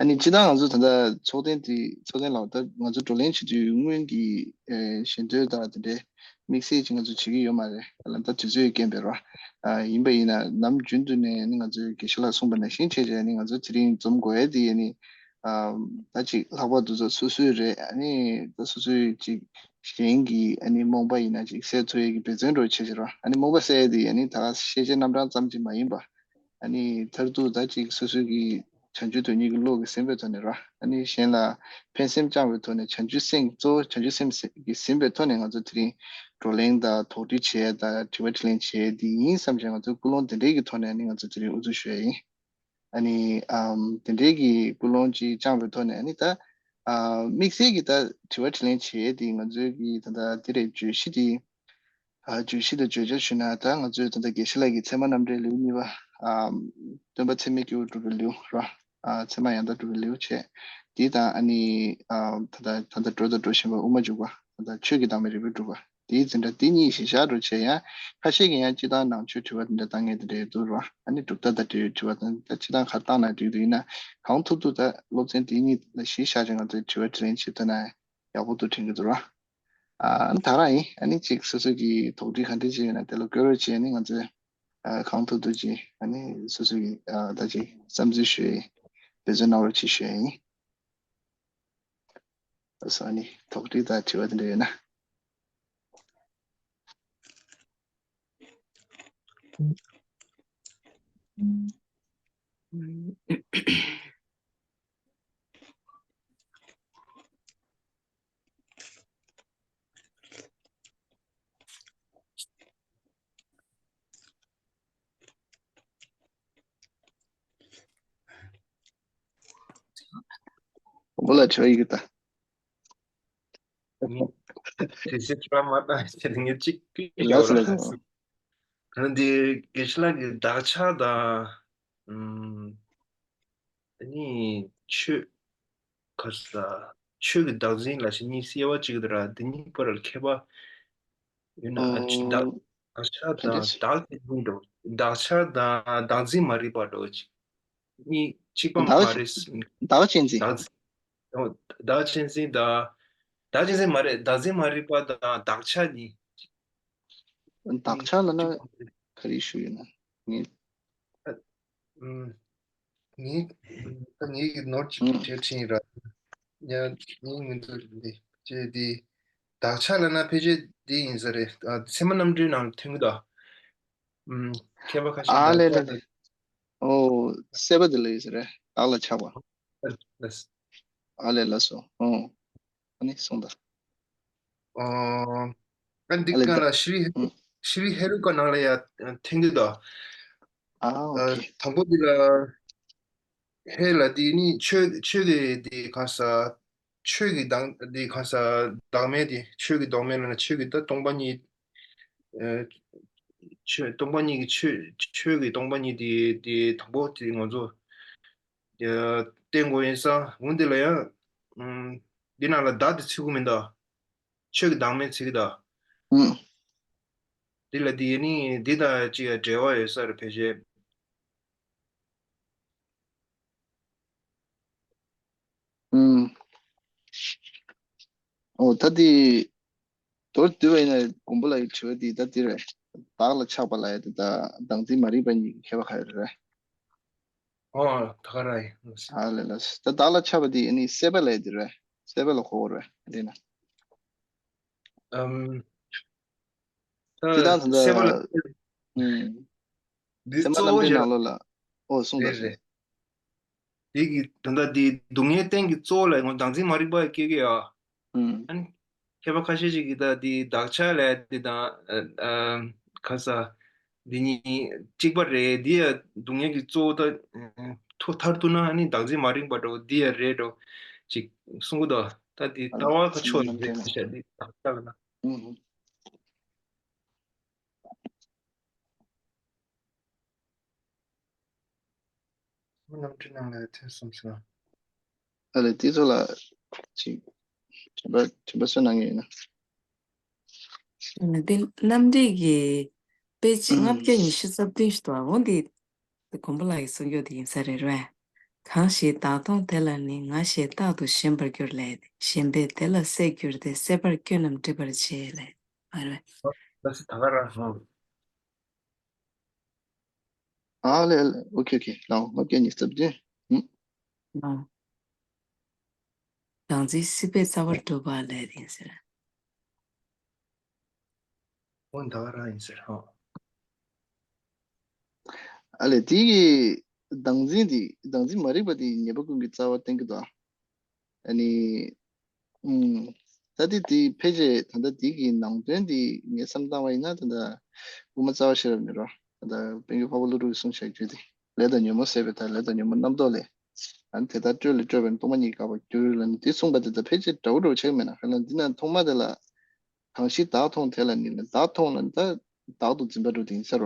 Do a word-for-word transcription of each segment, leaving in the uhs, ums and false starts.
ཨ་ནི་སྤྱིར་བཏང་ང་ཚོ་ད་ལྟ་ཚོགས་ཐེངས་དེ་ཚོགས་ཐེངས་ལ་ད་ང་ཚོ་བགྲོ་གླེང་བྱེད་དུས་སྔོན་གྱི་ཨེ་ཞལ་འདོན་དང་དེ་འདྲའི་དམིགས་བསལ་ཅིག་ང་ཚོ་བྱེད་ཀྱི་ཡོད་མ་རེད། ད་ལམ་ད་དུས་ཚོད་རྐྱེན་པས་རོ། ཨ་ཡིན་པ་ཡིན་ན་ནམ་རྒྱུན་དུ་ནས་ནི་ང་ཚོའི་དགེ་བཤེས་ལགས་གསུངས་པ་ནང་བཞིན་བྱས་བྱས་ནི་ང་ཚོ་དེ་རིང་འཛོམས་དགོས་ཡས་དེ་ཡས་ནི་ཨ་ད་ཅིག་ལྷག་པར་དུ་ཚོ་སོ་སོའི་རེད། ཨ་ནི་ད་སོ་སོའི་ཅིག་གཞན་གྱི་ཨ་ནི་རྨོངས་པ་ཡིན་ན་ཅིག་སེལ་ཐུབ་ཡས་ཀྱི་འབད་བརྩོན་འགྲོ་བྱས་བྱས་རོ། ཨ་ནི་རྨོངས་པ་སེལ་ཡས་དེ་ཡས་ནི་ད་ག་ཤེས་བྱའི་རྣམ་གྲངས་ཙམ་ཅིག་མ་ཡིན་པ། ཨ་ནི་མཐར་ཐུག་ད་ཅིག་སོ་སོ་གི་བྱང་ཆུབ་དོན་གཉེར་གྱི་བློ་གིས་ཟིན་པའི་ཐོག་ནས་ར། ཨ་ནི་གཞན་ལ་ཕན་སེམས་བཅངས་པའི་ཐོག་ནས་བྱང་ཆུབ་སེམས་གཙོ་བོ་བྱང་ཆུབ་སེམས་ཀྱིས་ཟིན་པའི་ཐོག་ནས་ང་ཚོ་དེ་རིང་བགྲོ་གླེང་དང་དོགས་འདྲི་བྱས་དང་དྲི་བ་དྲིས་ལན་བྱས་འདི་ཡིན་བསམ་བྱས་ང་ཚོའི་ཀུན་སློང་དེ་འདྲའི་གི་ཐོག་ནས་ཨ་ནི་ང་ཚོ་དེ་རིང་དབུ་འཛུགས་ཞུ་ཡ་ཡིན། ཨ་ནི་ཨམ་དེ་འདྲའི་གི་ཀུན་སློང་ཅིག་བཅངས་པའི་ཐོག་ནས་ཨ་ནི་ད་ཨ་དམིགས་བསལ་གྱི་ད་དྲི་བ་དྲིས་ལན་བྱས་འདི་ང་ཚོའི་གི་ད་ལྟ་འདི་རེད་བརྗོད་གཞི་འདི། ཨ་བརྗོད་གཞི་དང་བརྗོད་བྱ་ཞུས་ན་ད་ང་ཚོས་ད་ལྟ་དགེ་བཤེས་ལགས་ཀྱི་ཚད་མ་རྣམ་འགྲེལ་ལེའུ་གཉིས་པ། ཨ་སྟོན་པ་ཚད་མས་སྐྱེ་བོ་སྒྲུབ་པའི་ལེའུ་ར། ཨ་ཚད་མ་ཡང་དག་སྒྲུབ་པའི་ལེའུ་བྱས། དེ་དང་ཨ་ནི་ཨ་ད་ལྟ་ད་ལྟ་འགྲོ་དང་འགྲོ་བཞིན་པ་དབུ་མ་འཇུག་པ། ད་ལྟ་ཆོས་ཀྱི་བདག་མེད་རིག་པས་སྒྲུབ་པ། དེའི་འཛིན་གྲྭ་དེ་གཉིས་གཞིར་བཞག་འགྲོ་བྱས། ཡང་ཁ་ཤས་ཀྱིས་ཡང་སྤྱིར་བཏང་ནང་ཆོས་དྲི་བ་དེ་འདྲ་བཏང་མཁན་དེ་འདྲ་ཡོད་འདུག་ར། ཨ་ནི་གྲུབ་མཐའ་དང་འབྲེལ་བའི་དྲི་བ་དང་ད་སྤྱིར་བཏང་ག་རེ་བཏང་ན་འགྲིག་འདུག་ཡིན་ན་གང་ཐུབ་ཐུབ་ད་སློབ་ཚན་དེ་གཉིས་ལ་གཞི་བཞག་ཅིང་ང་ཚོས་དྲི་བ་དྲིས་ལན་བྱེད་ཐུབ་ན་ཡག་པོ་འདུག་དྲན་གྱི་འདུག་ར། ཨ་ད་རང་ཡིན། ཨ་ནི་ཅིག་སོ་སོ་གི་དོགས་འདྲི་ག་འདྲ་ཅིག་ཡོད་ན་དེ་ལ་བཀོད་རོགས་བྱས། ཨ་ནི་ང་ཚོས་ཨ་གང་ཐུབ་ཐུབ་ཅིག་ཨ་ནི་སོ་སོ་གི་ཨ་ད་ཅིག་བསམ་ཚུལ་ཞུ་ཡི། འབད་བརྩོན་གནང་རོགས་བྱེད་ཞུ་ཡ་ཡིན། ཨ་ནི་དོགས་འདྲི་དང་དྲི་བ་དེ་འདྲ་ཡོད་ན། བུ་ལ་ཆོས་ཡིག་ད། དེ་ཚེ་ཁྱོད་མ་བཏང་ཞེས་ངས་གཅིག་ལགས་སོ་ལགས་སོ། ད་འདི་དགེ་བཤེས་ལགས་ཀྱི་དག་ཆ་དང་། ཨུམ། ཨ་ནི་ཆོས། ག་ས། ཆོས་ཀྱི་བདག་འཛིན་ལ་ཞེས་གཉིས་དབྱེ་བ་གཅིག་ཏུ་ར། འདི་གཉིས་བར་ལ་ཁྱད་པར་ཡོད་ན། ཨ་ཆ་བདག་ཨོ། དག་ཆ་ག་འདྲ་དང་ཞིག་བདག་འཛིན་འགྲོ། དག་ཆ་དང་བདག་འཛིན་མ་རིག་པ་འགྲོ་ཅིག་གཉིས་གཅིག་པ་མ་བདག་རེད། བདག་གཅེས་འཛིན། བདག་འཛིན། ཨོ། བདག་གཅེས་འཛིན་དང་། བདག་གཅེས་འཛིན་མ་རེད། བདག་འཛིན་མ་རིག་པ་དང་བདག་ཆ་གཉིས། བདག་ཆ་ལབ་ན་ག་རེ་ཞུ་ཡོད་ན། ངས། ཨ། ཨུམ། ངས། ད་ངས་ཀྱི་ནོར་གཅིག་ཨུམ། བྲིས་ཕྱིན་ར། ཡ། ངས་ངོས་འཛིན་འདི་བྱས་ཏེ། བདག་ཆ་ལབ་ན་ཕལ་ཆེར་འདི་ཡིན་ས་རེད། ཨ། ཚད་མ་རྣམ་འགྲེལ་ནང་ཐོན་གྱི་འདུག་ཨུམ། མཁས་པ་ཁ་ཤས་ཨ་ལས་བདག་ལས། ཆ་དང་། ཨོ། སྲེད་པ་དེ་ལ་ཡོད་ས་རེད། བདག་ལ་ཆགས་པ། ལགས། ཨ་ལས་ལགས་སོ། ཨོ། ཨ་ནི་གསུངས་དང་། ཨོ། ཨ་འདི་ཨ་ལས་ག་ད། ལ་ཤྲི། ཨུམ། ཤྲི་ཧེ་རུ་ཀ་ནང་ལ་ཡ་ཐོན་གྱི་འདུག་ཨ་ཨ་ཨོ་ཁེ། དང་པོ་འདི་ལ། ཧེ་ལ་འདི་ནི་ཆོས་ཆོས་ཀྱི་འདི་གང་ས། ཆོས་ཀྱི་བདག་འདི་གང་ས། བདག་མེད་དེ་ཆོས་ཀྱི་བདག་མེད་ལ་ན་ཆོས་ཀྱི་ད་སྟོང་པ་ཉིད། ཨ། ཆོས་སྟོང་པ་ཉིད་ཀྱི་ཆོས་ཆོས་ཀྱི་སྟོང་པ་ཉིད་དེ་དེ་དང་པོ་དེ་ང་ཚོ། ཨ། བསྟན་དགོས་ཡིན་ས། འོན་ཏེ་ལ་ཡང་། ཨུམ། འདི་ནང་ལ་བདག་དེ་ཚུད་ཀྱི་མིན་ད། ཆོས་ཀྱི་བདག་མེད་ཚིག་གི་ད། ཨུམ། འདི་ལ་འདི་ནི་འདི་དང་ཅིག་འབྲེལ་བ་ཡོད་ས་རེད་ཕལ་ཆེར། ཨུམ། ཨོ་ད་འདི། མདོར་བསྡུས་པ་ཡིན་ན་མགོན་པོ་ལགས་ཀྱི་དྲི་བ་འདི་ད་འདི་རེད། བདག་ལ་ཆགས་པ་ལབ་ཡ་དེ་དང་བདག་འཛིན་མ་རིག་པ་གཉིས་ཀྱི་ཁྱད་པར་ག་རེ་རེད། ཨོ་ད་ག་རང་ཡིན། ཨ་ལས་ལགས། ད་བདག་ལ་ཆགས་པ་འདི་ཨ་ནི་སྲེད་པ་ལབ་ཡ་འདི་རེད། སྲེད་པ་ལ་གོ་དགོས་རེད་འདི་ན། ཨམ། ད་སྤྱིར་བཏང་ད་སྲེད་པ་ལ། ལྟ། ཨུམ། འདི་སེམས་པ་གཙོ་བོ་རྣམ་འགྲེལ་ཞིག་ནང་ལོགས་ལ། ཨོ་གསུངས་རེད་དང་རེད། གསུངས། དེ་གི་ད་ལྟ་དེ་སྡུག་བསྔལ་རྟེན་གྱི་གཙོ་བོ་ལ་ཡང་བདག་འཛིན་མ་རིག་པ་སྐྱེ་གི་ཡ། ཨུམ། ཨ་ནི། མཁས་པ་ཁ་ཤས་ཤིག་གིས་ད་དེ་བདག་ཆགས་ལབ་དེ་དང་། ཨ། ཨ། ག་ས། འདི་གཉིས་གཅིག་པ་རེད། འདི་ཡ་སྡུག་བསྔལ་གྱི་གཙོ་བོ་ད། ཐོ་མཐར་གཏུགས་ན་ཨ་ནི་བདག་འཛིན་མ་རིག་པ་འགྲོ་འདི་ཡ་རེད་འགྲོ། ཅིག་གསུང་གི་འདུག་ད་དེ་ཨ་ལྟ་ལ་བ་ཁ་ཕྱོགས་ནས་རེད་ཤག་འདི་བདག་ཆགས་ལབ་ན། ཨུམ། རྣམ་འགྲེལ་ནང་ལ་ཐོན་སོང་ཟེར་ན། ཨ་ལས་དེ་ཚོ་ལ་ཅིག་དྲན་པ་དྲན་པ་གསོ་གནང་གི་ཡོད་ན། ཨ་ནི་དེ་རྣམ་འགྲེལ་གྱི་དཔེ་ཆ་ལྔ་བརྒྱ་ཉི་ཤུ་རྩ་བདུན་ཞིག་འདུག་འོ་འདི་དེ་མགོན་པོ་ལགས་ཀྱིས་གསུང་རྒྱུ་དེ་ཡིན་ས་རེད་རེད། གང་ཞིག་བདག་མཐོང་དེ་ལ་ནི་ང་ཞེས་རྟག་ཏུ་ཞེན་པར་འགྱུར་ལས། ཞེན་པས་དེ་ལ་སྲེད་འགྱུར་ཏེ། སྲེད་པར་སྐྱོན་རྣམས་འགྲིབ་པར་བྱེད་ལས། ཨ་རེ། ད་སི་ད་ག་ར་ཧང་། ཨ་ལེ་ཨ་ལེ། ཨོ་ཁེ་ཨོ་ཁེ། ལའོ་ང་སྐད་གཉིས་སྟབས་ཀྱིས། ཨུ། ལའོ། བདག་འཛིན་སྲེད་པས་རྩ་བར་སྒྲུབ་པ་ལས་ཡིན་ཟེར། ཨོ་ད་ག་ར་ཡིན་ཟེར་ཧང་། ཨ་ལེ་དེ་གི་བདག་འཛིན་དེ་བདག་འཛིན་མ་རིག་པ་དེ་ཉེས་པ་ཀུན་གྱི་རྩ་བ་བསྟན་གྱི་འདུག་ཨ་ནི། ཨུམ། ད་དེ་དེ་ཕལ་ཆེར་ད་ལྟ་དེ་གི་ནང་དོན་དེ་ངས་བསམ་བཏང་བ་ཡིན་ན་ད་ལྟ་དབུ་མ་རྩ་བ་ཤེས་རབ་ནས་རོ། ད་ལྟ་པཎ་ཆེན་འཕགས་པ་ཀླུ་སྒྲུབ་ཀྱིས་གསུངས་བཞག་རྒྱུ་དེ། ལས་དང་ཉོན་མོངས་ཟད་པའི་མཐར། ལས་དང་ཉོན་མོངས་རྣམ་རྟོག་ལས། ཨ་ནི་དེ་ལྟར་སྤྲོས་ལས་སྤྲོས་པས་ནི། སྟོང་པ་ཉིད་དགག་པར་འགྱུར་ལ་ནི། དེ་གསུངས་པ་དེ་དང་ཕལ་ཆེར་འདྲ་བོ་འདྲ་བོ་ཆགས་མེད་ན། ག་ལ་འདི་ན་ཐོག་མ་དེ་ལ། གང་ཞིག་བདག་མཐོང་དེ་ལ་ནི་ལ། བདག་མཐོང་ལ་ད་བདག་ཏུ་འཛིན་པ་འགྲོ་དེ་ཡིན་ཟེར་བ།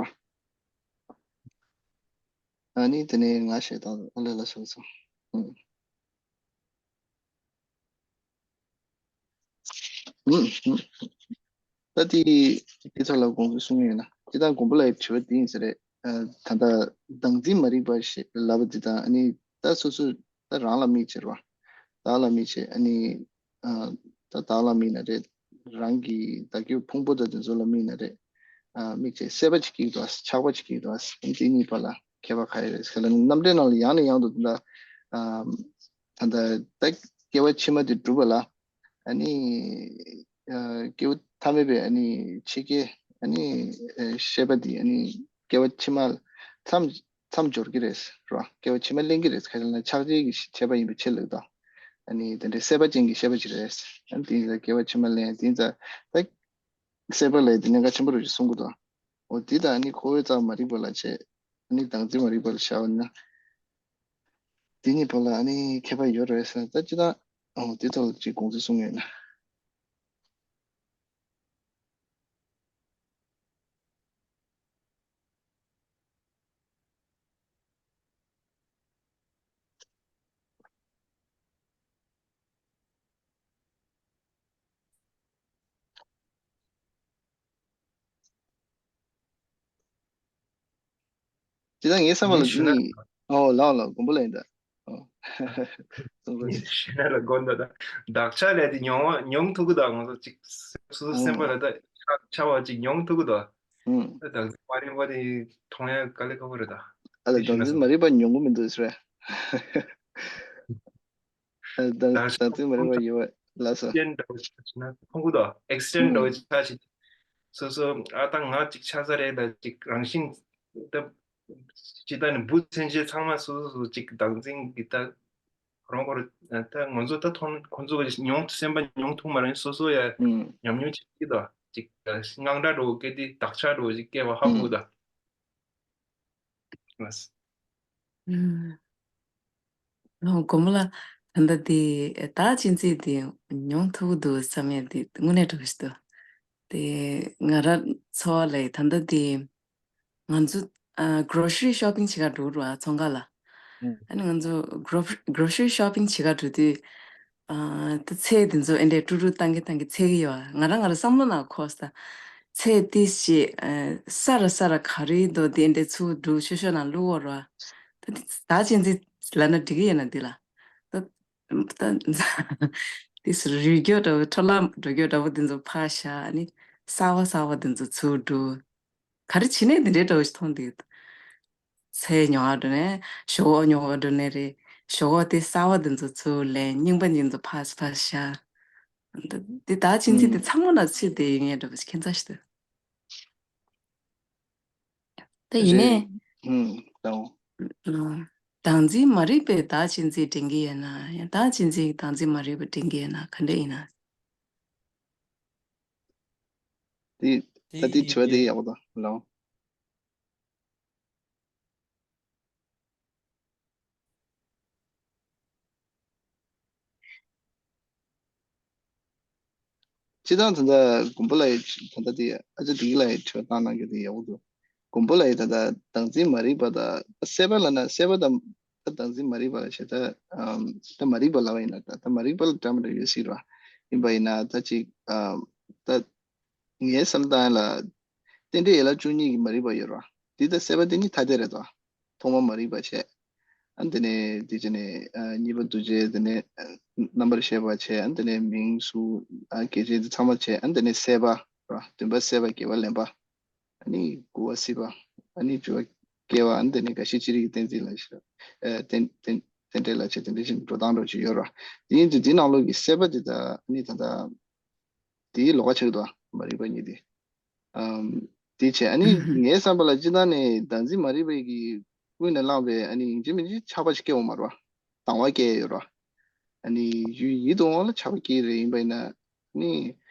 ཨ་ནི་དེ་ནས་ང་ཞེས་བཏགས། ཨ་ལེ་ལ་སོང་སོང་། ཨུམ། ཨུམ། ཨུམ། ད་དེ་དེ་ཚོ་ལ་དགོངས་ཚུལ་གསུང་གི་ཡོད་ན། དེ་དང་མགོན་པོ་ལ་ཡི་དྲི་བ་དེ་ཡིན་ཟེར་རེད། ཨ་ད་ལྟ་བདག་འཛིན་མ་རིག་པ་ཞེས་ལབ་པ་དེ་དང་ཨ་ནི་ད་སོ་སོ་ད་རང་ལ་དམིགས་བྱས་རེད་བ། བདག་ལ་དམིགས་བྱས་ཨ་ནི། ཨ་ད་བདག་ལ་དམིགས་ན་རེད། རང་གི་བདག་རྒྱུད་ཕུང་པོ་དང་དེ་ཚོ་ལ་དམིགས་ན་རེད། ཨ་དམིགས་བྱས་སྲེད་པ་ཅིག་སྐྱེ་གི་འདུག་ཨ། ཆགས་པ་ཅིག་སྐྱེ་གི་འདུག་ཨ། དེ་གཉིས་བར་ལ་ཁྱད་པར་ག་རེ་རེད་ཟེར་ན། རྣམ་འགྲེལ་ནང་ལ་ཡང་ནས་ཡང་དུ་ད་ལྟ་ཨ་ད་ལྟ་ད་སྐྱེ་བ་ཕྱི་མ་དེ་སྒྲུབ་པ་ལ་ཨ་ནི་ཨ་སྐྱེ་བ་ཐ་མལ་པའི་ཨ་ནི་ཕྱི་སྐྱེ་ཨ་ནི་ཨ་ཤེས་པ་དེ་ཨ་ནི་སྐྱེ་བ་ཕྱི་མ་མཚམས་མཚམས་སྦྱོར་གྱི་རེད་རོ། སྐྱེ་བ་ཕྱི་མ་ལེན་གྱི་རེད། ག་རེ་ལབ་ན་ཆགས་བྱེད་ཀྱི་ཤེས་པ་ཡིན་པའི་ཕྱིར་ལབ་དང་། ཨ་ནི་དེ་འདྲའི་སྲེད་པ་ཅན་གྱི་ཤེས་པ་ཅིག་རེད། ཨ་ནི་དེ་ཡིན་ཙང་སྐྱེ་བ་ཕྱི་མ་ལེན་དེ་ཡིན་ཙང་ད་སྲེད་པ་ལས་དེ་གནད་འགག་ཆེན་པོ་རེད་ཅེས་གསུང་གི་འདུག་འོ་དེ་དང་ཨ་ནི་ཁོ་བོའི་རྩ་བ་མ་རིག་པ་ལ་བྱས། ཨ་ནི་བདག་འཛིན་མ་རིག་པ་ལ་བཞག་པ་ན། དེ་གཉིས་བར་ལ་ཨ་ནི་ཁྱད་པར་ཡོད་རེད་ཟེར་ན། ད་ཅི་ད་འོ་དེ་ཐོག་ལ་ཅིག་དགོངས་ཚུལ་གསུང་ཡོད་ན། དེ་དང་ངའི་བསམ་པ་ལ་ངས་ཞུ་ན། འདི་ནི། ཨོ་ལགས་ལགས། མགོན་པོ་ལ་ཡིན་ད། ཨོ། གསུང་རོགས་ཞུ། ཞུ་ན་ལ་དགོངས་དག་ད། བདག་ཆགས་ལས་དེ་མྱོང་བ་མྱོང་ཐུབ་ཀྱི་འདུག་ང་ཚོ་ཅིག་སོ་སོ་སེམས་པ་ལ་ད་ཆགས་ཆགས་པ་ཅིག་མྱོང་ཐུབ་ཀྱི་འདུག་ཨུམ། ད་བདག་འཛིན་མ་རིག་པ་དེ་མཐོང་ཡ་དཀའ་ལས་ཁག་པོ་རེད་ད། ཨ་ལ་དེ་བཞིན་བདག་འཛིན་མ་རིག་པ་མྱོང་གི་མི་འདུག་ཟེར་བས། བདག་བདག་འཛིན་མ་རིག་པ་ཡོད་པ་ལ་སོ། ཨེག་སི་ཌེན་འདྲ་བོ་ཆགས་ཕྱིན་ན་མཐོང་གི་འདུག་ཨེག་སི་ཌེན་འདྲ་བོ་ཆགས་ཕྱིན། སོ་སོ་ཨ་ད་ང་ཅིག་ཆགས་ས་རེད་ད་ཅིག་རང་བཞིན་ད། ཇི་ལྟར་ནི་འབུ་ཚན་ཆེ་ཚང་མ་སོ་སོ་སོ་ཅིག་བདག་འཛིན་གྱི་ད་རང་ཁོ་ར་ད་ང་ཚོ་ད་མཐོང་ཁོ་ཚོ་གི་མྱོང་སེམས་པ་མྱོང་ཐུབ་མ་རེད། སོ་སོ་ཡ་ཨུམ། ཉམས་མྱོང་ཅིག་གི་ད་ཅིག་དངངས་སྐྲག་འདྲ་བོ་སྐྱེ་དུས་བདག་ཆགས་འདྲ་བོ་ཅིག་སྐྱེ་བ་ཧ་གོ་ད། ལགས། ཨུམ། ཨོ་མགོན་པོ་ལགས། ད་ལྟ་དེ་བདག་གཅེས་འཛིན་དེ་མྱོང་ཐུབ་ཀྱི་འདུག་བསམ་ཡས་དེ་དངོས་གནས་འདྲ་བོ་ཞིག་འདུག་དེ་ང་རང་ཚོ་བ་ལས་ད་ལྟ་དེ་ང་ཚོ་ཨ་grocery shopping བྱེད་ག་འགྲོ་རུ་ཨ་ཚོང་ཁང་ལ། ཨུམ། ཨ་ནི་ང་ཚོ་gro- grocery shopping བྱེད་ག་འགྲོ་དུས། ཨ་ད་ཚལ་དེ་ཚོ་ཨེ་འདྲས་ཀྲུག་ཀྲུག་བཏང་གི་བཏང་གི་ཚལ་གི་ཡོད་ཨ། ང་རང་ང་རང་བསམ་བློ་ནང་འཁོར་ས། ཚལ་ཏིས་ཅིག་ཨ་ས་ར་ས་ར་ག་རེ་འདུག་དེ་འདྲས་ཚུར་འགྲོ་ཤོ་ཤོ་ནང་བླུག་འོ་ར། ད་དེ་བདག་གཅེས་འཛིན་ལབ་ན་འགྲིག་གི་ཡོད་ན་འདི་ལ། ད་ད་དེ་སུ་རུལ་རྒྱུ་འདྲ་བོ་འཕྲོ་བརླག་འགྲོ་རྒྱུ་འདྲ་བོ་དེ་ཚོ་ཕར་བཞག་ཨ་ནི་གསར་བ་གསར་བ་དེ་ཚོ་ཚུར་འགྲོ། ག་རེ་བྱེད་ནས་འདི་འདྲའི་འདྲ་བོ་ཞིག་མཐོང་འདུག་ཚལ་ཉོ་བ་འགྲོ་ནས་ཞོག་ཁོག་ཉོ་བ་འགྲོ་ནས་རེད། ཞོག་ཁོག་དེ་གསར་བ་དེ་ཚོ་ཚུར་ལེན། རྙིང་པ་འདི་ཚོ་ཕར་ཕར་བཞག་འདི་ད་ཕྱིན་ཚེ་དེ་ཚང་མ་ན་ཚུད་དེ་ཡིན་ངེས་འདྲ་བོ་ཞིག་ཁྱད་མཚར་ཞིག་འདུག་ད་ཡིན་ནས། ཨུམ། ད་འོ། ཨ། བདག་འཛིན་མ་རིག་པས་བདག་གཅེས་འཛིན་འདྲེན་གྱི་ཡོད་ན། ཡང་བདག་གཅེས་འཛིན་གྱིས་བདག་འཛིན་མ་རིག་པ་འདྲེན་གྱི་ཡོད་ན། ག་འདྲ་ཡིན་ན། དེ་ད་དེ་དྲི་བ་དེ་ཡག་པོ་འདུག་ལགས། སྤྱིར་བཏང་ད་ལྟ་མགོན་པོ་ལགས་ཀྱིས་ད་ལྟ་དེ་ཨ་ཅག་བདེ་སྐྱིད་ལགས་ཀྱིས་དྲི་བ་བཏང་གནང་རྒྱུ་དེ་ཡག་པོ་འདུག་མགོན་པོ་ལགས་ཀྱིས་ད་ལྟ་བདག་འཛིན་མ་རིག་པ་དང་སྲེད་པ་ལབ་ན་སྲེད་པ་དང་ད་བདག་འཛིན་མ་རིག་པ་ལ་བྱས་ད་ཨམ་ད་མ་རིག་པ་ལབ་པ་ཡིན་ན་ད་ད་མ་རིག་པ་ལ་འདྲ་མི་འདྲ་ཡོད་སྲིད་ར། ཡིན་པ་ཡིན་ན་ད་ཅིག་ཨམ་ད་ངའི་བསམ་སྟངས་ལ་རྟེན་འབྲེལ་ཡན་ལག་བཅུ་གཉིས་ཀྱི་མ་རིག་པ་ཡོད་ར། འདི་ད་སྲེད་པ་དེ་གཉིས་ཐ་དད་རེད་དོ། ཐོག་མ་མ་རིག་པ་བྱས། ཨ་ནི་དེ་ནས་དེ་བྱས་ནས་ཨ་གཉིས་པ་འདུ་བྱེད། དེ་ནས་ཨ་རྣམ་པར་ཤེས་པ་བྱས། ཨ་ནི་དེ་ནས་མིང་གཟུགས་ཨ་སྐྱེ་མཆེད་དེ་ཚང་མ་བྱས། ཨ་ནི་དེ་ནས་སྲེད་པ་ར། བདུན་པ་སྲེད་པ། བརྒྱད་པ་ལེན་པ། ཨ་ནི་དགུ་པ་སྲིད་པ། ཨ་ནི་བཅུ་པ་སྐྱེ་བ། ཨ་ནི་དེ་ནས་འགའ་ཤས་ཅི་རིགས་གཏན་ཚིགས་ལ་ཞེས། ཨ་རྟེན་རྟེན་རྟེན་འབྲེལ་ལ་བྱས། དེ་འདྲ་བཞིན་འགྲོ་སྟངས་འདྲ་ཅིག་ཡོད་ར། དེ་ཡིན་དུས་དེ་ནང་ལོགས་ཀྱི་སྲེད་པ་དེ་ད་ཨ་ནི་ད་ལྟ་དེའི་ལོགས་ཀ་ཆགས་འདུག་མ་རིག་པ་གཉིས་དེ། ཨམ། དེ་བྱས་ཨ་ནི་ངའི་བསམ་པ་ལ་སྤྱིར་བཏང་ནས་བདག་འཛིན་མ་རིག་པའི་གི་ཀུན་ནས་བསླངས་པའི་ཨ་ནི་ཡིན་གཅིག་མིན་གཅིག་ཆགས་པ་ཞིག་སྐྱེ་འོང་མ་རེད་བ། སྡང་བ་སྐྱེ་ཡོད་རེད་བ། ཨ་ནི་ཡུལ་ཡིད་དུ་འོང་བ་ལ་ཆགས་པ་སྐྱེ་རེད། ཡིན་པ་ཡིན་ན་ཨ་ནི་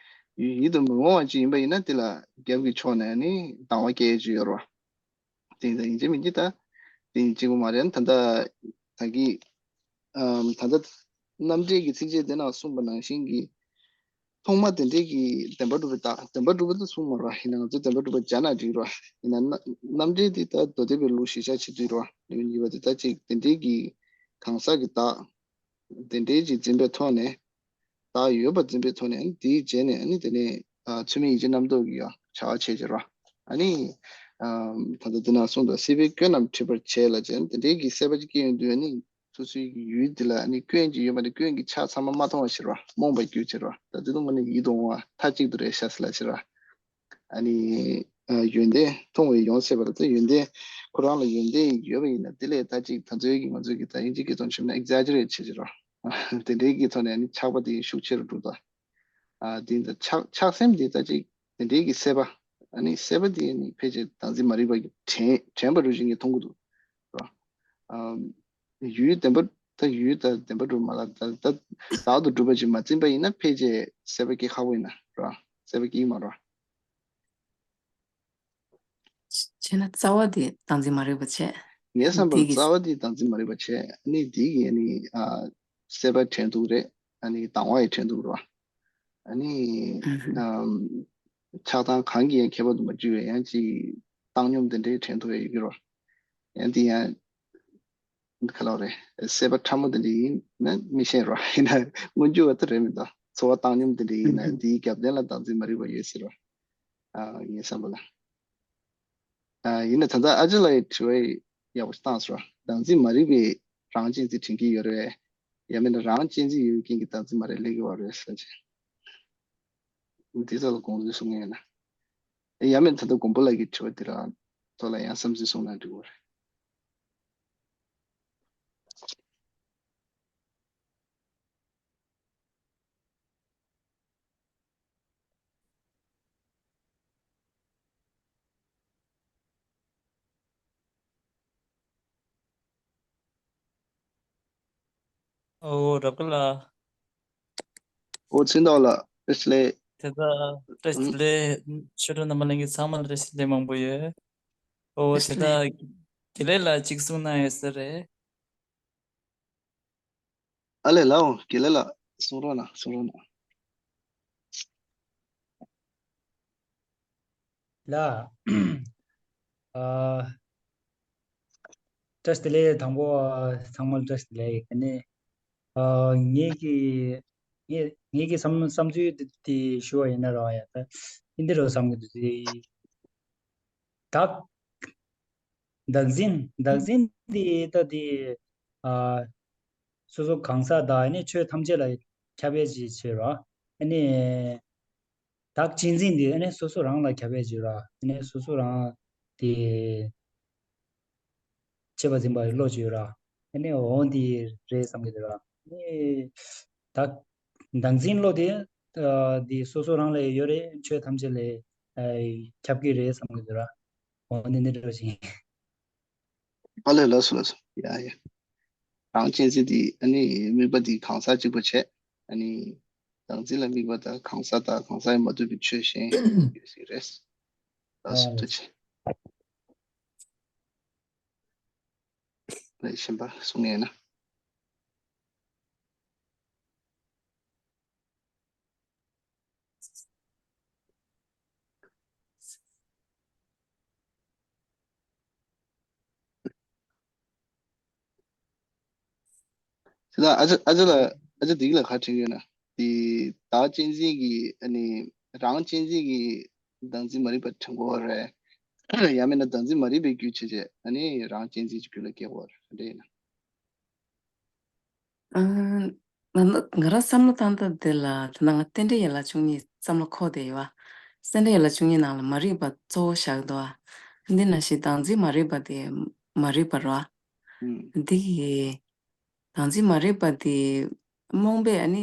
ཡུལ་ཡིད་དུ་མི་འོང་བ་ཅིག་ཡིན་པ་ཡིན་ན་དེ་ལ་རྒྱབ་ཀྱི་ཕྱོགས་ནས་ཨ་ནི་སྡང་བ་སྐྱེ་ཡོད་ཅིག་ཡོད་རེད་བ། དེ་ཡིན་ད་ཡིན་གཅིག་མིན་གཅིག་ད་དེ་ཡིན་གཅིག་པོ་མ་རེད། ད་ལྟ་ད་གི་ཨམ། ད་ལྟ་རྣམ་འགྲེལ་གྱི་ཚིགས་བཅད་དེ་ནང་གསུངས་པ་ནང་བཞིན་གྱི་ཐོག་མ་དེ་འདྲའི་གི་བདེན་པ་སྒྲུབ་པའི་རྟགས། བདེན་པ་སྒྲུབ་པ་ད་གསུངས་མ་རེད་བ། ཡིན་ནའང་ང་ཚོས་བདེན་པ་སྒྲུབ་པ་སྦྱར་ན་འགྲིག་རེད་བ། ཡིན་ན་རྣམ་འགྲེལ་དེ་ད་མདོ་སྡེ་པའི་ལུགས་གཞིར་བཞག་བྱེད་དུས་རེད་བ། ལེའུ་གཉིས་པ་དེ་ད་ཅིག་དེ་འདྲའི་གི་གང་ཟག་གི་བདག་དེ་འདྲའི་ཅིག་འཛིན་པའི་ཐོག་ནས། བདག་ཡོད་པར་འཛིན་པའི་ཐོག་ནས། ཨ་ནི་དེའི་རྗེས་ནས་ཨ་ནི་དེ་ནས་ཨ་ཚུལ་མིན་ཡིད་བྱེད་རྣམ་རྟོག་གི་ཡང་བྱ་བ་བྱེད་ཅེས་ར། ཨ་ནི་ཨམ། ད་ལྟ་འདི་ན་གསུངས་འདུག་སྲིད་པའི་སྐྱོན་རྣམས་འཁྲུལ་པར་བྱས་ལ་བྱས། དེ་འདྲའི་གི་སྲེད་པ་ཅིག་སྐྱེ་ཡོང་དུས་ཨ་ནི་སོ་སོའི་གི་ཡུལ་འདི་ལ་ཨ་ནི་སྐྱོན་ཅིག་ཡོད་པ་འདི་སྐྱོན་གྱི་ཆ་ཚང་མ་མ་མཐོང་བ་ཞིག་ར། རྨོངས་པར་གྱུར་ཅེས་ར། ད་དེ་དུས་ང་ནི་ཡིད་དུ་འོང་བ་མཐའ་གཅིག་ཏུ་རེད་ཤག་ཟེར་ལ་ཞིག་ར། ཨ་ནི་ཨ་ཡོན་ཏན་མཐོང་བས་ཡོངས་ཟད་པ་ལ། ད་ཡོན་ཏན་ཁོ་རང་ལ་ཡོན་ཏན་ཡོད་པ་ཡིན་ན་དེ་ལས་ད་ཅིག་ད་ཚོའི་གི་ང་ཚོའི་གི་ད་དབྱིན་ཇི་སྐད་ཐོག་བཤད་ན་ཨེག་ཛེ་ཇེ་རེཊ་བྱེད་ཅེས་ར། དེ་འདྲའི་གི་ཐོག་ནས་ཨ་ནི་ཆགས་པ་དེ་ཤུགས་ཆེ་རུ་འགྲོ་ད། ཨ་དེ་འདྲ་ཆགས་ཆགས་སེམས་དེ་ད་ཅིག་དེ་འདྲའི་གི་སྲེད་པ། ཨ་ནི་སྲེད་པ་དེ་ཨ་ནི་ཕལ་ཆེར་བདག་འཛིན་མ་རིག་པ་གི་དྲན་དྲན་པ་རུ་ཞིག་ངས་མཐོང་གི་འདུག་ར། ཨ་ཡུལ་བདེན་པ་ད་ཡུལ་ད་བདེན་པ་སྒྲུབ་མ་ལ་ད་ད་བདག་ཏུ་གྲུབ་པ་ཅིག་མ་འཛིན་པ་ཡིན་ན་ཕལ་ཆེར་སྲེད་པ་སྐྱེ་ཁག་པོ་ཡིན་ན་ར། སྲེད་པ་སྐྱེ་གི་མ་ར། བྱས་ན་རྩ་བ་དེ་བདག་འཛིན་མ་རིག་པ་བྱས། ངའི་བསམ་པར་དེ་གི་རྩ་བ་དེ་བདག་འཛིན་མ་རིག་པ་བྱས། ཨ་ནི་དེ་གི་ཨ་ནི་ཨ་སྲེད་པ་དྲན་ཐུབ་རེད། ཨ་ནི་སྡང་བ་ཡི་དྲན་ཐུབ་རེད་བ། ཨ་ནི་ཨམ། ཆགས་སྡང་གང་གིས་ཡང་ཁྱད་པར་དུ་མ་འཕྱུར་བའི་ཡང་ཅིག་བཏང་སྙོམས་དེ་འདྲའི་དྲན་ཐུབ་ཡ་ཡོད་ཀྱི་རེད་བ། ཡང་དེ་ཡང་ག་ལབ་རེད། སྲེད་པ་ཕྲ་མོ་དེ་འདྲ་ཡིན་ན་མི་ཤེས་རོ། ཡིན་ན་མངོན་གྱུར་བ་དེ་རེད་མི་འདུག་ཚོར་བ་བཏང་སྙོམས་དེ་འདྲ་ཡིན་ན་དེའི་རྒྱབ་རྟེན་ལ་བདག་འཛིན་མ་རིག་པ་ཡོད་ཟེར་རོ། ཨ་ངའི་བསམ་པ་ལ། ཨ་ཡིན་ན་ད་ལྟ་ཨ་ཅེ་ལགས་ཀྱི་དྲི་བ་ཡག་པོ་ཞིག་བཏང་སོང་ར། བདག་འཛིན་མ་རིག་པའི་རང་གཅེས་འཛིན་དྲན་གྱི་ཡོད་རེད། ཡང་མིན་ན་རང་གཅེས་འཛིན་ཡོད་མཁན་གྱི་བདག་འཛིན་མ་རིག་སླེབས་ཀྱི་ཡོད་རེད་ཟེར་ཅིག་འདི་ཚོ་ལ་དགོངས་ཚུལ་གསུང་ངེས་ཡིན་ན། ཡང་མིན་ད་ལྟ་མགོན་པོ་ལགས་ཀྱི་དྲི་བ་འདི་རང་ཐོག་ལ་ཡང་བསམ་ཚུལ་གསུང་ན་འགྲིག་གི་རེད། ཨོ་རབ་དགའ་ལགས། ཨོ་ཚེ་མདོག་ལགས་བཀྲ་ཤིས་བདེ་ལེགས། དེ་ད་བཀྲ་ཤིས་བདེ་ལེགས། ཆོས་གྲོགས་རྣམ་པ་ལྷན་རྒྱས་ཚང་མ་ལ་བཀྲ་ཤིས་བདེ་ལེགས་མང་པོ་ཡོད། ཨོ་དེ་ད་དགེ་ལེགས་ལགས་གཅིག་གསུང་གནང་ཡོད་ས་རེད། ཨ་ལས་ལགས། ཨོ་དགེ་ལེགས་ལགས་གསུང་རོགས་གནང་། གསུང་རོགས་གནང་། ལགས། ཨ། བཀྲ་ཤིས་བདེ་ལེགས། དང་པོ་ཨ་ཚང་མ་ལ་བཀྲ་ཤིས་བདེ་ལེགས། ཨ་ནི་ཨ་ངེད་ཀྱི་ངེད་ངེད་ཀྱི་བསམ་བསམ་ཚུལ་དེ་དེ་ཞུ་བ་ཡིན་ན་ར་ཡ་ད་ཨིན་དེ་རུ་བསམ་གྱི་འདུག་དེ། བདག་བདག་འཛིན། བདག་འཛིན་འདི་ལྟ་སྟེ། ཨ། སོ་སོ་གང་ཟག་དང་ནི་ཆོས་ཐམས་ཅད་ལ་ཁྱབ་པའི་ཕྱིར་རོ། ཨ་ནི། བདག་གཅེས་འཛིན་འདི་ནི་སོ་སོ་རང་ལ་ཁྱབ་པའི་ཕྱིར་རོ། ཨ་ནི་སོ་སོ་རང་དེ་བྱས་པ་འཛིན་པའི་བློ་ཅིག་ཡོད་ར། ཨ་ནི་འོ་འདི་རེད་བསམ་གྱི་འདུག་ར། ཨ་ནི་བདག་བདག་འཛིན་བློ་དེ་ཨ་འདི་སོ་སོ་རང་ལ་ཡོད་རེད། ཆོས་ཐམས་ཅད་ལ་ཨ་ཁྱབ་ཀྱི་རེད་བསམ་གྱི་འདུག་ར། འོ་འདི་འདི་འདྲ་ཞིག་ཨ་ལས་ལགས་སོ་ལགས་སོ། ཡ་ཡ། རང་གཅེས་འཛིན་དེ་ཨ་ནི་དམིགས་པ་དེ་གང་ཟག་གཅིག་པ་བྱས། ཨ་ནི་བདག་འཛིན་ལ་དམིགས་པ་དང་གང་ཟག་དང་གང་ཟག་ཡང་མ་གཏོགས་པའི་ཆོས་གཞན་ཡོད་སྲིད་རེད། ལགས་སོ། ཐུགས་རྗེ་ཆེ། ལས་གཞན་པ་གསུང་ཡས་ན། དེ་ལ་ཨ་ཅག་ཨ་ཅག་ལ་ཨ་ཅག་འདི་གི་ལ་ག་དྲན་ཡོད་ན། དེ་བདག་གཅེས་འཛིན་གྱི་ཨ་ནི་རང་གཅེས་འཛིན་གྱི་བདག་འཛིན་མ་རིག་པ་དྲན་གོ་རེད། ཡང་མིན་ན་བདག་འཛིན་མ་རིག་པའི་རྒྱུ་བྱས་བྱས་ཨ་ནི་རང་གཅེས་འཛིན་གྱི་རྒྱུ་ལ་སྐྱེ་གོ་རེད། དེ་ཡིན་ན། ང་ང་རང་བསམ་བློ་བཏང་སྟངས་དེ་ལ་ད་ང་རྟེན་འབྲེལ་ཡན་ལག་བཅུ་གཉིས་བསམ་བློ་འཁོར་བསྡད་ཡོད་པ། རྟེན་འབྲེལ་ཡན་ལག་བཅུ་གཉིས་ནང་ལ་མ་རིག་པ་གཙོ་བོ་བཞག་འདུག་པ། འདི་ནང་བཞིན་བདག་འཛིན་མ་རིག་པ་དེ་མ་རིག་པ་རེད་པ། འདི་ཡི་བདག་འཛིན་མ་རིག་པ་དེ་རྨོངས་པས་ཨ་ནི་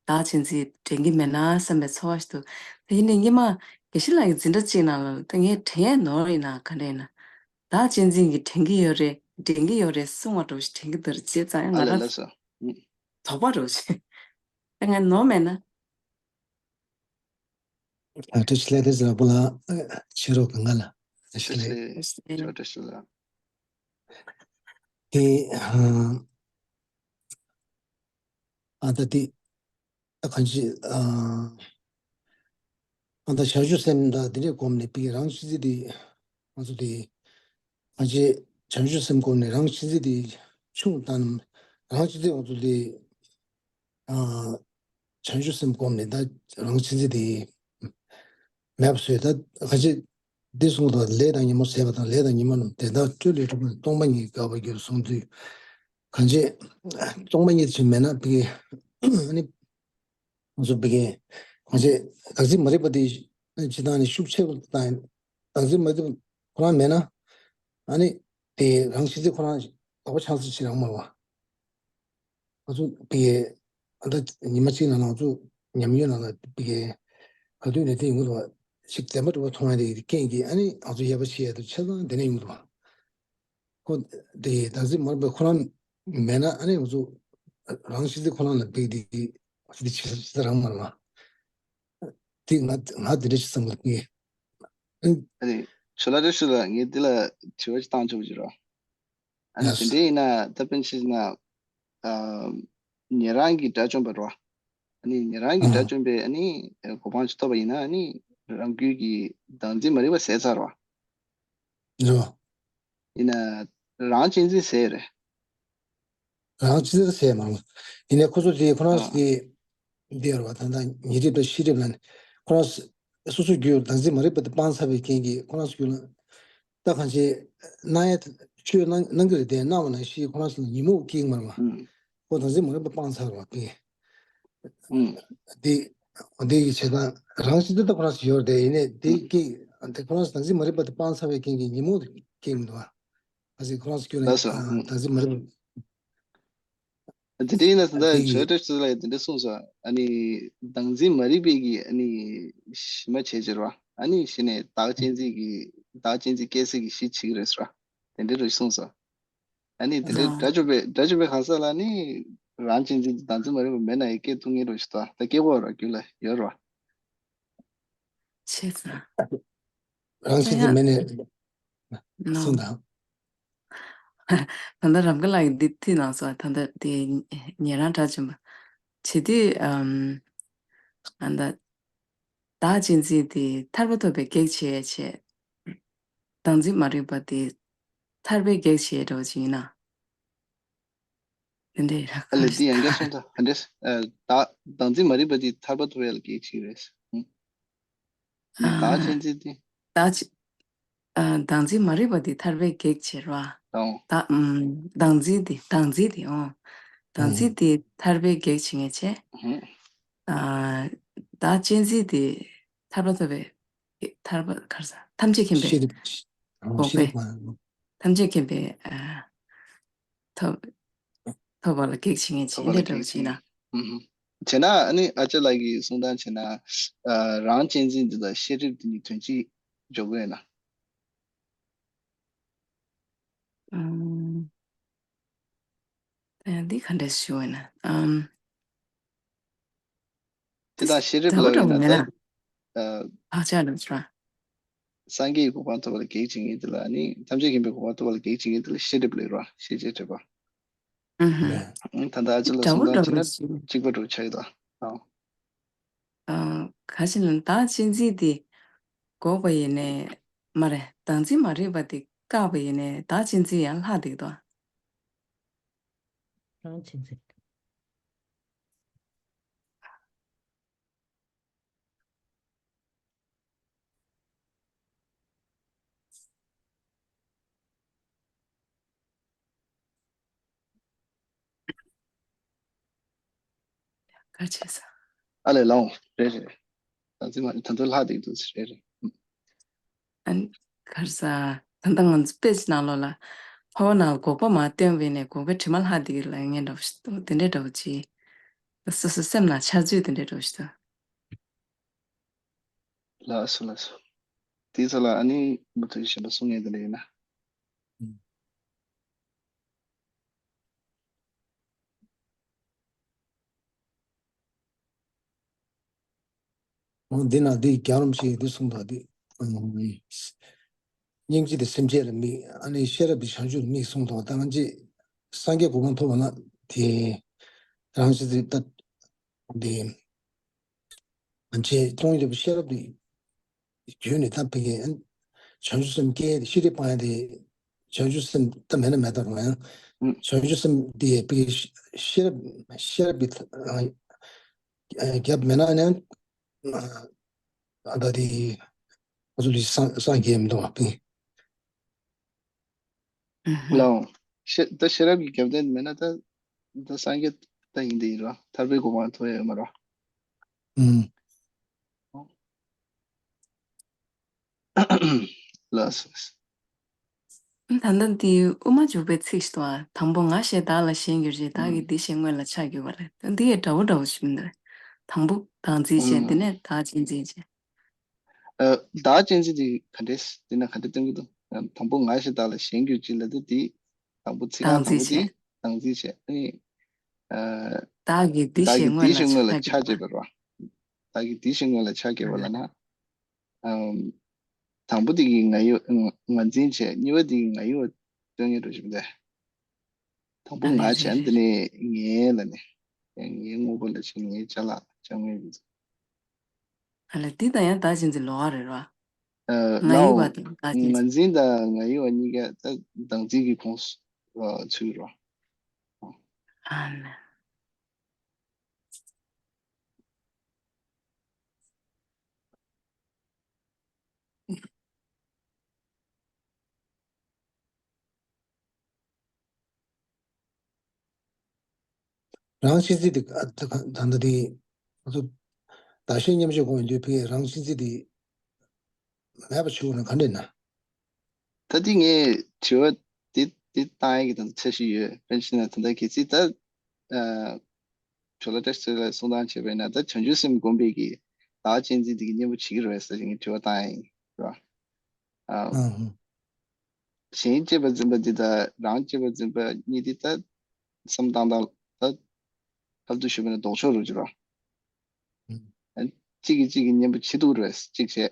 བདག་གཅེས་འཛིན་དྲན་གྱི་མེད་ན་བསམ་པའི་ཚོར་བ་ཞིག་འདུག་དེ་ཡིན་ནའི་སྔོན་མ་དགེ་བཤེས་ལགས་ཀྱི་འཛིན་གྲྭ་གཅིག་ནང་ལ་ད་ངས་དྲན་ཡས་ནོར་ཡིན་ན་ག་འདྲ་ཡིན་ན། བདག་གཅེས་འཛིན་གྱིས་དྲན་གྱི་ཡོད་རེད། དྲན་གྱི་ཡོད་རེད་གསུང་བ་འདྲ་བོ་ཞིག་དྲན་གྱི་འདུག་རེད། བྱས་ཙང་ཡང་ང་རང་དོགས་པ་འདྲ་བོ་ཞིག་ད་ངས་ནོར་མེད་ན། ཨ། བཀྲ་ཤིས་བདེ་ལེགས་ཟེར་བ་ལ། ཨ། ཕྱི་རོགས་གང་ག་ལ་བཀྲ་ཤིས་བདེ་ལེགས། བཀྲ་ཤིས་བདེ་ལེགས། དེ། ཨ། ཨ་ད་དེ། ད་གང་ཅི། ཨ། ཨ་ད་བྱང་ཆུབ་སེམས་དང་དེ་འདྲའི་སྒོམ་ནས་པི་རང་གཅེས་འཛིན་དེ། ང་ཚོ་དེ། གང་ཅི། བྱང་ཆུབ་སེམས་སྒོམ་ནས་རང་གཅེས་འཛིན་དེ་ཆུང་བཏང་ནམ། རང་གཅེས་འཛིན་ང་ཚོ་དེ། ཨ། བྱང་ཆུབ་སེམས་སྒོམ་ནས་ད་རང་གཅེས་འཛིན་དེ་མེད་པ་བཟོས། ད་གང་ཅི། འདི་གསུངས་དང་ལས་དང་ཉོན་མོངས་ཟད་པ་དང་ལས་དང་ཉོན་མོངས་རྣམས་དེ་དག་སྤྲོས་ལས་གྲུབ་པ་སྟོང་པ་ཉིད་དགག་པར་འགྱུར་གསུངས་དུས། གང་ཅི། སྟོང་པ་ཉིད་ཅིག་མེད་ན་པི་ཨ་ནི། ང་ཚོ་བི་གའི་གང་ཅི་བདག་འཛིན་མ་རིག་པ་དེ་ཇི་ལྟར་ནི་ཤུགས་ཆེ་རུ་བཏང་། བདག་འཛིན་མ་རིག་པ་ཁོ་རང་མེད་ན། ཨ་ནི་དེ་རང་གཤིས་རྩིས་ཁོ་རང་ལོག་པ་ཆགས་ཚུལ་ཅིག་རང་མ་རེད་པ། ང་ཚོ་བི་གའི་ཨ་ད་ཉི་མ་གཅིག་ནང་ལ་ང་ཚོ་ཉམས་མྱོང་ནང་ལ་བི་གའི་ག་དུས་ནས་དེ་ཡོང་གི་འདུག་པ། ཞིག་བདེན་པ་འདྲ་པོ་མཐོང་ཡ་དེ་རྐྱེན་གྱིས་ཨ་ནི་ང་ཚོ་ཡལ་བ་བྱེད་ཡ་དེ་ཆ་ཚང་དེ་ནས་ཡོང་གི་འདུག་པ། ཁོ་དེ་བདག་འཛིན་མ་རིག་པ་ཁོ་རང་མེད་ན་ཨ་ནི་ང་ཚོ་རང་གཤིས་རྩིས་ཁོ་རང་ལ་བི་གའི་དེ་དེ་ཆ་རང་མ་རེད་པ། དེ་ང་ང་དེ་འདྲ་ཞིག་བསམ་གི་འདུག་ཨ་ནི་ཇོ་ལགས་བཀྲ་ཤིས་ལགས། ངས་འདི་ལ་དྲི་བ་ཞིག་བཏང་ཆོག་གི་རེད་པ། ཨ་ནི་དེ་འདྲ་ཡིན་ན་ད་དཔེར་ན་བྱས་ན། ཨ། ཉན་རང་གི་དགྲ་བཅོམ་པ་རེད་པ། ཨ་ནི་ཉན་རང་གི་དགྲ་བཅོམ་པས་ཨ་ནི་གོ་འཕང་ཅིག་ཐོབ་པ་ཡིན་ན་ཨ་ནི་རང་རྒྱུད་ཀྱི་བདག་འཛིན་མ་རིག་པ་ཟད་ཚར་བ། རེད་པ། ཡིན་ན་རང་གཅེས་འཛིན་ཟད་རེད། རང་གཅེས་འཛིན་ཟད་མ་རེད། ཡིན་ནའི་ཁོ་ཚོ་དེ་ཁོ་རང་ཨ་གི་འདི་ཡོད་རེད་པ། ད་ལྟ་ཉེ་རིབ་དང་ཤེས་རིབ་ལ་ནི་ཁོ་རང་སོ་སོ་རྒྱུད་བདག་འཛིན་མ་རིག་པ་དེ་སྤངས་ཚར་བའི་རྐྱེན་གྱིས་ཁོ་རང་ཚོ་རྒྱུད་ལ་ད་གང་ཅི་གནང་ཡ་ཆོས་གནང་གནང་གི་རེད་དེ་གནང་བ་ནང་བཞིན་ཁོ་རང་ཚོ་ལ་ཉོན་མོངས་སྐྱེ་གི་མ་རེད་པ། ཨུམ། ཁོ་བདག་འཛིན་མ་རིག་པ་སྤངས་ཚར་བ་དེ། ཨུམ། དེ་དེ་ཡི་བྱེད་སྟངས་རང་བཞིན་དེ་ད་ཁོ་རང་ཚོ་ཡོད་རེད་དེ། ཡིན་ནའི་དེ་ཨུམ། སྐྱེ་དེ་ཁོ་རང་ཚོ་བདག་འཛིན་མ་རིག་པ་དེ་སྤངས་ཚར་བའི་རྐྱེན་གྱིས་ཉོན་མོངས་དེ་སྐྱེ་གི་མི་འདུག་པ། ཨ་ཙི་ཁོ་རང་ཚོ་སྐྱོན་ལ་ལགས་སོ། ཨ་ཨུམ། བདག་འཛིན་མ་རིག་པ། དེ་འདྲ་ཡིན་ན་ད་ལྟ་དེ་ཇོ་བཀྲ་ཤིས་ལགས་ཀྱིས་དེ་འདྲ་གསུངས་སོང་། ཨ་ནི་བདག་འཛིན་མ་རིག་པའི་གི་ཨ་ནི་གཞི་མ་བྱས་བྱས་རེད་པ། ཨ་ནི་གཞི་ནས་བདག་གཅེས་འཛིན་གྱི་བདག་གཅེས་འཛིན་སྐྱེ་སའི་གི་གཞི་བྱེད་ཀྱི་རེད་ཟེར་བ། དེ་འདྲ་རེད་གསུངས་སོང་། ཨ་ནི་དེ་འདྲ་དགྲ་བཅོམ་པའི་དགྲ་བཅོམ་པའི་གང་ཟག་ལ་ནི་རང་གཅེས་འཛིན་གྱི་བདག་འཛིན་མ་རིག་པ་མེད་ན་ཡང་སྐྱེ་ཐུབ་ངེས་རེད་ཞུ་ད། ད་སྐྱེ་དགོས་ར་རྒྱུད་ལ་ཡོད་ར། བྱས་ཙང་། རང་གཅེས་འཛིན་མེད་ནས་ནོ། གསུངས་དང་། ད་ལྟ་རམ་ཁ་ལགས་ཀྱིས་འདི་ཐིག་གནང་སོང་། ད་ལྟ་དེ་ཉན་རང་དགྲ་བཅོམ་པ་བྱེད་དུས། ཨམ། ཨ་ད། བདག་གཅེས་འཛིན་དེ་ཐར་པ་ཐོབ་པའི་གེགས་བྱེད་བྱེད། བདག་འཛིན་མ་རིག་པ་དེ་ཐར་པའི་གེགས་བྱེད་འདྲ་བོ་ཅིག་ཡིན་ན། དེ་འདྲའི་ར་ཨ་ལས་འདི་ཡང་བསྐྱར་གསུངས་དང་། ཨ་འདྲས། ཨ་བདག་བདག་འཛིན་མ་རིག་པ་དེ་ཐར་པ་ཐོབ་ཡ་ལ་གེགས་བྱེད་རེད། ཨ་ནི་བདག་གཅེས་འཛིན་དེ། བདག་གཅེས། ཨ་བདག་འཛིན་མ་རིག་པ་དེ་ཐར་པའི་གེགས་བྱེད་ར། དང་། བདག་ཨམ། བདག་འཛིན་དེ་བདག་འཛིན་དེ་ཨོ། བདག་འཛིན་དེ་ཐར་པའི་གེགས་བྱེད་ངེས་བྱས། ཨ་བདག་གཅེས་འཛིན་དེ་ཐར་པ་ཐོབ་པའི་ཐར་པ་ག་རེ་ཟ། ཐམས་ཅད་མཁྱེན་པའི་ཤེས་རབ་འོག་པའི་ཤེས་རབ། ཐམས་ཅད་མཁྱེན་པའི་ཨ་ཐོབ་ཐོབ་པ་ལ་གེགས་བྱེད་ངེས་བྱས། ཐོབ་པ་ལ་འདི་འདྲ་བོ་གེགས་བྱེད་ན། ཨུ་ཧུ། བྱས་ན་ཨ་ནི་ཨ་ཅག་ལགས་ཀྱིས་གསུང་སྟངས་བྱས་ན། ཨ་རང་གཅེས་འཛིན་འདི་དང་ཤེས་རབ་འདི་གཉིས་དོན་གཅིག་འཇོག་གི་ཡོད་ན། ཨུམ། ཨ་འདི་ག་འདྲས་ཞུ་འོས་ན། ཨམ། དེ་དང་ཤེས་རབ་ལབ་ཡོད་ན་ད། ཨ། བག་ཆགས་ལ་ཟེར་བ། སངས་རྒྱས་ཀྱི་གོ་འཕང་ཐོབ་པ་ལ་གེགས་བྱེད་མཁན་དེ་ལ་ནི། ཐམས་ཅད་མཁྱེན་པའི་གོ་འཕང་ཐོབ་པ་ལ་གེགས་བྱེད་མཁན་དེ་ལ་ཤེས་སྒྲིབ་ལབ་ར། ཤེས་བྱའི་སྒྲིབ་པ། ཨུ་ཧུ། ད་ལྟ་ཅི་ལ་འདྲ་པོ་གསུང་སྟངས་བྱས་ན་འདྲ་པོ་ཞིག་གཅིག་པ་འདྲ་ཆགས་ཀྱི་འདུག་ཨང་། ཨ། ག་ཞིག་ལ་བདག་གཅེས་འཛིན་དེ་འགོག་པ་ཡིན་ནའི་མ་རེད། བདག་འཛིན་མ་རིག་པ་དེ་བཀག་པ་ཡིན་ནའི་བདག་གཅེས་འཛིན་ཡང་ལྷག་བསྡད་ཀྱི་འདུག་རང་གཅེས་འཛིན། ག་རེ་བྱས་སོང་། ཨ་ལས་ལའོ། རེད་རེད། ད་ཙི་མ་ད་ཚོད་ལྷག་བསྡད་འདུག་ཟེར་རེད་རེད། ཨ་ནི་ག་རེ་ཟ། ད་ལྟ་ང་ཚོ་དཔེ་ཆ་ནང་ལོགས་ལ། ཕ་བོ་ནང་ལ་སྒོག་པ་མར་བཏོན་པ་ཡིན་ནའི་སྒོག་པའི་དྲི་མ་ལྷག་བསྡད་ཀྱི་ལབ་མཁན་འདྲ་བོ་ཞིག་འདུག་དེ་འདྲའི་འདྲ་བོ་ཅིག་སོ་སོའི་སེམས་ནང་འཆར་ཚུལ་དེ་འདྲའི་འདྲ་བོ་ཞིག་འདུག་ལགས་སོ་ལགས་སོ། དེའི་ཚོ་ལ་ཨ་ནི་མུ་མཐུད་གཞན་པ་གསུང་མཁན་དེ་འདྲ་ཡོད་ན། འོ་འདི་ན་འདི་རྒྱལ་བ་རིན་པོ་ཆེས་འདི་གསུངས་དང་འདི། སྙིང་རྗེ་དེ་སེམས་ཅན་ལ་དམིགས། ཨ་ནི་ཤེས་རབ་དེ་བྱང་ཆུབ་ལ་དམིགས་གསུངས་དང་། ད་ང་ཚོས་སངས་རྒྱས་གོ་འཕང་ཐོབ་པ་ན་དེ་རང་བཞིན་དེ་ད་དེ། ང་ཚོས་སྟོང་ཉིད་རྟོགས་པའི་ཤེས་རབ་དེ་རྒྱུད་ནས་ད་བི་གའི་བྱང་ཆུབ་སེམས་བསྐྱེད་དེ་ཤེས་རིག་སྤང་ཡ་དེ་བྱང་ཆུབ་སེམས་ད་མེད་ན་མེད་ད་རུང་ཡང་། ཨུ། བྱང་ཆུབ་སེམས་དེ་བི་གའི་ཤེས་རབ་ཤེས་རབ་ཀྱི་རྒྱབ་མེད་ན་ནི་ཨ་ད་དེ་ང་ཚོ་ལུས་སངས་སངས་རྒྱས་མི་འདུག་བ་བི། ལའོ། ཤེས་ད་ཤེས་རབ་ཀྱི་རྒྱབ་རྟེན་མེད་ན་ད་ད་སངས་རྒྱས་ད་ཡིན་དེ་ཡིན་རོ། ཐར་པའི་གོ་འཕང་ཐོབ་ཡ་ཡོད་མ་རོ། ཨུ། ལགས་སོ། ད་ལྟ་འདི་དབུ་མ་འཇུག་པའི་ཚིག་ཞིག་འདུག་ཨ། དང་པོ་ང་ཞེས་བདག་ལ་ཞེན་གྱུར་ཅིག་བདག་གིས་འདི་ཞེས་སྔོན་ལ་ཆགས་གྱུར་པ་རེད། འདི་ཡི་འདྲ་བོ་འདྲ་བོ་ཞིག་མི་འདུག་དང་པོ་བདག་འཛིན་བྱས། འདི་ནས་བདག་གཅེས་འཛིན་བྱས། ཨ། བདག་གཅེས་འཛིན་དེ་ག་འདྲས་འདི་ན་ག་འདྲས་སྟོན་གྱི་འདུག་དང་པོ་ང་ཞེས་བདག་ལ་ཞེན་གྱུར་ཅིག་ལབ་དུས་དེ་དང་པོ་ཚིག་རྐང་དང་པོ་དེ་བདག་འཛིན་བྱས། ཨ་ནི། ཨ། བདག་གིས་འདི་བདག་ཞེས་གིས་འདི་སྔོན་ལ་ཞེས་སྔོན་ལ་ཆགས་ཆགས་གྱུར་པ་རེད་བ། བདག་གིས་འདི་ཞེས་སྔོན་ལ་ཆགས་གྱུར་པ་ལབ་ན། ཨམ། དང་པོ་དེ་གིས་ང་ཡི་ང་འཛིན་བྱས། གཉིས་པ་དེ་གིས་ང་ཡི་བ་སྟོན་ངེས་འགྲོ་བཞིན་པ་དེ། དང་པོ་ང་བྱས། འདི་ནས་ངའི་ལབ་ནས། ངའི་དངོས་པོ་ལ་བྱས། ངའི་ཅ་ལག་ཅ་དངོས་ཀྱི། ཨ་ལས་འདི་ད་ཡང་བདག་གཅེས་འཛིན་ལོགས་ཀ་རེད་ར། ཨ། ང་ཡི་བ་དང་བདག་གཅེས་འཛིན། ང་འཛིན་དང་ང་ཡི་བ་གཉིས་ཀ་ད་བདག་འཛིན་གྱི་ཁོངས་སུ་ཚུད་རོ། ཨ་ལས། རང་གཅེས་འཛིན་དེ་ཨ་ད་ད་ད་དེ་ང་ཚོ་བདག་གཞན་མཉམ་བརྗེ་དགོས་ཡོང་དུས་བི་གའི་རང་གཅེས་འཛིན་དེ་མེད་པ་བྱུང་ན་ག་འདྲས་ན། ད་དེ་ངས་དྲི་བ་དེ་དེ་བཏང་ཡ་གི་ད་ཚད་ཞིག་ཡོད། དཔེར་ན་ད་ལྟ་གལ་སྲིད་ད་ཨ། ཇོ་ལགས་བཀྲ་ཤིས་ཚེ་རིང་ལགས་གསུང་སྟངས་བྱས་པ་ཡིན་ན་ད་བྱང་ཆུབ་སེམས་བསྒོམས་པའི་གི་བདག་གཅེས་འཛིན་དེ་གི་གཉེན་པོ་བྱེད་ཀྱི་རེད་ཟེར་ངས་དྲི་བ་བཏང་ཡ་ཡིན་ར། ཨ། ཨང་། གཞན་གཅེས་པར་འཛིན་པ་འདི་དང་རང་གཅེས་པར་འཛིན་པ་གཉིས་འདི་ད་བསམ་སྟངས་དང་ད་ཁ་ཐུག་ཞུས་པ་ན་ལྡོག་ཕྱོགས་རུ་འགྱུར་རོ། ཨང་། གཅིག་གིས་གཅིག་གི་གཉེན་པོ་བྱེད་ཐུབ་རེད་གཅིག་བྱས།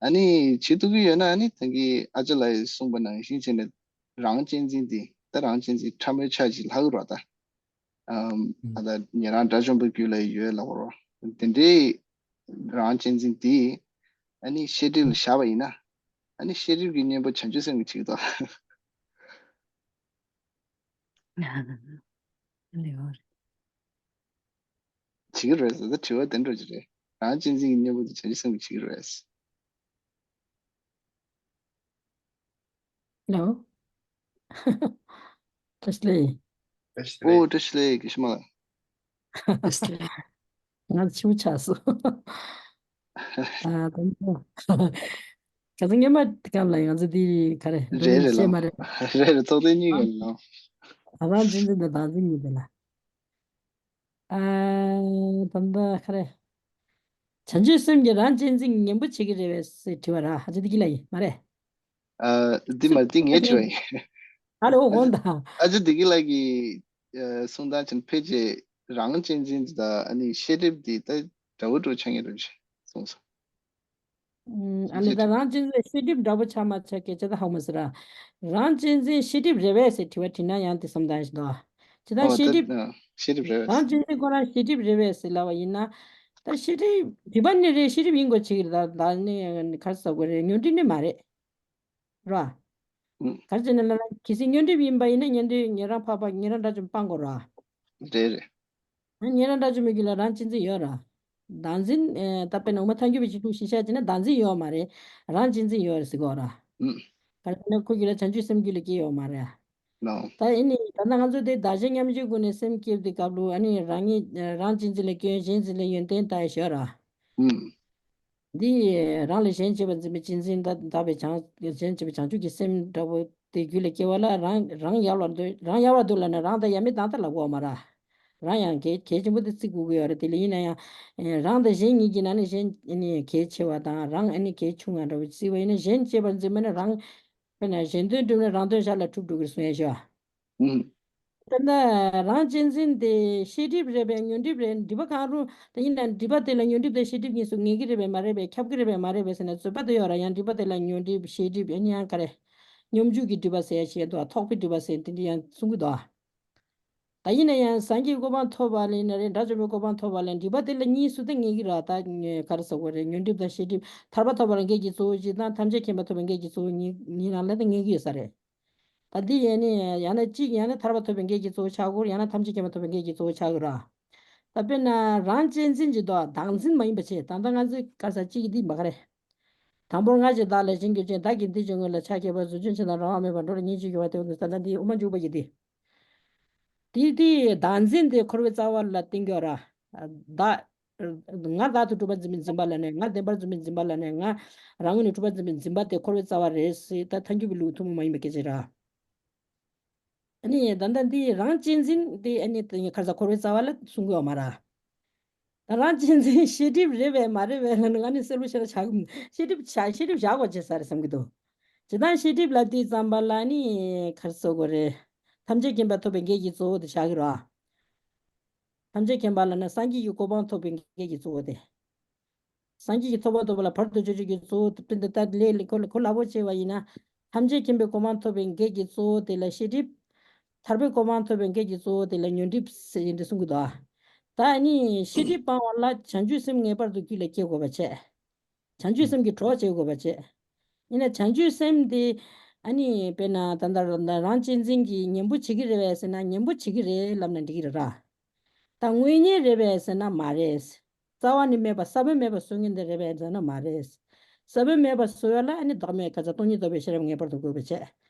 ཨ་ནི་བྱེད་ཐུབ་ཀྱི་ཡོད་ན་ཨ་ནི་ད་གིན་ཨ་ཅག་ལགས་ཀྱིས་གསུངས་པ་ནང་བཞིན་བྱས་ནས་རང་གཅེས་འཛིན་འདི་ད་རང་གཅེས་འཛིན་ཕྲ་མོའི་ཆ་ཅིག་ལྷག་གི་རེད་ད། ཨམ། ཨང་། ད་ལྟ་ཉན་རང་དགྲ་བཅོམ་པ་རྒྱུད་ལ་ཡོད་ལབ་རོ། དེ་འདྲའི་རང་གཅེས་འཛིན་འདི་ཨ་ནི་ཤེས་སྒྲིབ་ལ་བཞག་པ་ཡིན་ན་ཨ་ནི་ཤེས་སྒྲིབ་ཀྱི་གཉེན་པོ་བྱང་ཆུབ་སེམས་ཀྱིས་བྱེད་ཀྱི་འདུག་ལེའོ། བྱེད་ཀྱི་རེད་ཟེར་ད་དྲི་བ་དེ་འདྲ་ཅིག་རེད། རང་གཅེས་འཛིན་གྱི་གཉེན་པོ་དེ་བྱང་ཆུབ་སེམས་ཀྱིས་བྱེད་ཀྱི་རེད། ལེའོ། བཀྲ་ཤིས་བདེ་ལེགས། བཀྲ་ཤིས་བདེ་ལེགས། ཨོ་བཀྲ་ཤིས་བདེ་ལེགས་དགེ་བཤེས་མ་ལགས། བཀྲ་ཤིས་བདེ་ལེགས། ང་ཚོ་ཆུང་ཆགས་སོང་། ཨ་དང་པོ། ག་ཚོད་སྔོན་མ་སྐབས་ལ་ང་ཚོ་འདི་ག་རེ་འགྲོ་རེད་རེད་ཤེས་ལགས། མ་རེད། རེད་རེད། ཚོགས་ཐེངས་གཉིས་ཀྱི་ལགས། ཨ་རང་གཅེས་འཛིན་དང་བདག་འཛིན་གཉིས་དེ་ལ། ཨ། ད་ལྟ་ག་རེ། བྱང་ཆུབ་སེམས་ཀྱིས་རང་གཅེས་འཛིན་གྱི་གཉེན་པོ་བྱེད་ཀྱི་རེད་པས་ཟེར་དྲི་བ་ར། ཧ་ཅང་འདི་གི་ལ་ཡིན་མ་རེད། ཨ། འདི་མ་འདི་ངའི་དྲི་བ་ཡིན། ཨ་ལེ་འོ་འོ་ད། ཨ་ཅག་བདེ་སྐྱིད་ལགས་ཀྱིས་གསུང་སྟངས་བྱས་ན་ཕལ་ཆེར་རང་གཅེས་འཛིན་དེ་དང་ཨ་ནི་ཤེས་སྒྲིབ་དེ་ད་འདྲ་བོ་འདྲ་བོ་ཆགས་ངེས་རེད་གསུངས་སོང་། ཨ་ལེ་ད་རང་གཅེས་འཛིན་ཤེས་སྒྲིབ་འདྲ་པོ་ཆགས་མ་ཆགས་སྐད་ཆ་ད་ཧ་གོ་མ་སོང་ར། རང་གཅེས་འཛིན་ཤེས་སྒྲིབ་རེད་པས་ཟེར་དྲི་བ་དྲིས་ན་ཡང་དེ་བསམ་སྟངས་ཤིག་འདུག་ཨ། ཇི་ལྟར་ཨོ་ཤེས་ད་སྒྲིབ། ཨ་ཤེས་སྒྲིབ་རེད་པས། རང་གཅེས་འཛིན་ཁོ་རང་ཤེས་སྒྲིབ་རེད་པས་ཟེར་ལབ་པ་ཡིན་ན། ད་ཤེས་སྒྲིབ་སྒྲིབ་པ་ནི་རེད། ཤེས་སྒྲིབ་ཡིན་དགོས་ཆེ་གི་རེད། ད་ད་ནི་ག་རེ་ཟེར་དགོས་རེད། ཉོན་སྒྲིབ་ནི་མ་རེད། ར། ཨུ། ག་རེ་བྱས་ན་ལ་ལ་གལ་སྲིད་ཉོན་སྒྲིབ་ཡིན་པ་ཡིན་ན་ཉོན་སྒྲིབ་ཉན་རང་འཕགས་པ་ཉན་རང་དགྲ་བཅོམ་སྤང་དགོས་ར། རེད་རེད། ཉན་རང་དགྲ་བཅོམ་པའི་རྒྱུད་ལ་རང་གཅེས་འཛིན་ཡོད་ར། བདག་འཛིན་ཨེ་ད་དཔེར་ན་འོ་མ་ཐལ་འགྱུར་བའི་གཞི་ལུགས་གཞི་བཞག་བྱས་ན་བདག་འཛིན་ཡོད་མ་རེད། རང་གཅེས་འཛིན་ཡོད་རེད་ཟེར་གོ་ར། ཨུ། ག་རེ་ཟེར་ན་ཁོ་རྒྱུད་ལ་བྱང་ཆུབ་སེམས་རྒྱུད་ལ་སྐྱེས་ཡོད་མ་རེད། ལའོ། ད་ཨེ་ནི་ད་ལྟ་ང་ཚོ་དེ་བདག་གཞན་མཉམ་བརྗེའི་སྒོ་ནས་སེམས་བསྐྱེད་དེ་སྐབས་ལུ་ཨ་ནི་རང་ཉིད་རང་གཅེས་འཛིན་ལ་སྐྱོན། གཞན་འཛིན་ལ་ཡོན་ཏན་ལྟ་ཡ་ཞོར་ར། ཨུམ། འདི་རང་ལས་གཞན་གཅེས་པར་འཛིན་པའི་གཅེས་འཛིན་དང་དག་པའི་བྱང་། གཞན་གཅེས་པའི་བྱང་ཆུབ་ཀྱི་སེམས་འདྲ་པོ་དེ་རྒྱུད་ལ་སྐྱེ་བ་ལ་རང་རང་ཡལ་བར་འདོད། རང་ཡལ་བར་འདོད་ལབ་ན་རང་དང་ཡལ་མེད་དང་དག་ལབ་དགོས་མ་ར། རང་ཡང་གལ་གལ་ཆེན་པོ་དེ་བརྩི་དགོས་ཀྱི་ཡོད་རེད། དེ་ལ་ཡིན་ན་ཡང་རང་དང་གཞན་གཉིས་ཀྱི་ནང་ནས་གཞན་ཨ་ནི་གལ་ཆེ་བ་དང་རང་ཨ་ནི་གལ་ཆུང་བ་འདྲ་པོ་བརྩི་བ་ཡིན་ན་གཞན་གཅེས་པར་འཛིན་པ་ནི་རང་དཔེར་ན་གཞན་དོན་བསྒྲུབས་ན་རང་དོན་ཞར་ལ་གྲུབ་འགྲོ་གི་རེད་གསུང་ཡ་ཞོ། ཨུམ། ད་ལྟ་རང་གཅེས་འཛིན་དེ་ཤེས་སྒྲིབ་རེད་པས་ཉོན་སྒྲིབ་རེད། སྒྲིབ་པ་གང་རུང་དེ་ཡིན་ན་སྒྲིབ་པ་དེ་ལ་ཉོན་སྒྲིབ་དང་ཤེས་སྒྲིབ་གཉིས་སུ་ངེས་ཀྱི་རེད་པས་མ་རེད་པས། ཁྱབ་ཀྱི་རེད་པས་མ་རེད་པས་ཟེར་ན་རྩོད་པ་དེ་ཡོད་ར། ཡང་སྒྲིབ་པ་དེ་ལ་ཉོན་སྒྲིབ་ཤེས་སྒྲིབ་ཨ་ནི་ཡང་ག་རེ་སྙོམས་འཇུག་གི་སྒྲིབ་པ་ཟེར་ཡ་ཞིག་འདུག་ཐོགས་པའི་སྒྲིབ་པ་ཟེར་དེ་འདྲ་ཡང་གསུང་གི་འདུག་ད་ཡིན་ན་ཡང་སངས་རྒྱས་གོ་འཕང་ཐོབ་པ་ལ་ཡིན་ན་རེད། དགྲ་བཅོམ་པའི་གོ་འཕང་ཐོབ་པ་ལ་སྒྲིབ་པ་དེ་ལ་གཉིས་སུ་ད་ངེས་ཀྱི་ར། ད་ག་རེ་ཟེར་དགོས་རེད། ཉོན་སྒྲིབ་དང་ཤེས་སྒྲིབ། ཐར་པ་ཐོབ་པ་ལ་འགལ་གྱི་གཙོ་བོ་གཅིག་དང་ཐམས་ཅད་མཁྱེན་པ་ཐོབ་པའི་འགལ་གྱི་གཙོ་བོ་གཉིས་གཉིས་རང་ལ་ད་ངེས་ཀྱི་ཡོད་ས་རེད། ད་འདི་ཡང་ནི་ཡང་ན་གཅིག་ཡང་ན་ཐར་པ་ཐོབ་པའི་འགལ་གྱི་གཙོ་བོ་ཆགས་དགོས། ཡང་ན་ཐམས་ཅད་མཁྱེན་པ་ཐོབ་པའི་འགལ་གྱི་གཙོ་བོ་ཆགས་དགོས་ར། ད་དཔེར་ན་རང་གཅེས་འཛིན་གྱི་མདོ་བདག་འཛིན་མ་ཡིན་པ་བྱས། ད་ལྟ་ང་ཚོས་ག་རེ་ཟེར་གཅིག་གི་འདི་མ་ག་རེ། དང་པོར་ང་ཞེས་བདག་ལ་གཞན་གྱུར་ཅིང་། བདག་གིས་འདི་ཅི་དངོས་ལ་ཆགས་བསྐྱེད་པ། གཟུགས་ཅན་ཕྱིར་དང་རང་དབང་མེད་པར་འགྲོ་ལ་སྙིང་རྗེ་གྱུར་པ་སྟེ། འོ་འདི་ལྟར་ན་འདི་དབུ་མ་འཇུག་པ་ཡི་སྟེ། དེ་དེ་བདག་འཛིན་དེ་འཁོར་བའི་རྩ་བ་ལ་བརྟེན་གྱི་ཡོད་ར། བདག་ང་བདག་ཏུ་གྲུབ་པར་འཛིན་པའི་འཛིན་པ་ལ་ནི། ང་བདེན་པར་འཛིན་པའི་འཛིན་པ་ལ་ནི། ང་རང་ངོས་ནས་གྲུབ་པར་འཛིན་པའི་འཛིན་པ་དེ་འཁོར་བའི་རྩ་བ་རེད་ཟེར། ད་ཐལ་འགྱུར་བའི་ལུགས་ཐུན་མོང་མ་ཡིན་པའི་སྐད་ཆ་ར། ཨ་ནི་ད་ལྟ་འདི་རང་གཅེས་འཛིན་དེ་ཨ་ནི་དེ་ཁ་སང་འཁོར་བའི་རྩ་བ་ལ་གསུང་གི་ཡོད་མ་ར། ད་རང་གཅེས་འཛིན་ཤེས་སྒྲིབ་རེད་པས་མ་རེད་པས་ལབ་ན་ང་ནི་གསལ་པོ་ཤེས་ར་ཆགས་ཀྱི་མི་འདུག་ཤེས་སྒྲིབ་བྱ་ཤེས་སྒྲིབ་བཞག་དགོས་བྱས་ས་རེད་བསམ་གྱི་འདུག་ཇི་ལྟར་ཤེས་སྒྲིབ་ལ་དེ་ཙམ་པ་ལ་ནི་ག་རེ་ཟེར་དགོས་རེད། ཐམས་ཅད་མཁྱེན་པ་ཐོབ་པའི་འགལ་གྱི་གཙོ་བོ་དེ་བཞག་གི་ར། ཐམས་ཅད་མཁྱེན་པ་ལ་ནི་སངས་རྒྱས་ཀྱི་གོ་འཕང་ཐོབ་པའི་འགལ་གྱི་གཙོ་བོ་དེ། སངས་རྒྱས་ཀྱི་ཐོབ་པ་ཐོབ་པ་ལ་བར་དུ་གཅོད་བྱེད་ཀྱི་གཙོ་བོ་དེ་སྤུན་ཟླ་ལྟ་ལས་ལས་ཁོ་ལ་ཁོ་ལ་བོ་བྱས་པ་ཡིན་ན། ཐམས་ཅད་མཁྱེན་པའི་གོ་འཕང་ཐོབ་པའི་འགལ་གྱི་གཙོ་བོ་དེ་ལ་ཤེས་སྒྲིབ། ཐར་པའི་གོ་འཕང་ཐོབ་པའི་འགལ་གྱི་གཙོ་བོ་དེ་ལ་ཉོན་སྒྲིབ་ཟེར་ཡིན་འདྲ་གསུང་གི་འདུག་ད་ནི་ཤེས་སྒྲིབ་སྤང་བ་ལ་བྱང་ཆུབ་སེམས་ངེས་པར་དུ་རྒྱུད་ལ་སྐྱེ་དགོས་པ་བྱས། བྱང་ཆུབ་སེམས་ཀྱི་གྲོགས་བྱེད་དགོས་པ་བྱས། ཡིན་ན་བྱང་ཆུབ་སེམས་དེ་ཨ་ནི་དཔེར་ན་ད་ལྟ་རང་གཅེས་འཛིན་གྱི་གཉེན་པོ་བྱེད་ཀྱི་རེད་པས་ཟེར་ན་གཉེན་པོ་བྱེད་ཀྱི་རེད་ལབ་ན་འགྲིག་གི་རེད་ར། ད་དངོས་གཉེན་རེད་པས་ཟེར་ན་མ་རེད། རྩ་བ་ནས་མེད་པ་ས་བོན་མེད་པ་བཟོ་མཁན་དེ་རེད་པས་ཟེར་ན་མ་རེད། ས་བོན་མེད་པ་བཟོ་ཡ་ལ་ཨ་ནི་བདག་མེད་ཁ་ཚ་སྟོང་ཉིད་རྟོགས་པའི་ཤེས་རབ་ངེས་པར་དུ་དགོས་པ་བྱས།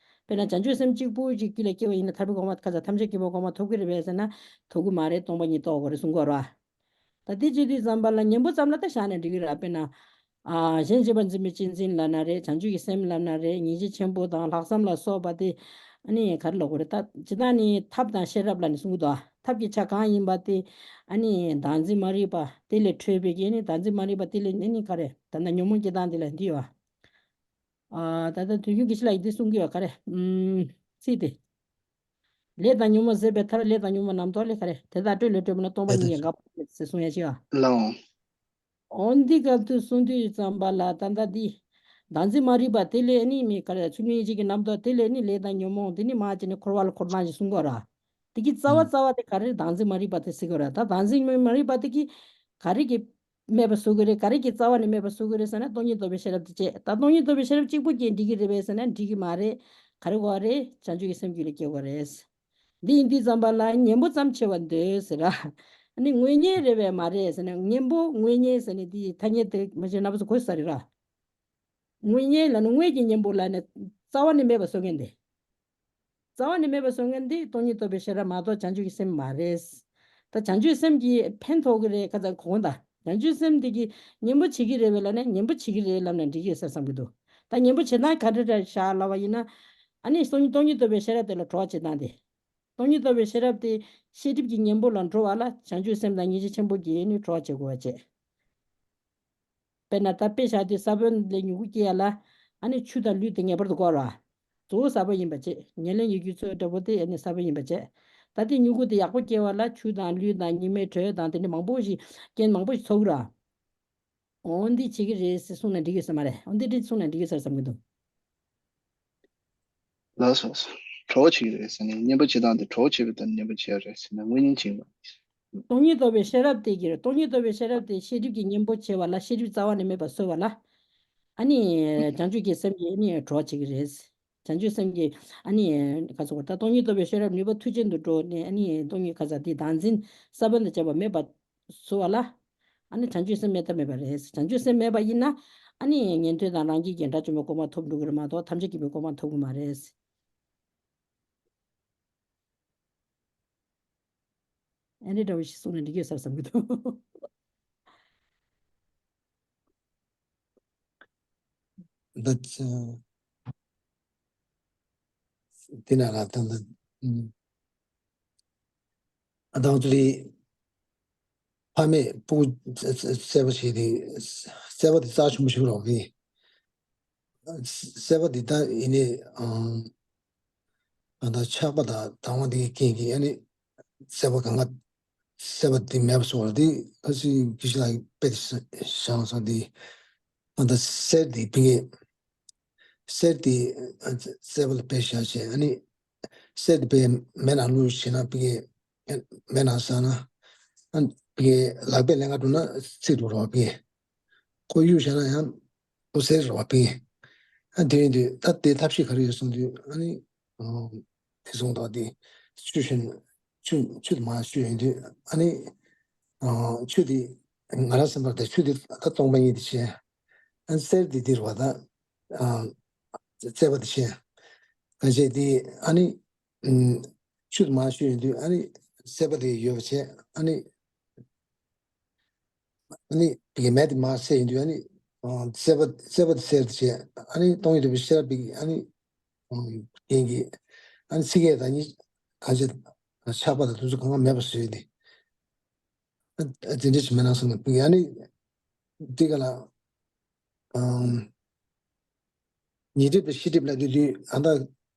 དཔེར་ན་བྱང་ཆུབ་སེམས་གཅིག་པུ་ཅིག་རྒྱུད་ལ་སྐྱེ་བ་ཡིན་ན་ཐར་པའི་གོ་འཕང་ཁ་ཚ་ཐམས་ཅད་མཁྱེན་པའི་གོ་འཕང་ཐོབ་ཀྱི་རེད་པས་ཟེར་ན་ཐོབ་ཀྱི་མ་རེད། སྟོང་པ་ཉིད་རྟོགས་དགོས་རེད་གསུང་གི་ཡོད་རེད་བ། ད་དེ་བྱེད་དུས་ཙམ་པ་ལ་གཉེན་པོ་ཙམ་ལ་ད་བཞག་ན་འགྲིག་གི་རེད། དཔེར་ན། ཨ་གཞན་གཅེས་པར་འཛིན་པའི་གཅེས་འཛིན་ལབ་ན་རེད། བྱང་ཆུབ་ཀྱི་སེམས་ལབ་ན་རེད། ཉེས་བྱས་ཆེན་པོ་དང་ལྷག་བསམ་ལ་སོགས་པ་དེ་ཨ་ནི་ག་རེ་ལབ་དགོས་རེད། ད་ཇི་ལྟར་ནི་ཐབས་དང་ཤེས་རབ་ལ་ནི་གསུང་གི་འདུག་ཐབས་ཀྱི་ཆ་གང་ཡིན་པ་དེ་ཨ་ནི་བདག་འཛིན་མ་རིག་པ་དེ་ལས་འཕྲོས་པའི་གི་ཨ་ནི་བདག་འཛིན་མ་རིག་པ་དེ་ལས་ཨ་ནི་ག་རེ་ད་ལྟ་ཉོན་མོངས་སྐྱེ་སྟངས་དེ་ལ་འདི་ཡོད། ཨ་ད་ལྟ་དུས་རྒྱུན་དགེ་བཤེས་ལགས་ཀྱིས་འདི་གསུང་གི་ཡོད། ག་རེ་ཨུམ་ཚིག་དེ། ལས་དང་ཉོན་མོངས་ཟད་པའི་མཐར། ལས་དང་ཉོན་མོངས་རྣམ་རྟོག་ལས། ག་རེ་དེ་དག་སྤྲོས་ལས་གྲོལ་བ་ན། སྟོང་པ་ཉིད་ཀྱིས་འགག་པ་མེད་ཟེར་གསུང་ཡ་ཅིག་ཡོད། ལའོ། འོ་འདི་སྐབས་དུ་གསུང་དུས་ཙམ་པ་ལ་ད་ལྟ་འདི་བདག་འཛིན་མ་རིག་པ་དེ་ལས་ནི་མི་ག་རེ་ཚུལ་གཉིས་ཀྱི་རྣམ་རྟོག་དེ་ལས་ནི་ལས་དང་ཉོན་མོངས་དེ་ནི་མ་བྱས་ནས་འཁོར་བ་ལ་འཁོར་སྟངས་ཤིག་གསུང་གི་ཡོད་ར། དེ་གི་རྩ་བ་ཨུམ་རྩ་བ་དེ་ག་རེ་བདག་འཛིན་མ་རིག་པ་དེ་ཟེར་གི་ཡོད་ར། ད་བདག་འཛིན་མ་རིག་པ་དེ་གི་ག་རེ་གི་མེད་པ་བཟོ་གི་རེད། ག་རེ་གི་རྩ་བ་ནས་མེད་པ་བཟོ་གི་རེད་ཟེར་ན་སྟོང་ཉིད་རྟོགས་པའི་ཤེས་རབ་དེ་བྱས། ད་སྟོང་ཉིད་རྟོགས་པའི་ཤེས་རབ་གཅིག་པུ་གིས་འགྲིག་གི་རེད་པས་ཟེར་ན་འགྲིག་གི་མ་རེད། ག་རེ་དགོས་རེད། བྱང་ཆུབ་ཀྱི་སེམས་རྒྱུད་ལ་སྐྱེ་དགོས་རེད། འདི་ཡིན་དུས་ཙམ་པ་ལ་གཉེན་པོ་ཙམ་བྱེད་པར་འདོད་ཟེར་ར། ཨ་ནི་དངོས་གཉེན་རེད་པས་མ་རེད་ཟེར་ན། གཉེན་པོ་དངོས་གཉེན་ཟེར་ནས་འདི་ཐ་སྙད་དེ་མ་བྱས་ན་བཟོ་དགོས་ས་རེད་ར། དངོས་གཉེན་ལ་ནི་དངོས་ཀྱི་གཉེན་པོ་ལ་ནི་རྩ་བ་ནས་མེད་པ་བཟོ་མཁན་དེ། རྩ་བ་ནས་མེད་པ་བཟོ་མཁན་དེ་སྟོང་ཉིད་རྟོགས་པའི་ཤེས་རབ་མ་གཏོགས་བྱང་ཆུབ་ཀྱི་སེམས་མ་རེད། ད་བྱང་ཆུབ་སེམས་ཀྱིས་ཕན་ཐོགས་ཀྱི་རེད། ཁ་ཚ་གོང་ད་བྱང་ཆུབ་སེམས་དེ་གིས་གཉེན་པོ་བྱེད་ཀྱི་རེད་པས་ལབ་ན་གཉེན་པོ་བྱེད་ཀྱི་རེད་ལབ་ན་འགྲིག་གི་ཟེར་བསམ་གྱི་འདུག་ད་གཉེན་པོ་བྱེད་སྟངས་ག་འདྲ་འདྲ་བཞག་ལབ་པ་ཡིན་ན། ཨ་ནི་སྟོང་ཉིད་སྟོང་ཉིད་རྟོགས་པའི་ཤེས་རབ་དེ་ལ་གྲོགས་བྱེད་སྟངས་དེ། སྟོང་ཉིད་རྟོགས་པའི་ཤེས་རབ་དེ་ཤེས་སྒྲིབ་ཀྱི་གཉེན་པོ་ལ་འགྲོ་བ་ལ་བྱང་ཆུབ་སེམས་དང་སྙིང་རྗེ་ཆེན་པོ་གིས་ནི་གྲོགས་བྱེད་དགོས་པ་བྱས། དཔེར་ན་ད་དཔེ་བཞག་དུས་ས་བོན་ལས་མྱུ་གུ་སྐྱེ་ཡ་ལ་ཨ་ནི་ཆུ་དང་ལུད་དེ་ངེས་པར་དུ་དགོས་ར། གཙོ་བོ་ས་བོན་ཡིན་པ་བྱས། ཉེར་ལེན་ཡོད་རྒྱུ་ཚོད་འདྲ་པོ་དེ་ཨ་ནི་ས་བོན་ཡིན་པ་བྱས། ད་དེ་མྱུ་གུ་དེ་ཡག་པོ་སྐྱེ་བ་ལ་ཆུ་དང་ལུད་དང་ཉི་མའི་དྲོད་དང་དེ་འདྲ་མང་པོ་ཞིག་རྐྱེན་མང་པོ་ཞིག་ཚོགས་ར། འོ་འདི་བྱེད་ཀྱི་རེད་ཟེར་གསུངས་ན་འགྲིག་གི་ས་མ་རེད། འོ་འདི་འདྲ་གསུངས་ན་འགྲིག་གི་ས་རེད་བསམ་གྱི་འདུག་ལགས་སོ། གྲོགས་བྱེད་ཀྱི་རེད་ཟེར་ནས་གཉེན་པོ་བྱེད་སྟངས་དེ་གྲོགས་བྱེད་པའི་དོན་གཉེན་པོ་བྱེད་ཡ་རེད་ཟེར་ནས་དངོས་གཉེན་བྱེད་ཀྱི་མ་རེད། སྟོང་ཉིད་རྟོགས་པའི་ཤེས་རབ་དེ་གིས་རེད། སྟོང་ཉིད་རྟོགས་པའི་ཤེས་རབ་དེ་ཤེས་སྒྲིབ་ཀྱི་གཉེན་པོ་བྱེད་པ་ལ་ཤེས་སྒྲིབ་རྩ་བ་ནས་མེད་པ་བཟོ་བ་ལ། ཨ་ནི་བྱང་ཆུབ་ཀྱི་སེམས་ཀྱིས་ཨ་ནི་གྲོགས་བྱེད་ཀྱི་རེད། བྱང་ཆུབ་སེམས་ཀྱིས་ཨ་ནི་ག་ཚོད་ད་སྟོང་ཉིད་རྟོགས་པའི་ཤེས་རབ་ནུས་པ་མཐུ་ཅན་དུ་འགྲོ་ནས་ཨ་ནི་སྟོང་ཉིད་ག་ཚ་དེ་བདག་འཛིན་ས་བོན་དང་བཅས་པ་མེད་པ་བཟོ་བ་ལ། ཨ་ནི་བྱང་ཆུབ་སེམས་མེད་ཐབས་མེད་པ་རེད། བྱང་ཆུབ་སེམས་མེད་པ་ཡིན་ན་ཨ་ནི་ཉན་ཐོས་དང་རང་རྒྱལ་གྱི་དགྲ་བཅོམ་པའི་གོ་འཕང་ཐོབ་འགྲོ་གི་རེད་མ་གཏོགས་ཐམས་ཅད་མཁྱེན་པའི་གོ་འཕང་ཐོབ་གི་མ་རེད། ཨ་ནི་འདྲ་བོ་ཞིག་གསུངས་ན་འགྲིག་གི་ཡོད་ས་བསམ་གྱི་འདུག། ད་ཅི། དེ་ན་ལ་ད་ད། ཨ་དང་ཚུལ་ཕ་མས་སྤུ་གུ་བཙས་པ་བྱས་ཏེ། བཙས་པ་དེ་རྩ་ཆེན་པོ་ཞིག་རེད་པས། བཙས་པ་དེ་ད་ཡིན་ནའི་ཨང་། ད་ཆགས་པ་དང་དང་བ་དེའི་རྐྱེན་གྱིས་ཨ་ནི་བཙས་པ་གང་ག་བཙས་པ་དེ་མེད་པ་བཟོ་བ་དེ་ཁ་ཅིག་གི་ཞིག་ལ་དཔེ་དེ་བཞག་སོང་དེ། ད་གསེར་དེ་ཕ་གི་གསེར་དེ་བཙས་པ་ལ་དཔེ་བཞག་བྱས་ཨ་ནི། གསེར་དེ་པའི་མེ་ནང་བླུགས་བྱས་ན་པའི་མེ་ནང་བསགས་ན། ཨ་པའི་ལག་པས་ལེན་ག་འགྲོ་ན་ཚིག་འགྲོ་རོགས་པའི། ཁོ་གཡུག་བྱས་ན་ཡང་ཁོ་གསེར་རོགས་པའི། ཨ་དེ་ཡིན་དུས་ད་དེ་ཐབས་ཤེས་ག་རེ་ཡོད་གསུངས་དུས་ཨ་ནི། དེ་གསུངས་དོགས་དེ་ཆུ་བཞིན་ཆུ་ཆུ་དུ་མ་ཆུ་ཡིན་དུས་ཨ་ནི། ཆུ་དེ་ང་རང་སེམས་པར་དེ་ཆུ་དེ་ད་སྟོང་པ་ཉིད་དེ་བྱས། ཨ་གསེར་དེ་དེ་རོགས་ད། བཙས་པ་དེ་བྱས། ག་བྱས་དེ་ཨ་ནི། ཆུ་དུ་མ་ཆུ་ཡིན་དུས་ཨ་ནི་བཙས་པ་དེ་ཡོད་པ་བྱས་ཨ་ནི། ཨ་ནི་དེ་གའི་མེ་དེ་མ་བསད་ཡིན་དུས་ཨ་ནི། བཙས་པ་བཙས་པ་དེ་བསད་དེ་བྱས་ཨ་ནི་སྟོང་ཉིད་རིག་པའི་ཤེས་རབ་པའི་ཨ་ནི། རྐྱེན་གྱིས་ཨ་ནི་ཚིག་ཡས་དང་ཉིད་ག་བྱས་ཆགས་པ་དང་དུས་ཚོད་གང་ག་མེད་པ་བཟོས་ཏེ། ཨ་དེ་འདྲ་ཞིག་མེད་ན་སོང་ནས་ཨ་ནི། དེ་ག་ལ། ཨམ། ཉོན་སྒྲིབ་པའི་ཤེས་སྒྲིབ་ལ་དེ་དུས་ཨ་ད་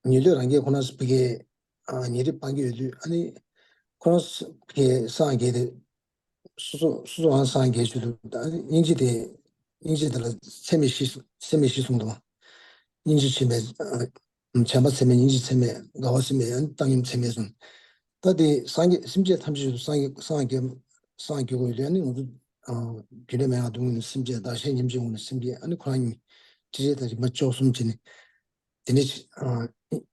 ཉན་ཐོས་རང་རྒྱལ་ཁོ་ན་སྤུ་གའི་ཨ་ཉོན་སྒྲིབ་སྤང་གི་ཡོད་དུས་ཨ་ནི་ཁོ་རང་སྤུ་གའི་སངས་རྒྱས་ཏེ་སོ་སོ་སོ་སོའང་སངས་རྒྱས་ཆོག་འདུག་ད་ཨ་ནི་སྙིང་རྗེ་དེ་སྙིང་རྗེ་དེ་ལ་ཚད་མེད་བཞི་ཚད་མེད་བཞི་གསུངས་འདུག་སྙིང་རྗེ་ཆེན་པོའི་ཨ་བྱམས་པ་ཚད་མེད་སྙིང་རྗེ་ཚད་མེད་དགའ་བ་ཚད་མེད་ཨ་ནི་བཏང་སྙོམས་ཚད་མེད་གསུངས། ད་དེ་སངས་རྒྱས་སེམས་ཅན་ཐམས་ཅད་དུ་སངས་རྒྱས་སངས་རྒྱས་སངས་རྒྱས་དགོས་ཡོད་དུས་ཨ་ནི་ང་ཚོ་རྒྱུ་འབྲས་མན་ངག་སྡུག་བསྔལ་སེམས་ཅན་བདག་གཞན་མཉམ་བརྗེའི་ངོ་ནས་སེམས་ཅན་ཨ་ནི་ཁོ་རང་ཉིད་སྤྱི་བྱེ་བྲག་རིམ་པ་བཅུ་གསུམ་བྱས་ནས། དེ་ནས་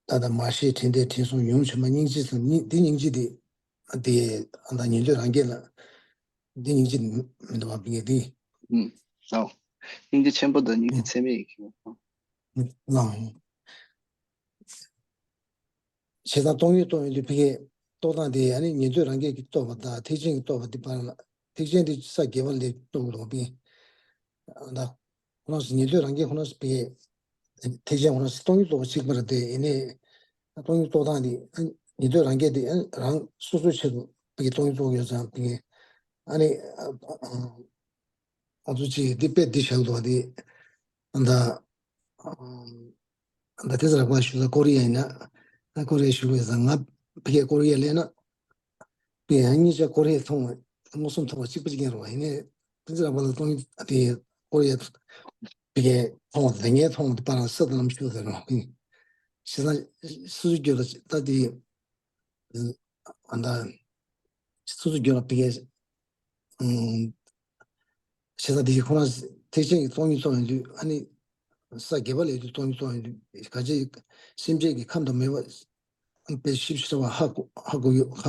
ད་ལྟ་མར་ཤེས་དྲན་ཐོས་དྲན་གསུམ་ཡུམ་ཆེན་མོ་སྙིང་རྗེ་ཟེར་སྙིང་འདི་སྙིང་རྗེ་འདི་དེ་ད་ཉན་ཐོས་རང་རྒྱལ་ལ་འདི་སྙིང་རྗེ་མི་འདུག་བ་བི་ངེ་འདི། ཨུམ། ཨོ། སྙིང་རྗེ་ཆེན་པོ་དང་སྙིང་རྗེ་ཚད་མེད་ཡིན་གྱི། ལའང་། བྱས་ཙང་སྟོང་ཉིད་རྟོགས་ཡོང་དུས་ཕ་གིའི་རྟོགས་སྟངས་དེ་ཨ་ནི་ཉན་ཐོས་རང་རྒྱལ་གྱིས་རྟོགས་པ་དང་ཐེག་ཆེན་གྱིས་རྟོགས་པ་དེ་བར་ལ་ཐེག་ཆེན་དེ་ས་བརྒྱད་པ་ལས་རྟོགས་དགོས་པས། ད་ཁོ་རང་ཚོ་ཉན་ཐོས་རང་རྒྱལ་ཁོ་རང་ཚོ་ཕ་གིའི་ཐེག་ཆེན་ཁོ་རང་ཚོ་སྟོང་ཉིད་རྟོགས་པ་གཅིག་པ་རེད་དེ་ཡིན་ནའི་སྟོང་ཉིད་རྟོགས་སྟངས་དེ་ཉན་ཐོས་རང་རྒྱལ་དེ་རང་སོ་སོའི་ཆེད་དུ་ཕ་གིའི་སྟོང་ཉིད་རྟོགས་ཡོད་ཙང་ཕ་གིའི་ཨ་ནི་ང་ཚོ་གཅིག་འདི་དཔེ་འདི་བཞག་འདུག་བ་དེ་ད། ད་དེ་ཚོ་རག་པ་ཞུ་ས་ཀོ་རི་ཡ་ཡིན་ན། ད་ཀོ་རི་ཡ་ཞུ་དགོས་ས་ང་ཕ་གིའི་ཀོ་རི་ཡ་སླེབས་ན། པའི་ཡང་གཉིས་ཆ་ཀོ་རི་ཡ་མཐོང་བ་མངོན་སུམ་མཐོང་བ་གཅིག་པ་གཅིག་རྐྱང་རེད་བ་ཡིན་ནའི། དེ་ཚོ་རག་པ་ལ་གཏོང་དེ་ཀོ་རི་ཡ་ཕ་གིའི་མཐོང་བ་དང་ངའི་མཐོང་བ་དེ་བར་ལ་ས་དང་ལམ་ཤུགས་ཟེར་རོ། བྱས་ཙང་སོ་སོའི་རྒྱུད་ལ་ད་དེ། ཨ་ད། སོ་སོ་རྒྱུད་ལ་ཕ་གིའི། ཨུམ། བྱས་ཙང་དེ་ཁོ་ན་ཐེག་ཆེན་གྱི་སྟོང་ཉིད་རྟོགས་ཡོང་དུས་ཨ་ནི། ས་བརྒྱད་པ་ལས་དུས་སྟོང་ཉིད་རྟོགས་ཡོང་དུས་ག་ཅི་སེམས་ཅན་གྱི་ཁམས་དང་མོས་པ་དཔེ་ཞིབ་ཞིབ་བ་ཧ་གོ་ཧ་གོ་ཡོད་ཧ་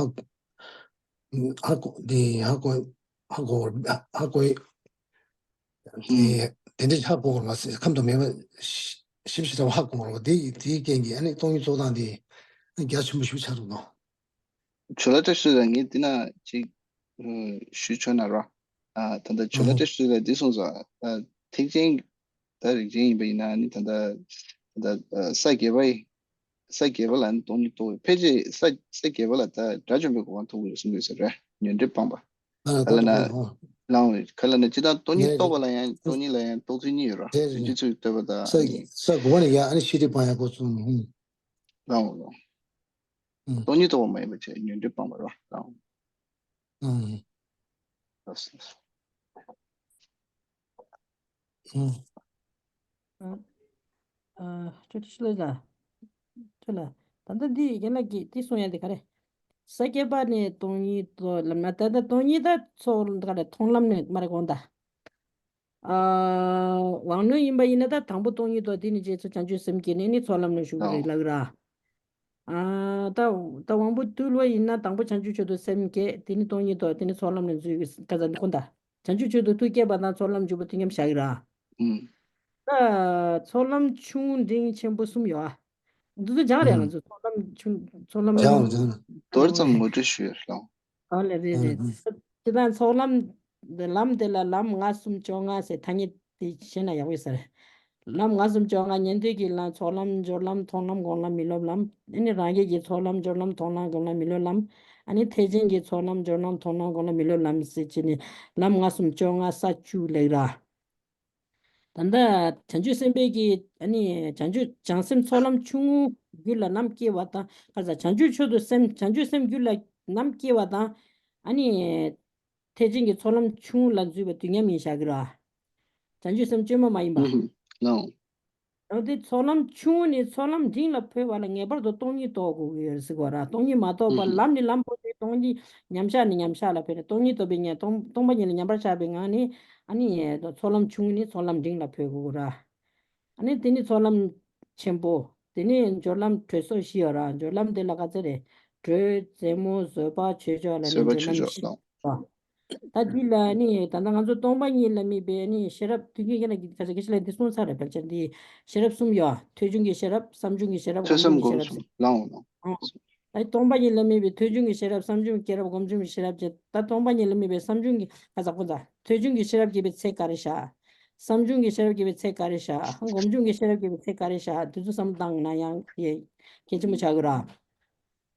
ཧ་གོ་དེ་ཧ་གོ་ཧ་གོ་ཧ་གོ་ཡོད། དེ་དེ་འདྲ་ཧ་གོ་བར་མ་ཟད་ཁམས་དང་མོས་པ་ཞིབ་ཞིབ་བ་ཧ་གོ་བར་དེ་དེའི་རྐྱེན་གྱིས་ཨ་ནི་སྟོང་ཉིད་རྟོགས་སྟངས་དེ་རྒྱ་ཆེན་པོ་ཞིག་ཆགས་འདུག་ནོ། ཇོ་ལགས་བཀྲ་ཤིས་ལགས་ངས་འདི་ན་ཅིག་ཞུ་ཆོག་ན་རོ། ད་ལྟ་ཇོ་ལགས་བཀྲ་ཤིས་ལགས་འདི་གསུངས་སོང་། ཐེག་ཆེན་ད་རིགས་ཅན་ཡིན་པ་ཡིན་ན་ནི་ད་ལྟ་ད་ལྟ་ས་བརྒྱད་པ་ཡི་ས་བརྒྱད་པ་ལ་ནི་སྟོང་ཉིད་རྟོགས་ཕལ་ཆེར་ས་ས་བརྒྱད་པ་ལ་ད་དགྲ་བཅོམ་པའི་གོ་འཕང་ཐོབ་དགོས་གསུངས་ཡོད་ཟེར་རེད། ཉོན་སྒྲིབ་སྤངས་པ། ཨ་ག་ལ་ན་ལའང་ག་ལ་ན་ཅི་ལྟར་སྟོང་ཉིད་རེད་རྟོགས་པ་རེད། ལ་ཡང་སྟོང་ཉིད་ལ་ཡང་རྟོགས་ཚུལ་གཉིས་ཡོད་ར། རེད་རེད། རྗེ་བཙུན་བསྟོད་པ་དང་ས་ས་དགུ་པ་ནས་ཡང་ཨ་ནི་ཤེས་སྒྲིབ་སྤང་ཡག་གོ་གསུངས། ལའང་ལའང་། ཨུམ། སྟོང་ཉིད་རྟོགས་པ་མ་ཡིན་པ་བྱས་ཉོན་སྒྲིབ་སྤངས་པ་ར་ལའང་། ཨུམ། ལགས་སོ། ཨུམ། ཨ་ཨ་ཁྲི་ཁྲི་ལོ་ལ། ཁྲི་ལ། ད་ལྟ་འདི་རྒན་ལགས་ཀྱིས་འདི་གསུང་ཡ་འདི་ག་རེ། ས་བརྒྱད་པ་ནས་སྟོང་ཉིད་རྟོགས་ལབ་ན་ད་ལྟ་སྟོང་ཉིད་ད་ཚོགས་ག་རེ་མཐོང་ལམ་ནས་མ་རེད་དགོངས་ད། ཨ་དབང་རྣོན་ཡིན་པ་ཡིན་ན་ད་དང་པོ་སྟོང་ཉིད་རྟོགས་དེ་ནི་རྗེས་སུ་བྱང་ཆུབ་སེམས་བསྐྱེད་ནས་ནི་ཚོགས་ལམ་ནས་ཞུགས་པ་རེད་ལབ་ཀྱི་ར། ཨ་ད་ད་དབང་པོ་རྟུལ་བ་ཡིན་ན་དང་པོ་བྱང་ཆུབ་མཆོག་ཏུ་སེམས་བསྐྱེད་དེ་ནི་སྟོང་ཉིད་རྟོགས་དེ་ནི་ཚོགས་ལམ་ནས་འཛུལ་གི་ཀ་ཙ་འདི་ཁོ་ད། བྱང་ཆུབ་མཆོག་ཏུ་ཐུགས་བསྐྱེད་པ་དང་ཚོགས་ལམ་འཇུག་པ་དུས་མཉམ་བཞག་གི་ར། ཨུམ། ད་ཚོགས་ལམ་ཆུང་འབྲིང་ཆེན་པོ་གསུམ་ཡོད་ཨ། འདི་ཚོ་སྦྱངས་རེད་ང་ཚོ་ཚོགས་ལམ་ཆུང་ཚོགས་ལམ། སྦྱངས་རེད་སྦྱངས་རེད། མདོར་ཙམ་ངོ་སྤྲོད་ཞུས་ཡོད་རེད་ལགས། ཨོ་ལེ་རེད་རེད། ཨང་། དེ་དང་ཚོགས་ལམ། ལམ་དེ་ལ་ལམ་ལྔ་གསུམ་བཅོ་ལྔ་ཟེར་ཐ་སྙད་དེ་བཤད་ན་ཡག་པོ་ཡོད་ས་རེད། ལམ་ལྔ་གསུམ་བཅོ་ལྔ་ཉན་ཐོས་ཀྱི་ལམ། ཚོགས་ལམ། སྦྱོར་ལམ། མཐོང་ལམ། སྒོམ་ལམ། མི་སློབ་ལམ། ཨ་ནི་རང་རྒྱལ་གྱི་ཚོགས་ལམ། སྦྱོར་ལམ། མཐོང་ལམ། སྒོམ་ལམ། མི་སློབ་ལམ། ཨ་ནི་ཐེག་ཆེན་གྱི་ཚོགས་ལམ། སྦྱོར་ལམ། མཐོང་ལམ། སྒོམ་ལམ། མི་སློབ་ལམ་ཟེར་བྱས་ནས་ལམ་ལྔ་གསུམ་བཅོ་ལྔ་ས་བཅུ་ལེགས་ར། ད་ལྟ་བྱང་ཆུབ་སེམས་དཔའི་གི་ཨ་ནི་བྱང་ཆུབ་བྱང་སེམས་ཚོགས་ལམ་ཆུང་ངུ་རྒྱུད་ལ་ནམ་སྐྱེ་བ་དང་། ཁ་ས་བྱང་ཆུབ་མཆོག་ཏུ་སེམས། བྱང་ཆུབ་སེམས་རྒྱུད་ལ་ནམ་སྐྱེ་བ་དང་། ཨ་ནི་ཐེག་ཆེན་གྱི་ཚོགས་ལམ་ཆུང་ངུ་ལ་འཛུད་པ་དུས་མཉམ་ཡིན་བཞག་གི་ར། བྱང་ཆུབ་སེམས་བཅོས་མ་མ་ཡིན་པ། ཨུ་ཧུ། ལའོ། ཡང་དེ་ཚོགས་ལམ་ཆུང་ངུ་ནས་ཚོགས་ལམ་འབྲིང་ལ་འཕོས་པ་ལ་ངེས་པར་དུ་སྟོང་ཉིད་རྟོགས་དགོས་ཀྱི་ཡོད་ཟེར་གོ་ར། སྟོང་ཉིད་མ་རྟོགས་པར་ཨུ་ཧུ། ལམ་ནས་ལམ་བོར་ཏེ་སྟོང་ཉིད་ཉམས་ཆག་ནས་ཉམས་ཆག་ལ་འཕོས་ནས་སྟོང་ཉིད་རྟོགས་པའི་ཉམས། སྟོང་སྟོང་པ་ཉིད་ལ་ཉམས་པར་བཞག་པའི་ངང་ནས། ཨ་ནི་ཚོགས་ལམ་ཆུང་ངུ་ནས་ཚོགས་ལམ་འབྲིང་ལ་འཕོས་དགོས་ཀྱི་ར། ཨ་ནི་དེ་ནི་ཚོགས་ལམ་ཆེན་པོ། དེ་ནི་སྦྱོར་ལམ་དྲོད་སོགས་བཞི་ཡོད་ར། སྦྱོར་ལམ་དེ་ལ་ག་ཚད་རེད། དྲོད། རྩེ་མོ། བཟོད་པ། ཆོས་མཆོག་ལ་ནི་བཟོད་པ། སྦྱོར་ཆོས་ལམ་མཆོག་བཞི་ལ། ཡོད་ར། ད་འདི་ལ་ནི་ད་ལྟ་ང་ཚོ་སྟོང་པ་ཉིད་ལ་དམིགས་པའི་ནི་ཤེས་རབ་དུས་རྒྱུན་གྱི་ན་ག་ཚད་སྐད་ཆ་ལ་འདི་གསུངས་ཚར་རེད། ཕལ་ཆེར་འདི་ཤེས་རབ་གསུམ་ཡོད། ཐོས་བྱུང་གི་ཤེས་རབ། བསམ་བྱུང་གི་ཤེས་རབ། སྒོམ་བྱུང་གི་ཤེས་རབ། ལའོ་ལའོ། ཨོ། ད་སྟོང་པ་ཉིད་ལ་དམིགས་པའི་ཐོས་བྱུང་གི་ཤེས་རབ། བསམ་བྱུང་གི་ཤེས་རབ། སྒོམ་བྱུང་གི་ཤེས་རབ་བཅས། ད་སྟོང་པ་ཉིད་ལ་དམིགས་པའི་བསམ་བྱུང་གི་ཁ་ས་ཁོ་ཚ་ཐོས་བྱུང་གི་ཤེས་རབ་སྐྱེས་པའི་ཚེ་ག་རེ་བཞག་བསམ་བྱུང་གི་ཤེས་རབ་སྐྱེས་པའི་ཚེ་ག་རེ་བཞག་སྒོམ་བྱུང་གི་ཤེས་རབ་སྐྱེས་པའི་ཚེ་ག་རེ་བཞག་དེ་ཚོ་བསམ་བློ་བཏང་ན་ཡང་ཡེ་གལ་ཆེན་པོ་ཆགས་ཀྱི་ར།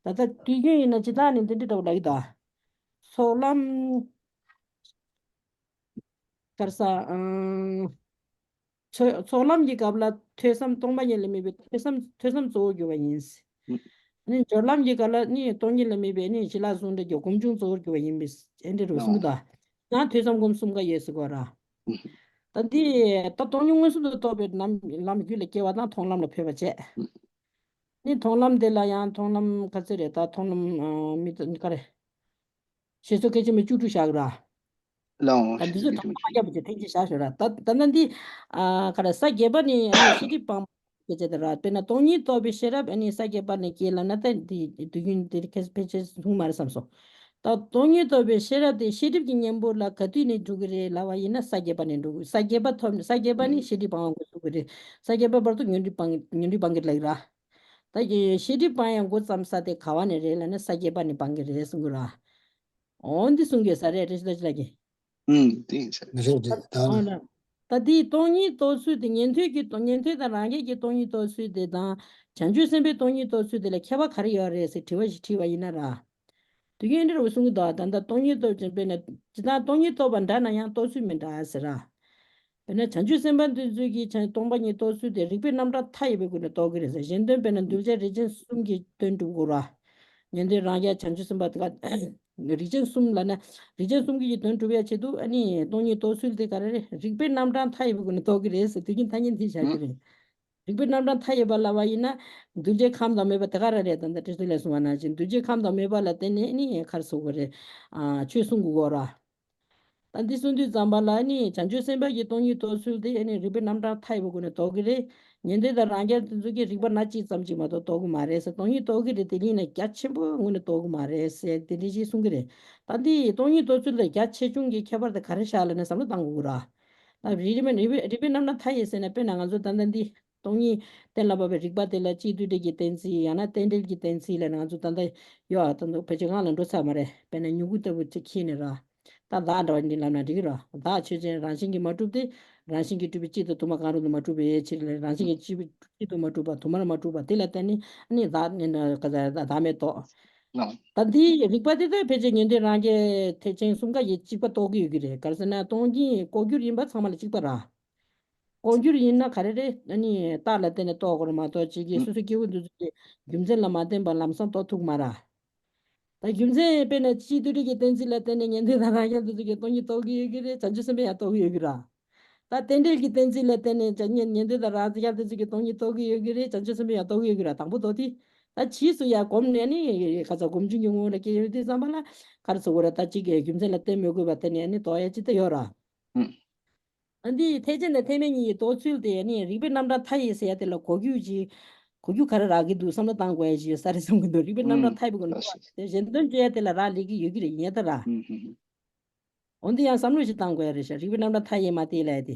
ད་ལྟ་དུས་རྒྱུན་ཡིན་ན་ཇི་ལྟར་ནི་འདི་འདྲ་འདྲ་བོ་ལབ་ཀྱི་འདུག་ཚོགས་ལམ་ག་རེ་ཟ། ཨང་། ཚོགས་ཚོགས་ལམ་གྱི་སྐབས་ལ་ཐོས་བསམ། སྟོང་པ་ཉིད་ལ་དམིགས་པའི་ཐོས་བསམ། ཐོས་བསམ་གཙོ་བོར་གྱུར་པ་ཡིན། ཨ་ནི་སྦྱོར་ལམ་གྱི་སྐབས་ལ་ནི་སྟོང་ཉིད་ལ་དམིགས་པའི་ནི་ཞི་ལྷག་ཟུང་འབྲེལ་གྱི་སྒོམ་བྱུང་གཙོ་བོར་གྱུར་པ་ཡིན་པས་ཨེ་འདྲ་རུ་གསུངས་གི་འདུག་ཡང་ཐོས་བསམ་སྒོམ་གསུམ་ཀ་ཡོད་ཟེར་གོ་ར། ད་འདི་ད་སྟོང་ཉིད་མངོན་སུམ་དུ་རྟོགས་པའི་ལམ། ལམ་རྒྱུད་ལ་སྐྱེ་བ་དང་མཐོང་ལམ་ལ་འཕོས་པ་བྱས། ནི་མཐོང་ལམ་དེ་ལ་ཡང་མཐོང་ལམ་ག་ཚོད་རེད། ད་མཐོང་ལམ་ཨ་མི་ད་ག་རེ། ཞེས་སོགས་སྐད་ཆ་མི་བཅུ་དྲུག་བཞག་ར། ལའོ། ད་འདི་ཚོ་ཞེས་གྲངས་ཀ་མ་བརྒྱབ་པ་ཅིག་ཐེངས་གཅིག་བཞག་ཞོར་ར། ད་ད་ནི་འདི་ཨ་ག་རེ། ས་བརྒྱད་པ་ནི་ཨ་ནི་ཤེས་སྒྲིབ་སྤངས་པ་སྐད་ཆ་དེ་ར། དཔེར་ན་སྟོང་ཉིད་རྟོགས་པའི་ཤེས་རབ་ཨ་ནི་ས་བརྒྱད་པ་ནས་སྐྱེ་ལབ་ན་ད་འདི་དུས་རྒྱུན་དེ་ཁས་ཕལ་ཆེར་ཐུང་མ་རེད་བསམ་སོང་། ད་སྟོང་ཉིད་རྟོགས་པའི་ཤེས་རབ་དེ་ཤེས་སྒྲིབ་ཀྱི་གཉེན་པོ་ལ་ག་དུས་ནས་འགྲོ་གི་རེད་ལབ་པ་ཡིན་ན་ས་བརྒྱད་པ་ནས་འགྲོ་གི། ས་བརྒྱད་པ་ཐོབ་ནས། ས་བརྒྱད་པ་ནི་ཤེས་སྒྲིབ་སྤང་བ་འགོ་ཚུགས་གི་རེད། ས་བརྒྱད་པ་བར་དུ་ཉོན་སྒྲིབ་སྤང་། ཉོན་སྒྲིབ་སྤང་གི་ལབ་ཀྱི་ར། ད་ཀྱི་ཤེས་སྒྲིབ་སྤང་ཡ་འགོ་བརྩམས་ས་དེ་ག་བ་ནས་རེད་ལབ་ན་ས་བརྒྱད་པ་ནས་སྤང་གི་རེད་གསུང་གི་ར། འོ་འདི་གསུང་གི་ས་རེད། རེད་ཤི་ད་ཅི་ལ་ཀྱི། ཨུམ། དེ་ཡིན་ས་རེད། རེད་རེད། ད་ཨོ་ན། ད་དེའི་སྟོང་ཉིད་རྟོགས་ཚུལ་དེ་ཉན་ཐོས་ཀྱི་སྟོང་། ཉན་ཐོས་དང་རང་རྒྱལ་གྱི་སྟོང་ཉིད་རྟོགས་ཚུལ་དེ་དང་བྱང་ཆུབ་སེམས་དཔའི་སྟོང་ཉིད་རྟོགས་ཚུལ་དེ་ལ་ཁྱད་པར་ག་རེ་ཡོད་རེད་ཟེར་དྲི་བ་ཞིག་དྲིས་པ་ཡིན་ན་ར། དུས་རྒྱུན་འདྲ་བོ་གསུང་གི་འདུག་ད་ལྟ་སྟོང་ཉིད་རྟོགས་ཅིང་། དཔེར་ན་ཇི་ལྟར་སྟོང་ཉིད་རྟོགས་པ་འདྲ་ན་ཡང་རྟོགས་ཚུལ་མི་འདྲ་ཟེར་ར། དཔེར་ན་བྱང་ཆུབ་སེམས་དཔའ་འདི་ཚོས་ཀྱིས་བྱང་སྟོང་པ་ཉིད་རྟོགས་ཚུལ་དེ་རིགས་པའི་རྣམ་གྲངས་མཐའ་ཡས་པའི་སྒོ་ནས་རྟོགས་ཀྱི་རེད་ཟེར། གཞན་དོན་དཔེར་ན་གདུལ་བྱ་རིགས་ཅན་གསུམ་གྱི་དོན་སྒྲུབ་དགོས་ར། ཉན་ཐོས་རང་རྒྱལ་བྱང་ཆུབ་སེམས་དཔའ་དེ་ག་རིགས་ཅན་གསུམ་ལབ་ན་རིགས་ཅན་གསུམ་གྱི་དོན་སྒྲུབ་ཡ་ཆེད་དུ་ཨ་ནི་སྟོང་ཉིད་རྟོགས་ཚུལ་དེ་ག་རེ་རེད། རིགས་པའི་རྣམ་གྲངས་མཐའ་ཡས་པའི་སྒོ་ནས་རྟོགས་ཀྱི་རེད་ཟེར། དུས་རྒྱུན་ཐ་སྙད་འདི་བཞག་གི་རེད། རིགས་པའི་རྣམ་གྲངས་མཐའ་ཡས་པ་ལབ་པ་ཡིན་ན་གདུལ་བྱའི་ཁམས་དང་མོས་པ་དེ་ག་རང་རེད། ད་ལྟ་ཁྲིད་སྟོན་ལས་གསུངས་པ་ནང་བཞིན་གདུལ་བྱའི་ཁམས་དང་མོས་པ་ལ་བརྟེན་ནས་ནི་ཁར་སོ་གོ་རེད། ཨ་ཆོས་གསུང་དགོས་གོ་ར། ད་འདི་གསུང་དུས་ཙམ་པ་ལ་ནི་བྱང་ཆུབ་སེམས་དཔའ་གི་སྟོང་ཉིད་རྟོགས་ཚུལ་དེ་ནི་རིགས་པའི་རྣམ་གྲངས་མཐའ་ཡས་པའི་སྒོ་ནས་རྟོགས་ཀྱི་རེད། ཉན་ཐོས་དང་རང་རྒྱལ་དེ་ཚོ་གིས་རིགས་པ་སྣ་གཅིག་ཙམ་ཅིག་མ་གཏོགས་རྟོགས་ཀྱི་མ་རེད་ཟེར། སྟོང་ཉིད་རྟོགས་ཀྱི་རེད། དེ་ཡིན་ན་རྒྱ་ཆེན་པོའི་ངོས་ནས་རྟོགས་ཀྱི་མ་རེད་ཟེར་དེ་འདྲ་ཞིག་གསུང་གི་རེད། ད་འདི་སྟོང་ཉིད་རྟོགས་ཚུལ་ལ་རྒྱ་ཆེ་ཆུང་གི་ཁྱད་པར་དེ་ག་རེ་བཞག་ལབ་ན་བསམ་བློ་བཏང་དགོས་ཀྱི་ར། ད་རིགས་རིགས་རིགས་པའི་རྣམ་གྲངས་མཐའ་ཡས་ཟེར་ན་དཔེར་ན་ང་ཚོ་ད་ལྟ་འདི། སྟོང་ཉིད་གཏན་ལ་ཕབ་པའི་རིགས་པ་དེ་ལ་སྤྱི་མཐུན་སྒྲིལ་གྱི་གཏན་ཚིགས། ཡང་ན་རྟེན་འབྲེལ་གྱི་གཏན་ཚིགས་ལ་ང་ཚོ་ད་ལྟ་ཡོད། ད་ལྟ་ཕལ་ཆེར་ངག་ལ་འགྲོ་ཚར་མ་རེད། དཔེར་ན་མྱུ་གུ་ལྟ་བུ་ཅིག་ཁྱེར་ནས་ར། ད་བདག་འདྲ་བ་འདི་ལབ་ན་འགྲིག་གི་ར། བདག་ཆོས་ཅན། རང་བཞིན་གྱིས་མ་གྲུབ་སྟེ། རང་བཞིན་གྱིས་གྲུབ་པའི་གཅིག་དང་དུ་མ་གང་རུང་དུ་མ་གྲུབ་པའི་ཕྱིར་ལ། རང་བཞིན་གྱིས་གཅིག་པུ་གཅིག་ཏུ་མ་གྲུབ་པ་དུ་མར་མ་གྲུབ་པ་དེ་ལ་བརྟེན་ནས་ནི་བདག་ནི་ན་ག་ཟ་བདག་མེད་རྟོགས། ད་འདིའི་རིགས་པ་དེ་ལྟར་ཕལ་ཆེར་ཉན་ཐོས་རང་རྒྱལ་ཐེག་ཆེན་གསུམ་ཀ་ཡིས་གཅིག་པ་རྟོགས་ཀྱི་ཡོད་ཀྱི་རེད། ག་རེ་ཟེར་ན་སྟོང་ཉིད་ལྐོག་གྱུར་ཡིན་པ་ཚང་མ་ལ་གཅིག་པ་ར། ལྐོག་གྱུར་ཡིན་ན་ག་རེ་རེད། ཨ་ནི་རྟགས་ལ་བརྟེན་ནས་རྟོགས་དགོས་རེད་མ་གཏོགས་ཅིག་གིས་སོ་སོའི་སྐྱེ་བོ་འདི་ཚོ་གི་རྒྱུ་མཚན་ལ་མ་བརྟེན་པར་ལམ་སང་རྟོགས་ཐུབ་མ་ར། ད་རྒྱུ་མཚན་དཔེར་ན་སྤྱི་མཐུན་སྒྲིལ་གྱི་གཏན་ཚིགས་ལ་བརྟེན་ནས་ཉན་ཐོས་དང་རང་རྒྱལ་འདི་ཚོ་གིས་སྟོང་ཉིད་རྟོགས་ཀྱི་ཡོད་ཀྱི་རེད། བྱང་ཆུབ་སེམས་དཔའ་ཡང་རྟོགས་ཀྱི་ཡོད་ཀྱི་ར། ད་རྟེན་འབྲེལ་གྱི་གཏན་ཚིགས་ལ་བརྟེན་ནས་ཉན་ཉན་ཐོས་དང་རང་རྒྱལ་འདི་ཚོ་གིས་སྟོང་ཉིད་རྟོགས་ཀྱི་ཡོད་ཀྱི་རེད། བྱང་ཆུབ་སེམས་དཔའ་ཡང་རྟོགས་ཀྱི་ཡོད་ཀྱི་ར། དང་པོ་རྟོགས་དུས། ད་ཕྱིས་སུ་ཡང་གོམས་ནས་ནི་ཁ་ཚ་སྒོམ་བྱུང་གི་ངོ་བོ་ལ་སྐྱེ་ཡོང་དུས་ཙམ་པ་ལ་ག་རེ་ཟེར་དགོས་རེད། ད་གཅིག་གི་རྒྱུ་མཚན་ལ་བརྟེན་མི་དགོས་པ་དེ་ནས་ནི་རྟོགས་ཡ་ཅིག་ད་ཡོད་ར། ཨ་འདི་ཐེག་ཆེན་དང་ཐེག་དམན་གཉིས་ཀྱི་རྟོགས་ཚུལ་དེ་ནི་རིགས་པའི་རྣམ་གྲངས་མཐའ་ཡས་ཟེར་ཡ་དེ་ལ་གོ་རྒྱུ་ཅིག་གོ་རྒྱུ་ག་རེ་རག་གི་འདུག་བསམ་བློ་བཏང་དགོས་ཡ་ཅིག་ཡོད་ས་རེད་བསམ་གི་འདུག་རིགས་པའི་རྣམ་གྲངས་མཐའ་ཡས་པའི་སྒོ་ནས་རྟོགས་པ་དེ་གཞན་དོན་བྱེད་ཡ་དེ་ལ་རག་ལས་ཀྱི་ཡོད་ཀྱི་རེད། ཡིན་ཡ་ད་ར། འོན་ཏེ་ཡང་བསམ་བློ་ཞིག་བཏང་དགོས་ཡ་རེད་ཤག་རིགས་པའི་རྣམ་གྲངས་མཐའ་ཡས་མ་དེ་ལ་ཡ་དེ།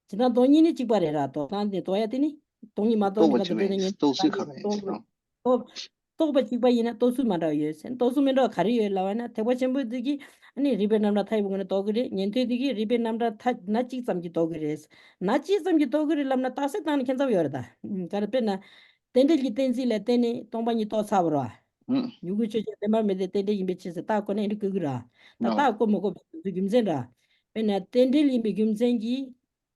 ཇི་ལྟར་སྟོང་ཉིད་ནི་གཅིག་པ་རེད་ར། རྟོགས་སྟངས་དེ་རྟོགས་ཡ་དེ་ནི་སྟོང་ཉིད་མ་རྟོགས་ནི་ག་ཚོད་དེ་ནི་ཉན་རྟོགས་ཚུལ་ག་རེ་ཡིན་ཟེར་ན། རྟོགས་ རྟོགས་པ་གཅིག་པ་ཡིན་ན་རྟོགས་ཚུལ་མ་འདྲ་བ་ཡོད་ཟེར། རྟོགས་ཚུལ་མི་འདྲ་བ་ག་རེ་ཡོད་ལབ་པ་ན། ཐེག་པ་ཆེན་པོ་འདི་གིས་ཨ་ནི་རིགས་པའི་རྣམ་གྲངས་མཐའ་ཡས་པའི་སྒོ་ནས་རྟོགས་ཀྱི་རེད། ཉན་ཐོས་འདི་གིས་རིགས་པའི་རྣམ་གྲངས་མཐའ་སྣ་གཅིག་ཙམ་གྱིས་རྟོགས་ཀྱི་རེད། སྣ་གཅིག་ཙམ་གྱིས་རྟོགས་ཀྱི་རེད་ལབ་ན་རྟགས་གསལ་བཏང་ནས་ཁྱད་མཚར་ཡོད་རེད་ད། ཨུམ། ག་རེ་དཔེར་ན། རྟེན་འབྲེལ་གྱི་གཏན་ཚིགས་ལ་བརྟེན་ནས་སྟོང་པ་ཉིད་རྟོགས་ཚར་བ་རེད་བ། ཨུམ། མྱུ་གུའི་ཆོས་ཅན་བདེན་པར་མི་འཛིན་རྟེན་འབྲེལ་ཡིན་པའི་ཕྱིར་ཟེར་རྟགས་བཀོད་ན་ཨེ་འདྲ་བཀོད་ཀྱི་རེད་བ། ད་ནོ། རྟགས་བཀོད་མི་དགོས་པའི་རྒྱུ་མཚན་རེད་བ། དཔེར་ན་རྟེན་འབྲེལ་ཡིན་པའི་རྒྱུ་མཚན་གྱིས་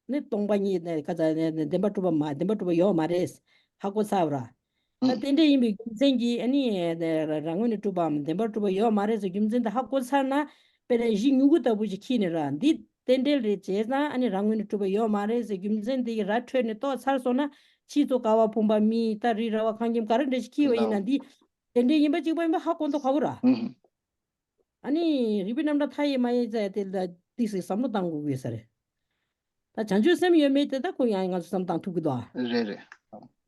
ནི་སྟོང་པ་ཉིད་ནི་ག་ཚ་ནི་བདེན་པར་གྲུབ་པ་མ་བདེན་པར་གྲུབ་པ་ཡོད་མ་རེད། ཧ་གོ་ཚར་བ་རེད། ད་ཨུམ། རྟེན་འབྲེལ་ཡིན་པའི་རྒྱུ་མཚན་གྱིས་ཨ་ནི་རང་ངོས་ནས་གྲུབ་པའམ་བདེན་པར་གྲུབ་པ་ཡོད་མ་རེད་ཟེར་རྒྱུ་མཚན་དེ་ཧ་གོ་ཚར་ན། དཔེར་ན་གཞི་མྱུ་གུ་ལྟ་བུ་ཞིག་འཁྱེར་ནས་ར། འདི་རྟེན་འབྲེལ་རེད་བྱས་ཙང་ཨ་ནི་རང་ངོས་ནས་གྲུབ་པ་ཡོད་མ་རེད་ཟེར་རྒྱུ་མཚན་འདི་ཡི་ར་འཕྲོད་ནས་རྟོགས་ཚར་སོང་ན། ཕྱིས་སུ་ཀ་བ་ཕུང་པ་མི་ད་རི་ར་བ་ཁང་ཁྱིམ་ག་རེ་འདྲ་ཞིག་འཁྱེར་བ་ཡིན་ན། འདི་རྟེན་འབྲེལ་ཡིན་པ་གཅིག་པ་ཡིན་པ་ཧ་གོ་མདོག་ཁ་པོ་ར། ཨུ་ཧུ། ཨ་ནི་རིགས་པའི་རྣམ་གྲངས་མཐའ་ཡས་མ་ཡིན་ཟེར་དེ་ལ་ཏིག་ཙམ་བསམ་བློ་བཏང་དགོས་ཀྱི་ཡོད་ས་རེད། ད་བྱང་ཆུབ་སེམས་ཡོད་མེད་དེ་ད་ཁོ་ཡང་ང་ཚོ་བསམ་བཏང་ཐུབ་ཀྱི་འདུག་ཨ། རེད་རེད།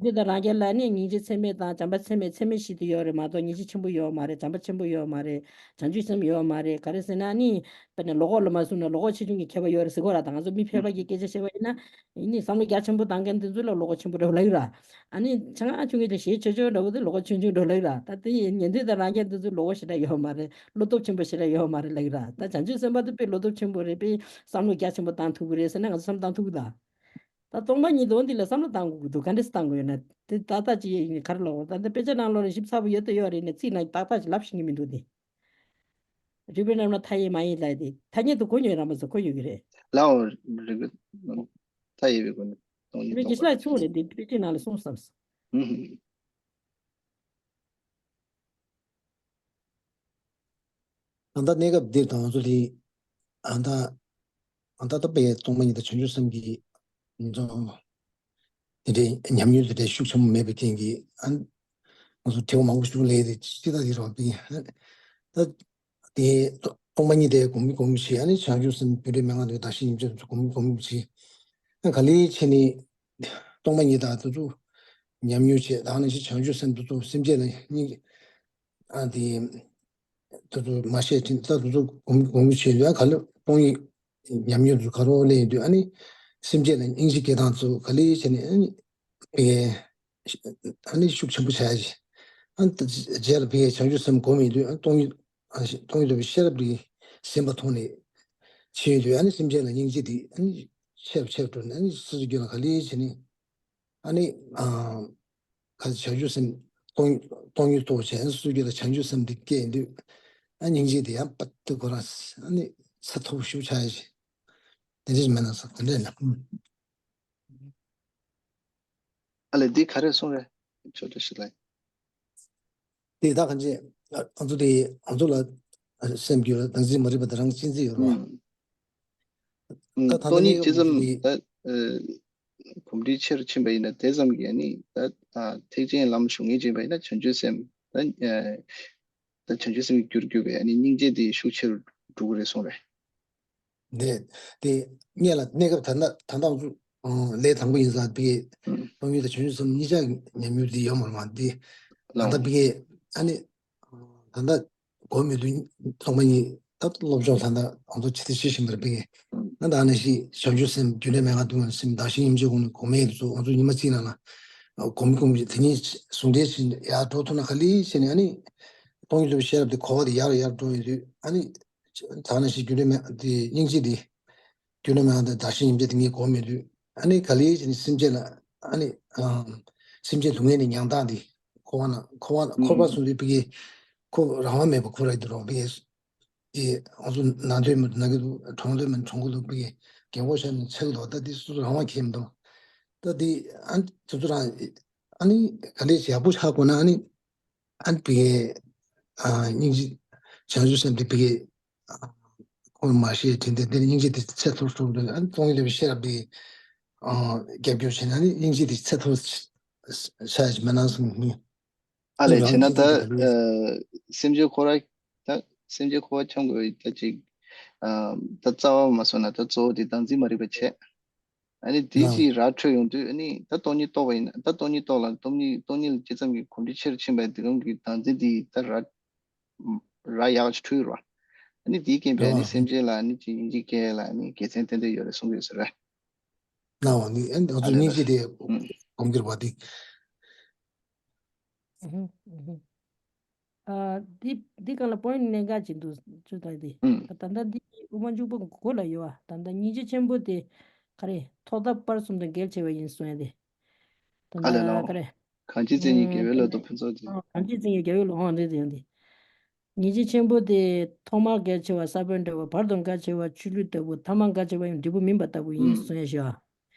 འདི་ལྟར་རང་རྒྱལ་ལ་ནི་སྙིང་རྗེ་ཚད་མེད་དང་བྱམས་པ་ཚད་མེད་ཚད་མེད་ཞིག་ཏུ་ཡོད་རེད་མ་གཏོགས། སྙིང་རྗེ་ཆེན་པོ་ཡོད་མ་རེད། བྱམས་པ་ཆེན་པོ་ཡོད་མ་རེད། བྱང་ཆུབ་སེམས་ཡོད་མ་རེད། ག་རེ་ཟེར་ན་ནི། དཔེར་ན་ལོ་ཁོག་ལ་མ་བཟུང་ན་ལོ་ཁོག་ཆེ་ཆུང་གི་ཁྱད་པར་ཡོད་རེད་ཟེར་གོ་ར། ད་ང་ཚོ་མི་ཕལ་པ་གི་སྐད་ཆ་བཤད་པ་ཡིན་ན། ཡིན་ནི་བསམ་བློ་རྒྱ་ཆེན་པོ་བཏང་མཁན་དེ་ཚོ་ལ་ལོ་ཁོག་ཆེན་པོ་འདྲ་བོ་ལབ་ཀྱི་ར། ཨ་ནི་ཆ་ཚང་ཆུང་ངུ་དང་ཞེ་ཆེ་ཆུང་འདྲ་བོ་དེ་ལོ་ཁོག་ཆུང་ཆུང་འདྲ་བོ་ལབ་ཀྱི་ར། ད་དེ་ཡིན་ཉན་ཐོས་དང་རང་རྒྱལ་དེ་ཚོ་ལོ་ཁོག་ཞེ་དྲག་ཡོད་མ་རེད། བློ་སྟོབས་ཆེན་པོ་ཞེ་དྲག་ཡོད་མ་རེད་ལབ་ཀྱི་ར། ད་བྱང་ཆུབ་སེམས་དཔའ་དེ་དཔེ་བློ་སྟོབས་ཆེན་པོ་རེད། དཔེ་བསམ་བློ་རྒྱ་ཆེན་པོ་བཏང་ཐུབ་ཀྱི་རེད་ཟེར་ན་ང་ཚོ་བསམ་བཏང་ཐུབ་ཀྱི་ད། ད་སྟོང་པ་ཉིད་དོན་འདི་ལ་བསམ་བློ་བཏང་དགོས་ཀྱི་འདུག་ག་འདྲ་སེ་བཏང་དགོས་ཡོད་ན་དེ་ཏག་ཏག་ཅིག་ཡིན་ག་རེ་ལབ་དགོས། ད་ལྟ་དཔེ་ཆ་ནང་ལོགས་ལ་ཞིབ་ཚགས་པོ་ཡོད་དང་ཡོད་རེད་ནས་ཚིག་ནང་ཏག་ཏག་ཅིག་ལབ་ཤེས་ཀྱི་མི་འདུག་སྟེ། རིགས་པའི་རྣམ་གྲངས་མཐའ་ཡས་མ་ཡིན་ལབ་དེ་ཐ་སྙད་དུ་གོ་མྱོང་རང་མ་སོ་གོ་ཡོད་ཀྱི་རེད། ལའོ། རིགས་པའི་མཐའ་ཡས་པའི་སྒོ་ནས་སྟོང་ཉིད། རིགས་པའི་རྒྱལ་སྲས་ལ་གསུངས་རེད་དེ་དཔེ་ཆའི་ནང་ལ་གསུངས་བསམ། ཨུ་ཧུ། ད་ལྟ་གནས་སྐབས་འདིར་དང་ཚོ་དེ་ཨ་ད་ཨ་ད་ལྟ་པའི་སྟོང་པ་ཉིད་དང་བྱང་ཆུབ་སེམས་ཀྱི་ཚོ་དེ་འདྲའི་ཉམས་མྱོང་དེ་འདྲའི་ཤུགས་ཆེན་པོ་མེད་པའི་རྐྱེན་གྱིས་ཨ་ང་ཚོ་དྲི་བ་མང་པོ་ཞིག་ལས་དེ་ཅི་ལྟ་ཡིན་རོགས་པས་ད་དེ་སྟོང་པ་ཉིད་དེ་གོམས་གོམས་བྱེད། ཨ་ནི་བྱང་ཆུབ་སེམས་རྒྱུ་འབྲས་མན་ངག་དེ་བདག་གཞན་ཡིན་ཚུལ་གོམས་གོམས་བྱེད། ཨ་ག་ལེ་བྱས་ནས་སྟོང་པ་ཉིད་དང་དེ་ཚོ་ཉམས་མྱོང་བྱེད། ད་ནང་བཞིན་བྱང་ཆུབ་སེམས་དེ་ཚོ་སེམས་བསྐྱེད་ལ་སྙིང་ཨ་དེ་དེ་ཚོ་མ་བཤད་ཅིང་ད་དེ་ཚོ་གོམས་གོམས་བྱས་ཡོད། ཨ་ག་ལེ་སྟོང་ཉིད་ཉམས་མྱོང་དེ་ཚོ་ག་རེ་ལེན་ཡོད་དུས་ཨ་ནི་སེམས་བསྐྱེད་ལ་སྙིང་རྗེ་སྐྱེ་སྟངས་ཚོ་ག་ལེ་བྱས་ནས་ཨ་ནི་ཨ་ནི་ཤུགས་ཆེན་པོ་བྱ་ཡ་ཞིག་ཨ་ནི་རྗེས་ལ་བྱང་ཆུབ་སེམས་སྒོམ་ཡོད་དུས་ཨ་ནི་སྟོང་ཉིད་ཨ་ནི་སྟོང་ཉིད་རྟོགས་པའི་ཤེས་རབ་དེ་ཟིན་པ་མཐོང་ནས་ཕྱིན་ཡོད་དུས་ཨ་ནི་སེམས་བསྐྱེད་ལ་སྙིང་རྗེ་དེ་ཨ་ནི་ཆེ་རུ་ཆེ་རུ་འགྲོ་ནས་ཨ་ནི་སོ་སོའི་རྒྱུད་ལ་ག་ལེ་བྱས་ནས། ཨ་ནི་ཨ་ག་ཚོད་བྱང་ཆུབ་སེམས་སྟོང་སྟོང་ཉིད་རྟོགས་བྱས་ཨ་ནི་སོ་སོའི་རྒྱུད་ལ་བྱང་ཆུབ་སེམས་དེ་སྐྱེས་དུས་ཨ་སྙིང་རྗེ་དེ་ཡང་པ་ཏི་ཁོ་རང་ཨ་ནི་ཚད་མཐོ་པོ་ཞིག་ཆགས་ཡ་ཞིག་དེ་འདྲ་ཞིག་མེད་ན་ས་དེ་འདྲ་ཡིན་ན། ཨ་ལས་འདི་ག་རེ་གསུངས་རེད། ཆོས་སྒྲ་ཞིག་ལ། དེ་དག་གང་ཅི་ང་ཚོ་དེ་ང་ཚོ་ལ་སེམས་རྒྱུད་ལ་བདག་འཛིན་མ་རིག་པ་དེ་རང་གཅེས་འཛིན་ཡོད་རེད་བ། ཨུམ། ད་ད་སྟོང་ཉིད་ཅི་ཙམ་ད་གོམས་འདྲིས་ཆེ་རུ་ཕྱིན་པ་ཡིན་ན་དེ་ཙམ་གྱིས་ནི་ད་ཐེག་ཆེན་ལམ་ཞུགས་ངེས་ཅན་པ་ཡིན་ན་བྱང་ཆུབ་སེམས་ད་ད་བྱང་ཆུབ་སེམས་ཀྱི་རྒྱུར་གྱུར་པའི་ནི་སྙིང་རྗེ་དེ་ཤུགས་ཆེ་རུ་འགྲོ་གི་རེད་གསུངས་རེད། དེ་དེ་སྔོན་ལ་གནས་སྐབས་ད་ལྟ་ད་ལྟ་ཚོ་ལས་དང་པོ་ཡིན་ཙང་དེ་གའི་སྟོང་ཉིད་དང་བྱང་ཆུབ་སེམས་གཉིས་ཆ་ཉམས་མྱོང་དེ་ཡོད་མ་རེད་མ་དེ་ད་ལྟ་དེ་གའི་ཨ་ནི་ད་ལྟ་གོ་མི་འདུག་སྟོང་པ་ཉིད་ད་སློབ་སྦྱོང་ད་ལྟ་ང་ཚོ་ཇི་ལྟར་ཤེས་བཞིན་པར་དེ་གའི་ད་ལྟ་ཨ་ནི་ཞིག་བྱང་ཆུབ་སེམས་རྒྱུ་འབྲས་མན་ངག་དུ་མ་སེམས་བདག་གཞན་ཡིན་གཅིག་གོང་ནས་གོ་མེད་དུ་ང་ཚོ་ཉི་མ་གཅིག་ནང་ལ་གོམས་གོམས་དེ་ཉིད་ཟུང་འབྲེལ་བྱས་ཡར་འགྲོ་ཐུབ་ན་ག་ལེ་བྱས་ནས་ཨ་ནི་སྟོང་ཉིད་རྟོགས་པའི་ཤེས་རབ་དེ་གོ་བ་དེ་ཡར་ཡར་འགྲོ་ཡོང་དུས་ཨ་ནི། ད་ནང་བཞིན་རྒྱུ་འབྲས་མེད་དེ་སྙིང་རྗེ་དེ། རྒྱུ་འབྲས་མེད་དེ་བདག་གཞན་ཡིན་གཅིག་དེ་ངས་གོ་མི་འདུག་ཨ་ནི་ག་ལེ་བྱས་ནས་སེམས་ཅན་ལ་ཨ་ནི་ཨམ། སེམས་ཅན་སྡུག་བསྔལ་ནས་མྱང་སྟངས་དེ་འཁོར་བ་ན་འཁོར་བ་ཨུམ། འཁོར་བ་སོང་དུས་ཕ་གི་ཁོ་རང་དབང་མེད་པ་ཁོ་རང་དུ་རོགས་ཕ་གི་དེ་ང་ཚོ་ན་འདོད་མི་འདུག་ན་གི་འདུག་གྲོངས་འདོད་མི་གྲོངས་གི་འདུག་ཕ་གི་རྒན་གོག་ཤར་ནས་ཆགས་གི་འདུག་ད་དེ་སོ་སོ་རང་དབང་ཁྱེར་མི་འདུག་ད་དེ་ཨ་ནི་དེ་ཚོ་རང་ཨ་ནི་ག་ལེ་བྱས་ཡག་པོ་ཆགས་དགོས་ན་ཨ་ནི། ཨ་ནི་ཕ་གི་ཨ་སྙིང་རྗེ་བྱང་ཆུབ་སེམས་དེ་ཕ་གི་ཨ་ཁོང་མ་ཤེས་དྲིན་དེ་དེ་ནི་སྙིང་རྗེ་དེ་ཚད་མཐོར་སོང་དུས་ཨ་ནི་སྟོང་ཉིད་རྟོགས་པའི་ཤེས་རབ་དེ་ཨ་རྒྱབ་སྐྱོར་བྱས་ན་ནི་སྙིང་རྗེ་དེ་ཚད་མཐོར་ཆགས་ཀྱི་མེད་ན་བསམ་གྱི། ཨ་ལས་བྱས་ན་ད་ཨ་སེམས་ཅན་འཁོར་བ་ད་སེམས་ཅན་འཁོར་བ་འཁྱམས་དགོས་ད་ཅིག་ཨ་ད་རྩ་བ་མ་སོང་ན་ད་གཙོ་བོ་དེ་བདག་འཛིན་མ་རིག་པ་བྱས། ཨ་ནི་དེ་ཅིག་ར་འཕྲོད་ཡོང་དུས་ཨ་ནི་ད་སྟོང་ཉིད་རྟོགས་པ་ཡིན་ན་ད་སྟོང་ཉིད་རྟོགས་ལ་སྟོང་ཉིད་སྟོང་ཉིད་ལ་ཇི་ཙམ་གྱི་གོམས་འདྲིས་ཆེ་རུ་ཕྱིན་པ་དེ་གམ་གྱི་བདག་འཛིན་དེ་ད་ར་ར་ཡག་ཅིག་འཕྲོད་ཡོད་ར། ཨ་ནི་དེའི་རྐྱེན་པས་ཨ་ནི་སེམས་ཅན་ལ་ཨ་ནི་ཅིག་སྙིང་རྗེ་སྐྱེ་ལ་ཨ་ནི་དགེ་མཚན་ཏན་ཏན་ཡོད་རེད་གསུང་གི་ཡོད་ས་རེད། ན་བ་ནི་ཨ་ནི་ང་ཨ་ཚོ་ལས་སྙིང་རྗེ་ད་དེ་ཨུམ། གོམས་འགྱུར་བ་དེ། ཨུ་ཧུ། ཨུ་ཧུ། འདི་འདི་སྒང་ལ་པོ་ཡིན་ཊི་གནད་འགག་ཅིག་འདུག་ཅོ་ད་འདི། ཨུམ། ད་ལྟ་འདི་དབུ་མ་འཇུག་པ་གོ་ལ་ཡོད་བ། ད་ལྟ་སྙིང་རྗེ་ཆེན་པོ་དེ་ག་རེ་ཐོག་མཐའ་བར་གསུམ་དུ་འགལ་ཆེ་བ་ཡིན་གསུང་ཡ་དེ། ད་ཨ་ལས་ལོ། ལྟ་ག་རེ། གང་ཅི་བཙན་གཉིས་རྒྱལ་བའི་ལོ་དང་ཕུན་ཚོགས་ཀྱི། ཨ་གང་ཅི་བཙན་གཉིས་རྒྱལ་བའི་ལོ་ཨང་རེད་དེ་ཡང་དེ། སྙིང་རྗེ་ཆེན་པོ་དེ་ཐོག་མར་འགལ་ཆེ་བ་ས་བོན་འདྲ་བོ། བར་དུ་འགལ་ཆེ་བ་ཆུ་ལུད་ལྟ་བུ། ཐ་མར་འགལ་ཆེ་བ་ཡང་འབྲས་བུ་སྨིན་པ་ལྟ་བུ་ཡིན་གསུང་ཡ་ཞུ་བ།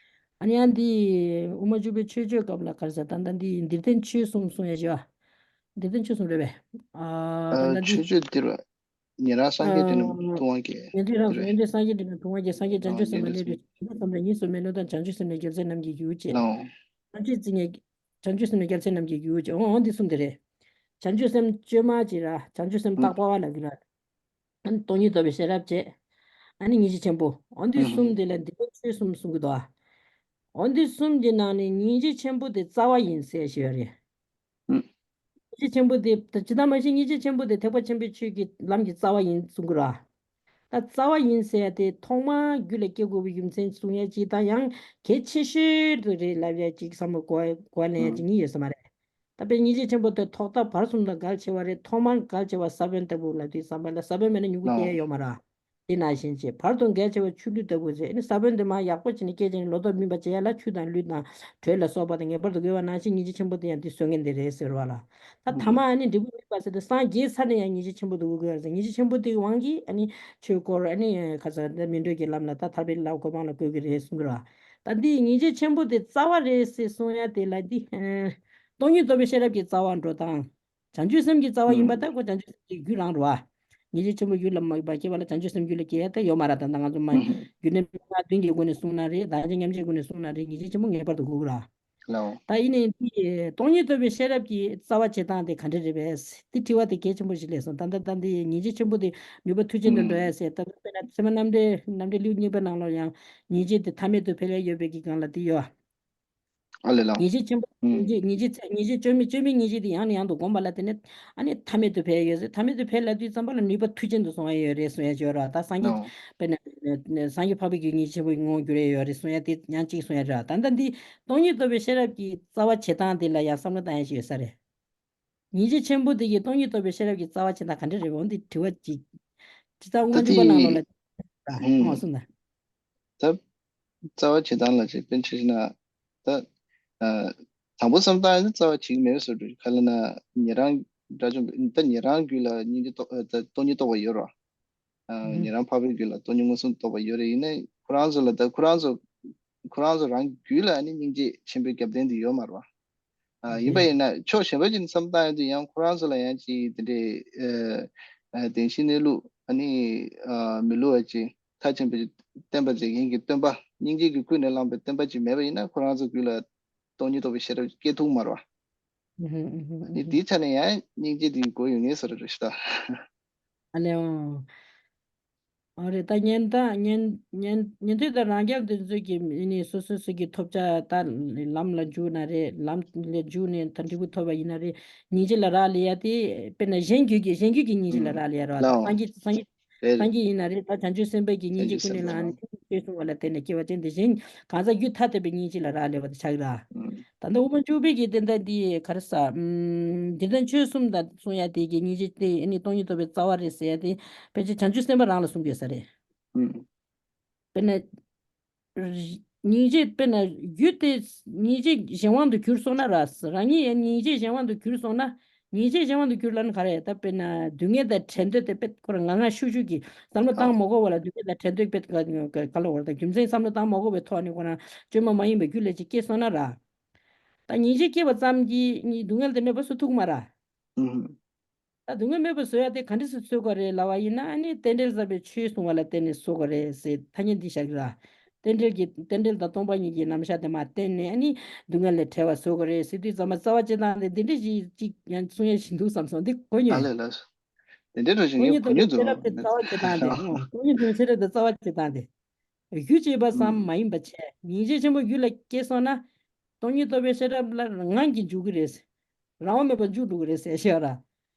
ཨ་ནི་ཡང་འདི་དབུ་མ་འཇུག་པའི་ཆོས་སྤྱོད་སྐབས་ལ་ག་རེ་ཟེར། ད་ལྟ་འདི་འདིར་བསྟན་ཆོས་གསུམ་གསུང་ཡ་ཞུ་བ། འདིར་བསྟན་ཆོས་གསུམ་རེད་པས། ཨ་ད་ལྟ་འདི་ཆོས་སྤྱོད་འདིར་བ། ཉན་རང་སངས་རྒྱས་འདྲི་རྣམས་ཐུབ་དབང་སྐྱེས། ཉན་རང་སངས་རྒྱས་འདྲི་རྣམས་ཐུབ་དབང་སྐྱེས། སངས་རྒྱས་བྱང་ཆུབ་སེམས་དཔའ་སྣོད་དུ་བྱང་ཆུབ་སེམས་དཔའ་གཉིས་སུ་མེད་ལུགས་དང་། བྱང་ཆུབ་སེམས་ལས་རྒྱལ་མཚན་རྣམས་ཀྱི་རྒྱུ་བྱེད། བྱང་ཆུབ་སེམས་ལས་རྒྱལ་མཚན་རྣམས་ཀྱི་རྒྱུ་བྱེད། འོ་འོ་འདི་གསུམ་དེ་རེད། བྱང་ཆུབ་སེམས་བཅོས་མ་ཅིག་ར། བྱང་ཆུབ་སེམས་བརྟག་པ་བ་ལ་གི་ར། སྟོང་ཉིད་རྟོགས་པའི་ཤེས་རབ་བྱེད། ཨ་ནི་སྙིང་རྗེ་ཆེན་པོ། འོ་འདི་གསུམ་དེ་ལ་འདི་ལ་ཆོས་གསུམ་གསུང་གི་འདུག་ཨ། འོ་འདི་གསུམ་གྱི་ནང་ནས་སྙིང་རྗེ་ཆེན་པོ་དེ་རྩ་བ་ཡིན་ཟེར་ཞུ་ཡ་རེད། སྙིང་རྗེ་ཆེན་པོ་དེ་ཇི་ལྟར་མ་ཤེས། སྙིང་རྗེ་ཆེན་པོ་དེ་ཐེག་པ་ཆེན་པོའི་ཆོས་ཀྱི་ལམ་གྱི་རྩ་བ་ཡིན་གསུང་གི་ར། ད་རྩ་བ་ཡིན་ཟེར་ཡ་དེ་ཐོག་མར་རྒྱུད་ལ་སྐྱེ་དགོས་པའི་རྒྱུ་མཚན་གསུང་ཡ་གཅིག་དང་། ཡང་གལ་ཆེ་ཤོས་དུ་རེད་ལབ་ཡ་གཅིག་བསམ་བློ་གོ་གོ་ལེན་ཡ་གཅིག་གཉིས་ཡོད་ས་མ་རེད། ད་དཔེ་སྙིང་རྗེ་ཆེན་པོ་དེ་ཐོག་མཐའ་བར་གསུམ་དང་འགལ་ཆེ་བ་རེད། ཐོག་མར་འགལ་ཆེ་བ་ས་བོན་ལྟ་བུ་ལབ་དུས་ཙམ་པ་ལ་ས་བོན་མེད་ན་མྱུ་གུ་སྐྱེ་ཡ་ཡོད་མ་རེད། དེ་ནང་བཞིན་བྱས་བར་དུ་འགལ་ཆེ་བ་ཆུ་ལུད་ལྟ་བུ་རེད། ཨ་ནི་ས་བོན་དེ་མར་ཡག་པོ་བྱས་ནས་སྐྱེད་བྱས་ནས་ལོ་ཏོག་སྨིན་པ་བྱེད་ཡ་ལ་ཆུ་དང་ལུད་དང་དྲོད་ལ་སོགས་པ་དང་ངེས་པར་དུ་དགོས་པ་ནང་བཞིན་སྙིང་རྗེ་ཆེན་པོ་དེ་ཡང་དེ་བཟོ་མཁན་དེ་རེད་ཟེར་བ་ལ། ད་ཐ་མ་ཨ་ནི་འབྲས་བུ་སྨིན་པ་ཟེར་དུས་སངས་རྒྱས་ཚར་ནས་ཡང་སྙིང་རྗེ་ཆེན་པོ་དེ་དགོས་ཀྱི་རེད་ཟེར། སྙིང་རྗེ་ཆེན་པོ་དེའི་དབང་གིས་ཨ་ནི་ཆོས་སྐོར་ཨ་ནི་ཁ་ཚ་འདི་སྨིན་གྲོལ་གྱི་ལམ་ལ་ད་ཐར་པའི་ལམ་གོ་འཕང་ལ་བཀོད་ཀྱི་རེད་གསུང་གི་རེད་བ། ད་འདི་སྙིང་རྗེ་ཆེན་པོ་དེ་རྩ་བ་རེད་ཟེར་གསུང་ཡ་དེ་ལ་འདི། སྟོང་ཉིད་རྟོགས་པའི་ཤེས་རབ་ཀྱི་རྩ་བ་འགྲོ་སྟངས། བྱང་ཆུབ་སེམས་ཀྱི་རྩ་བ་ཡིན་པ་ལྟར་ཁོ་བྱང་ཆུབ་སེམས་ཀྱི་རྒྱུད་རང་རེད་བ། སྙིང་རྗེ་ཆེན་པོ་རྒྱུད་ལ་མ་སྐྱེས་པ་ལ་བྱང་ཆུབ་སེམས་རྒྱུད་ལ་སྐྱེ་ཡ་དེ་ཡོད་མ་རེད། ད་ལྟ་ང་ཚོ་མ་རྒྱུད་ནས་སྨྲ་བ་བདུན་གྱི་སྒོ་ནས་གསུངས་ན་རེད། བདག་ཉིད་ཉམས་བཞེས་སྒོ་ནས་གསུངས་ན་རེད། སྙིང་རྗེ་ཆེན་པོ་ངེས་པར་དུ་དགོས་ཀྱི་རེད། ད་ཡིན་ནའི་འདི་སྟོང་ཉིད་རྟོགས་པའི་ཤེས་རབ་ཀྱི་རྩ་བ་བྱེད་སྟངས་དེ་ག་འདྲ་རེད་པས། དེ་དྲི་བ་དེ་གལ་ཆེན་པོ་ཞིག་སླེབས་སོང་། ད་ལྟ་ད་འདི་སྙིང་རྗེ་ཆེན་པོ་དེ་ནུས་པ་མཐུ་ཆེན་དུ་འགྲོ་ཡ་ཟེར། ད་ལྟ་དཔེར་ན་ཚད་མ་རྣམ་འགྲེལ་རྣམ་འགྲེལ་ལེའུ་གཉིས་པ་ནང་ལ་ཡང་སྙིང་རྗེ་དེ་མཐའ་མེད་དུ་འཕེལ་ཡ་ཡོད་པའི་གི་སྒང་ལ་དེ་ཡོད། ཨ་ལས་ལགས། ངེས་ཤེས་ཆེན་པོ། ཨུམ། ངེས་ཤེས་ངེས་ཤེས་ཚད་ངེས་ཤེས་བཅོས་མིན་བཅོས་མིན་ངེས་ཤེས་དེ་ཡང་ནས་ཡང་དུ་བསྒོམས་པ་ལ་དེ་ནས་ཨ་ནི་མཐའ་མེད་དུ་འཕེལ་ཡོད་ཟེར། མཐའ་མེད་དུ་འཕེལ་ལ་དུས་ཙམ་པ་ལ་ནུས་པ་མཐུ་ཆེན་དུ་སོང་ཡ་ཡོད་རེད་གསུང་ཡ་ཅིག་ཡོད་ར། ད་སངས་རྒྱས། ཨོ། དཔེར་ན་སངས་རྒྱས་འཕགས་པའི་རྒྱུད་ངེས་ཤེས་ཆེན་པོའི་ངོ་བོར་གྱུར་ཡ་ཡོད་རེད་གསུང་ཡ་དེ་ཡང་གཅིག་གསུང་ཡ་རེད། ད་ལྟ་འདི་སྟོང་ཉིད་རྟོགས་པའི་ཤེས་རབ་ཀྱི་རྩ་བ་བྱེད་སྟངས་དེ་ལ་ཡང་བསམ་བློ་བཏང་ཡ་ཞིག་ཡོད་ས་རེད། ངེས་ཤེས་ཆེན་པོ་དེ་གིས་སྟོང་ཉིད་རྟོགས་པའི་ཤེས་རབ་ཀྱི་རྩ་བ་བྱེད་སྟངས་ག་འདྲ་རེད་པས། འོ་འདི་དྲི་བ་གཅིག་ཅི་ལྟར་དབུ་མ་འཇུག་པ་ནང་ལོགས་ལ། ད་དེ། ཨང་། གསུངས་དང་། ད་རྩ་བ་བྱེད་སྟངས་ལ་ཅིག་དཔེ་ཆ་བཞག་ན། ད་ཨ་དང་པོ་བསམ་བཏང་ཡིན་ན་རྩ་བ་བྱེད་ཀྱི་མེད་པའི་བཟོ་འདྲ། ག་ལབ་ན་ཉན་རང་དགྲ་བཅོམ་པ་ད་ཉན་རང་རྒྱུད་ལ་སྙིང་རྗེ་རྟོགས་ཨ་ད་སྟོང་ཉིད་རྟོགས་པ་ཡོད་རེད་བ། ཨ་ཨུ་ཉན་རང་འཕགས་པའི་རྒྱུད་ལ་སྟོང་ཉིད་མངོན་སུམ་རྟོགས་པ་ཡོད་རེད། ཡིན་ནའི་ཁོ་རང་ཚོ་ལ་ད་ཁོ་རང་ཚོ་ཁོ་རང་ཚོ་རང་རྒྱུད་ལ་ཨ་ནི་སྙིང་རྗེ་ཆེན་པོའི་རྒྱབ་རྟེན་དེ་ཡོད་མ་རེད་བ། ཨ་ཨུ་ཡིན་པ་ཡིན་ན་ཕྱོགས་གཞན་པ་ཅིག་ནས་བསམ་བཏང་ཡོང་དུས་ཡང་ཁོ་རང་ཚོ་ལ་ཡང་ཅིག་དེ་འདྲའི་ཨ་ཨ་བདེན་བཞིའི་གནས་ལུགས་ཨ་ནི་ཨ་མི་བསླུ་བ་ཅིག་མཐར་ཕྱིན་པའི་བསྟན་པ་མཛད་མཁན་གྱི་སྟོན་པ་སྙིང་རྗེ་གིས་ཀུན་ནས་བསླངས་པའི་བསྟན་པ་ཅིག་མེད་པ་ཡིན་ན་ཁོ་རང་ཚོ་རྒྱུད་ལ་སྟོང་ཉིད་རྟོགས་པའི་ཤེས་རབ་སྐྱེ་ཐུབ་མ་རེད་བ། ཨ་ནི་དེའི་ཆ་ནས་ཡང་སྙིང་རྗེ་དེ་དགོས་ཡོད་ངེས་ཟེར་རེད་ཤག་ད། ཨ་ལས། ཨོ། ཨོ་རེད། ད་ཉན་ད་ཉན་ཉན་ཉན་ཐོས་དང་རང་རྒྱལ་དེ་ཚོས་ཀྱི་ནི་སོ་སོ་སོ་གི་ཐོབ་བྱ་ད་ལམ་ལ་འཇུག་ན་རེད། ལམ་ལ་འཇུག་ནས་ད་འབྲས་བུ་ཐོབ་པ་ཡིན་ན་རེད། སྙིང་རྗེ་ལ་རག་ལས་ཡ་དེ་དཔེར་ན་གཞན་རྒྱུད་ཀྱི་གཞན་རྒྱུད་ཀྱི་སྙིང་རྗེ་ལ་རག་ལས་ཡ་རེད་བ། ད་སངས་རྒྱས་སངས་རྒྱས་རེད། སངས་རྒྱས་ཡིན་ན་རེད། ད་བྱང་ཆུབ་སེམས་དཔའི་གི་སྙིང་རྗེ་ཀུན་ནས་བསླངས་ནས་ཆོས་གསུང་བ་ལ་བརྟེན་ནས་སྐྱེ་བ་ཅན་དེ་བཞིན་གང་ཟག་རྒྱུད་ཐ་དད་པའི་སྙིང་རྗེ་ལ་རག་ལས་པ་དེ་ཆགས་ར། ད་ལྟ་དབུ་མ་འཇུག་པའི་གི་བསྟན་པ་འདི་ག་རེ་ཟ། འདི་ལྟར་ཆོས་གསུམ་དང་གསུང་ཡ་དེ་གི་སྙིང་རྗེ་དེ་ནི་སྟོང་ཉིད་རྟོགས་པའི་རྩ་བ་རེད་ཟེར་ཡ་དེ་ཕལ་ཆེར་བྱང་ཆུབ་སེམས་དཔའ་རང་ལ་གསུང་གི་ཡོད་ས་རེད། དཔེར་ན། སྙིང་རྗེ་དཔེར་ན་རྒྱུད་དེ་སྙིང་རྗེ་གཞན་དབང་དུ་གྱུར་སོང་ན་ར། རང་ཉིད་ཡང་སྙིང་རྗེ་གཞན་དབང་དུ་གྱུར་སོང་ན། སྙིང་རྗེ་གཞན་དབང་དུ་གྱུར་ལབ་ན་ག་རེ། ད་དཔེར་ན་སྡུག་བསྔལ་དང་བྲལ་འདོད་དེ་དཔེ་ཁོ་རང་ང་ང་ཤུགས་ཤུགས་ཀྱིས་བསམ་བློ་བཏང་མ་དགོས་པ་ལ་སྡུག་བསྔལ་དང་བྲལ་འདོད་དཔེ་ག་ག་ལ་བར་དང་རྒྱུ་མཚན་བསམ་བློ་བཏང་མ་དགོས་པའི་ཐོག་ནས་ཁོ་རང་བཅོས་མ་མ་ཡིན་པའི་རྒྱུ་ལས་ཅིག་སྐྱེས་སོང་ན་ར། ད་སྙིང་རྗེ་སྐྱེས་པ་ཙམ་གྱིས་སྡུག་བསྔལ་དེ་མེད་པ་བཟོ་ཐུབ་ཀྱི་མ་རེད། ད་སྡུག་བསྔལ་མེད་པར་བཟོ་ཡ་དེ་ག་འདྲ་སེ་བཟོ་དགོས་རེད་ལབ་པ་ཡིན་ན། ཨ་ནི་རྟེན་འབྲེལ་ཟབ་པའི་ཆོས་གསུང་བ་ལ་བརྟེན་ནས་བཟོ་དགོས་རེད་ཟེར་ཐ་སྙད་འདི་བཞག་གི་ར། རྟེན་འབྲེལ་གྱི་རྟེན་འབྲེལ་དང་སྟོང་པ་ཉིད་ཀྱི་རྣམ་གཞག་དེ་མར་བསྟན་ནས་ཨ་ནི་སྡུག་བསྔལ་ལས་བྲལ་བ་བཟོ་དགོས་རེད་ཟེར་དུས་ཙམ་པ་རྩ་བ་བྱེད་སྟངས་དེ་འདི་འདྲ་ཞིག་ཅིག་ཡང་གསུང་ཡ་ཞིག་འདུག་བསམ་སོང་། འདི་གོ་མྱོང་། ཨ་ལས་ལགས། དེ་འདྲའི་འགྲོ་ཞིག་ངས་གོ་མྱོང་འདུག་ཤེས་རབ་དེ་རྩ་བ་བྱེད་སྟངས་དེ། ཨོ། སྟོང་ཉིད་རྟོགས་པའི་ཤེས་རབ་དེ་རྩ་བ་བྱེད་སྟངས་དེ། རྒྱུ་བྱེད་པ་ཙམ་མ་ཡིན་པ་བྱས། སྙིང་རྗེ་ཆེན་པོ་རྒྱུད་ལ་སྐྱེས་སོང་ན། སྟོང་ཉིད་རྟོགས་པའི་ཤེས་རབ་ལ་ངང་གིས་འཇུག་གི་རེད། རང་དབང་མེད་པར་འཇུག་འགྲོ་གི་རེད་ཟེར་ཤེས་ར།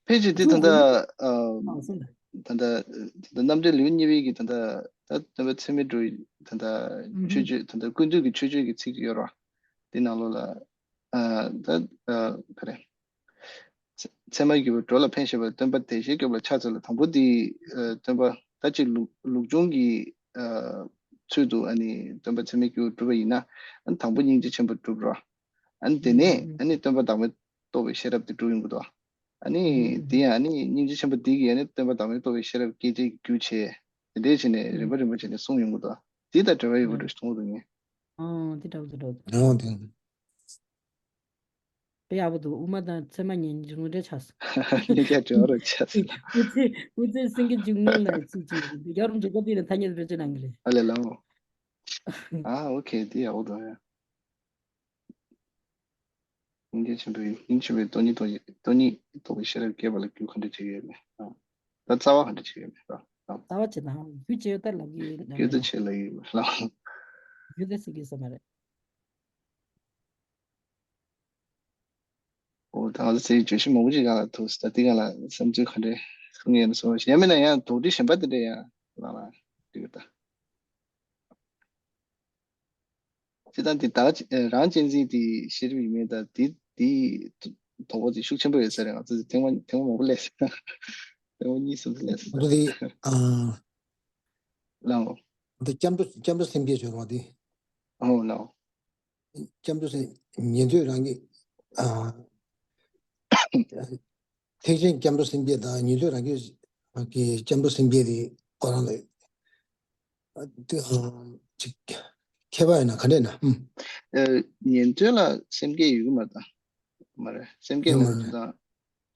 ཕལ་ཆེར་དེ་ད་ལྟ་ཨ་གསུངས་དང་། ད་ལྟ་ད་ལྟ་རྣམ་འགྲེལ་ལེའུ་གཉིས་པའི་གི་ད་ལྟ་ད་སྟོན་པ་ཚད་མེད་འགྲོ་བའི་ད་ལྟ་མཆོད་བརྗོད་ད་ལྟ་ཀུན་བཏུས་ཀྱི་མཆོད་བརྗོད་ཀྱི་ཚིག་ཅིག་ཡོད་ར། དེ་ནང་ལོགས་ལ་ཨ་ད་ཨ་ག་རེ། ཚད་མར་གྱུར་པ་འགྲོ་ལ་ཕན་བཞེད་པ་སྟོན་པ་བདེ་གཤེགས་སྐྱོབ་ལ་ཕྱག་འཚལ་ལོ། དང་པོ་དེ་ཨ་སྟོན་པ་ད་ཅིག་ལུགས་ལུགས་འབྱུང་གི་ཨ་ཚུལ་དུ་ཨ་ནི་སྟོན་པ་ཚད་མར་གྱུར་པ་སྒྲུབ་པ་ཡིན་ན། ཨ་ནི་དང་པོ་སྙིང་རྗེ་ཆེན་པོ་སྒྲུབ་རོགས། ཨ་ནི་དེ་ནས་ཨ་ནི་སྟོན་པ་བདག་མེད་རྟོགས་པའི་ཤེས་རབ་དེ་སྒྲུབ་ཡོང་གི་འདུག། ཨ་ནི་དེ་ཡང་ཨ་ནི་སྙིང་རྗེ་ཆེན་པོ་འདི་གིས་ཨ་ནི་སྟོན་པ་བདག་མེད་རྟོགས་པའི་ཤེས་རབ་སྐྱེད་བྱེད་ཀྱི་རྒྱུ་བྱས། དེ་འདྲའི་བྱས་ནས་རིམ་པ་རིམ་པ་བྱས་ནས་གསུངས་ཡོང་གི་འདུག། དེ་དང་འབྲེལ་བ་ཡོད་པ་འདྲ་ཞིག་མཐོང་གི་འདུག་ངས། ཨང་། དེ་འདྲ་བོ་དེ་འདྲ་བོ་འདུག། ཨང་། དེ། དཔེ་ཡག་པོ་འདུག། དབུ་མ་དང་ཚད་མ་གཉིས་དངོས་འབྲེལ་ཆགས་སོང་། གཉིས་ཀ་འབྲེལ་བ་རུ་ཆགས་སོང་། དབུ་ཚད་དབུ་ཚད་སེང་གེ་འབྱུང་གནས་ལ་ཚིག་གཅིག་ཡོད་འདུག། ཡར་འཇུག་པ་དེ་ལ་ཐ་སྙད་བེད་སྤྱོད་གནང་གི་རེད། ཨ་ལས་ལའོ། ཨ་ཨོ་ཁེ། དེ་ཡག་པོ་འདུག་ཡ། སྙིང་རྗེ་ཆེན་པོའི་སྙིང་རྗེ་ཆེན་པོའི་སྟོང་ཉིད་རྟོགས་པའི་སྟོང་ཉིད་རྟོགས་པའི་ཤེས་རབ་སྐྱེད་པ་ལ་རྒྱུ་ག་འདྲ་བྱེད་ཀྱི་ཡོད་མེད། ཨ། ད་རྩ་བ་ག་འདྲ་བྱེད་ཀྱི་ཡོད་མེད། ཨ། ཨ། རྩ་བ་བྱེད་དང་རྒྱུ་བྱེད་ཡོད་ད་ལབ་ཀྱི་ཡོད། རྒྱུ་ད་བྱེད་ལབ་ཀྱི་ཡོད་ལ། རྒྱུ་ད་ཟེར་གྱི་ཡོད་ས་མ་རེད། ཨོ་ད་ང་ཚོ་ཚེ་བརྗོད་གཞི་མང་པོ་ཅིག་སྒང་ལ་ཐུག་ད་དེ་སྒང་ལ་བསམ་ཚུལ་ག་འདྲ་གསུང་ཡས་ན་གསུང་རོགས་ཞེས། ཡང་མིན་ན་ཡང་དོགས་འདྲི་གཞན་པ་དེ་འདྲ་ཡང་ལ་ལ་འདྲི་གི་ད། སྤྱིར་བཏང་དེ་ད་ག་རང་གཅེས་འཛིན་དེ་ཤེས་རིག་ཡིན་མིན་དང་དེ་དེ་དོགས་པ་དེ་ཤུགས་ཆེན་པོ་ཡོད་ས་རེད། ང་ཚོ་ཐེངས་མ་ཐེངས་མ་མང་པོ་སླེབས་སོང་། ཐེངས་མ་གཉིས་གསུམ་སླེབས་སོང་། ང་ཚོ་དེ་ཨ། ལའོ། འདི་སྐྱབས་འགྲོ་སྐྱབས་འགྲོ་སེམས་བསྐྱེད་བརྗོད་རོགས་དེ། ཨོ་ལའོ། སྐྱབས་འགྲོ་སེམས་ཉན་ཐོས་རང་གི་ཨ། ཐེག་ཆེན་སྐྱབས་འགྲོ་སེམས་བསྐྱེད་དང་ཉན་ཐོས་རང་གི་གི་སྐྱབས་འགྲོ་སེམས་བསྐྱེད་དེ་ཁོ་རང་ལ་ཨ་དེ་ཨ་ཅིག་ཁྱད་པར་ཡོད་ན་ག་འདྲས་ན། ཨ་ཉན་ཐོས་ལ་སེམས་བསྐྱེད་ཡོད་ཀྱི་མ་རེད། མ་རེད། སེམས་བསྐྱེད་ཡོད་མ་ལབ་རེད། དུས་དང་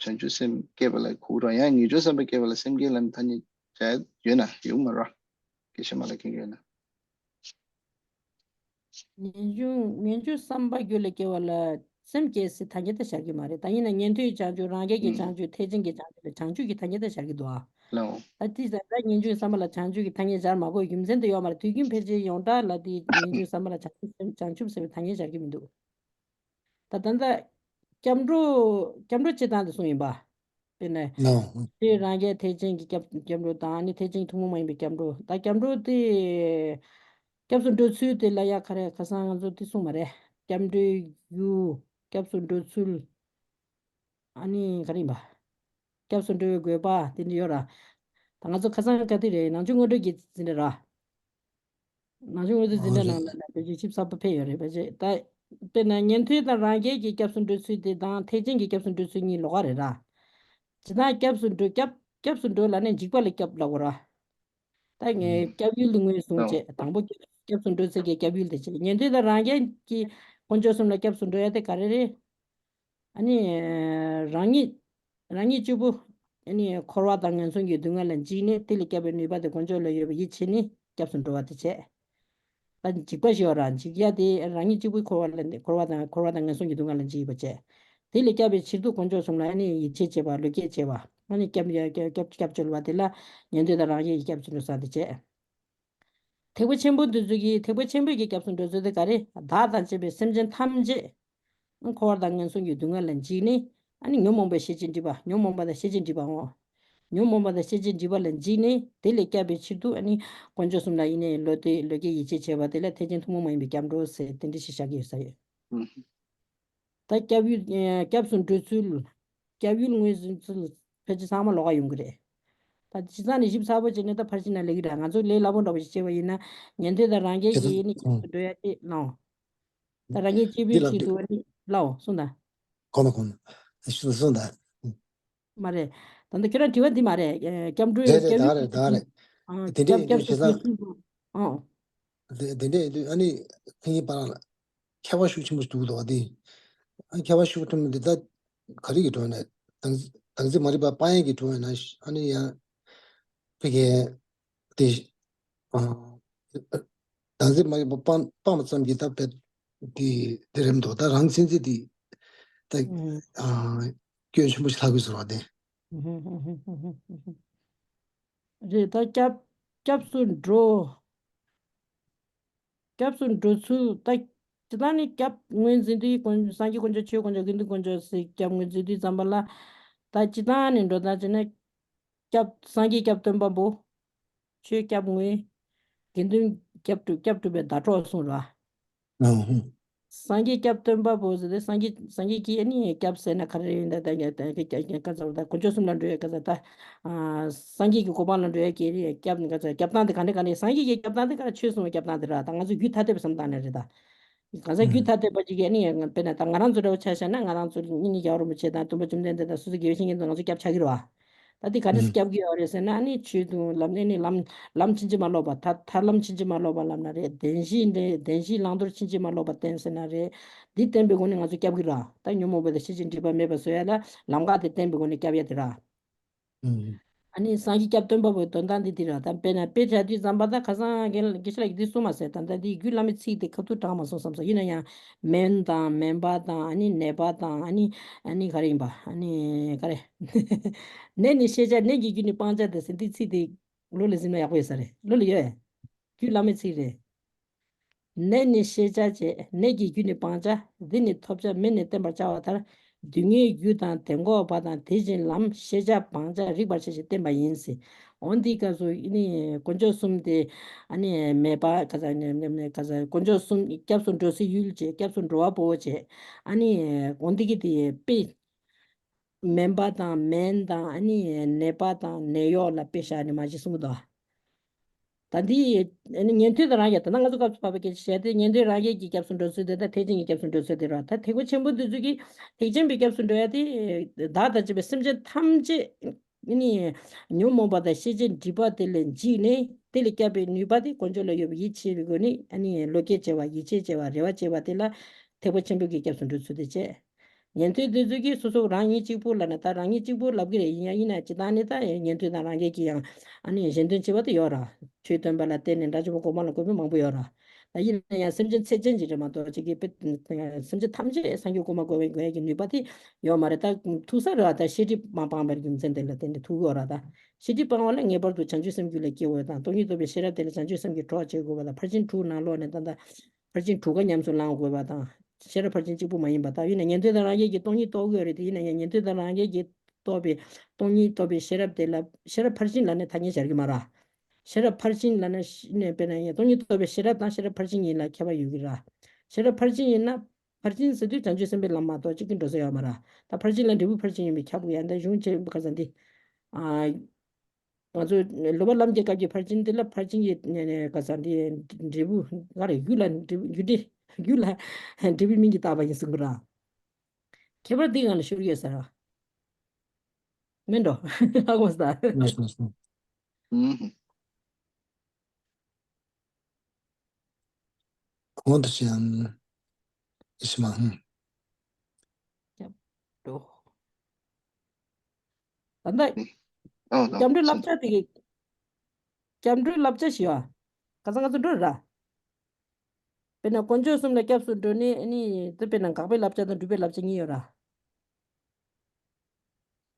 བྱང་ཆུབ་སེམས་བསྐྱེད་པ་ལ་གོ་རང་ཡང་ངེས་འབྱུང་བསམ་པ་བསྐྱེད་པ་ལ་སེམས་བསྐྱེད་ལ་ཐ་སྙད་བྱ་ཡོད་ན་ཡོད་མ་རེད། སྐད་ཆ་མ་ལ་མཁན་ཡོད་ན། ངེས་འབྱུང་ངེས་འབྱུང་བསམ་པ་རྒྱུད་ལ་སྐྱེ་བ་ལ་སེམས་བསྐྱེད་ཟེར་ཐ་སྙད་ད་བཞག་གི་མ་རེད། ད་ཡིན་ན་ཉན་ཐོས་བྱང་ཆུབ་རང་རྒྱལ་གྱི་བྱང་ཆུབ་ཐེག་ཆེན་གྱི་བྱང་ཆུབ་ལ་བྱང་ཆུབ་ཀྱི་ཐ་སྙད་ད་བཞག་གི་འདུག་ཨ། ལའོ། ད་དེ་ད་ལྟ་ངེས་འབྱུང་བསམ་པ་ལ་བྱང་ཆུབ་ཀྱི་ཐ་སྙད་སྦྱར་མ་དགོས། རྒྱུ་མཚན་དེ་ཡོད་མ་རེད། དུས་རྒྱུན་ཕལ་ཆེར་ཡོངས་གྲགས་ལ་དེ་ངེས་འབྱུང་བསམ་པ་ལ་བྱང་ཆུབ་བྱང་ཆུབ་ཟེར་བའི་ཐ་སྙད་སྦྱར་གྱི་མི་འདུག། ད་ད་ལྟ་སྐྱབས་འགྲོ་སྐྱབས་འགྲོ་བྱེད་སྟངས་དེ་གསུངས་ཡིན་པ། དཔེར་ན། ལའོ། དེ་རང་རྒྱལ་ཐེག་ཆེན་གྱི་སྐྱབས་སྐྱབས་འགྲོ་དང་ཨ་ནི་ཐེག་ཆེན་གྱི་ཐུན་མོང་མ་ཡིན་པའི་སྐྱབས་འགྲོ། ད་སྐྱབས་འགྲོ་དེ་སྐྱབས་སུ་འགྲོ་ཚུལ་དེ་ལ་ཡ་ག་རེ་ཁ་སང་ང་ཚོ་དེ་གསུངས་མ་རེད། སྐྱབས་འགྲོའི་ཡུལ། སྐྱབས་སུ་འགྲོ་ཚུལ། ཨ་ནི་ག་རེ་ཡིན་པ། སྐྱབས་སུ་འགྲོ་བའི་དགོས་པ་དེ་འདྲ་ཡོད་ར། ད་ང་ཚོ་ཁ་སང་ག་དུས་རེད། ནང་ཆོས་སྔོན་འགྲོའི་དགེ་འདུན་ར། ནང་ཆོས་སྔོན་འགྲོའི་འཛིན་གྲྭ་ནང་ལ་ལ་བེད་སྤྱོད་ཞིབ་ཚགས་པོ་ཕེབས་ཡོད་རེད། བེད་སྤྱོད་ད། དཔེར་ན་ཉན་ཐོས་དང་རང་རྒྱལ་གྱི་སྐྱབས་སུ་འགྲོ་ཚུལ་དེ་དང་ཐེག་ཆེན་གྱི་སྐྱབས་སུ་འགྲོ་ཚུལ་གཉིས་ལོགས་ཀ་རེད་ར། ཇི་ལྟར་སྐྱབས་སུ་འགྲོ་སྐྱབས་སྐྱབས་སུ་འགྲོ་ལབ་ནས་འཇུག་པ་ལ་སྐྱབས་ལབ་དགོས་ར། ད་ངས་སྐྱབས་ཡུལ་དེ་ངོས་བཟུང་བྱས། དང་པོ་སྐྱབས་སུ་འགྲོ་ཚུལ་གྱི་སྐྱབས་ཡུལ་དེ་བྱས། ཉན་ཐོས་དང་རང་རྒྱལ་གྱི་དཀོན་མཆོག་གསུམ་ལ་སྐྱབས་སུ་འགྲོ་ཡ་དེ་ག་རེ་རེད། ཨ་ནི། རང་ཉིད། རང་ཉིད་གཅིག་པུ། ཨ་ནི་འཁོར་བ་དང་ངན་སོང་གི་སྡུག་བསྔལ་ལ་འཇིགས་ནས་དེ་ལས་སྐྱོབ་པའི་ནུས་པ་དེ་དཀོན་མཆོག་ལ་ཡོད་པ་ཡིད་ཆེས་ནས་སྐྱབས་སུ་འགྲོ་བ་དེ་བྱས། ད་འཇིགས་པ་ཞི་བ་རང་འཇིགས་ཡ་དེ་རང་ཉིད་གཅིག་པུའི་འཁོར་བ་ལ་འཁོར་བ་དང་འཁོར་བ་དང་ངན་སོང་གི་སྡུག་བསྔལ་ལ་འཇིགས་པ་བྱས། དེ་ལས་སྐྱོབ་པའི་ཕྱིར་དུ་དཀོན་མཆོག་གསུམ་ལ་ཨ་ནི་ཡིད་ཆེས་བྱེད་པ་བློ་སྐྱེད་བྱེད་པ་ཨ་ནི་སྐྱབས་སྐྱབས་སྐྱབས་བཅོལ་བ་དེ་ལ་ཉན་ཐོས་དང་རང་རྒྱལ་གྱི་སྐྱབས་སུ་འགྲོ་ས་དེ་བྱས། ཐེག་པ་ཆེན་པོ་འདི་ཚོ་གིས་ཐེག་པ་ཆེན་པོའི་གི་སྐྱབས་སུ་འགྲོ་ཚུལ་དེ་ག་རེ། བདག་དང་བཅས་པའི་སེམས་ཅན་ཐམས་ཅད་འཁོར་བ་དང་ངན་སོང་གི་སྡུག་བསྔལ་ལ་འཇིགས་ནས་ཨ་ནི་ཉོན་མོངས་པའི་ཤེས་བྱའི་སྒྲིབ་པ། ཉོན་མོངས་པ་དང་ཤེས་བྱའི་སྒྲིབ་པའོ། ཉོན་མོངས་པ་དང་ཤེས་བྱའི་སྒྲིབ་པ་ལ་འཇིགས་ནས་དེ་ལས་སྐྱོབ་པའི་ཕྱིར་དུ་ཨ་ནི་དཀོན་མཆོག་གསུམ་ལ་ཡིད་ནས་བློ་གཏད་བློ་སྐྱེད་ཡིད་ཆེས་བྱེད་པ་དེ་ལ་ཐེག་ཆེན་ཐུན་མོང་མ་ཡིན་པའི་སྐྱབས་འགྲོ་ཟེར་དེ་འདྲ་ཞིག་བཞག་གི་ཡོད་ས་ཡོད། ད་སྐྱབས་ཡུལ་ཨེ་སྐྱབས་སུ་འགྲོ་ཚུལ། སྐྱབས་ཡུལ་ངོས་འཛིན་ཚུལ། ཕལ་ཆེར་ཚང་མ་ལོགས་ཀ་ཡོང་གི་རེད། ད་སྤྱིར་བཏང་ནས་ཞིབ་ཚགས་པོ་བྱས་ནས་ད་ཕར་ཕྱིན་ན་ལེགས་ཀྱི་རེད། ང་ཚོ་ལས་སླ་པོ་འདྲ་པོ་ཞིག་བྱས་པ་ཡིན་ན་ཉན་ཐོས་དང་རང་རྒྱལ་གྱི་ཡིན་ནི་སྐྱབས་སུ་འགྲོ་ཡ་ཅེས་ལའོ། ད་རང་རྒྱལ་གཅིག་པུའི་ཆེད་དུ་བ་ནི་ལའོ་གསུངས་དང་། གོ་ན་གོ་ན། ཞུ་གསུངས་དང་། མ་རེད། ད་ལྟ་ཁྱོད་རང་དྲི་བ་འདི་མ་རེད། ཨེ་སྐྱབས་འགྲོའི་རེད་རེད། སྐྱབས་ད་ཡུལ་རེད་ད་རེད། ཨ་དེ་འདྲས་སྐྱབས་ཡིན་དུས་སྐྱབས་བྱས་སུ་ཙང་། ཚུལ་དུ་ཨ། དེ་དེ་འདྲས་ཡིན་དུས་ཨ་ནི་ཁེ་ཉིན་པ་རང་ལ་ཁྱད་པར་ཤུགས་ཆེན་པོ་འདུག་འདུག་བ་དེ། ཨ་ཁྱད་པར་ཤུགས་ཆེན་པོ་འདི་ད་ག་རེ་གི་འགྲོ་ནས་བདག་བདག་འཛིན་མ་རིག་པ་སྤང་ཡས་ཀྱི་འགྲོ་ཡིན་ན་ཨ་ནི་ཡང་ཕ་གི་དེ་ཨ་བདག་འཛིན་མ་རིག་པ་སྤང་སྤང་བ་ཙམ་གྱིས་ད་བེད་དེ་དེ་རེད་འདུག། ད་རང་སེམས་རྩེ་དེ་ད་ཨ་སྐྱོན་ཆེན་པོ་ཞིག་ལྷག་གི་ཟེར་བ་དེ། རེད། ད་སྐྱབས་སྐྱབས་སུ་འགྲོ། སྐྱབས་སུ་འགྲོ་ཚུལ་ད། སྤྱིར་བཏང་ནི་སྐྱབས་ངོས་འཛིན་དུས་དཀོན་སངས་རྒྱས་དཀོན་མཆོག་ཆོས་དཀོན་མཆོག་དགེ་འདུན་དཀོན་མཆོག་ཟེར་སྐྱབས་ངོས་འཛིན་དུས་ཙམ་པ་ལ། ད་སྤྱིར་བཏང་ནི་འགྲོ་སྟངས་བྱས་ན། སྐྱབས་སངས་རྒྱས་སྐྱབས་སྟོན་པ་པོ། ཆོས་སྐྱབས་ངོས། དགེ་འདུན་སྐྱབས་སྒྲུབ་སྐྱབས་སྒྲུབ་པའི་ཟླ་གྲོགས་གསུངས་ར། ཨ་ཧུ། སངས་རྒྱས་སྐྱབས་སྟོན་པ་པོ་ཟེར་ཏེ་སངས་རྒྱས་སངས་རྒྱས་ཀྱིས་ཨ་ནི་སྐྱབས་ཟེར་ན་ག་རེ་ཡིན་ད་ད་ད་ད་ད་ད་ད་དཀོན་མཆོག་གསུམ་ལ་འགྲོ་ཡ་ག་ས་ད་ཨ་སངས་རྒྱས་ཀྱི་གོ་འཕང་ལ་འགྲོ་ཡ་གི་སྐྱབས་ག་ས་སྐྱབས་སྟངས་དེ་ག་འདྲ་ག་འདྲ་སངས་རྒྱས་ཀྱི་སྐྱབས་སྟངས་དེ་ག་རེ་ཆོས་གསུང་བའི་སྐྱབས་སྟངས་དེ་ར་ད་ང་ཚོ་རྒྱུད་ཐ་དད་པའི་བསམ་སྟངས་ནས་རེད་ད། གང་ཟག་རྒྱུད་ཐ་དད་པ་ཅིག་གིས་ནི་དཔེར་ན་ད་ང་རང་ཚོ་འདྲ་བོ་ཆ་བཞག་ན་ང་རང་ཚོ་ནི་ནི་རྒྱལ་བ་རིན་པོ་ཆེ་དང་སྟོན་པ་བཅོམ་ལྡན་འདས་དང་སོ་སོ་དགེ་བའི་བཤེས་གཉེན་དང་ང་ཚོ་སྐྱབས་ཆགས་ཀྱི་རེད་བ། ད་འདི་ག་འདྲས་སེ་སྐྱབས་ཀྱི་ཡོད་རེད་ཟེར་ན་ནི་ཆོས་དང་ལམ་ནི་ནི་ལམ་ལམ་ཕྱིན་ཅི་མ་ལོག་པ་ཐར་ཐར་ལམ་ཕྱིན་ཅི་མ་ལོག་པ་ལབ་ན་རེད། བདེན་བཞིའི་འདྲེ་བདེན་བཞིའི་བླང་དོར་ཕྱིན་ཅི་མ་ལོག་པ་བསྟན་ཟེར་ན་རེད། འདི་བསྟན་པའི་སྒོ་ནས་ང་ཚོ་སྐྱབས་ཀྱི་ར། ད་ཉོན་མོངས་པ་དང་ཤེས་བྱའི་སྒྲིབ་པ་མེད་པ་བཟོ་ཡ་ལ་ལམ་ཁ་དེ་བསྟན་པའི་སྒོ་ནས་སྐྱབས་ཡ་དེ་ར། ཨ་ནི་སངས་རྒྱས་སྐྱབས་སྟོན་པ་པོའི་དོན་དག་འདི་འདི་ར་ད་དཔེར་ན་དཔེ་བྱ་དུས་ཙམ་པ་ད་ཁ་སང་རྒན་རྒན་ཤེས་རབ་ཀྱིས་འདི་གསུངས་མ་ཟད་ད་ད་འདི་རྒྱུད་བླ་མའི་ཚིག་དེ་ཁ་ཐུག་དྲངས་མ་སོང་བསམ་སོང་། ཡིན་ན་ཡང་མེན་དང་མེན་པ་དང་ཨ་ནི་ནད་པ་དང་ཨ་ནི་ཨ་ནི་ག་རེ་ཡིན་པ་ཨ་ནི་ག་རེ་ནད་ནི་ཤེས་བྱ་ནད་ཀྱི་རྒྱུ་ནི་སྤང་བྱ་དེ་ཟེར་འདི་ཚིག་དེ་བློ་ལ་ཟིན་ན་ཡག་པོ་ཡོད་ས་རེད། བློ་ལ་ཡོད། རྒྱུད་བླ་མའི་ཚིག་རེད། ནད་ནི་ཤེས་བྱ་བྱེད། ནད་ཀྱི་རྒྱུ་ནི་སྤང་བྱ། འདི་ནི་ཐོབ་བྱ་མེ་ནི་བསྟན་པར་བྱ་བ་ལྟར། སྡུག་བསྔལ་རྒྱུ་དང་དེ་འགོག་པ་དང་དེ་བཞིན་ལམ་ཤེས་བྱ་སྤང་བྱ་རིག་པར་བྱེད་ཅེས་བསྟན་པ་ཡིན་ཟེར། འོ་འདི་སྐབས་སུ་ནི་དཀོན་མཆོག་གསུམ་དེ་ཨ་ནི་མེད་པ་ག་ས་ནི་ནི་ནི་ག་ས་དཀོན་མཆོག་གསུམ་སྐྱབས་སུ་འགྲོ་སའི་ཡུལ་བྱེད། སྐྱབས་སུ་འགྲོ་བ་པོ་བྱེད། ཨ་ནི་འོ་འདི་གི་དེ་དཔེ། མེན་པ་དང་མེན་དང་ཨ་ནི་ནད་པ་དང་ནད་གཡོག་ལ་དཔེ་བཞག་ནས་མ་གཞི་གསུངས་འདུག་ད་འདི་ཨ་ནི་ཉན་ཐོས་དང་རང་རྒྱལ་ད་ནང་ང་ཚོ་སྐབས་སུ་བབས་པའི་སྐད་ཆ་བཤད་དེ་ཉན་ཐོས་རང་རྒྱལ་གྱི་སྐྱབས་སུ་འགྲོ་ཚུལ་དེ་དང་ཐེག་ཆེན་གྱི་སྐྱབས་སུ་འགྲོ་ཚུལ་དེ་རེད། ད་ཐེག་པ་ཆེན་པོ་འདི་ཚོ་གིས་ཐེག་ཆེན་པའི་སྐྱབས་སུ་འགྲོ་ཡ་དེ་བདག་དང་བཅས་པའི་སེམས་ཅན་ཐམས་ཅད་ཨ་ནི་ཉོན་མོངས་པ་དང་ཤེས་བྱའི་སྒྲིབ་པ་དེ་ལས་འཇིགས་ནས་དེ་ལས་སྐྱབས་པའི་ནུས་པ་དེ་དཀོན་མཆོག་ལ་ཡོད་པའི་ཡིད་ཆེས་པའི་སྒོ་ནས་ཨ་ནི་བློ་སྐྱེད་བྱེད་པ་ཡིད་ཆེས་བྱེད་པ་རེ་བ་བྱེད་པ་དེ་ལ་ཐེག་པ་ཆེན་པོ་གི་སྐྱབས་སུ་འགྲོ་ཚུལ་དེ་བྱས། ཉན་ཐོས་འདི་ཚོ་གིས་སོ་སོ་རང་ཉིད་གཅིག་པུ་ལ་ནི་ད་རང་ཉིད་གཅིག་པུ་ལབ་ཀྱི་རེད། ཡིན་ཡང་ཡིན་ན་ཇི་ལྟར་ནི་ད་ཉན་ཐོས་དང་རང་རྒྱལ་གྱི་ཡང་ཨ་ནི་གཞན་དོན་བྱེད་པ་དེ་ཡོད་ར། ཆོས་སྟོན་པ་ལ་བརྟེན་ནས་དགྲ་བཅོམ་པ་གོ་འཕང་ལ་འགོད་པའི་མང་པོ་ཡོད་ར། ད་ཡིན་ན་ཡང་སེམས་ཅན་ཚད་ཅན་ཅིག་རེད་མ་གཏོགས་ཅིག་གི་དཔེ་སེམས་ཅན་ཐམས་ཅད་སངས་རྒྱས་གོ་འཕང་འགོད་པའི་འགོད་ཡ་གི་ནུས་པ་དེ་ཡོད་མ་རེད། ད་ཐུག་ས་རེད་བ། ད་ཤེས་སྒྲིབ་མ་སྤངས་པའི་རྒྱུ་མཚན་དེ་ལ་བརྟེན་ནས་ཐུག་ཡོད་ར། ད་ཤེས་སྒྲིབ་སྤང་བ་ལ་ངེས་པར་དུ་བྱང་ཆུབ་སེམས་རྒྱུད་ལ་སྐྱེ་བ་དང་སྟོང་ཉིད་རྟོགས་པའི་ཤེས་རབ་དེ་ལ་བྱང་ཆུབ་སེམས་ཀྱི་གྲོགས་བྱེད་དགོས་པ་དང་ཕར་ཕྱིན་དྲུག་ནང་ལོགས་ནས་ད་ལྟ་ཕར་ཕྱིན་དྲུག་ཀ་ཉམས་སུ་བླང་དགོས་པ་དང་། ཤེས་རབ་ཕར་ཕྱིན་གཅིག་པུ་མ་ཡིན་པ་དག་ཡིན་ན་ཉན་ཐོས་དང་རང་རྒྱལ་གྱི་སྟོང་ཉིད་རྟོགས་ཀྱི་ཡོད་རེད་དེ། ཡིན་ན་ཡང་ཉན་ཐོས་དང་རང་རྒྱལ་གྱིས་རྟོགས་པའི་སྟོང་ཉིད་རྟོགས་པའི་ཤེས་རབ་དེ་ལ་ཤེས་རབ་ཕར་ཕྱིན་ལབ་ནས་ཐ་སྙད་སྦྱར་གྱི་མ་རེད། ཤེས་རབ་ཕར་ཕྱིན་ལབ་ན་ཤི་ནས་དཔེར་ན་ཡང་སྟོང་ཉིད་རྟོགས་པའི་ཤེས་རབ་དང་ཤེས་རབ་ཕར་ཕྱིན་གཉིས་ལ་ཁྱད་པར་ཡོད་ཀྱི་རེད། ཤེས་རབ་ཕར་ཕྱིན་ཡིན་ན་ཕར་ཕྱིན་ཟེར་དུས་བྱང་ཆུབ་སེམས་དཔའི་ལམ་མ་གཏོགས་གཅིག་གི་འགྲོ་ས་ཡོད་མ་རེད། ད་ཕར་ཕྱིན་ལ་འབྲས་བུ་ཕར་ཕྱིན་ཡིན་པས་ཁྱབ་དགོས་ཡ། འདི་གཞུང་ཆེན་པོ་ག་ས་འདི། ཨ། ང་ཚོ་ལོག་པ་ལམ་གྱི་སྐབས་ཀྱི་ཕར་ཕྱིན་འདི་ལ་ཕར་ཕྱིན་གྱི་ནས་ནས་ག་ས་འདི་འབྲས་བུ་ག་རེ་རྒྱུ་ལ་འབྲས་བུ་རྒྱུ་འབྲས་རྒྱུ་ལ་འབྲས་བུའི་སྨིན་གྱིས་བཏགས་པ་ཡིན་གསུང་གི་ར། ཁྱད་པར་འདི་ང་ལ་ཤོར་ཡོད་ས་ར། མིན་འགྲོ། ཧ་གོ་ས། ལགས་སོ་ལགས་སོ། ཨུམ། གོང་དུ་ཅི་ཡང་ཨེ་ཤི་མ་ཧུམ། སྐྱབས་འགྲོ། ད་ལྟ་ཨོ་ལགས་སྐྱབས་འགྲོའི་བསླབ་བྱ་དེ་གི་སྐྱབས་འགྲོའི་བསླབ་བྱ་ཞེས་པ། ག་ས་ག་ཚོད་འགྲོ་ར། དཔེར་ན་དཀོན་མཆོག་གསུམ་ལ་སྐྱབས་སུ་འགྲོ་ནས་ཨ་ནི་དེ་དཔེར་ན་དགག་པའི་བསླབ་བྱ་དང་སྒྲུབ་པའི་བསླབ་བྱ་གཉིས་ཡོད་ར།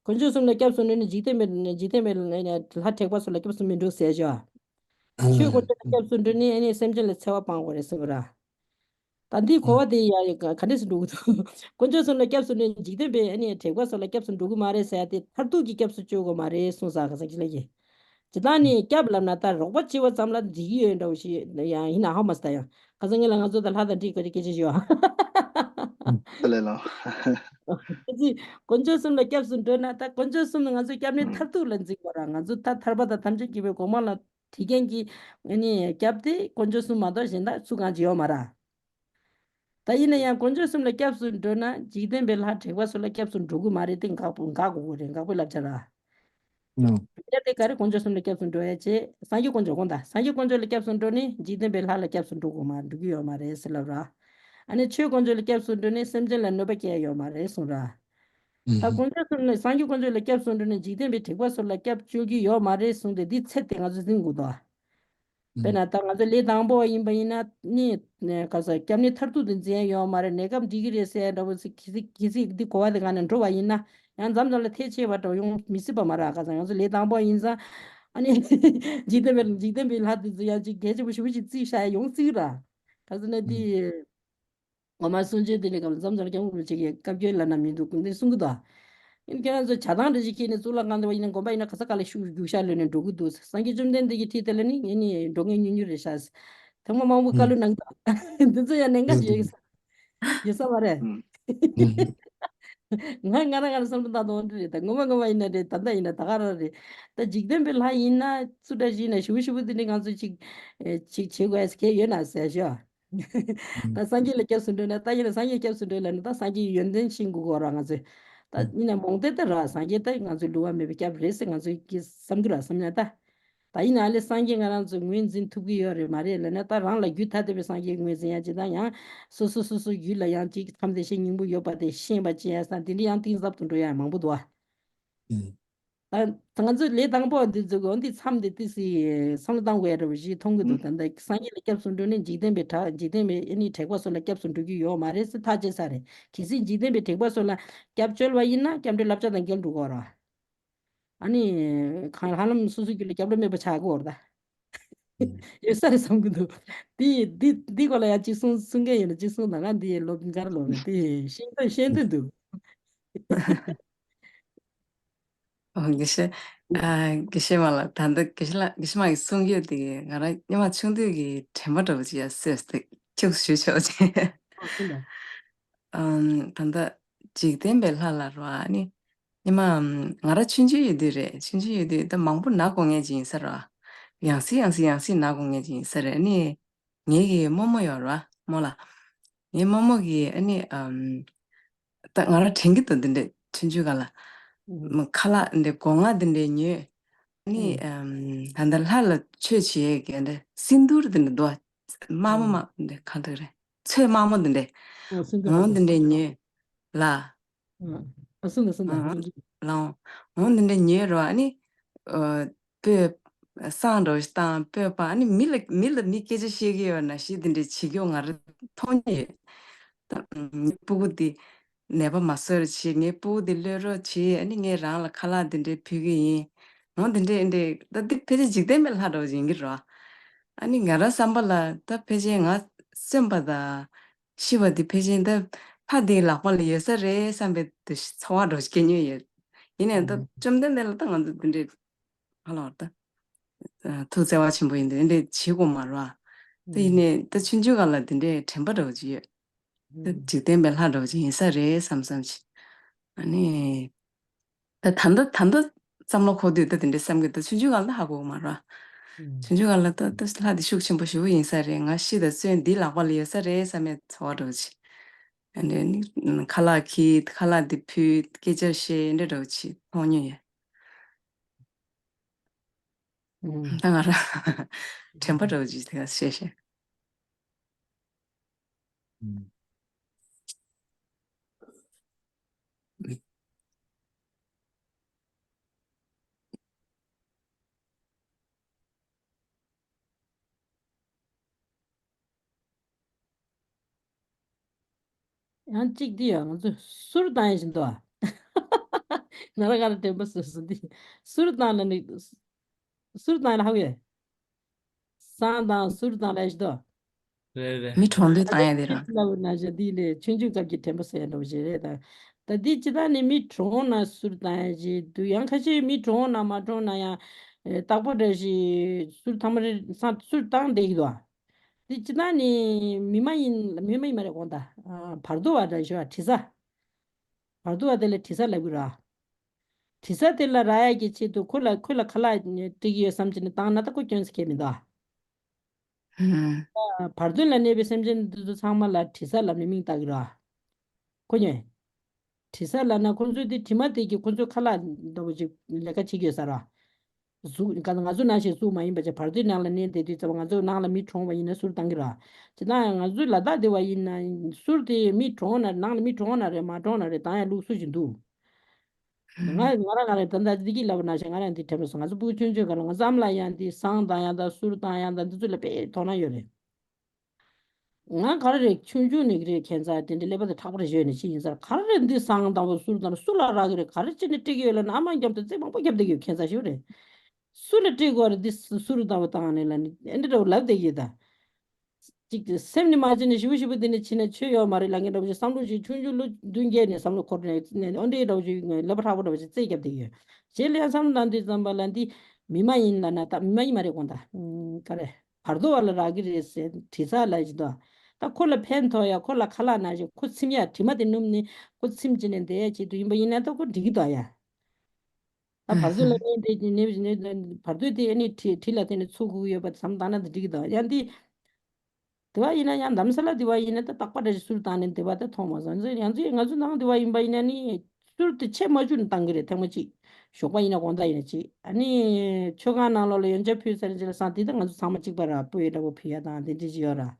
དཀོན་མཆོག་གསུམ་ལ་སྐྱབས་སུ་འགྲོ་ནས་འཇིག་རྟེན་པའི་འཇིག་རྟེན་པའི་ལྷ་དྲེགས་པ་སོགས་ལ་སྐྱབས་སུ་མི་འགྲོ་ཟེར་ཅོ། ཆོས་དཀོན་མཆོག་ལ་སྐྱབས་སུ་འགྲོ་ནས་ཨ་ནི་སེམས་ཅན་ལ་འཚེ་བ་སྤང་དགོས་རེད་ཟེར་བ་ར། ད་འདིའི་གོ་བ་དེ་ཡ་ཡ་ག་ག་འདྲས་སུ་འགྲོ་གི་འདུག་དཀོན་མཆོག་གསུམ་ལ་སྐྱབས་སུ་འགྲོ་ནས་འཇིག་རྟེན་པའི་ཨ་ནི་དྲེགས་པ་སོགས་ལ་སྐྱབས་སུ་འགྲོ་གི་མ་རེད་ཟེར་ཡ་དེ་མཐར་ཐུག་གི་སྐྱབས་སུ་བཅོལ་དགོས་མ་རེད་གསུངས་ས་ག་ས་ཅི་ལ་ཡི། ཇི་ལྟར་ནི་སྐྱབས་ལབ་ན་ད་རོགས་པ་བྱེད་པ་ཙམ་ལ་འགྲིག་གི་ཡོད་འདྲ་བོ་ཞིག་ཡང་ཡིན་ན་ཧ་མ་སི་ད་ཡང་ཁ་སང་ངས་ལ་ང་ཚོ་ད་ལྷ་དང་འདྲིས་ག་རེ་སྐད་ཆ་ཞུ་ཨ། ཨ་ལས་ལགས། ཁ་ཅིག་དཀོན་མཆོག་གསུམ་ལ་སྐྱབས་སུ་འགྲོ་ན་ད་དཀོན་མཆོག་གསུམ་ནི་ང་ཚོའི་སྐྱབས་གནས་མཐར་ཐུག་ལ་འཛིན་དགོས་ར། ང་ཚོ་ད་ཐར་པ་དང་ཐམས་ཅད་མཁྱེན་པའི་གོ་འཕང་ལ་ཁྲིད་མཁན་གྱི་ཨ་ནི་སྐྱབས་དེ་དཀོན་མཆོག་གསུམ་མ་གཏོགས་གཞན་དག་སུ་གང་ཅི་ཡོད་མ་ར། ད་ཡིན་ན་ཡང་དཀོན་མཆོག་གསུམ་ལ་སྐྱབས་སུ་འགྲོ་ན་འཇིག་རྟེན་པའི་ལྷ་དྲེགས་པ་སོགས་ལ་སྐྱབས་སུ་འགྲོ་གི་མ་རེད་དེ་འགག་པོ་འགག་དགོས་ཀྱི་རེད། འགག་པའི་བསླབ་བྱ་ར། ཨང་། དེ་དེ་ག་རེ་དཀོན་མཆོག་གསུམ་ལ་སྐྱབས་སུ་འགྲོ་ཡ་བྱེད། སངས་རྒྱས་དཀོན་མཆོག་དགོངས་དག་སངས་རྒྱས་དཀོན་མཆོག་ལ་སྐྱབས་སུ་འགྲོ་ནས་འཇིག་རྟེན་པའི་ལྷ་ལ་སྐྱབས་སུ་འགྲོ་དགོས་མ་འགྲོ་གི་ཡོད་མ་རེད་ཟེར་ལབ་ར། ཨ་ནི་ཆོས་དཀོན་མཆོག་ལ་སྐྱབས་སུ་འགྲོ་ནས་སེམས་ཅན་ལ་གནོད་པ་སྐྱེལ་ཡ་ཡོད་མ་རེད་གསུངས་ར། ད་དཀོན་མཆོག་གསུམ་ལ་སངས་རྒྱས་དཀོན་མཆོག་ལ་སྐྱབས་སུ་འགྲོ་ནས་འཇིག་རྟེན་པའི་དྲེགས་པ་སོགས་ལ་སྐྱབས་བཅོལ་གྱི་ཡོད་མ་རེད་གསུངས་ཏེ་འདི་ཚད་དེ་ང་ཚོས་འཛིན་དགོས་དོ། དཔེར་ན་ད་ང་ཚོ་ལས་དང་པོ་བ་ཡིན་པ་ཡིན་ན་ནི་ག་ས་སྐྱབས་གནས་མཐར་ཐུག་ཏུ་འཛིན་ཡ་ཡོད་མ་རེད། གནས་སྐབས་འགྲིག་གི་རེད་ཟེར་ཡ་འདྲ་བོ་ཟིག་གི་ཟིག་གི་ཟིག་འདི་གོ་བ་དེ་ག་ནས་འགྲོ་བ་ཡིན་ན་ཡང་མཚམས་མཚམས་ལ་ཐལ་ཆེ་བ་འདྲ་བོ་ཡོང་མི་སྲིད་པ་མ་རེད། ག་ས་ང་ཚོ་ལས་དང་པོ་བ་ཡིན་ཙང་ཨ་ནི་འཇིག་རྟེན་པའི་འཇིག་རྟེན་པའི་ལྷ་དེ་ཚོ་ཡང་ཅིག་གལ་ཆེན་པོ་ཞེ་པོ་ཅིག་བརྩིས་བཞག་ཡ་ཡོང་སྲིད་ར། ག་ས་ན་དེ། ངོ་མ་གསུང་ཆོས་དེ་ལས་སྐབས་མཚམས་མཚམས་སྐྱབས་མགོན་རིན་པོ་ཆེ་གིས་བཀའ་བཀྱོན་ལབ་ན་མི་འདུག་འདི་གསུང་གི་འདུག་ཡིན་ཁྱེད་རང་ཚོ་བྱ་བཏང་རེ་ཞིག་ཁྱེར་ནས་གཙུག་ལག་ཁང་དུ་བ་ཡིན་ན་དགོན་པ་ཡིན་ན་ག་ས་ག་ལ་ཤུགས་རྒྱུག་ཤར་ལོས་ནས་འགྲོ་གི་འདུག་སངས་རྒྱས་བཅོམ་ལྡན་འདས་ཀྱི་ཁྲིད་དེ་ལ་ནི་ངས་ནི་འགྲོ་མཁན་ཉུང་ཉུང་རེད་ཤག་ཐེངས་མ་མང་པོ་བཀའ་སློབ་གནང་གི་འདུག་འདི་ཚོ་ཡང་གནད་འགག་ཅིག་ཡོད་གི་ས། ཡོད་ས་མ་རེད། ང་ང་རང་ང་རང་བསམ་བློ་བཏང་དང་འདི་རེད། ད་ངོ་མ་ངོ་མ་ཡིན་ན་རེད། ད་ལྟ་ཡིན་ན་ད་ག་རང་རེད། ད་འཇིག་རྟེན་པའི་ལྷ་ཡིན་ན་སུ་འདྲ་ཞིག་ཡིན་ན་ཞུ་ཞུ་བོ་འདི་འདྲ་ང་ཚོ་ཅིག་ཨེ་ཅིག་བྱེད་དགོས་ཟེར་གྱི་ཡོད་ན་ཟེར་ཞོ། ད་སངས་རྒྱས་ལ་སྐྱབས་སུ་འགྲོ་ན། ད་ཡིན་ན་སངས་རྒྱས་སྐྱབས་སུ་འགྲོ་ལ་ནི་ད་སངས་རྒྱས་ཡོན་ཏན་ཤེས་དགོས་གོ་ར་ང་ཚོས། ད་ཡིན་ན་མོང་དེ་ད་ར་སངས་རྒྱས་ད་ང་ཚོའི་བསླུ་བ་མེད་པའི་སྐྱབས་རེད་ཟེར་ང་ཚོས་ཀྱི་བསམ་གྱི་ར་བསམ་ན་ད། ད་ཡིན་ན་ཨ་ལེ་སངས་རྒྱས་ང་རང་ཚོས་ངོས་འཛིན་ཐུབ་ཀྱི་ཡོད་རེད་མ་རེད་ལབ་ན། ད་རང་ལ་རྒྱུད་ཐ་དད་པའི་སངས་རྒྱས་ངོས་འཛིན་ཡ་ཅི་ད་ཡང་སོ་སོ་སོ་སོ་རྒྱུད་ལ་ཡང་ཅིག་ཁམས་བདེ་གཤེགས་སྙིང་པོ་ཡོད་པ་དེ་ཤེས་པ་ཅི་ཡ་ས་འདི་འདྲ་ཡང་གཏིང་ཟབ་ཏུ་འགྲོ་ཡ་མང་པོ་འདུག་ཨ། ད་ང་ཚོ་ལས་དང་པོ་འདི་ཚོ་གི་འོ་འདི་མཚམས་འདི་ཏི་སི་བསམ་བློ་བཏང་དགོས་ཡ་འདྲ་བོ་ཞིག་མཐོང་གི་འདུག་ད་ལྟ་སངས་རྒྱས་ལ་སྐྱབས་སུ་འགྲོ་ནས་འཇིག་རྟེན་པའི་དྲ་འཇིག་རྟེན་པའི་ཨ་ནི་དྲེགས་པ་སོགས་ལ་སྐྱབས་སུ་འགྲོ་རྒྱུ་ཡོད་མ་རེད་ཟེར་ཐག་བཅད་ས་རེད། གལ་སྲིད་འཇིག་རྟེན་པའི་དྲེགས་པ་སོགས་ལ་སྐྱབས་བཅོལ་བ་ཡིན་ན་སྐྱབས་འགྲོའི་བསླབ་བྱ་དང་འགལ་འགྲོ་གི་ཡོད་རེད། ཨ་ནི་གང་ཧ་ལམ་སོ་སོའི་རྒྱུད་ལ་སྐྱབས་འགྲོ་མེད་པ་ཆགས་ཀྱི་ཡོད་རེད་ད། ཡོད་ས་རེད་བསམ་གྱི་འདུག་འདི་འདི་འདི་སྐོར་ལ་ཡང་གཅིག་གསུང་གསུང་མཁན་ཡོད་ན་གཅིག་གསུང་དང་། ང་འདི་ལོ་འགར་ལོ་རེད། འདི་ཤེས་འདོད་ཤེས་འདོད་འདུག་ཨོ། དགེ་བཤེས། ཨ། དགེ་བཤེས་མ་ལགས། ད་ལྟ་དགེ་བཤེས་ལགས། དགེ་བཤེས་མ་གིས་གསུང་རྒྱུ་དེ་ང་རང་སྔོན་མ་ཆུང་དུས་ཀྱི་དྲན་པ་འདྲ་བོ་ཅིག་ཡ་སོས་ཏེ་ཁྱུག་ཞུ་ཆོག་ཅིག་ཨ། གསུང་དང་། ཨམ། ད་ལྟ་འཇིག་རྟེན་པའི་ལྷ་ལ་རོ། ཨ་ནི་སྔོན་མ། ཨམ། ང་རང་ཆུང་ཆུང་ཡོད་དུས་རེད། ཆུང་ཆུང་ཡོད་དུས་ད་མང་པོ་ན་གོ་མཁན་ཅིག་ཡིན་ས་རེད། ཡང་སེ་ཡང་སེ་ཡང་སེ་ན་གོ་མཁན་ཅིག་ཡིན་ས་རེད། ཨ་ནི་ངེད་ཀྱི་རྨོ་མོ་ཡོད་རེད་བ། རྨོ་ལགས། ངའི་རྨོ་མོ་གིས་ཨ་ནི། ཨམ། ད་ང་རང་དྲན་གྱི་འདུག་འདི་འདྲས་ཆུང་ཆུང་སྒང་ལ། ཨུ། ཁ་ལག་འདི་སྒོ་ང་འདི་འདྲས་ཉོས། ཨ་ནི། ཨུ། ཨམ། ད་ལྟ་ལྷ་ལ་ཆོས་བྱེད་ཡས་ཀྱི་འདི་སིནྡྷུར་འདི་འདྲས་འདུག་མ་མ་མ་འདི་གང་འདུག་རེད། ཚོས་མ་མོ་འདི་འདྲས། ཨོ། སིནྡྷུར། འོ་འདི་འདྲས་ཉོས་ལ། ཨ། སུ་འདུག་སུ་འདུག་ཨ། ལའོ། འོ་འདི་འདྲས་ཉོས་རོ། ཨ་ནི། ཨ། སྤོས། བསང་འདྲ་བོ་ཞིག་བཏང་སྤོས་པ། ཨ་ནི་མི་ལ་མི་ལ་མི་སྐད་ཆ་བཤད་ཀྱི་ཡོད་ན་ཞིག་འདི་འདྲས་བྱེད་རྒྱུ་ང་རང་མཐོང་མྱོང་ཡོད། ད་ངའི་སྤུ་གུ་འདི་ནད་པ་མ་བཟོ་རོགས་བྱེད། ངའི་སྤུ་གུ་འདི་གློད་རོགས་བྱེད། ཨ་ནི་ངས་རང་ལ་ཁ་ལག་འདི་འདྲས་ཕུལ་གྱི་ཡིན། འོ་འདི་འདྲས་འདྲས། ད་འདི་ཕལ་ཆེར་འཇིག་རྟེན་པའི་ལྷ་འདྲ་བོ་ཡིན་གྱི་རོ། ཨ་ནི་ང་རང་བསམ་པ་ལ་ད་ཕལ་ཆེར་ང་གསོན་པ་དང་། ཤི་བ་འདི་ཕལ་ཆེར་ད་ཕ་འདིའི་ལག་པ་ལ་ཡོད་ས་རེད་བསམ་པའི་འདུ་ཤེས་ཚོར་བ་འདྲ་བོ་ཞིག་སྐྱེ་མྱོང་ཡོད། ཡིན་ནའང་ད་ཨུ། བཅོམ་ལྡན་འདས་ལ་ད་ང་ཚོ་འདི་འདྲའི་ཧ་ལ་བ་ད། ཐུགས་བརྩེ་བ་ཆེན་པོ་ཡིན་དུས་འདི་འདྲའི་བྱེད་དགོས་མ་རེད་བ། ད་ཡིན་ཨུ། ནའི་ད་ཆུང་ཆུང་སྒང་ལ་འདི་འདྲའི་དྲན་པ་འདྲ་བོ་ཅིག་ཡོད། ད་ཨུ། འཇིག་རྟེན་པའི་ལྷ་འདྲ་བོ་ཅིག་ཡིན་ས་རེད་བསམ་བསམ་ཅིག་ཨ་ནི། ད་ད་ལྟ་ད་ལྟ་བསམ་བློ་འཁོར་དུས་ད་དེ་འདྲའི་བསམ་གི། ད་ཆུང་ཆུང་སྒང་ལ་ཧ་གོ་གི་མ་རེད། ཨུ། ཆུང་ཆུང་སྒང་ལ་ད་ད་ལྷ་དེ་ཤུགས་ཆེན་པོ་ཞེ་པོ་ཡིན་ས་རེད། ང་ཤི་དང་གསོན་འདིའི་ལག་པ་ལ་ཡོད་ས་རེད་བསམ་ཡས་ཚོར་བ་འདྲ་བོ་ཅིག་ཨ་འདྲ་ནི་ཁ་ལག་གིས་ཁ་ལག་འདི་ཕུལ། སྐད་ཆ་བཤད། འདྲ་འདྲ་བོ་ཅིག་མཐོང་མྱོང་ཡོད། ཨུ། ད་ང་རང་དྲན་པ་འདྲ་བོ་ཅིག་དེ་ག་བཤད་བཤད། ཨུ། ཡང་གཅིག་འདི་ཡང་ང་ཚོས་གསུར་བཏང་ཡ་བཞིན་འདུག་ང་རང་ག་རེ་དྲན་པ་སོ་སོ་འདི་གསུར་བཏང་ན་ནི། གསུར་བཏང་ན་ཧ་གོ་ཡ། བསང་དང་གསུར་བཏང་ལ་ཞིག་འདུག་རེད་རེད། མི་གྲོངས་དུས་བཏང་ཡ་དེ་རང་། ལ་བུ་ན་ཞག་འདི་ལས་ཆུང་ཆུང་སྐབས་ཀྱི་དྲན་པ་ཟེར་ཡ་འདྲ་བོ་ཞིག་རེད་ད། ད་འདི་ཅི་ད་ནི་མི་གྲོངས་ན་གསུར་བཏང་ཡ་ཞིག་འདུག་ཡང་ཁ་ཤས་མི་གྲོངས་ན་མ་གྲོངས་ན་ཡང་། རྟག་པར་རེ་ཞིག་གསུར་ཐ་མ་རེ་སང་གསུར་བཏང་བསྡད་ཀྱི་འདུག་འདི་ཅི་ད་ནི་མི་མ་ཡིན་མི་མ་ཡིན་མ་རེད་གོང་ད། བར་དོ་བ་འདྲ་ཞིག་བ་དྲི་ཟ། བར་དོ་བ་དེ་ལ་དྲི་ཟ་ལབ་ཀྱི་ར། དྲི་ཟ་དེ་ལ་རག་ཡ་གི་ཆེད་དུ་ཁོ་ལ་ཁོ་ལ་ཁ་ལག་སྤྲད་ཀྱི་ཡོད་བསམ་བྱས་ནས་བཏང་ན་ད་ཁོ་སྐྱོན་ཟེར་མཁན་མི་འདུག་ཧུམ། བར་དོ་ལ་གནས་པའི་སེམས་ཅན་འདི་ཚོ་ཚང་མ་ལ་དྲི་ཟ་ལབ་ནས་མིང་བཏགས་ཀྱི་ར། ཁོ་ཉོན། དྲི་ཟ་ལབ་ན་ཁོ་ཚོའི་དེ་དྲི་མ་དེ་གིས་ཁོ་ཚོའི་ཁ་ལག་འདྲ་བོ་ཅིག་ལས་ཀ་བྱེད་ཀྱི་ཡོད་ས་ར། གཟུགས་ག་ང་ཚོ་ནང་བཞིན་གཟུགས་མ་ཡིན་པ་ཅིག་བར་དོའི་ནང་ལ་གནས་བསྡད་དུས་ཙམ་པ་ང་ཚོ་ནང་ལ་མི་གྲོངས་པ་ཡིན་ན་གསུར་བཏང་གི་ར། ཇི་ལྟར་ཡང་ང་ཚོའི་ལ་དྭགས་སྡེ་བ་ཡིན་ན་གསུར་དེ་མི་གྲོངས་ན་ནང་ལ་མི་གྲོངས་ན་རེད་མ་གྲོངས་ན་རེད་བཏང་ཡ་ལུགས་སྲོལ་ཞིག་འདུག་ང་ང་རང་ང་རང་ད་ལྟ་འདི་གི་ལབ་པ་ནང་བཞིན་ང་རང་འདི་དྲན་པ་སོང་། ང་ཚོ་སྤུ་གུ་ཆུང་ཆུང་སྒང་ལ་ང་ཚོ་ཨ་མ་ལགས་ཡང་འདི་བསང་བཏང་ཡ་དང་གསུར་བཏང་ཡ་དང་འདི་ཚོ་ལ་དཔེ་དོ་སྣང་ཡོད་རེད། ང་ག་རེ་རེད་ཆུང་ཆུང་ནས་རེད་ཁྱད་མཚར་དེ་འདྲའི་ཀླད་པ་དེ་མཁྲེགས་པོ་རེ་བྱས་ནས་ཤི་ཡིན་ཟེར། ག་རེ་རེད་འདི་བསང་དང་པོ་གསུར་དང་སུ་ལ་རག་གི་རེད། ག་རེ་བྱས་ནས་སྤྲད་ཀྱི་ཡོད་ལབ་ན་ཨ་མ་རྒྱབ་དང་རྩེ་མང་པོ་རྒྱབ་བསྡད་ཀྱི་ཡོད་ཁྱད་མཚར་ཞིག་རེད། སུ་ལ་སྤྲད་དགོས་རེད་འདི་གསུར་དང་པོ་བཏང་ནས་ལབ་ནས་ཨེ་འདྲ་འདྲ་བོ་ལབ་བསྡད་ཀྱི་ཡོད་ད། ཅིག་སེམས་ནི་མ་བྱེད་ནས་ཞིབ་པོ་ཞིབ་པོ་འདི་ནས་ཕྱིན་ན་ཆོས་ཡོད་མ་རེད་ལབ་མཁན་འདྲ་བོ་ཞིག་བསམ་བློ་ཞིག་ཆུང་ཆུང་ལོ་བདུན་བརྒྱད་ནས་བསམ་བློ་འཁོར་ནས་ཨོ་འདྲའི་འདྲ་བོ་ཞིག་ཀླད་པ་མཁྲེགས་པོ་འདྲ་བོ་ཞིག་རྩེ་རྒྱབ་བསྡད་ཀྱི་ཡོད། རྗེས་ལ་ཡང་བསམ་བློ་བཏང་དུས་ཙམ་པ་ལ་འདི་མི་མ་ཡིན་ལབ་ན་ད་མི་མ་ཡིན་མ་རེད་དགོངས་དག་ག་རེ། བར་དོ་བ་ལ་རག་གི་རེད་ཟེར་དྲི་ཟ་ལ་ཡིན་ད། ད་ཁོ་ལ་ཕན་ཐོགས་ཡ། ཁོ་ལ་ཁ་ལག་ན་ཞིག་ཁོ་ཚིམ་ཡ། དྲི་མ་དེ་ནུབ་ནས་ཁོ་ཚིམ་བྱས་ནས་བསྡད་ཡ་ཆེད་དུ་ཡིན་པ་ཡིན་ན་ད་ཁོ་འགྲིག་གི་འདུག་ཡ། ད་བར་དོ་ལ་ནི་དེ་ནི་བར་དོ་དེ་ཨ་ནི་དྲི་དྲི་ལ་དེ་ནི་ཚུགས་ཁུག་ཡོད་པ་བསམ་བཏང་ན་དེ་འགྲིག་གི་འདུག་ཡང་དེ། དེ་བ་ཡིན་ན་ཡང་འདམ་ས་ལ་དེ་བ་ཡིན་ན་ད་རྟག་པ་འདྲ་ཞིག་གསུར་བཏང་ནས་དེ་བ་ད་མཐོང་མ་སོང་། ཡང་ཚུལ་ཡང་ཚུལ་ང་ཚོ་ནང་དེ་བ་ཡིན་པ་ཡིན་ན་ནི་གསུར་དེ་ཆེ་མ་བཅུག་ནས་བཏང་གི་རེད། ཐེངས་མ་གཅིག་ཞོགས་པ་ཡིན་ན་དགོང་དག་ཡིན་ན་གཅིག་ཨ་ནི་མཆོད་ཁང་ནང་ལོགས་ལ་ཡོན་ཆབ་ཕུལ་ཚར་རྗེས་ལ་སང་དེ་ད་ང་ཚོ་ཚང་མ་གཅིག་པ་ར་སྤོས་འདྲ་པོ་ཕུལ་ཡ་དང་དེ་འདྲ་ཅིག་ཡོད་ར།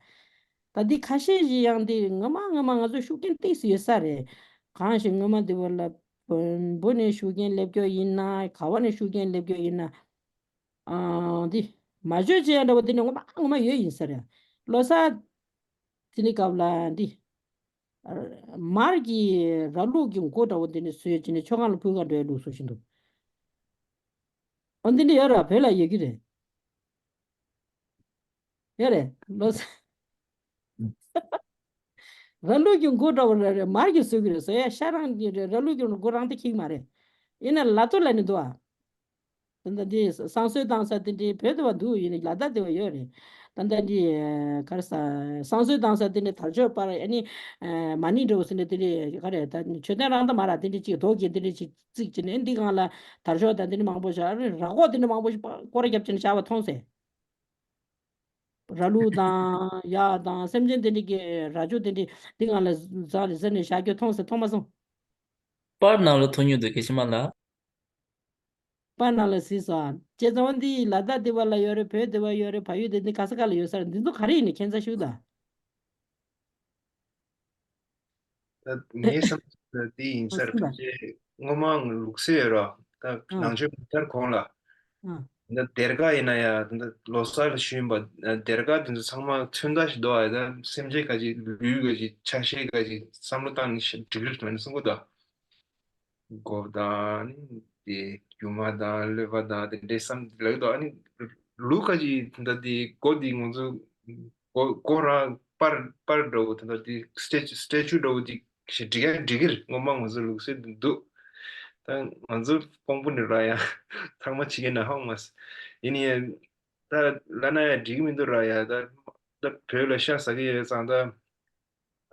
ད་འདི་ཁ་ཤས་ཤིག་ཡང་འདི་ངོ་མ་ངོ་མ་ང་ཚོ་ཤུགས་རྐྱེན་ཏོག་ཙམ་ཡོད་ས་རེད། གང་ཞིག་ངོ་མ་འདི་བོ་ལ་བོན་པོ་ནས་ཤུགས་རྐྱེན་སླེབས་ཀྱོག་ཡིན་ན་ག་བ་ནས་ཤུགས་རྐྱེན་སླེབས་ཀྱོག་ཡིན་ན། ཨ་འདི་མ་བརྗོད་བྱས་འདྲ་བོ་འདི་ནས་ངོ་མ་ངོ་མ་ཡོད་ཡིན་ས་རེད། ལོ་གསར་འདི་ནི་སྐབས་ལ་འདི་མར་གྱི་ར་ལུག་གི་མགོ་འདྲ་བོ་འདི་ནས་བཟོས་བྱས་ནས་མཆོད་ཁང་ལ་ཕུལ་ག་འགྲོ་ཡ་ལུགས་སྲོལ་ཞིག་འདུག་ཨོ་འདི་འདྲ་ཡོད་ར། བོད་ལ་ཡོད་ཀྱི་རེད། ཡོད་རེད། ལོ་ར་ལུག་གི་མགོ་འདྲ་བོ་རེད་རེད། མར་གྱིས་བཟོས་ཀྱི་རེད། བཟོ་ཡ་ཤ་རང་གི་རེད། ར་ལུག་གི་མགོ་རང་དེ་ཁྱིག་མ་རེད། ཡིན་ན་ལ་ཏོ་ལ་ནི་འདུག་ཨ། ད་ལྟ་འདི་བསང་གསོལ་བཏང་ས་དེ་འདྲའི་བོད་དུ་བ་འདུག་ཡིན་ན་ལ་དྭགས་དེ་བ་ཡོད་རེད། ད་ལྟ་འདི་ག་རེ་ཟ། བསང་གསོལ་བཏང་ས་དེ་འདྲའི་དར་ལྕོག་པར་ཨ་ནི་མ་ཎི་འདྲ་བོ་ཟེར་ནས་དེ་འདྲའི་ག་རེ་ད་མཆོད་རྟེན་རང་ད་མ་ར་དེ་འདྲའི་ཅིག་རྡོ་གི་དེ་འདྲའི་ཅིག་བརྩིགས་བྱས་ནས་འདི་སྒང་ལ་དར་ལྕོག་དང་དེ་འདྲ་མང་པོ་བཞག་ར་སྒོ་དེ་འདྲ་མང་པོ་ཞིག་སྐོར་ར་བརྒྱབ་བྱས་ནས་བཞག་པ་མཐོང་སོང་། ར་ལུག་དང་གཡག་དང་སེམས་ཅན་དེ་འདྲ་གི་རྭ་ཅོ་དེ་འདྲ་འདི་སྒང་ལ་ཟ་ཟེར་ནས་བཞག་རྒྱུ་མཐོང་སོང་། མཐོང་མ་སོང་། པར་ནང་ལ་ཐོན་མྱོང་འདུག་གེ་ཤི་མ་ལགས། པར་ནང་ལ་གཟིགས་སོང་། བྱས་ཙང་འདི་ལ་དྭགས་དེ་བ་ལ་ཡོད་རེད། བོད་དེ་བ་ཡོད་རེད། བལ་ཡུལ་དེ་འདི་ག་ས་ག་ལ་ཡོད་ས་རེད། འདི་ཚོ་ག་རེ་ཡིན་ནི་ཁྱད་མཚར་ཞིག་དང་། ད་ངའི་བསམ་ཚུལ་ལ་འདི་ཡིན་ས་རེད། ཕལ་ཆེར་སྔོན་མ་ལུགས་སྲོལ་ཡོད་ར། ད་ནང་ཆོས་མ་དར་གོང་ལ། ད་སྡེར་ཁ་ཡིན་ན་ཡང་ད་ལོ་གསར་ལ་ཞུས་པ་སྡེར་ཁ་དེ་ཚོ་ཚང་མ་ཚོན་མདོག་ཞིག་འདུག་ཨ། ད་སེམས་ཅན་ག་ཅིག་ལུས་ག་ཅིག་ཆ་ཤས་ག་ཅིག་བསམ་བློ་བཏང་ནས་འགྲིག་གི་རེད་མེད་ན་བསམ་གི་འདུག་མགོ་དང་ནི་དེ་རྒྱུ་མ་དང་གློ་བ་དང་དེ་འདྲའི་བསམ་ལབ་འདུག་ཨ་ནི་ལུག་ག་ཅིག་ད་དེ་མགོ་དེ་ང་ཚོ་མགོ་མགོ་རང་པར་པར་འདྲ་བོ་དེ་འདྲ་དེ་སི་ཊེ་ཅུ་སི་ཊེ་ཅུ་འདྲ་བོ་དེ་ཞིག་འགྲིག་ཡ་འགྲིག་གི་རེད། སྔོན་མ་ང་ཚོ་ལུགས་སྲོལ་དེ་འདུག་ད་ང་ཚོ་དཔང་པོ་ནི་ར་ཡ་ཐག་མ་ཆི་གི་ན་ཧང་མ་ཡིན་ཡ། ད་ལ་ན་ཡ་འགྲིག་གི་མི་འདུག་ར་ཡ། ད་ད་བོད་ལ་ཤ་ཟ་གི་ཡོད་ཙང་ད།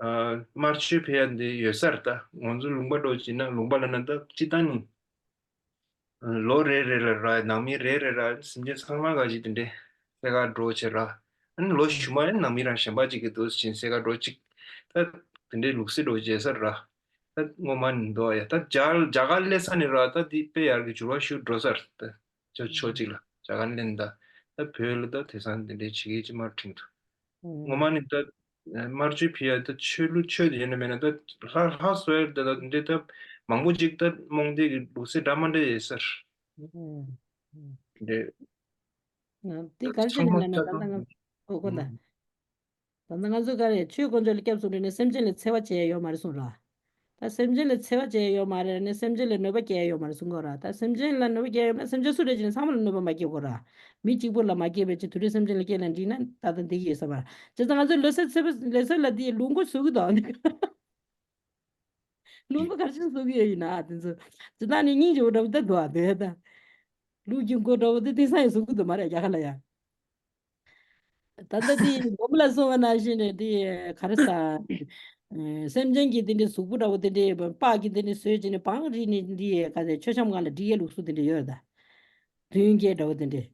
དམར་མཆོད་ཕུལ་ཡ་འདི་ཡོད་ས་རེད། ད་ང་ཚོ་ལུང་པ་འགྲོ་ཅིག་ན་ལུང་པ་ལ་ན་ད་སྤྱི་བཏང་ནི་ལོ་རེ་རེ་ལ་ར་ནང་མི་རེ་རེ་ར་སེམས་ཅན་ཚང་མ་ག་ཅིག་དེ་འདྲའི་སེ་ག་འགྲོ་བྱེད་ར། ཨ་ནི་ལོ་ཞུ་མ་ཡ་ནང་མི་རང་གཞན་པ་ཅིག་གི་དུས་ཕྱིན་སེ་ག་འགྲོ་ཅིག་ད་དེ་འདྲའི་ལུགས་སྲོལ་འགྲོ་བྱེད་ས་ར། ད་སྔོན་མ་ནི་འདུག་ཡ། ད་རྒྱ་རྒྱ་གར་སླེབས་ས་ནི་ར་ད་འདི་དཔེ་ཡར་གི་འགྱུར་བ་ཞིག་འགྲོ་ས་རེད། ད་ཕྱོགས་ཕྱོགས་གཅིག་ལ་རྒྱ་གར་སླེབས་ད་ད་བོད་ལ་ད་དེང་སང་དེ་འདྲའི་བྱེད་ཀྱི་ཅི་མ་དྲན་འདུག་སྔོན་མ་ནི་ད་དམར་མཆོད་ཕུལ་ཡ་ད་ཆོས་ལུགས་ཆོས་དེ་ཡོད་ན་མེད་ན་ད་ལྷ་ལྷ་གསོལ་ཡ་ད་ད་འདི་ད་མང་པོ་ཅིག་ད་རྨོངས་དད་ཀྱི་ལུགས་སྲོལ་འདྲ་མ་འདྲ་ཡོད་ས་རེད། འདི་ག་རེ་བྱས་ནས་ལབ་ན་ད་ལྟ་ང་ཚོ་གོ་གོ་ད། ད་ལྟ་ང་ཚོ་ག་རེ་ཆོས་དཀོན་མཆོག་ལ་སྐྱབས་སུ་འགྲོ་ནས་སེམས་ཅན་ལ་འཚེ་བ་བྱས་ཡ་ཡོད་མ་རེད་གསུངས་ར། ད་སེམས་ཅན་ལ་འཚེ་བ་བྱས་ཡ་ཡོད་མ་རེད་ནས་སེམས་ཅན་ལ་གནོད་པ་སྐྱེལ་ཡ་ཡོད་མ་རེད་གསུང་གོ་ར། ད་སེམས་ཅན་ལ་གནོད་པ་སྐྱེལ་ཡ་ཡོད་ན་སེམས་ཅན་སུ་རེད་ཅེ་ན་ཚང་མ་ལ་གནོད་པ་མ་སྐྱེལ་དགོས་ར། མི་གཅིག་པུ་ལ་མ་སྐྱེལ་བའི་ཆེད་དུ་རེ་སེམས་ཅན་ལ་སྐྱེལ་ན་འགྲིག་ན་ད་ལྟ་འདི་གི་ཡོད་ས་མ་རེད། བྱས་ཙང་ང་ཚོའི་ལོ་གསར་ཚེས་པ་ལོ་གསར་ལ་འདི་ལུག་མགོ་བཟོ་གི་འདུག་ལུག་མགོ་ག་རེ་བྱས་བཟོ་གི་ཡོད་ཡིན་ན་དེ་ཚོ་ཇི་ལྟར་ནས་སྙིང་རྗེ་བོ་འདྲ་བོ་ད་འདུག་ཨ། དེ་ད་ལུག་གི་མགོ་འདྲ་བོ་དེ་དེང་སང་ཡང་བཟོ་གི་འདུག་མ་རེད་རྒྱ་གར་ལ་ཡ། ད་ལྟ་དེ་སྒོམ་ལ་སོང་བ་ནང་བཞིན་རེད་དེ་ག་རེ་ཟ། སེམས་ཅན་གྱི་དེ་འདྲའི་གཟུགས་པོ་འདྲ་བོ་དེ་འདྲའི་པགས་ཀྱི་དེ་འདྲའི་བཟོས་བྱས་ནས་བང་རིལ་ནས་འདི་ག་ཚད་མཆོད་བཤམས་སྒང་ལ་སྒྲིག་ཡས་ལུགས་སྲོལ་དེ་འདྲ་ཡོད་རེད་ད། མདུན་བསྐྱེད་འདྲ་བོ་དེ་འདྲའི།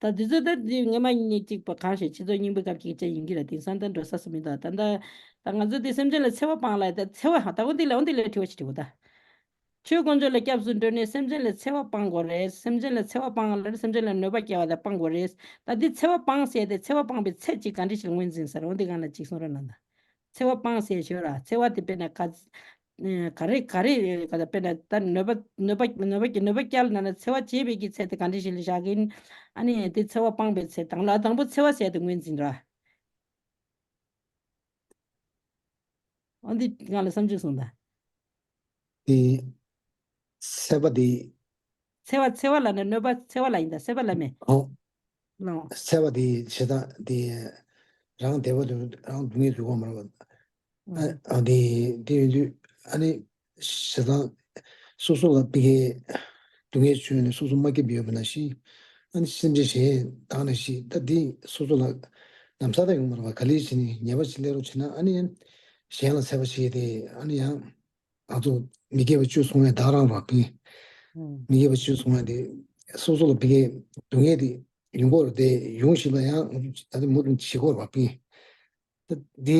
ད་དེ་ཚོ་ད་དེ་སྔོན་མ་ཉིད་གཅིག་པ་གང་ཞིག་སྤྱི་ཚོགས་རྙིང་པའི་སྐབས་ཀྱི་ཅིག་ཡིན་གྱི་རེད། དེང་སང་ད་འགྲོ་ས་སུ་མི་འདུག་ད་ད་ད་ང་ཚོ་དེ་སེམས་ཅན་ལ་འཚེ་བ་སྤང་ལ་ད་འཚེ་བ་ཧ་ད་འོ་འདི་ལ་འོ་འདི་ལ་དྲི་བ་ཞིག་དྲི་བ་ད། ཆོས་དཀོན་མཆོག་ལ་སྐྱབས་སུ་འགྲོ་ནས་སེམས་ཅན་ལ་འཚེ་བ་སྤང་དགོས་རེད། སེམས་ཅན་ལ་འཚེ་བ་སྤང་ལ་སེམས་ཅན་ལ་གནོད་པ་སྐྱེལ་བ་དེ་སྤང་དགོས་རེད། ད་འདི་འཚེ་བ་སྤང་ཟེར་ཏེ་འཚེ་བ་སྤངས་པའི་ཚད་ཅིག་ག་འདྲ་ཞིག་ལ་ངོས་འཛིན་ཟེར་འོ་འདི་གང་ལ་ཅིག་གསུང་རོགས་གནང་དང་། འཚེ་བ་སྤང་ཟེར་ཞོར་ལ་འཚེ་བ་དེ་དཔེར་ན་ག་ག་རེ་ག་རེ་ག་དཔེར་ན་ད་གནོད་པ་གནོད་པ་གནོད་པ་གནོད་པ་སྐྱེལ་ན་ན་འཚེ་བ་བྱེད་པའི་གི་ཚད་དེ་ག་འདྲ་ཞིག་ལ་བཞག་གིན། ཨ་ནི་དེ་འཚེ་བ་སྤངས་པའི་ཚད་དང་ལ་དང་པོ་འཚེ་བ་ཟེར་ཏེ་ངོས་འཛིན་ར། ཨ་འདི་ང་ལ་བསམ་ཚུལ་གསུངས་དང་། དེ་ཚེ་བ་དེ། འཚེ་བ་འཚེ་བ་ལ་ནི་གནོད་པ་འཚེ་བ་ལ་ཡིན་ད་སྲེད་པ་ལ་མེད། ཨོ། ལོ། འཚེ་བ་དེ་བྱེད་སྟངས་དེ་རང་བདེ་བ་དེ་རང་སྡུག་བསྔལ་དུ་གོ་མ་རེད་པ། ཨ་དེ་དེ་ཡིན་དུས་ཨ་ནི་བྱེད་སྟངས་སོ་སོ་ལ་ཕ་གིའི་སྡུག་བསྔལ་བྱུང་ནས་སོ་སོ་མ་སྐྱིད་པ་ཡོད་པ་ནང་བཞིན་ཨ་ནི་སེམས་ཅན་གཞན་དག་ནང་བཞིན་ད་དེ་སོ་སོ་ལ་ ལམ་སང་ད་ཡོང་མ་རེད་པ། ག་ལེ་བྱས་ནས་ཉེས་པ་ཅིག་སླེབས་རོགས་བྱས་ན། ཨ་ནི་གཞན་ལ་འཚེ་བ་བྱས་ཏེ། ཨ་ནི་ཡང་ང་ཚོ་མི་དགེ་བ་བཅུ་སྲུང་བའི་བདག་རང་རོགས་པས། ཨུམ། མི་དགེ་བ་བཅུ་སྲུང་བ་དེ་སོ་སོ་ལ་ཕ་གིའི་སྡུག་བསྔལ་དེ་ཡོང་གི་རེད། དེ་ཡོང་བཞིན་པ་ཡང་ད་དེ་མུ་མཐུད་བྱེད་དགོས་རེད་པ། ད་འདི་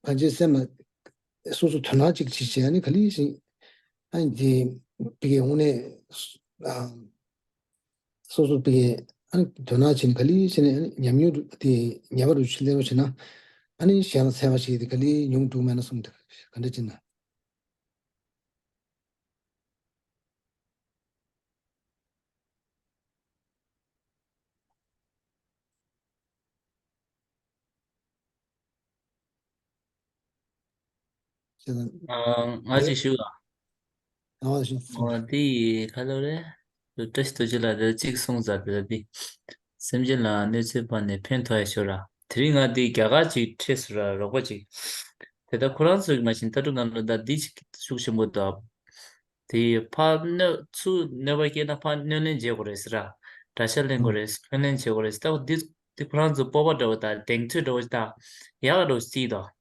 གང་ཅིའི་སེམས་ལ་སོ་སོ་དོ་སྣང་ཅིག་བྱེད་བྱས། ཨ་ནི་ག་ལེ་བྱས་ཨ་ནི་དེ་ཕ་གིའི་དངོས་གནས་ཨ་སོ་སོ་ཕ་གིའི་ཨ་ནི་དོ་སྣང་བྱས་ནས་ག་ལེ་བྱས་ནས་ཨ་ནི་ཉམས་མྱོང་དེ་ཉེས་པ་རུ་ཆུད་ལེན་རོགས་བྱས་ན། ཨ་ནི་གཞན་ལ་འཚེ་བ་བྱས་ཏེ་ག་ལེ་ཡོང་འགྲོ་མེད་ན་བསམ་སྟེ། ག་འདྲ་བྱས་ན། ཅེས་དང་། ཨ། ང་ཅིག་ཞུ་ལ། ཨ་ཞུ། ཨོ། འདི་ཡི་ཁ་ལོ་རེད། བཀྲ་ཤིས་རྡོ་རྗེ་ལགས་དེ་གཅིག་གསུངས་ཚར་དེ་ལ། འདི་སེམས་ཅན་ལ་གནོད་འཚེ་སྤངས་ནས་ཕན་ཐོགས་ཡ་ཤོག་ར། དེ་རིང་ང་འདི་རྒྱ་གར་ཅིག་འཕྲད་སོང་ར། རོགས་པ་ཅིག་དེ་ལྟར་ཁོ་རང་ཚོ་གི་མ་གཞི་ལྟ་གྲུབ་ནང་ལ་ད་འདི་ཅིག་ཤུགས་ཆེན་པོ་འདུག་དེ་ཕར་གནོད་ཚུར་གནོད་པ་སྐྱེལ་ན་ཕར་གནོད་ལན་འཇལ་དགོས་རེད་ཟེར་ར། དགྲ་ཤ་ལེན་དགོས་རེད། འཁོན་ལན་བྱེད་དགོས་རེད་ཟེར། ད་འདི་འདི་ཁོ་རང་ཚོ་སྤོབས་པ་འདྲ་བོ་དང་གདེང་ཚོད་འདྲ་བོ་དང་ཡག་འདྲ་བོ་བརྩིས་དང་།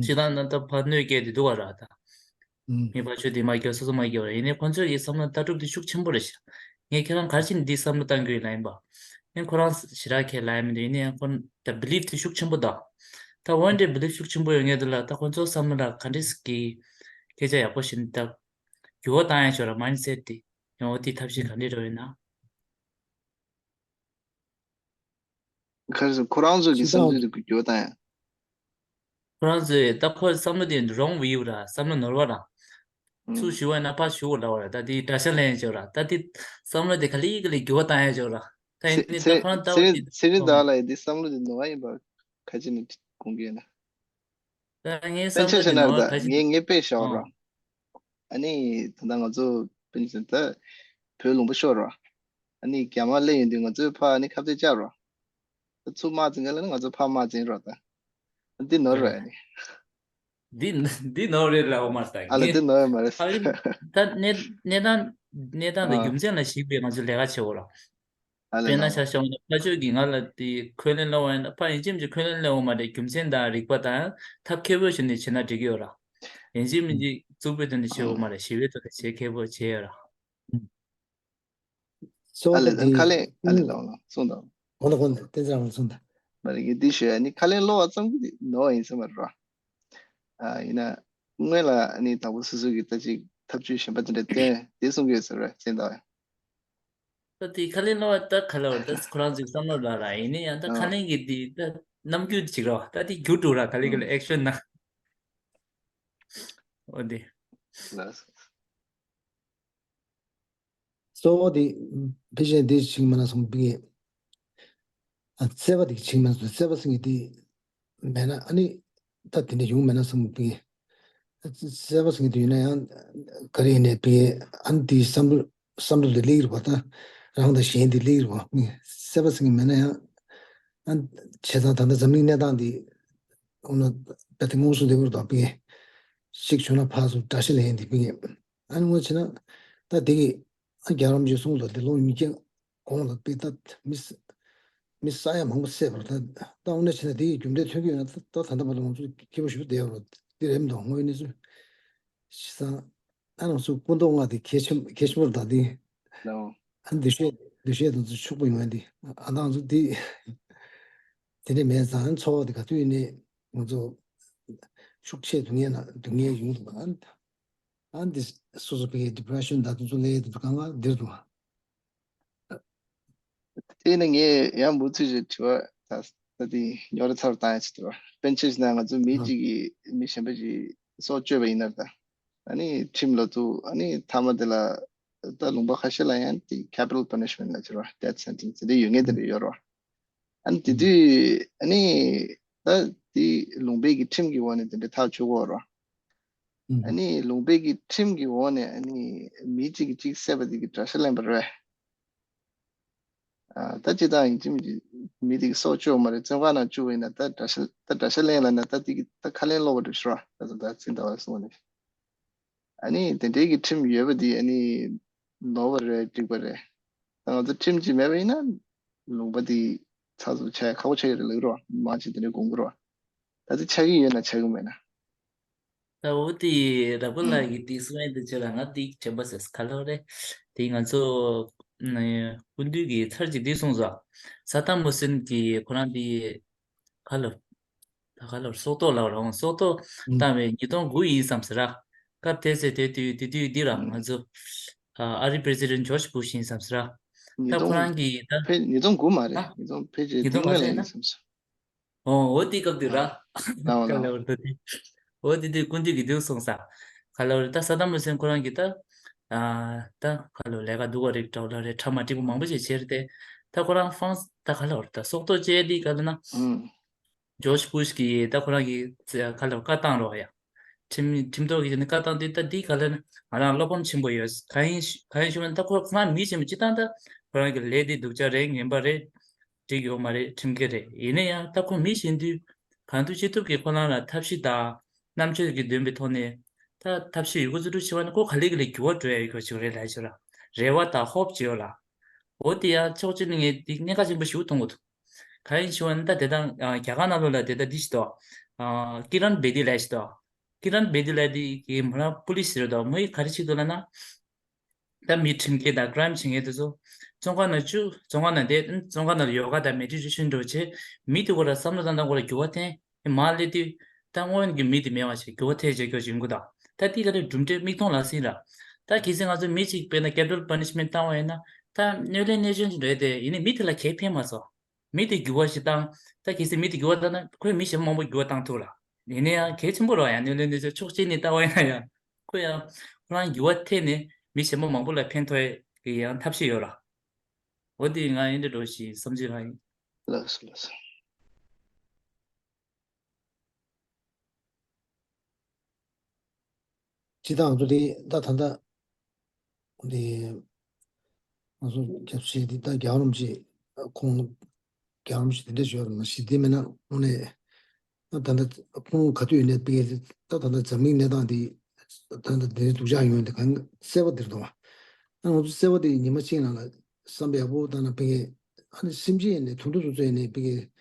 ཅི་ད་ན་ད་ཕར་གནོད་སྐྱེལ་དེ་འདུག་ག་ར་ད། མི་ཕར་ཕྱོགས་དེ་མ་སྐྱེལ། སོ་སོ་མ་སྐྱེལ་བ་རེད། ཡིན་ནའི་ཁོ་ཚོའི་གི་བསམ་བློ་ལྟ་གྲུབ་དེ་ཤུགས་ཆེན་པོ་རེད་ཤག་ངས་ཁྱེད་རང་ག་རེ་བྱས་ནས་འདི་བསམ་བློ་བཏང་གི་ཡོད་ལབ་ཡིན་པ། ཡིན་ཁོ་རང་ཞེ་དྲག་ཁས་ལེན་མི་འདུག་ཡིན་ནའི་ཡང་ཁོ་ད་བི་ལིབ་དེ་ཤུགས་ཆེན་པོ་དང་། ད་ཝན་ཌེ་བི་ལིབ་ཤུགས་ཆེན་པོ་ཡོད་ངེས་དེ་ལ། ད་ཁོ་ཚོ་བསམ་བློ་ལ་ག་འདྲས་ཀྱི་སྐད་ཆ་ཡག་པོ་བྱས་ནས་ད་འགྱུར་བ་བཏང་ཡ་ཤོག་ར། མའིན་སེཊ་དེ་ཡང་འོ་དེ་ཐབས་ཤེས་ག་འདྲས་འགྲོ་ཡོད་ན། ག་རེ་ཟེར། ཁོ་རང་ཚོ་གི་བསམ་ཚུལ་དེ་འགྱུར་བ་བཏང་ཡ། ཁོ་རང་ཚོས་ད་ཁོའི་བསམ་བློ་དེ་རོང་བིའུ་ར། བསམ་བློ་ནོར་བ་ར། ཚུར་ཞུ་བ་ཡིན་ན་ཕར་ཞུ་དགོས་འདྲ་བ་ར། ད་དེ་དགྲ་ཤ་ལེན་ཡ་ཅིག་ར། ད་དེ་བསམ་བློ་དེ་ག་ལེ་ག་ལེ་འགྱུར་བ་བཏང་ཡ་ཅིག་ར། ད་ཡིན་ནའི་ད་ཁོ་རང་ལྟ་བ་དེ། ཚེ་རིང་དག་ལ་ཡི་དེ་བསམ་བློ་དེ་ནོར་བ་ཡིན་པ་ག་ཅི་ནས་དགོངས་ཀྱི་ཡོད་ན། ད་ངའི་བསམ་བློ་དེ་ནོར་བ་ག་ཅི་ནས། ངས་ངས་དཔེ་བཞག་ར། ཨ་ནི་ད་ལྟ་ང་ཚོ་དཔེར་ན་ད་བོད་ལུང་པ་ཤོར་ར། ཨ་ནི་རྒྱ་དམག་སླེབས་ཡོང་དུས་ང་ཚོས་ཕར་ཨ་ནི་ཁ་གཏད་བཅག་ར། ཚུར་དམག་འཛིང་ག་ལབ་ན་ང་ཚོ་ཕར་དམག་འཛིང་ར། ད་འདི་ནོར་རེད། ཨ་ནི་འདི་འདི་ནོར་རེད་ལབ་འོ་མ་ས། ཨ་ལ་ངས་འདི་ནོར་མ་རེད། ཨ་རི་ད་གནས་གནས་སྟངས་གནས་སྟངས་དང་རྒྱུ་མཚན་ལ་གཞིགས་པའི་ང་ཚོ་ལས་ཀ་བྱེད་དགོས་ར། ཨ་ལ་དཔེར་ན་ལ་ཆ་བཞག་ན་ཕར་ཕྱོགས་ཀྱིས་ང་ལ་དེ་འཁོན་ལན་སློག་པ་ཡིན་ན། ཕར་ཡིན་གཅིག་མིན་གཅིག་འཁོན་ལན་སློག་འོ་མ་རེད། རྒྱུ་མཚན་དང་རིགས་པ་དང་ཐབས་མཁས་པོ་བྱས་ནས་བྱེད་ན་འགྲིག་གི་ཡོད་ར། ཡིན་གཅིག་མིན་གཅིག་རྩུབ་པོའི་དོན་དུ་བྱེད་འོ་མ་རེད། ཞི་བའི་དོན་དུ་བྱེད་མཁས་པོ་བྱེད་ཡོད་ར། གཙོ་ཨ་བོ་ལས་ད་དེ་ཁ་ལེན། ཨ་ལས་ད་འོ་ལ་གསུངས་དང་། གོང་དུ་གོང་དུ་བསྟན་འཛིན་རང་གསུངས་དང་། མ་རེད། ངས་འདི་ཞུ་ཡ་ནི་ཁ་ལེན་སློག་པ་ཙམ་གྱིས་ནོར་བ་ཡིན་ས་མ་རེད་ར། ཨ་ཡིན་ན་སྔོན་ལ་ཨ་ནི་དང་པོ་སོ་སོ་གིས་ད་ཅིག་ཐབས་ཇུས་གཞན་པ་དེ་འདྲ་བཏོན་དེ་གསུང་གི་ཡོད་ས་རེད། བཙན་དང་། ད་དེ་ཁ་ལེན་སློག་པ་ད་ག་ལ་བར་ད་ཁོ་རང་ཚོའི་བསམ་བློ་ལ་ར། ཡིན་ནའི་ཡང་ད་ཁ་ཨ་ལེན་གྱི་དེ་ད་རྣམ་འགྱུར་ཅིག་ར། ད་དེ་འགྱུར་འགྲོ་ར། ག་ལེ་ག་ལེ་ཨེག་ཤན་ན། འོ་དེ། ལགས་སོ། གཙོ་བོ་དེ་ཕལ་ཆེར་དེ་ཞིག་མ་ན་སོང་པིག་ཨ། བརྩེ་བ་དེ་ཞིག་མ་ན་སོང་། བརྩེ་བ་ཟེར་མཁན་དེ་མེད་ན་ཨ་ནི་ད་དེ་འདྲ་ཡོང་མེད་ན་སོང་པིག་ཨ། བརྩེ་བ་ཟེར་མཁན་དེ་ཡོད་ན་ཡང་ག་རེ་ཡིན་ནའི་པིག་ཨ། ཨ་ནི་དེ་བསམ་བློ་བསམ་བློ་དེ་སླེབས་རེད་པ། ད་རང་དང་གཞན་དེ་སླེབས་རེད་པ། བརྩེ་བ་ཟེར་མཁན་མེད་ན་ཡང་ཨ་ནི་བྱས་ཙང་ད་ལྟ་འཛམ་གླིང་གནས་སྟངས་འདི་འོ་ན་དཔེ་དེ་མངོན་སུམ་དེ་བར་དང་པིག་ཨ། གཅིག་བྱུང་ན་ཕར་ཚུར་དགྲ་ཤ་ལེན་དེ་པིག་ཨ། ཨ་ནི་ངོ་ཆེ་ན་ད་དེ་གི་ཨ་རྒྱལ་བ་རིན་པོ་ཆེས་གསུངས་ལ་དེ་ལོ་ཉིས་བརྒྱ་གོང་ལ་དཔེ་ད་མི་ས་མི་ས་ཡ་མང་པོ་བསད་པ་རེད། ད་ད་འོ་ན་བྱས་ན་དེ་ཡི་རྒྱུ་འབྲས་ཐོན་གྱི་ཡོད་ན། ད་ད་ད་ལྟ་བར་དུ་ང་ཚོ་སྐྱིད་པོ་ཞིག་ཏུ་བསྡད་ཡོད་རེད། དེ་རེད་མི་འདུག་དངོས་ཡོད་གནས་ཚུལ་ཤི་སང་ཨ་ང་ཚོ་སྐུ་མདོག་ལྔ་དེ་གལ་ཆེན་གལ་ཆེན་པོ་རེད། ད་དེ་ལའོ། ཨ་འདུ་ཤེས་འདུ་ཤེས་དང་ཚོ་ཕྱུག་པོ་ཡོང་ཡ་དེ་ཨ་ད་ང་ཚོ་དེ་དེ་འདྲ་མེད་ཙང་འཚོ་བ་དེ་ག་དུས་ནས་ང་ཚོ་ཤུགས་ཆེ་སྡུག་བསྔལ་ན་སྡུག་བསྔལ་ཡོང་དུས་ཨ། ཨ་འདི་སོ་སོ་པའི་ཌི་པི་རེ་ཤན་ད་དུང་ཚོ་ལས་དུ་གང་ལ་འདིར་དུ། དེ་ནི་ངས་ཡང་མུ་མཐུད་ཀྱི་དྲི་བ་ད་ད་དེ་རྙོག་དྲ་ཚ་རུ་བཏང་ཡ་ཅིག་འདུག་དཔེར་ན་ཆ་བཞག་ན་ང་ཚོ་མི་གཅིག་གིས་མི་གཞན་པ་ཅིག་སྲོག་གཅོད་པ་ཡིན་ན། ད་ཨ་ནི་ཁྲིམས་ལ་ཐུག་ཨ་ནི་མཐའ་མ་དེ་ལ་ད་ལུང་པ་ཁ་ཤས་ལ་ཡང་དེ་ཁེ་པི་ཊལ་པ་ནི་ཤི་མེན་ཊི་ལ་ཅིག་ར། ཌེ་ཐི་སེན་ཊེན་སི་དེ་འདྲ་ཡོད་ངེས་དེ་འདྲ་ཡོད་ར། ཨ་ནི་དེ་དུས་ཨ་ནི་ད་དེ་ལུང་པའི་གི་ཁྲིམས་ཀྱི་འོག་ནས་དེ་འདྲ་ཐག་གཅོད་དགོས་ར། ཨ་ནི་ལུང་པའི་གི་ཁྲིམས་ཀྱི་འོག་ནས་ཨ་ནི་མི་གཅིག་གིས་གཅིག་བསད་པ་དེ་གི་དགྲ་ཤ་ལེན་པ་རེད། ཨ་ད་ཅི་ལྟར་ཡིན་གཅིག་མིན་གཅིག་མི་དེ་གི་སྲོག་གཅོད་མ་རེད། བཙོན་ཁང་ནང་བཅུག་པ་ཡིན་ན་ད་དགྲ་ཤ་ད་དགྲ་ཤ་ལེན་ལབ་ན་ད་དེ་གི་ད་ཁ་ལན་སློག་པ་འགྲིག་ཤོག་ར། ད་ད་ད་ཚིག་འདའ་བ་སོང་ནས། ཨ་ནི་དེ་འདྲའི་གི་ཁྲིམས་ཡོད་པ་དེ་ཨ་ནི་ནོར་བ་རེད་འགྲིག་པ་རེད། ད་ང་ཚོ་ཁྲིམས་ཅིག་མེད་པ་ཡིན་ན་ལུང་པ་དེ་ ཚགས་ཚུད་ཆགས་ཡ་ཁག་པོ་ཆགས་ཀྱི་རེད་ལབ་ཀྱི་རེད་བ། མང་ཆེ་དེ་འདྲའི་དགོངས་ཀྱི་རེད་བ། ད་ཚོད་ཆགས་ཀྱི་ཡོད་ན་ཆགས་ཀྱི་མེད་ན། ད་འོ་དེ་རབ་དགའ་ལགས་ཀྱིས་དེ་གསུང་ཡ་དེ་ཆེ་ལ་ང་དེ་དྲན་པ་ཟེར་ག་ལོ་རེད། དེ་ང་ཚོ་ནི་སྐུ་མདུན་གྱིས་ཚར་གཅིག་དེ་གསུངས་སོང་། ས་དམ་བུ་སེན་གྱིས་ཁོ་རང་དེ་ག་ལོ། ད་ག་ལོ་སོག་ཐོག་ལ་རང་སོག་ཐོག་བཏང་བའི་ཉིས་སྟོང་དགུ་ཡིན་བསམ་ཟེར་ར། སྐབས་དེ་ཚེ་དེ་དུས་དེ་དུས་འདི་ར་ང་ཚོ་ཨ་རིའི་པི་རེ་སི་ཌེན་ཊི་ཇོརྗ་བུ་ཤི་ཡིན་བསམ་ཟེར་ར། ད་ཁོ་རང་གིས་ད་ཕེ་ཉིས་སྟོང་དགུ་མ་རེད། ཨ་ཉིས་སྟོང་ཕལ་ཆེར་ཉིས་སྟོང་ཐེངས་མ་མ་རེད་ལ་ན། ཡིན་བསམ་སོང་། ཨོ་འོ་དེ་སྐབས་དུས་ར། ཨ་ལའོ་ག་ལའོ་ལ་འོ་དེ་དུས་སྐུ་མདུན་གྱིས་འདུག་གསུངས་ས། ག་ལའོ་རེད། ད་ས་དམ་བུ་སེན་ཁོ་རང་གིས་ད་ཨ་ད་ག་ལའོ་ལས་ཀ་སྡུག་པ་རིགས་འདྲ་བོ་ལ་རེད། ཁྲ་མ་འགྲིག་པོ་མང་པོ་ཞིག་བྱས་རེད་དེ། ད་ཁོ་རང་ཧྥ་རན་སི་ད་ག་ལའོ་རེད། ད་སོག་ཐོག་བཅད་དེ་ག་ལ་ན། ཨུམ། ཇོརྗ་བུ་ཤི་གིས་ད་ཁོ་རང་གི་ག་ལ་བཀའ་བཏང་རོགས་ཡ། ཁྲིམས་ཁྲིམས་ཐོག་གི་ནི་བཀའ་བཏང་དུས་ད་འདི་ག་ལ་ནི་ང་རང་བློ་ཕམ་ཆེན་པོ་ཡོད། གང་ཡིན་གང་ཡིན་ཞུ་ན་ད་ཁོ་ཁོ་རང་མི་ཆེན་པོ་སྤྱི་བཏང་ད་ཁོ་རང་གི་ལས་འདི་སྡུག་ཅག་རེད། ངན་པ་རེད། འགྲིག་ཡོད་མ་རེད། ཁྲིམས་འགལ་རེད། ཡིན་ན་ཡང་ད་ཁོ་མི་གཞན་དུས་གང་ཐུབ་ཅི་ཐུབ་ཀྱིས་ཁོ་རང་ལ་ཐབས་ཤེས་དང་རྣམ་དཔྱོད་ཀྱིས་འདོན་པའི་ཐོག་ནས་ད་ཐབས་ཤེས་ཡོད་རྒུ་ཚུལ་ཁྲིམས་ཆེ་བ་ནི་ཁོ་ག་ལེ་ག་ལེ་འགྱུར་བ་འགྲོ་ཡ་ཡོད་ཁོ་ཅིག་རེད་ལབ་ཞུ་ར། རེ་བ་དང་ཧོབ་ཅིག་ཡོད་ལ། འོ་དེ་ཡང་ཕྱོགས་གཅིག་ནས་ངས་འདི་གནད་འགག་ཆེན་པོ་ཞིག་མཐོང་གི་འདུག་གང་ཡིན་ཞུ་བ་ནི་ད་དེ་དང་ཨ་རྒྱ་གར་ནང་ལོགས་ལ་དེ་ད་འདི་ཞིག་འདུག་ཨ་ཀི་རན་བེ་ཏི་ལབ་ཞིག་འདུག་ཀི་རན་བེ་ཏི་ལབ་དེ་གི་མོ་རང་པུ་ལིས་རེད་འདུག་མོ་ཡིས་ག་རེ་བྱེད་འདུག་ལབ་ན། ད་མི་ཁྲིམས་འགལ་དང་ཀི་རའིམ་བྱེད་མཁན་དེ་ཚོ་བཙོན་ཁང་ནང་བཅུག་བཙོན་ཁང་ནང་བསྡད། བཙོན་ཁང་ནང་ཡོ་ག་དང་མེ་ཌི་ཊེ་ཤན་འདྲ་བོ་བྱེད། མི་དེ་ཁོ་ར་བསམ་བློ་བཏང་སྟངས་ཁོ་ར་འགྱུར་བ་འཐེན། མར་སླེབས་དུས་ད་སྔོན་གྱི་མི་དེ་མེད་པ་ཞིག་འགྱུར་བ་ཐེབས་བྱས་སྐྱོ་ཞིག་ཡོང་གི་འདུག་ད་དེ་ག་རེ་གྲུབ་འབྲས་མིག་མཐོང་ལ་ཟིན་ར། ད་གལ་སྲིད་ང་ཚོ་མི་གཅིག་དཔེར་ན་ཀེ་པི་ཊལ་པ་ནི་ཤི་མེན་ཊི་བཏང་བ་ཡིན་ན། ད་གནོད་ལན་གནོད་སྐྱོན་ཞིག་རེད་དེ། ཡིན་ནའི་མི་དེ་ལ་གས་ཕན་མ་སོང་། མི་དེ་འགྱུར་བ་ཞིག་བཏང་། ད་གལ་སྲིད་མི་དེ་འགྱུར་བ་བཏང་ན་ཁོས་མི་གཞན་མང་པོ་འགྱུར་བ་བཏང་ཐུབ་ར། ཡིན་ནའི་ཡང་གལ་ཆེན་པོ་ར། ཡང་གནོད་ལན་གནོད་སྐྱོན་ཕྱོགས་གཅིག་ནས་ལྟ་བ་ཡིན་ན་ཡང་ཁོ་ཡང་ཁོ་རང་འགྱུར་བ་ཐེབས་ནས་མི་གཞན་པ་མང་པོ་ལ་ཕན་ཐོགས་ཡ་གི་ཡང་ཐབས་ཤེས་ཡོད་ར། འོ་དེ་ང་ཡིན་འདྲ་འགྲོ་ཞིག་བསམ་ཚུལ་རང་ཡིན། ལགས་སོ་ལགས་སོ། སྤྱིར་བཏང་ང་ཚོ་དེ་ད་ད་ལྟ་དེ་ང་ཚོ་རྒྱབ་བཤད་དེ་ད་རྒྱལ་བ་རིན་པོ་ཆེ་ཁོང་རྒྱལ་བ་རིན་པོ་ཆེ་དེ་འདྲ་ཞུ་བ་རེད་མ་གཞི་དེ་མིན་ན་དངོས་གནས་ད་ད་ལྟ་ཁོང་ག་དུས་ཡིན་ནའི་དཔེ་ད་ད་ལྟ་འཛམ་གླིང་གནས་སྟངས་དེ་ད་ལྟ་དེ་སྡུག་ཅག་ཡོང་དེ་གང་གསལ་པོ་དེ་རེད་དོ། ང་ཚོ་གསལ་པོ་དེ་ཉི་མ་གཅིག་ནང་ལ་བསམ་པ་ཡག་པོ་བཏང་ན་དཔེ་ཨ་ནི་སེམས་ཅན་ཡིན་ནའི་དུད་འགྲོ་དེ་ཚོ་ཡིན་ནའི་དཔེ་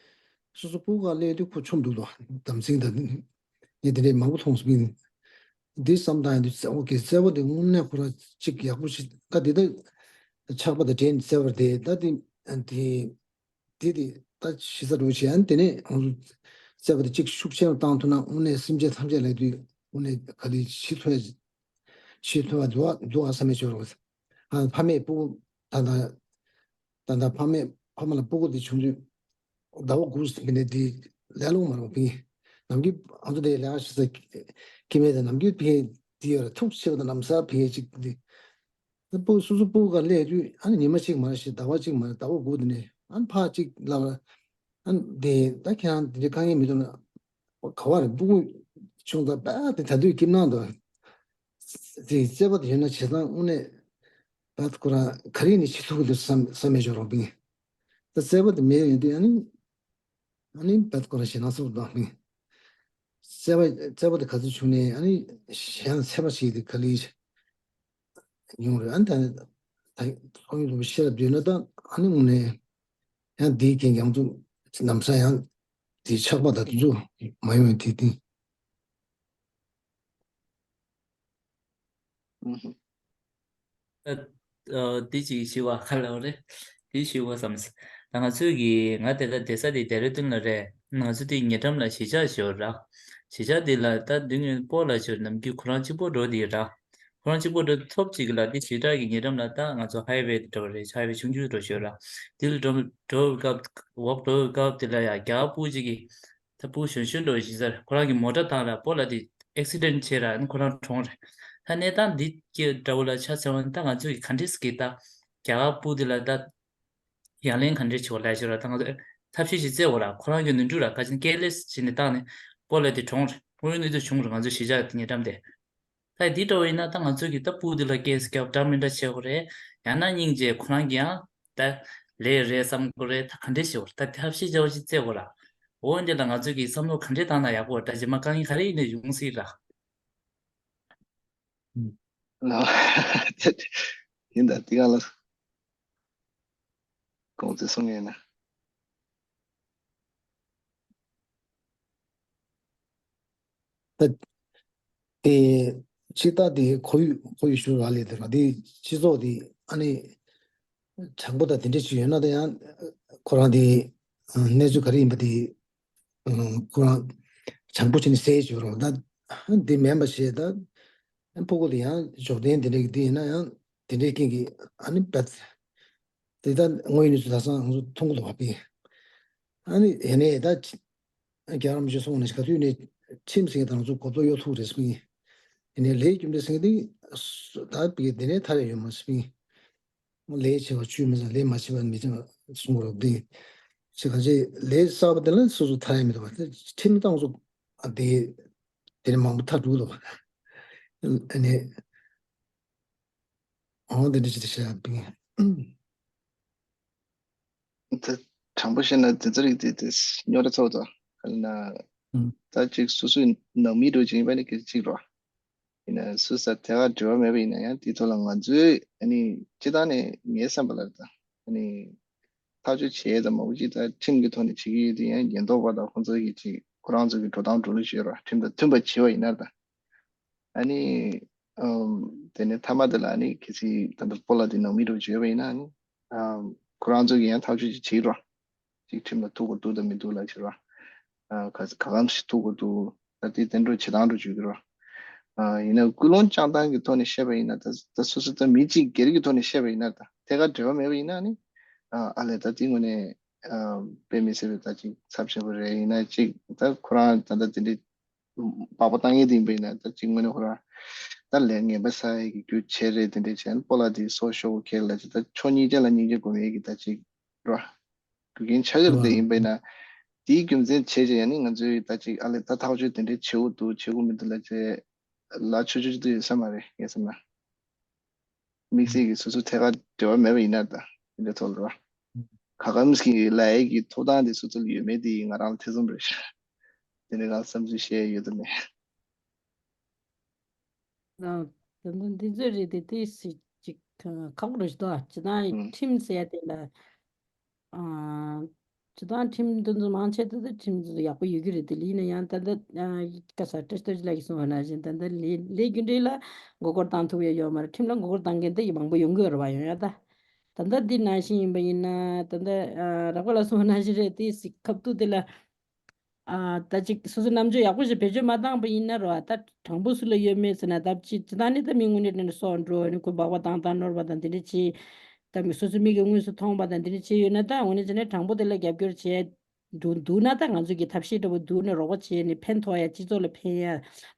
སོ་སོ་སྤུ་གུ་ག་སླེབས་དུས་ཁོ་ཆོམ་འདུག་དོ། དམ་སྲིང་དང་ངས་དེ་འདྲའི་མང་པོ་མཐོང་སོང་། འདི་བསམ་སྟངས་ཡིན་དུས་གསལ་པོ་གི་གསལ་པོ་དེ་དངོས་གནས་ཁོ་རང་གཅིག་ཡག་པོ་ཞིག་ད་འདི་ད་ཆགས་པ་དང་འབྲེལ་ནས་གསལ་པོ་རེད་དེ། ད་འདི་འདི་འདི་འདི་ད་ཞི་ས་འགྲོ་བྱེད་ཨ་ནི་དེ་ནས་ང་ཚོ་གསལ་པོ་དེ་གཅིག་ཤུགས་ཆེན་པོ་བཏང་ཐུབ་ན་དངོས་གནས་སེམས་ཅན་ཐམས་ཅད་ལ་དུས་དངོས་གནས་ག་ལེ་ཤི་ཐུབ་ཤི་ཐུབ་པ་འདུག་ཨ་འདུག་ཨ་བསམ་མེད་ཤོར་བ། ཨ་ཕ་མས་སྤུ་གུ་ད་ད། ད་ལྟ་ཕ་མས་ཕ་མ་ལ་སྤུ་གུ་དེ་བྱུང་དུས་ཟླ་བ་དགུ་ཟིན་པ་ནས་དེ་ལས་སླ་པོ་མ་རེད་པ། ཕ་གི་ནམ་རྒྱུན་ང་ཚོ་དེ་ལས་ཀ་བྱེད་ས་སྐྱེ་དམན་དང་ནམ་རྒྱུན་ཕ་གི་དེ་ཡོད་རེད། ཐུགས་ཆེ་བ་དང་ལམ་སང་ཕ་གི་ཅིག་དེ་སྤུ་སོ་སོ་སྤུ་གུ་ག་སླེབས་དུས་ཨ་ནི་ཉི་མ་གཅིག་མ་རེད་ཞེས་ཟླ་བ་གཅིག་མ་རེད་ཟླ་བ་དགུ་དེ་ནས་ཨ་ནི་ཕར་གཅིག་ལབ་ཨ་ནི་དེ་ད་ཁྱེད་རང་དེ་འདྲའི་དཀའ་ངལ་མི་འདུག་ན་ག་བ་རེད། སྤུ་གུ་ཆུང་ཙག་པ་དེ་ད་དུས་ཁྱིམ་ནང་དུ་དེ་རྩེད་པ་དེ་ཡོད་ན་བྱེད་སྟངས་དངོས་གནས། ད་ཁོ་རང་ག་རེ་ནས་བྱེད་ཐུབ་ཀྱི་འདུག་བསམ་བསམ་མེད་ཅོག་རོང་པིང་། ད་རྩེད་པ་དེ་མེད་ཡོང་དུས་ཨ་ནི་ཨ་ནི་ད་ཁོ་རང་ཞེད་སྣང་ཚ་པོ་འདུག་པིང་། རྩེད་པ་རྩེད་པ་དེ་ག་ཚོད་བྱུང་ནས་ཨ་ནི་གཞན་ཚད་པ་ཞིག་དེ་ག་ལེ་ཡོང་རེད། ཨ་ནི་ད་ད་ཁོང་ཡོད་པའི་ཤེས་རབ་བསྡུས་ན་ད་ཨ་ནི་དངོས་གནས་ཡང་དེའི་རྐྱེན་ཡང་ཚུགས་ལམ་སང་ཡང་དེའི་ཆགས་པ་ད་དུ་ཚུགས་མ་ཡོང་བའི་དེ་དེ། ཨ་ཨ་འདི་ཅིག་ཞུ་བ་ག་ལ་བ་རེད། འདི་ཞུ་བ་བསམ་སོང་། ད་ང་ཚོས་ཀྱི་ང་དེ་ལ་བསྡད་ས་དེ་ལྡེ་ར་ལྡུན་ལ་རེད། ང་ཚོ་དེ་ཉེ་འགྲམ་ལ་གཞིས་ཆགས་ཤིག་ཡོད་ར། གཞིས་ཆགས་དེ་ལ་ད་འདི་ངའི་སྤོ་ལགས་ཤོར་ནམ་རྒྱུན་ཁོ་རང་གཅིག་པོ་འགྲོ་དེ་ར། ཁོ་རང་གཅིག་པོ་འགྲོ་ཐོབ་ཅིག་ལ་དེ་གཞིས་ཆགས་ཀྱི་ཉེ་འགྲམ་ལ་ད་ང་ཚོ་ཧའི་ཝེ་དེ་འགྲོ་རེད། ཧའི་ཝེ་ཆུང་ཆུང་འགྲོ་ཤོར་ར། དེ་ལ་འགྲོ་འགྲོ་བའི་སྐབས་ཝོག་འགྲོ་བའི་སྐབས་དེ་ལ་ཡ་རྒྱ་སྤུ་གཅིག་གིས། ད་སྤུ་གཞོན་གཞོན་འགྲོ་བཞིན་ཟེར་ཁོ་རང་གི་མོ་ཊ་བཏང་ལ་སྤོ་ལགས་དེ་ཨེག་སི་ཌེན་ཊི་བྱས་ར་ཨ་ནི་ཁོ་རང་གྲོངས་རེད། ད་གནས་སྟངས་འདི་སྐྱེ་འདྲ་བོ་ལ་ཆ་མཚོན་པ་ད་ང་ཚོ་གི་ག་འདྲས་ཀྱི་ད་རྒྱ་གར་སྤུ་འདི་ལ་ད་ཡང་ལན་ག་འདྲས་བྱེད་པ་ལས་ཤོར་ར། ད་ང་ཚོ་ཐབས་ཤེས་ཤིག་བཙལ་དགོས་ར། ཁོ་རང་གི་ནོར་འཁྲུལ་ར་ག་ཅིན་ཀེར་ལེ་སི་བྱས་ནས་བཏང་ནས་སྤོ་ལགས་དེ་གྲོངས་རེད། དངོས་ཡོད་གནས་ཚུལ་བྱུང་རེད། ང་ཚོ་གཞིས་ཆགས་དེ་ཉེ་འགྲམ་དེ། ད་འདི་འདྲ་བོ་ཡིན་ན་ད་ང་ཚོ་གི་ད་སྤུ་འདི་ལ་ཀེ་སི་རྒྱབ་འདྲ་མི་འདྲ་བྱེད་དགོས་རེད། ཡང་ན་སྙིང་རྗེ་ཁོ་རང་གི་ཡང་ད་ལས་རེད་བསམ་དགོས་རེད། ད་ག་འདྲས་བྱེད་དགོས་རེད། ད་ཐབས་ཤེས་བྱ་བ་ཞིག་བཙལ་དགོས་ར། འོ་འདི་ལ་ང་ཚོ་གི་བསམ་བློ་ག་འདྲས་བཏང་ན་ཡག་པོ་རེད། ད་རྗེས་མ་དཀའ་ངལ་ག་རེ་ཡིན་ནའི་ཡོང་སྲིད་ར། ཡིན་ད་དེ་ག་ལ་གོང་ཚེ་གསུང་ཡས་ན། ད་དེ་ཕྱི་ལྟ་དེ་ཁོར་ཡུག་ཁོར་ཡུག་ཞུ་ར་ལས་དེ་ར་དེ་སྤྱི་ཚོགས་དེ་ཨ་ནི་དྲང་པོ་དང་དེ་འདྲ་ཞིག་ཡོད་ན་ད་ཡང་ཁོ་རང་དེ་གནས་ཚུལ་ག་རེ་ཡིན་པ་དེ་ཁོ་རང་དྲང་པོ་བྱས་ནས་གསལ་བྱེད་རོགས། ད་དེ་མིན་པ་བྱས་ད་ཕྲུ་གུ་དེ་ཡང་འབྱོར་ལྡན་དེ་འདྲ་གི་དེ་ཡིན་ན་ཡང་དེ་འདྲའི་རྐྱེན་གྱིས་ཨ་ནི་བད། དེ་ལྟར་དངོས་ཡོད་གནས་ཚུལ་ལྷག་བསམ་ང་ཚོ་མཐོང་གི་འདུག་པ། ཨ་ནི་ཡིན་ནའི་ད་རྒྱལ་བ་རིན་པོ་ཆེ་གསུངས་ནས་ག་དུས་ནས་ཁྲིམས་ཟེར་དང་ཚོ་གོ་རྟོགས་ཡོད་ཐུག་རེད་སྤིན། ཡིན་ནའི་ལས་རྒྱུ་འབྲས་ཟེར་དེ་ད་པའི་དེ་ནས་ཐར་ཡ་ཡོད་མ་སྤིན། ལས་བྱེད་པ་ཆུད་མི་ཟ་ལས་མ་བྱེད་པ་མི་བྱེད་པ་གསུང་རོགས་དེ། ཆེ་ག་ཚོད་ལས་གསར་པ་དེ་ལ་སོ་སོ་ཐར་ཡ་མི་འདུག་པ། ཁྲིམས་དང་ཚོ་དེ་དེ་ནས་མང་པོ་ཐར་འགྲོ་གི་འདུག་པ། ཨ་ནི། འོང་དེ་འདྲ་ཅིག་བཤད་པིན། ད་དྲང་པོ་བཤད་ན་དེ་ཚོ་རིགས་དེ་དེ་རྙོག་དྲ་ཚ་བོ་དང་ག་ལ་ན། ད་ཅིག་སོ་སོའི་ནང་མི་འགྲོ་ཅིག་ཡིན་པ་ནི་གལ་ཆེ་གཅིག་རོ། ཡིན་ན་སུ་ས་དེ་ག་འབྲེལ་བ་མེད་པ་ཡིན་ན་ཡང་དེའི་ཐོག་ལ་ང་ཚོའི་ཨ་ནི་སྤྱི་བཏང་ནས་ངའི་བསམ་པ་ལ་ད་ཨ་ནི་ཐག་གཅོད་བྱེད་ཡས་དང་མང་པོ་ཅིག་ད་ཁྲིམས་ཀྱི་ཐོག་ནས་བྱེད་ཀྱི་ཡོད་དེ་ཡང་ཉེན་རྟོག་པ་དང་ཁོང་ཚོ་གི་ཅིག་ཁོ་རང་ཚོ་གི་འགྲོ་སྟངས་འགྲོ་ལུགས་བྱེད་རོ། ཁྲིམས་དང་མཐུན་པ་བྱེད་པ་ཡིན་ན་ད། ཨ་ནི། ཨམ། དེ་ནས་མཐའ་མ་དེ་ལ་ཨ་ནི་གལ་སྲིད་ད་ལྟ་སྤོ་ལགས་དེ་ནང་མི་འགྲོ་བྱོས་པ་ཡིན་ན་ཨ་ནི། ཨམ། ཁོ་རང་ཚོ་གིས་ཡང་ཐག་གཅོད་ཅིག་བྱེད་རོགས། ཅིག་ཁྲིམས་ལ་ཐུག་དགོས་འདུག་དང་མི་འདུག་ལ་བྱེད་རོགས། ཨ། ག་ག་གམ་ཞིག་ཐུག་དགོས་འདུག་ད་དེ་བསྟན་འགྲོ་བྱེད་སྟངས་འགྲོ་བྱེད་ཀྱི་རོགས། ཨ། ཡིན་ན་ཀུན་སློང་བཅངས་སྟངས་ཀྱི་ཐོག་ནས་བཤད་པ་ཡིན་ན་ད་ད་སོ་སོ་ད་མི་གཅིག་སྒེར་གྱི་ཐོག་ནས་བཤད་པ་ཡིན་ན་ད་ཐད་ཀར་འབྲེལ་བ་མེད་པ་ཡིན་ན་ཨ་ནི། ཨ། ཨ་ལས་ད་དེ་ངོས་ནས། ཨ། དཔེ་མི་སྲིད་པའི་ད་ཅིག་ཚབས་ཆེན་པོ་རེད། ཡིན་ན་ཅིག་ད་ཁོ་རང་ད་ལྟ་དེ་འདྲའི། སྦག་སྦག་བཏང་ཡས་དེ་ཡིན་པ་ཡིན་ན་ད་ཅིག་དངོས་གནས་ཁོ་རང་ད་ལས་ངན་པ་ཟ་ཡས་ཀྱི་རྒྱུ་བྱས་རེད། དེ་འདྲས་བྱས་ན་སྤོ་ལགས་དེ་སྲོག་ཤོར་བ་ཁེལ་ལ་ཅིག་ད་ཕྱོགས་གཉིས་ཆ་ལ་སྙིང་རྗེ་སྒོམ་ཡས་ཀྱི་ད་ཅིག་ར་རྒྱུ་རྐྱེན་ཆགས་ཀྱི་རེད། དེ་ཡིན་པ་ཡིན་ན་དེའི་རྒྱུ་མཚན་བྱས་བྱས་ཡང་ནི་ང་ཚོས་ད་ཅིག་ཨ་ལས་ད་ཐག་གཅོད་དེ་འདྲས་བྱེད་དགོས་འདུག་བྱེད་དགོས་མི་འདུག་ལ་ཅེ་ལ་ཆོས་ཆོས་ཅིག་ཡོད་ས་མ་རེད་ངས་བསམ་ན། དམིགས་བསལ་གྱི་སོ་སོ་ཐད་ཀར་འབྲེལ་བ་མེད་པ་ཡིན་ན་ད་དེ་འདྲ་ཐོག་ལ་ར། ག་གམ་གྱི་ལས་ཀྱི་ཐོབ་ཐང་དེ་སོ་སོ་ལ་ཡོད་མེད་དེ་ང་རང་ལ་ཐེ་ཚོམ་རེད་ཤག་དེ་འདྲ་ང་བསམ་ཚུལ་བཤད་ཡོད་དམ་མེད། ད་ལྟ་འདི་ཚོ་རེད་དེ་དེ་སྲིད་ཅིག་ཁག་པོ་རེད་ཤག་ད་ཅི་ད་ཁྲིམས་ཟེར་དེ་ལ། ཨ། སྤྱི་བཏང་ཁྲིམས་འདི་ཚོ་མང་ཆེ་དེ་ཁྲིམས་འདི་ཚོ་ཡག་པོ་ཡོད་ཀྱི་རེད་དེ་ལ་ཡིན་ན་ཡང་ད་ལྟ་ཀ་ས་ཏྲེ་ཏྲེ་ལ་གི་གསུང་བ་ནང་བཞིན་ད་ལྟ་ལས་ལས་རྒྱུ་འབྲས་ལ་མགོ་སྐོར་བཏང་ཐུབ་ཡ་ཡོད་མ་རེད། ཁྲིམས་ལ་མགོ་སྐོར་བཏང་མཁན་དེ་ཡི་མང་པོ་ཡོང་གི་ཡོད་རེད་བ། ཡོང་ཡ་ད་ད་ལྟ་འདི་ནང་བཞིན་ཡིན་པ་ཡིན་ན་ད་ལྟ་རག་པ་ལ་གསུང་བ་ནང་བཞིན་རེད་དེ་སི་ཁབ་ཏུ་དེ་ལ། ཨ། ད་ཅིག་སོ་སོ་རྣམ་དཔྱོད་ཡག་པོ་ཞིག་བེད་སྤྱོད་མ་བཏང་པ་ཡིན་ན་རོ། ཨ། ད་དྲང་པོ་སུ་ལ་ཡོད་མེད་ཟེར་ན་ད་ཅི་ཅི་ད་ནི་ད་མི་དངོས་གནས་དྲན་སོགས་འགྲོ་ནི་ཁོ་སྦག་སྦག་བཏང་བཏང་ནོར་བ་དང་དེ་འདྲ་ཅི། ད་མི་སོ་སོ་མིག་གིས་དངོས་སུ་མཐོང་བ་དང་དེ་འདྲ་ཅི་ཡོད་ན་ད་དངོས་གནས་བྱས་ན་དྲང་པོ་དེ་ལ་རྒྱབ་སྐྱོར་བྱས་འདུག་འདུག་ན་ད་ང་ཚོ་གི་ཐབས་ཤེས་འདྲ་བོ་འདུག་ནས་རོགས་པ་བྱས་ནས་ཕན་ཐོགས་ཡ་སྤྱི་ཚོགས་ལ་ཕན་ཡ་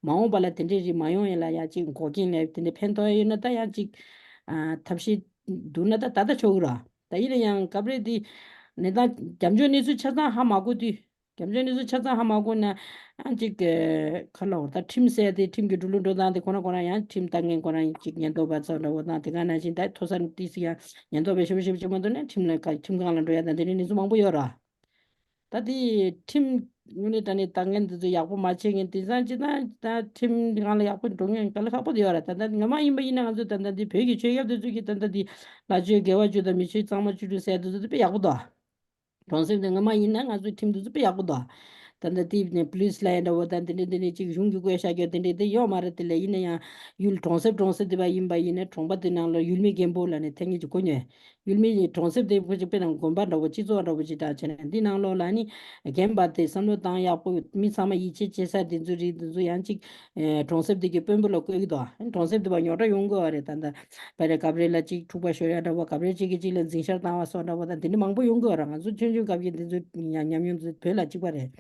མ་འོངས་པ་ལ་དེ་འདྲའི་རིགས་མ་ཡོང་ཡ་ལ་ཡ་ཅིག་འགོག་རྐྱེན་ལ་དེ་འདྲ་ཕན་ཐོགས་ཡ་ཡོད་ན་ད་ཡང་ཅིག་ཨ། ཐབས་ཤེས་འདུག་ན་ད་ད་ལྟ་ཆོག་གི་ར། ད་ཡིན་ན་ཡང་སྐབས་རེ་དེ་གནས་སྟངས་རྒྱབ་ལྗོངས་གནས་ཚུལ་ཆ་ཚང་ཧ་མ་གོ་དུས། རྒྱབ་ལྗོངས་གནས་ཚུལ་ཆ་ཚང་ཧ་མ་གོ་ན་ཨ་ཅིག་ག་ལ་འོ་ད་ཁྲིམས་ཟེར་དེ་ཁྲིམས་ཀྱི་འགྲོ་ལུགས་འགྲོ་སྟངས་དེ་ཁོ་ན་ཁོ་ན་ཡང་ཁྲིམས་ལྟ་མཁན་ཁོ་ན་ཅིག་ཉེན་རྟོག་པ་ཚོ་འདྲ་བོ་དང་དེ་ག་ནང་བཞིན་ད་མཐོ་ས་ཏི་སི་ཡང་ཉེན་རྟོག་པའི་ཞབས་ཞུ་བྱེད་མ་ཐུབ་ན་ཁྲིམས་ལ་ཁྲིམས་ཁང་ལ་འགྲོ་ཡ་དང་དེ་འདྲའི་གནས་ཚུལ་མང་པོ་ཡོད་ར། ད་དེ་ཁྲིམས་དངོས་གནས་དྲང་གནས་ལྟ་མཁན་དེ་ཚོ་ཡག་པོ་མ་བྱེད་མཁན་དེང་སང་སྤྱི་བཏང་ད་ཁྲིམས་ཁང་ལ་ཡག་པོ་འགྲོ་མཁན་ག་ལ་ཁག་པོ་དེ་ཡོད་ར། ད་ད་ངོ་མ་ཡིན་པ་ཡིན་ན་ང་ཚོ་ད་ད་འདི་བོད་ཀྱི་ཆོས་སྐྱབས་དེ་ཚོ་གི་ད་ད་འདི་ལྷ་ཆོས་དགེ་བ་བཅུ་དང་མི་ཆོས་གཙང་མ་བཅུ་དྲུག་ཟེར་དེ་ཚོ་དེ་དཔེ་ཡག་པོ་འདུག་གྲོང་གསེབ་དེ་ངོ་མ་ཡིན་ན་ང་ཚོའི་ཁྲིམས་དེ་ཚོ་དཔེ་ཡག་པོ་འདུག་ད་ལྟ་དེ་ནས་པུ་ལིས་ལ་ཡིན་འདྲ་བོ་དང་དེ་འདྲས་དེ་འདྲས་ཅིག་གཞུང་གིས་བཀོད་བཞག་རྒྱུ་དེ་འདྲས་དེ་ཡོད་མ་རེད། དེ་ལས་ཡིན་ན་ཡང་ཡུལ་གྲོང་གསེབ་གྲོང་གསེབ་དེ་བ་ཡིན་པ་ཡིན་ན་གྲོང་པ་དེ་ནང་ལ་ཡུལ་མི་རྒན་པོ་ལ་ནི་ཐེངས་གཉིས་ཀྱི་གོ་ཉོས། ཡུལ་མི་གྲོང་གསེབ་དེ་བོད་ཀྱི་དཔེར་ན་དགོན་པ་འདྲ་བོ་སྤྱི་ཚོགས་འདྲ་བོ་ཅིག་གྲགས་བྱས་ནས་འདི་ནང་ལོགས་ལ་ནི་རྒན་པ་དེ་བསམ་བློ་བཏང་ཡག་པོ་མི་ཚང་མ་ཡིད་ཆེས་བྱེད་ས་དེ་ཚོ་རིགས་དེ་ཚོ་ཡང་ཅིག་གྲོང་གསེབ་དེ་གི་དཔོན་པོ་ལ་བསྐོས་ཀྱི་འདུག་གྲོང་གསེབ་དེ་བ་རྙོག་དྲ་ཡོང་གི་ཡོད་རེད། ད་ལྟ་བ་རེད་སྐབས་རེ་ལ་ཅིག་འཁྲུག་པ་ཤོར་ཡ་འདྲ་བོ་སྐབས་རེ་ཅིག་གིས་ཅིག་ལ་འཛིང་ཤར་བཏང་བ་སོགས་འདྲ་བོ་དང་དེ་འདྲ་མང་པོ་ཡོང་གི་ཡོད་རེད། ང་ཚོ་ཆུང་ཆུང་སྐབས་ཀྱི་དེ་ཚོ་ཉམས་མྱོང་དེ་ཚོ་བོད་ལ་གཅིག་པ་རེད།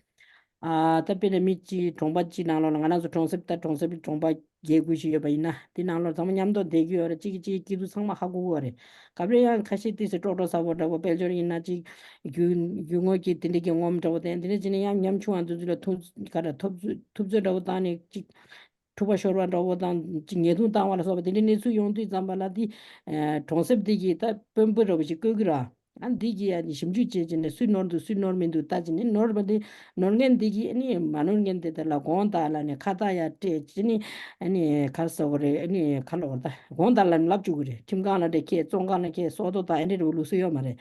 ཨ། ད་དཔེར་ན་མི་གཅིག་གྲོང་པ་གཅིག་ནང་ལོགས་ལ་ང་རང་ཚོ་གྲོང་གསེབ་ད་གྲོང་གསེབ་གྲོང་པ་བརྒྱད་དགུ་ཞིག་ཡོད་པ་ཡིན་ན་དེ་ནང་ལོགས་ཚང་མ་མཉམ་དུ་བསྡད་ཀྱི་ཡོད་རེད། གཅིག་གིས་གཅིག་སྐྱིད་སྡུག་ཚང་མ་ཧ་གོ་གི་ཡོད་རེད། སྐབས་རེ་ཡང་ཁ་ཤས་ཏོག་ཙམ་ཀྲོག་ཀྲོག་ཚ་བོ་འདྲ་བོ་དཔལ་འབྱོར་ཡིན་ན་གཅིག་རྒྱུ་རྒྱུ་དངོས་ཀྱི་དེ་འདྲ་གི་ངོམ་འདྲ་བོ་དང་དེ་འདྲ་བྱས་ནས་ཡང་ཉམ་ཆུང་བ་འདི་ཚོ་ལ་ཐུབ་ག་རེ་ཐུབ་ཚོད་ཐུབ་ཚོད་འདྲ་བོ་བཏང་ནས་གཅིག་འཁྲུག་པ་ཤོར་བ་འདྲ་བོ་དང་ཉེས་རྡུང་བཏང་བ་ལ་སོགས་པ་དེ་འདྲའི་གནས་ཚུལ་ཡོང་དུས་ཙམ་པ་ལ་དེ་གྲོང་གསེབ་དེ་གི་ད་དཔོན་པོ་འདྲ་བོ་ཞིག་བསྐོས་ཀྱི་ར། ཨ་འདི་གི་ཡ་ནི་ཞིབ་འཇུག་བྱས་བྱས་ནས་སུས་ནོར་འདུག་སུས་ནོར་མི་འདུག་ལྟ་བྱས་ནས་ནོར་བ་དེ་ནོར་མཁན་འདི་གི་ཨ་ནི་མ་ནོར་མཁན་དེ་དག་ལ་དགོངས་དག་ལ་ནི་ཁ་བཏགས་ཡ་སྤྲད་བྱས་ནས་ཨ་ནི་ག་རེ་ཟེར་དགོས་རེད། ཨ་ནི་ག་ལབ་དགོས་རེད། ད་དགོངས་དག་ལ་ནི་ལབ་བཅུག་གི་རེད། ཁྲིམས་ཁང་ལ་འདྲ་ཁྱེད་བཙོན་ཁང་ལ་ཁྱེད་སྲོག་ཐོག་དང་ཨ་འདྲ་འདྲ་བོ་ལུགས་སྲོལ་ཡོད་མ་རེད།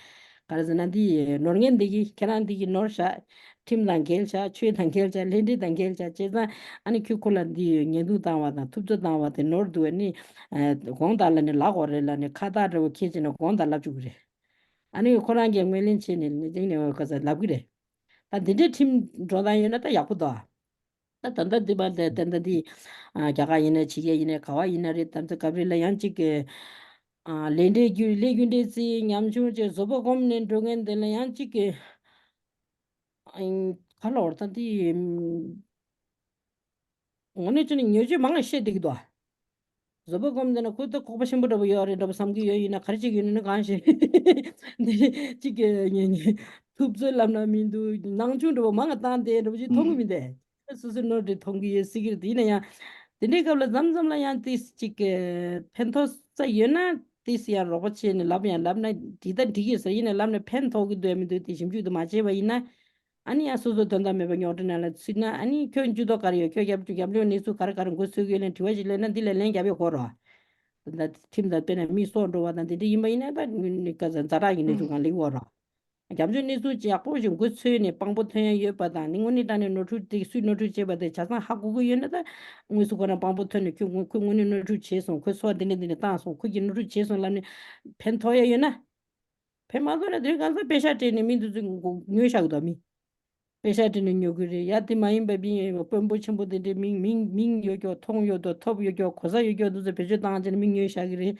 ག་རེ་ཟེར་ན་འདི་ནོར་ངན་འདི་གི་ཁྱེད་རང་འདི་གི་ནོར་བཞག་ཁྲིམས་དང་འགལ་བཞག་ཆོས་དང་འགལ་བཞག་ལས་འབྲས་དང་འགལ་བཞག་བྱས་ཙང་ཨ་ནི་ཁྱོད་ཁོ་ལ་འདི་ཉེས་འཛུགས་བཏང་བ་དང་ཐུབ་ཚོད་བཏང་བ་དེ་ནོར་འདུག་ཨ་ནི་དགོངས་དག་ལ་ནི་ལག་འོག་རེད་ལ་ནི་ཁ་བཏགས་འདྲ་བོ་ཁྱེར་བྱས་ནས་དགོངས་དག་ལབ་བཅུག་གི་རེད། ཨ་ནི་ཁོ་རང་གིས་ངོས་ལེན་བྱས་ནས་ནི་ཅིག་ནས་ག་ས་ལབ་གི་རེད། ད་འདི་འདྲའི་ཁྲིམས་འགྲོ་སྟངས་ཡོད་ན་ད་ཡག་པོ་འདུག་ཨ། ད་ད་ལྟ་འདི་བར་དེ་ད་ལྟ་འདི་ཨ་རྒྱ་གར་ཡིན་ན་ཕྱི་རྒྱལ་ཡིན་ན་ག་བ་ཡིན་ན་རེད། ད་ལྟ་སྐབས་རེ་ལ་ཡང་གཅིག་གི་ཨ་ལས་འབྲས་རྒྱུ་ལས་རྒྱུ་འབྲས་རྩིས་ཉམ་ཆུང་བཅས་བཟོད་པ་སྒོམ་ནས་འགྲོ་མཁན་དེ་ལ་ཡང་གཅིག་གི་ཨ་ག་ལ་བར་ད་འདི་ངོ་ནས་བྱས་ནས་ཉེས་སྤྱོད་མང་བ་བཤད་བསྡད་ཀྱི་འདུག་ཨ། བཟོད་པ་སྒོམ་བསྡད་ན་ཁོ་ད་ཁོག་པ་ཆེན་པོ་འདྲ་པོ་ཡོད་རེད་འདྲ་པོ་བསམ་གྱི་ཡོད། ཡིན་ན་ག་རེ་བྱེད་ཀྱི་ཡོད་ན་གང་ཤེས། འདི་གཅིག་གི་ཐུབ་ཚོད་ལབ་ན་མི་འདུག་ནང་ཆུང་འདྲ་པོ་མང་ང་བཏང་བསྡད་འདྲ་པོ་ཅིག་མཐོང་གི་མི་འདུག་སོ་སོའི་ནོར་འདྲ་མཐོང་གི་ཡོད་སྲིད་ཀྱི་རེད། ཡིན་ན་ཡང་དེ་འདྲའི་སྐབས་ལ་མཚམས་མཚམས་ལ་ཡང་ཏིས་གཅིག་གི་ཕན་ཐོགས་ས་ཡོད་ན་ཏིས་ཡང་རོགས་པ་བྱས་ནས་ལབ་ཡང་ལབ་ན་འགྲིག་ད་འགྲིག་གི་ཟེར། ཡིན་ན་ལབ་ན་ཕན་ཐོགས་ཀྱི་འདུག་མི་འདུག་དེ་ཞིབ་འཇུག་དུ་མ་བྱས་པ་ཡིན་ན། ཨ་ནི་ཡང་སོ་སོ་དོན་དག་མེད་པ་རྙོག་དྲ་ནང་ལ་ཚུད་ན་ཨ་ནི་ཁྱོད་འཇུ་ཐོག་ག་རེ་ཡོད། ཁྱོད་རྒྱབ་རྒྱབ་ལྗོངས་གནས་ཚུལ་ག་རེ་ག་རེ་འགོ་ཚུགས་ཀྱི་ཡོད་ལན་དྲི་བ་ཞིག་སླེབས་ན་འདི་ལ་ལན་རྒྱབ་ཡོད་གོ་རོགས། དོན་དག་ཁྲིམས་དང་དཔེར་ན་མི་སྲོག་འགྲོ་བ་དང་དེ་འདྲ་ཡིན་པ་ཡིན་ན་ད་ནི་ག་ཟེར་ཛ་དྲག་གི་གནས་ཚུལ་གང་ལེགས་གོ་རོགས། རྒྱབ་ལྗོངས་གནས་ཚུལ་ཅིག་ཡག་པོ་ཞིག་འགོ་ཚུགས་ནས་དཔང་པོ་ཐོན་ཡ་ཡོད་པ་དང་ནི་དངོས་གནས་དྲང་གནས་ནོར་འཁྲུལ་དེ་སུས་ནོར་འཁྲུལ་བྱས་པ་དེ་ཆ་ཚང་ཧ་གོ་གི་ཡོད་ན་ད་དངོས་སུ་ཁོ་རང་དཔང་པོ་ཐོན་ནས་ཁྱོད་ཁོས་དངོས་གནས་ནོར་འཁྲུལ་བྱས་སོང་། ཁོས་སྲོག་འདི་འདྲ་འདི་འདྲ་བཏང་སོང་། ཁོ་གིས་ནོར་འཁྲུལ་བྱས་སོང་ལབ་ནས་ཕན་ཐོགས་ཡ་ཡོད་ན། ཕན་མ་ཐོགས་ན་དེ་གང་ཟག་པེ་ཤག་སྤྲད་ནས་མི་འདི་ཚོ་ཉོས་བཞག་གི་འདུག་མི། པེ་ཤག་སྤྲད་ནས་ཉོ་གི་རེད་ཡ། དེ་མ་ཡིན་པ་མི་དཔོན་པོ་ཆེན་པོ་དེ་འདྲས་མིང་མིང་མིང་ཡོད་ཀྱོག་མཐོང་ཡོད་དོ་ཐོབ་ཡོད་ཀྱོག་གོ་ས་ཡོད་ཀྱོག་འདུག་ཚོ་བེད་སྤྱོད་བཏང་བྱས་ནས་མི་ཉོས་བཞག་གི་རེད།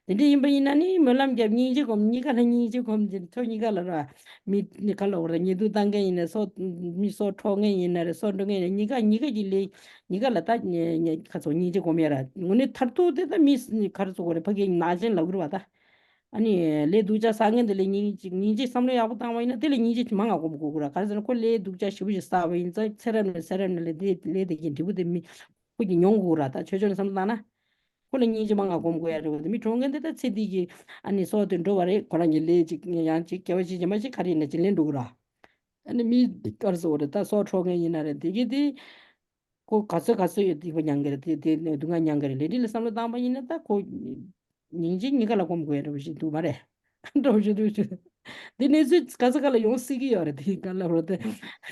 དེ་འདྲས་ཡིན་པ་ཡིན་ན་ནི་སྨོན་ལམ་རྒྱབ་སྙིང་རྗེ་སྒོམ་གཉིས་ཀ་ལ་སྙིང་རྗེ་སྒོམ་བྱས་ནས་ཁྱོད་གཉིས་ཀ་ལ་ར་མི་ནི་ག་ལ་འོ་ར་ཉེས་རྡུང་བཏང་མཁན་ཡིན་ན་སྲོག་མི་སྲོག་འཕྲོག་མཁན་ཡིན་ན་རེད་སྲོག་འཕྲོག་མཁན་ཡིན་ན་གཉིས་ཀ་གཉིས་ཀ་གི་ལས་གཉིས་ཀ་ལ་ད་ཁ་ཚོ་སྙིང་རྗེ་སྒོམ་ཡ་ར་དངོས་གནས་མཐར་ཐུག་དེ་ད་མི་ག་རེ་ཚོ་གོ་རེད་ཕ་གི་ནག་ཅན་ལབ་གི་རེད་བ་ད། ཨ་ནི་ལས་སྡུག་ཅག་བསགས་མཁན་དེ་ལས་སྙིང་རྗེ་སྙིང་རྗེ་བསམ་བློ་ཡག་པོ་བཏང་བ་ཡིན་ན་དེ་ལས་སྙིང་རྗེ་མང་ང་སྒོམ་དགོས་ཀྱི་ར། ག་རེ་ཟེར་ན་ཁོ་ལས་སྡུག་ཅག་ཞེ་པོ་ཞིག་བསགས་པ་ཡིན་ཙང་ཚེ་རབས་ནས་ཚེ་རབས་ནས་ལས་དེ་ལས་དེ་གི་འབྲས་བུ་དེ་མི་ཁོ་གིས་མྱོང་དགོས་ཀྱི་ར། ད་ཆོས་ཕྱོགས་ནས་བསམ་བློ་བཏང་ན་ཁོ་ལ་སྙིང་རྗེ་མང་ང་སྒོམ་དགོས་ཡ་རེད་བ། དེ་མི་གྲོངས་མཁན་དེ་ད་ཚེ་འདི་གི་ཨ་ནི་སྲོག་དེ་འགྲོ་བ་རེད། ཁོ་རང་གི་ལས་ཅིག་ཡང་ཅིག་སྐྱེ་བ་ཅིག་རྗེས་མ་ཅིག་ག་རེ་ཡིན་ན་ཅིག་ལེན་འགྲོ་གི་ར། ཨ་ནི་མི་ག་རེ་ཟེར་བ་རེད་ད་སྲོག་འཕྲོག་མཁན་ཡིན་ན་རེད་དེ་གི་དེ། ཁོ་ག་ཚོད་ག་ཚོད་ཡོད་སྡིག་པ་མྱང་གི་རེད་དེ་དེ་སྡུག་བསྔལ་མྱང་གི་རེད། ལས་འབྲས་ལ་བསམ་བློ་བཏང་པ་ཡིན་ན་ད་ཁོ་སྙིང་རྗེ་གཉིས་ཀ་ལ་སྒོམ་དགོས་ཡ་འདྲ་བོ་ཞིག་འདུག་མ་རེད། འདྲ་བོ་ཞིག་འདུག་ཞུ། འདི་གནས་ཚུལ་ག་ས་ག་ལ་ཡོང་སྲིད་ཀྱི་ཡོད་རེད། དེ་ག་ལ་རོ་དེ་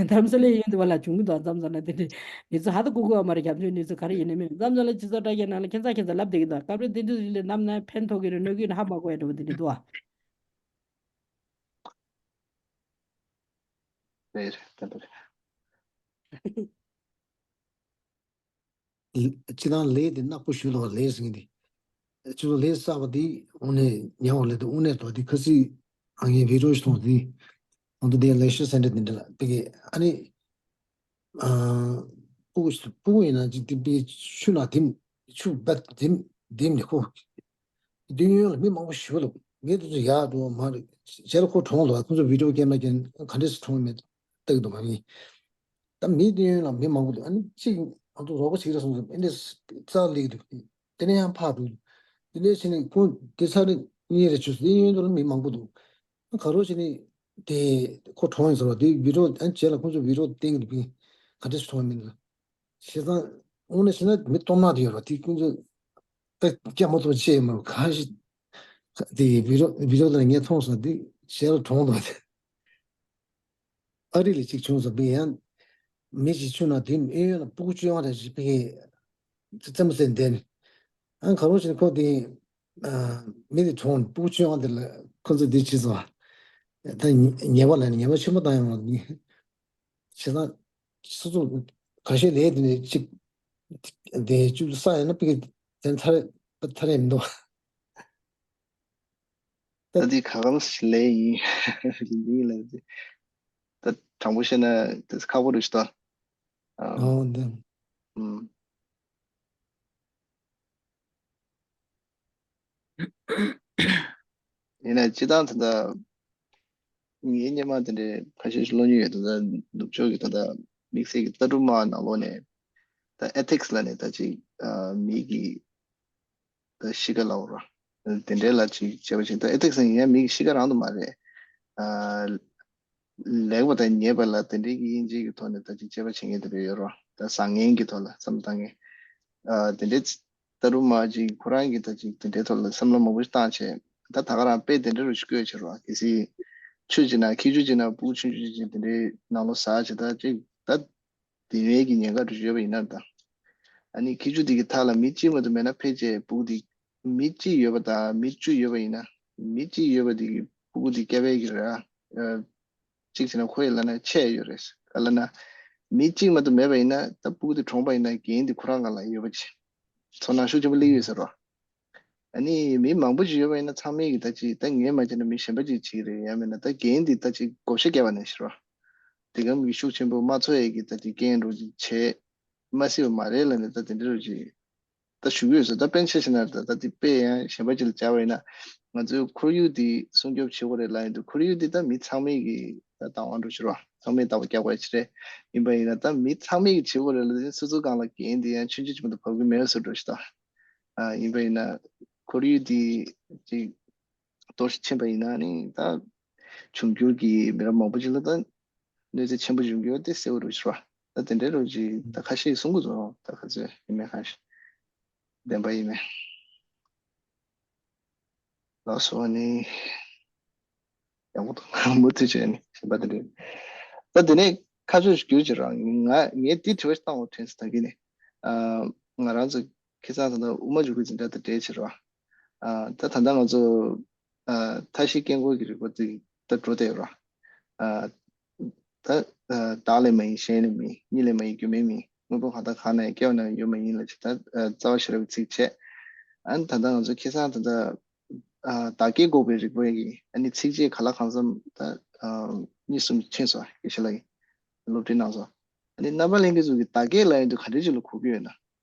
རྡ་རམ་ས་ལའི་ཡོན་དུ་བ་ལ་བྱུང་གི་འདུག་མཚམས་མཚམས་ལ་དེ་འདྲའི་གནས་ཚུལ་ཧ་ད་གོ་གོ་བ་མ་རེད། རྒྱབ་ལྗོངས་གནས་ཚུལ་ག་རེ་ཡིན་ནའི་མིན་མཚམས་མཚམས་ལ་སྤྱི་ཚོགས་དྲ་རྒྱའི་ནང་ལ་ཁྱད་མཚར་ཁྱད་མཚར་ལབ་བསྡད་ཀྱི་འདུག་སྐབས་རེ་དེ་འདྲ་ཞིག་ལས་ནམ་ན་ཕན་ཐོགས་ཀྱི་རེད་གནོད་ཀྱི་རེད་ཧ་མ་གོ་ཡ་འདྲ་བོ་དེ་འདྲ་འདུག་ཨ། རེད་རེད་དེ་འདྲ་རེད། སྤྱི་བཏང་ལས་དེ་ནག་པོ་ཞུ་ལོ་ལས་ཟིན་དེ། སྤྱི་ཚོགས་ལས་གསར་པ་དེ་དངོས་གནས་ཉར་བ་ལས་དེ་དངོས་གནས་དོ་དེ་ཁ་སི་ཨང་ཡེ་བི་རོ་ཞིག་མཐོང་དེ། ཨང་དུ་དེ་ལས་ཤོར་སེན་ཏེ་དེ་འདྲ་ལ་དེ་གི་ཨ་ནི། ཨ། སྤུ་གུ་སྤུ་གུ་ཡིན་ན་ཅིག་དེ་པའི་ཆུ་ལ་དེམ་ཆུ་བད་དེམ་དེམ་ནི་ཁོ། དེ་ཡོན་ལ་མི་མང་པོ་ཞིག་འདུག་ངས་དེ་ཚོ་ཡག་འགྲོ་བ་མ་རེད། ཞལ་ཁོ་གྲོངས་འདུག་ཁོ་ཚོ་བི་ཌིའོ་སྐྱེལ་མ་སྐྱེལ་ག་འདྲས་སུ་གྲོངས་མེད་ལྟ་གི་འདུག་མ་ཡིན། ད་མི་དེ་ཡོན་ལ་མི་མང་པོ་འདུག་ཨ་ནི་གཅིག་ང་ཚོ་རོགས་པ་ཞིག་རེད་སོང་ཙང་ཨེ་འདྲས་རྩ་ལེགས་འདུག་དེ་ནས་ཡང་ཕར་འགྲོ། དེ་ནས་ཕྱིན་ནས་ཁོང་དེ་ཚར་ནས་གཉིས་རེ་བྱུས་སུ་དེ་ཡོན་དུ་ལ་མི་མང་པོ་འདུག་ག་རོ་བྱས་ནས་དེ་ཁོ་གྲོངས་ཡིན་ཟེར་བ་དེ་བི་ཌིའོ་ཨ་རྗེས་ལ་ཁོང་ཚོ་བི་ཌིའོ་བསྟན་གི་འདུག་ག་འདྲས་སུ་གྲོངས་མིན་ལ། བྱས་ཙང་དངོས་གནས་བྱས་ན་མི་སྟོང་ནག་དེ་ཡོད་ར་དེ་ཁོང་ཚོ་ད་སྐྱ་མོ་ཐོག་བྱས་ཡོད་མ་རེད། གང་ཞིག་དེ་བི་ཌིའོ་བི་ཌིའོ་ལ་ངས་མཐོང་སོང་དེ་ཞལ་ལ་གྲོངས་འདུག་དེ། ཨ་རི་ལ་གཅིག་བྱུང་སོང་། དེ་ཡང་མི་གཅིག་བྱུང་ན་དེ་ཨེ་ཡོད་ན་སྤུ་གུ་བཅོ་ལྔ་རེ་ཞིག་ཕ་གིར་རྩེད་མོ་རྩེ་བསྡད་ནས། ཨ་ག་རོ་ཞིག་ཁོ་དེ་མི་དེ་གྲོངས་སྤུ་གུ་བཅོ་ལྔ་དེ་ལ་ཁོ་ཚོ་དེ་བྱས་སོང་། ད་ཉེས་པ་ལ་ཉེས་པ་ཆེན་པོ་བཏང་ཡོང་བ་ནི། བྱས་ཙང་སོ་སོ་ཁ་ཤས་ལས་དེ་ནས་གཅིག་དེ་བཅུ་ས་ཡིན་ན་ཕ་གིར་དེ་ཐར་ཐར་ཡ་མི་འདུག་ད་འདི་ག་གམ་ལས་ཡིན་ཡིན་ལ་འདི། ད་དྲང་པོ་བཤད་ན་དེ་ཁག་པོ་རེད་ཤི་ད། ཨ། ཨོ་འདི། ཨུམ། ཡིན་ན་སྤྱི་བཏང་ད་ལྟ་ངའི་སྔོན་མ་དེ་འདྲའི་ཁ་ཤས་ཤིག་ཀློག་མྱོང་ཡོད། ད་ལྟ་ནུབ་ཕྱོགས་ཀྱི་ད་ལྟ་དམིགས་བསལ་གྱི་ལྟ་གྲུབ་སྨྲ་བ་ནང་ལོགས་ནས་ད་ཨེ་ཐིག་སི་ལབ་ནས་ད་ཅིག་ཨ་མི་གི་ད་གཤིས་ཀ་ལབ་དགོས་རེད། དེ་འདྲའི་ལ་ཅིག་དཔྱད་པ་བྱེད། ད་ཨེ་ཐིག་སི་ཡིན་ཡང་མི་གི་གཤིས་ཀ་རང་དུ་མ་རེད། ཨ་ལེགས་པ་དང་ཉེས་པ་ལ་དེ་འདྲའི་གི་དབྱེ་འབྱེད་ཀྱི་ཐོག་ནས་ད་ཅིག་དཔྱད་པ་བྱེད་མཁན་དེ་འདྲ་ཡོད་རེད། ད་བཟང་ངན་གྱི་ཐོག་ལ་བསམ་བློ་བཏང་མཁན། ཨ་དེ་འདྲའི་ལྟ་གྲུབ་སྨྲ་བ་ཅིག་ཁོ་རང་གིས་ད་ཅིག་དེ་འདྲའི་ཐོག་ལ་བསམ་བློ་མང་པོ་ཞིག་བཏང་བྱས། ད་ད་ག་རང་དཔེ་དེ་འདྲ་རུ་ཞིག་བཀོད་བྱས་རོགས། གལ་སྲིད་ ཆུ་ཅིག་ནང་ཁྱི་ཆུ་ཅིག་ནང་སྤུ་གུ་ཆུང་ཆུང་ཅིག་དེ་འདྲའི་ནང་ལོགས་ཟག་བྱས་ད་ཅིག་ད་དེ་འདྲའི་གི་ཉེན་ཁ་འདྲ་ཡོད་པ་ཡིན་ན་ད། ཨ་ནི་ཁྱི་ཆུ་དེ་གི་མཐའ་ལ་མི་གཅིག་མ་གཏོགས་མེད་ན་ཕལ་ཆེར་སྤུ་གུ་དེ་མི་གཅིག་ཡོད་པ་དང་མི་བཅུ་ཡོད་པ་ཡིན་ན་མི་གཅིག་ཡོད་པ་དེ་གི་སྤུ་གུ་དེ་སྐྱེ་བའི་གི་ར། གཅིག་བྱས་ན་ཁོ་ཡི་ལབ་ན་ཆད་ཡོད་རེད། ག་ལབ་ན། མི་གཅིག་མ་གཏོགས་མེད་པ་ཡིན་ན་ད་སྤུ་གུ་དེ་གྲོངས་པ་ཡིན་ན་འགན་དེ་ཁོ་རང་སྒང་ལ་ཡོད་པ་ཅིག་ཚོར་སྣང་ཤུགས་ཆེན་པོ་སླེབས་ཡོད་ཟེར་རོ། ཨ་ནི་མི་མང་པོ་ཅིག་ཡོད་པ་ཡིན་ན་ཚང་མས་གི་ད་ཅིག་ད་ངས་མ་བྱས་ན་མི་གཞན་པ་ཅིག་བྱེད་ཀྱི་རེད། ཡང་མིན་ན་ད་འགན་དེ་ད་ཅིག་བགོ་བཤའ་བརྒྱབ་པ་ནང་བཞིན་རོ། དེ་གམ་གི་ཤུགས་ཆེན་པོ་མ་ཚོར་ཡས་གི་ད་ཅིག་རྐྱེན་རོ་ཅིག་བྱས་མ་སྲིད་པ་མ་རེད་ལབ་ནས་ད་དེ་འདྲ་རོ་ཅིག་ད་ཞུ་གི་ཡོད་ཟེར། ད་པཎ་ཆེན་ཞིག་ན་ད་ད་དེ་དཔེ་ཡང་གཞན་པ་ཅིག་ལ་སྦྱར་བ་ཡིན་ན་ང་ཚོའི་ཁོར་ཡུག་དེ་སྲུང་སྐྱོབ་བྱེད་དགོས་རེད་ལབ་ཡོང་དུས་ཁོར་ཡུག་དེ་ད་མི་ཚང་མས་གི་ད་བདག་དབང་འདྲ་ཞིག་རོ། ཚང་མས་ལྟ་བ་རྒྱག་དགོས་ཡ་ཅིག་རེད། ཡིན་པ་ཡིན་ན་ད་མི་ཚང་མས་གི་བྱེད་དགོས་རེད་ལབ་དུས་སོ་སོ་སྒང་ལ་འགན་དེ་ཡང་ཆུང་ཆུང་ཅིག་མ་གཏོགས་བབས་གི་མེད་ཟེར་འདྲ་ཞིག་ད། ཨ་ཡིན་པ་ཡིན་ན་ཁོར་ཡུག་དེ་ཅིག་གཏོར་བཤིག་ཕྱིན་པ་ཡིན་ན་ནི་ད་འབྱུང་འགྱུར་གྱི་མི་རབས་མང་པོ་ཅིག་ལ་ད་གནོད་འཚེ་ཆེན་པོ་འབྱུང་རྒྱུ་དེ་གསལ་པོ་རེད་ཤག་ར། ད་དེ་འདྲའི་རོ་ཅིག་ད་ཁ་ཤས་གསུང་གི་འདུག་ད་ག་ཚོད་ཡིན་མིན་ཁ་ཤས་བདེན་པ་ཡིན་མིན་ལགས་སོ། ནི་ཡག་པོ་འདུག་མུ་མཐུད་བྱས་ནི་གཞན་པ་དེ་འདྲའི་ད་དེ་ནས་ཁ་ཕྱོགས་ཤིག་བསྒྱུར་བྱེད་རང་ང་ངས་དེ་དྲི་བ་ཞིག་བཏང་བ་དྲན་སོང་ད་གིན་ནི་ང་རང་ཚོ་ཁ་སང་ད་ལྟ་དབུ་མ་འཇུག་པའི་འཛིན་གྲྭ་དང་འབྲེལ་བྱེད་རོགས། ད་ད་ལྟ་ང་ཚོ་མཐའ་བཞི་སྐྱེ་འགོག་གི་རིག་པ་དེ་ད་འགྲོ་བསྡད་ཡོད་རོགས། ད་བདག་ལས་མ་ཡིན་གཞན་ལས་མིན། གཉིས་ལས་མ་ཡིན་རྒྱུ་མེད་མིན། དངོས་པོ་གང་དག་གང་ན་ཡང་། སྐྱེ་བ་ན་ཡང་ཡོད་མ་ཡིན་ལ་ཇི་ལྟར་རྩ་བ་ཤེས་རབ་ཀྱི་ཚིག་བྱས། ཨ་ནི་ད་ལྟ་ང་ཚོ་ཁ་སང་ད་ལྟ་བདག་སྐྱེ་འགོག་པའི་རིག་པ་ཡི་ཨ་ནི་ཚིགས་བཅད་ག་ལ་གང་འཚམ་ད་གཉིས་གསུམ་ཕྱིན་སོང་། དགེ་བཤེས་ལགས་ཀྱིས་སློབ་ཁྲིད་གནང་སོང་། ཨ་ནི་རྣམ་པ་ལྷན་རྒྱས་ཚོ་གིས་བདག་སྐྱེ་ལབ་ཡོང་དུས་ག་འདྲའི་ཅིག་ལ་གོ་གི་ཡོད་ན།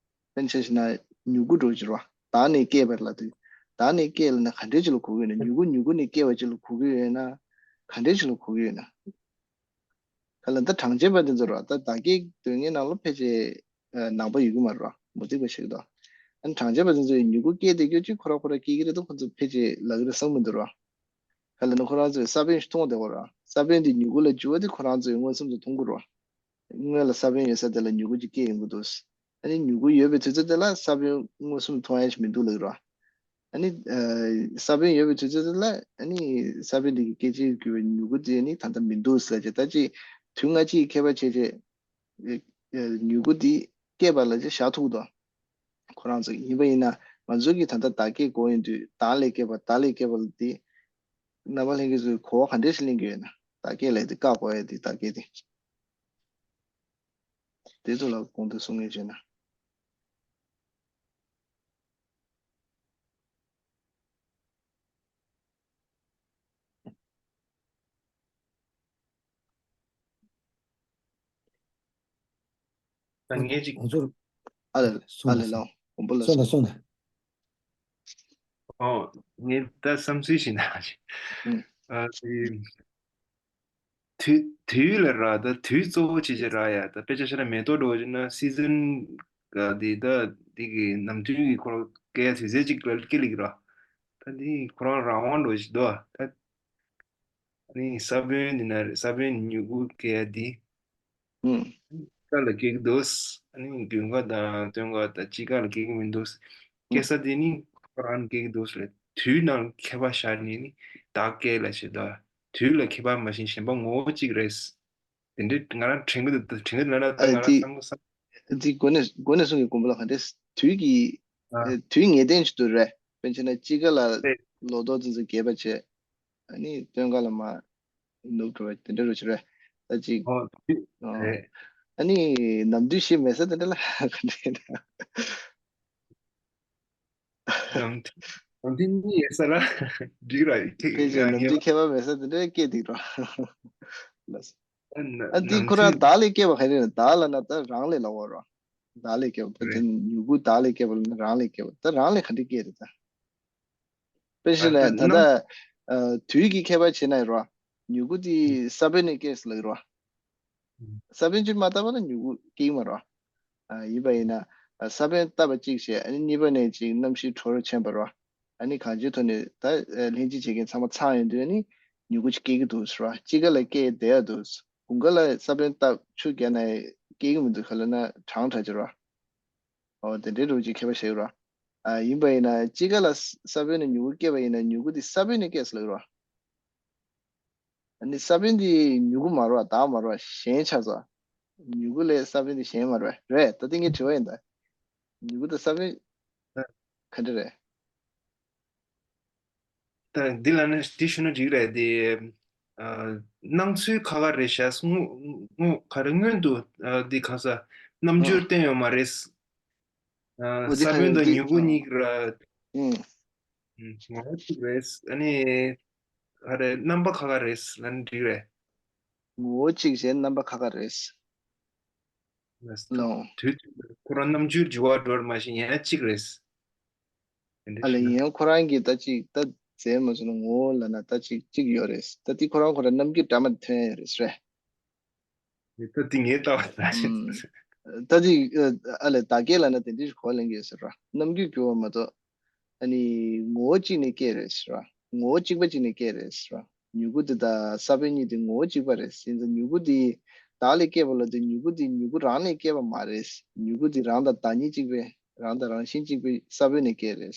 དཔེར་ན་ཆ་བཞག་ན་མྱུ་གུ་འདྲ་བོ་ཅིག་རེད་བ། བདག་ནས་སྐྱེས་པ་ལབ་དུས་བདག་ནས་སྐྱེས་ལབ་ན་ག་འདྲའི་ཅིག་ལ་གོ་གི་ཡོད་ན། མྱུ་གུ་མྱུ་གུ་ནས་སྐྱེས་པ་ཅིག་ལ་གོ་གི་ཡོད་ན་ག་འདྲའི་ཅིག་ལ་གོ་གི་ཡོད་ན། ག་ལ་ད་གྲངས་ཅན་པ་དེ་ཚོ་རེད་བ། ད་བདག་སྐྱེའི་སྡོད་མཁན་ནང་ལ་ཕལ་ཆེར་ནང་པ་ཡོད་ཀྱི་མ་རེད་བ། མུ་སྟེགས་པ་ཞིག་དང་། ཨ་ནི་གྲངས་ཅན་པ་དེ་ཚོ་ཡིས་མྱུ་གུ་སྐྱེས་བསྡད་རྒྱུ་ཅིག་ཁོ་རང་ཁོ་རང་སྐྱེ་གི་རེད་དུ་ཁོ་ཚོ་ཕལ་ཆེར་ལབ་ཀྱི་རེད་བསམ་གྱི་མི་འདུག་རེད་བ། ག་ལ་ནི་ཁོ་རང་ཚོས་ས་བོན་ཞིག་མཐོང་བསྡད་ཡོད་རེད་བ། ས་བོན་དེ་མྱུ་གུ་ལ་འགྱུར་བ་དེ་ཁོ་རང་ཚོས་མངོན་སུམ་དུ་མཐོང་གི་རེད་བ། སྔོན་ལ་ས་བོན་ཡོད་ས་དེ་ལ་མྱུ་གུ་ཅིག་སྐྱེས་ཡོང་གི་འདུག་ཨ་ནི་མྱུ་གུ་ཡོད་པའི་དུས་ཚོད་དེ་ལ་ས་བོན་མངོན་སུམ་མཐོང་ཡ་ཞིག་མི་འདུག་ལབ་ཀྱི་རེད་བ། ཨ་ནི་ས་བོན་ཡོད་པའི་དུས་ཚོད་དེ་ལ་ཨ་ནི་ས་བོན་དེ་གི་སྐད་ཅིག་གྱུར་པའི་མྱུ་གུ་དེ་ནི་ད་ལྟ་མི་འདུག་ཟེར་བྱས། ད་ཅིག་དུས་སྔ་ཕྱི་ཡི་ཁྱད་པར་བྱས་བྱས་མྱུ་གུ་དེ་སྐྱེས་པ་ལ་ཅིག་བཞག་ཐུབ་དོ། ཁོ་རང་ཚོ་ཡིན་པ་ཡིན་ན་ང་ཚོ་གི་ད་ལྟ་བདག་སྐྱེ་དགོས་ཡོང་དུས་བདག་ལས་སྐྱེས་པ་བདག་ལས་སྐྱེས་པ་ལ་དེ་རྣམ་པ་ལྷན་རྒྱས་ཚོས་གོ་བ་ག་འདྲས་ཤིག་ལེན་གྱི་ཡོད་ན། བདག་སྐྱེ་ལབ་དེ་བཀག་དགོས་ཡ་དེ་བདག་སྐྱེ་དེ། དེ་ཚོ་ལ་དགོངས་དོན་གསུང་མཁན་བྱས་ན། ད་ངས་ཅིག་ང་ཚོར་ཨ་ལེ་ཨ་ལེ་ལགས་མགོན་པོ་ལགས་སོང་ན་སོང་ན། ཨོ་ངས་ད་བསམ་ཚུལ་ཞིག་ན་ཅིག་ཨ་དེ་དུས་དུས་ལ་རག་ད་དུས་གཙོ་བོ་བྱེད་ཀྱི་རག་ཡ། ད་དཔེ་ཆ་བཤད་ན་མེ་ཏོག་འདྲ་བོ་བྱས་ན་སི་ཛན་ག་དེ་ད་དེ་གི་ནམ་དུས་ཀྱི་ཁོ་རང་སྐྱེ་ཡ་དུས་ཚོད་ཅིག་ལ་སྐྱེ་ལེགས་ར། ད་དེ་ཁོ་རང་རང་དབང་འདྲ་བོ་ཞིག་འདུག་ད་ནི་ས་བོན་འདི་ན་རེད། ས་བོན་མྱུ་གུ་སྐྱེ་ཡ་དེ་ཀ་ལ་སྐྱེ་གི་འདུག་ཨ་ནི་དགུན་ཁ་དང་སྟོན་ཁ་དང་དཔྱིད་ཀ་ལ་སྐྱེ་གི་མི་འདུག་སྐྱེ་ས་དེ་ནི་ཁོ་རང་སྐྱེ་གི་འདུག་ཟེར། དུས་ནང་ཁྱད་པར་བཞག་ནས་ནི་བདག་སྐྱེ་ལ་བྱེད་ད། དུས་ལ་ཁྱད་པར་མ་བྱིན་གཞན་པ་ངོ་བོ་གཅིག་རེད། དེ་འདྲའི་ང་རང་དྲན་གི་འདུག་དྲན་གི་འདུག་ལ་ད་ཨ་ང་རང་དེ་བསམ་བློ་བསམ། དེ་གོ་གནས་གོ་གནས་སྲུང་གི་མགོན་པོ་ལ་ག་འདྲས་དུས་ཀྱི་ཨ་དུས་ངེས་གཏན་ཅིག་ཏུ་རེད། དཔེར་ན་དཔྱིད་ཀ་ལ་རེད། ལོ་ཏོག་ཙམ་ཙམ་རྒྱས་པ་བྱས། ཨ་ནི་སྟོན་ཁ་ལ་མར་ནུབ་འགྲོ་བ་དེ་འདྲ་རུ་ཆེ་རེད། ད་ཅིག་ཨོ་དུས་ཨོ་རེད། ཨ་ནི་ནམ་དུས་ཞེས་མེད་ས་དེ་འདྲ་ལ་ག་འདྲ་ཡིན་ན། ནམ་དུས་ནམ་དུས་གཉིས་ཡོད་ས་ལ་འགྲིག་ར་ཡིན་ཐིག་ཕལ་ཆེར་ཡང་ནམ་ངེས་དུས་པ། ཁྱད་པར་མེད་ས་དེ་འདྲ་སྐད་འདུག་ར། ལགས་སོ། ཨ་ན་ཨ་འདི་ནམ་ཁོ་རང་དུས་བདག་ལས་སྐྱེས་པ་ག་རེ་རེད། བདག་ལབ་ན་ད་རང་ལས་ལབ་པ་ར། བདག་ལས་སྐྱེས་པ་ཕལ་ཆེར་རེད། མྱུ་གུ་བདག་ལས་སྐྱེས་པ་ལབ་ན་རང་ལས་སྐྱེས་པ། ད་རང་ལས་ག་འདྲ་སྐྱེས་རེད་ད། དཔེ་ཨ་བཞིན་ད་ལ་ད་ནམ་ལྟ་ཨ་དུས་ཀྱི་ཁྱད་པར་བྱས་ན་ར། མྱུ་གུ་དེ་ས་བོན་ནས་སྐྱེས་ལབ་ཀྱི་ར། ས་བོན་གཅིག་མ་བཏབ་པ་ན་མྱུ་གུ་སྐྱེ་གི་མ་རེད། ཨ་ཡིན་པ་ཡིན་ན་ཨ་ས་བོན་བཏབ་པ་གཅིག་བྱས། ཨ་ནི་གཉིས་པ་ནས་ཅིག་གནམ་གཤིས་དྲོ་རུ་ཕྱིན་པ་རེད། ཨ་ནི་གང་ཅིའི་ཐོག་ནས་ད་ཨ་ལྷན་ཅིག་བྱེད་མཁན་ཚང་མ་ཚང་ཡོང་དུས་ཨ་ནི་མྱུ་གུ་ཅིག་སྐྱེ་གི་འདུག་ཟེར་བ། དཔྱིད་ཀ་ལ་སྐྱེ་བསྡད་ཡ་འདུག་དགུན་ཁ་ལ་ས་བོན་བཏབ་ཆུ་བརྒྱབ་ན་སྐྱེ་གི་མི་འདུག་ག་ལབ་ན་གྲང་དྲགས་ཀྱི་རེད། ཨོ་དེ་འདྲའི་རུ་ཅིག་ཁྱད་པར་ཞིག་རེད། ཨ་ཡིན་པ་ཡིན་ན་དཔྱིད་ཀ་ལ་ས་བོན་ནས་མྱུ་གུ་སྐྱེས་པ་ཡིན་ན་མྱུ་གུ་དེ་ས་བོན་ནས་སྐྱེས་ཟེར་ལབ་ཀྱི་རེད། ནི་ས་བོན་དེ་མྱུ་གུ་མ་རེད་པ། འདབ་མ་རེད་པ། གཞན་ཆགས་སོང་། མྱུ་གུ་ལས་ས་བོན་དེ་གཞན་མ་རེད་པ། རེད། ད་ལྟ་ངས་དྲི་བ་ཡིན་ད། མྱུ་གུ་དང་ས་བོན་ག་འདྲ་རེད། ད་འདི་ལ་ནི་འདི་ཞུ་ན་འགྲིག་རེད་དེ། ཨ། སྣང་ཚུལ་ཁ་ཁ་རེད་ཤག་སྔོ་སྔོ་ག་རེ་སྔོན་དུ་ཨ་འདི་ག་ས་རྣམ་འགྱུར་བསྟན་ཡོད་མ་རེད། ཨ། འོ་འདི་ས་ག་བོན་དང་མྱུ་གུ་གཉིས་ར། ཨུ། ངོ་བོ་གཅིག་རེད། ཨ་ནི་ག་རེ་རྣམ་པ་ཁ་ཁ་རེད་ལབ་ན་འགྲིག་རེད། ངོ་བོ་གཅིག་བྱས་རྣམ་པ་ཁ་ཁ་རེད། ལགས་སོ། དུས་ཁོ་རང་རྣམ་འགྱུར་འགྱུར་བ་འགྲོ་བ་མ་ཤེས་ཡང་གཅིག་རེད། དེ་འདྲ་ཨ་ལས་ཞུ་ན། ཡིན་ཡང་ཁོ་རང་གིས་ད་ཅིག་ད་རྫས་མ་བཟོས་ན་ངོ་བོ་ལབ་ན་ད་ཅིག་གཅིག་ཡོད་རེད། ད་དེ་ཁོ་རང་ཁོ་རང་རྣམ་འགྱུར་འདྲ་མི་འདྲ་ཐོན་ཡོད་རེད་ཟེར། ད་དེ་ངའི་ལྟ་བ་ད་ཅིག་ད་ཅིག་ཨ་ལས་བདག་སྐྱེ་ལབ་ན་དེ་འདྲའི་གོ་ལེན་གྱི་ཡོད་ཟེར་ར། རྣམ་འགྱུར་འགྱུར་བ་མ་གཏོགས། ཨ་ནི་ངོ་བོ་གཅིག་ནས་སྐྱེས་རེད་ཟེར་ར། ངོ་བོ་གཅིག་པ་གཅིག་ནས་སྐྱེས་རེད་ཟེར་ར། མྱུ་གུ་དེ་དང་ས་བོན་གཉིས་དེ་ངོ་བོ་གཅིག་པ་རེད། ཡིན་ཙང་མྱུ་གུ་དེ་བདག་ལས་སྐྱེས་པ་ལ་དེ་མྱུ་གུ་དེ་མྱུ་གུ་རང་ནས་སྐྱེས་པ་མ་རེད། མྱུ་གུ་དེ་རང་དང་བདག་ཉིད་གཅིག་པའི་རང་དང་རང་བཞིན་གཅིག་པའི་ས་བོན་ནས་སྐྱེས་རེད།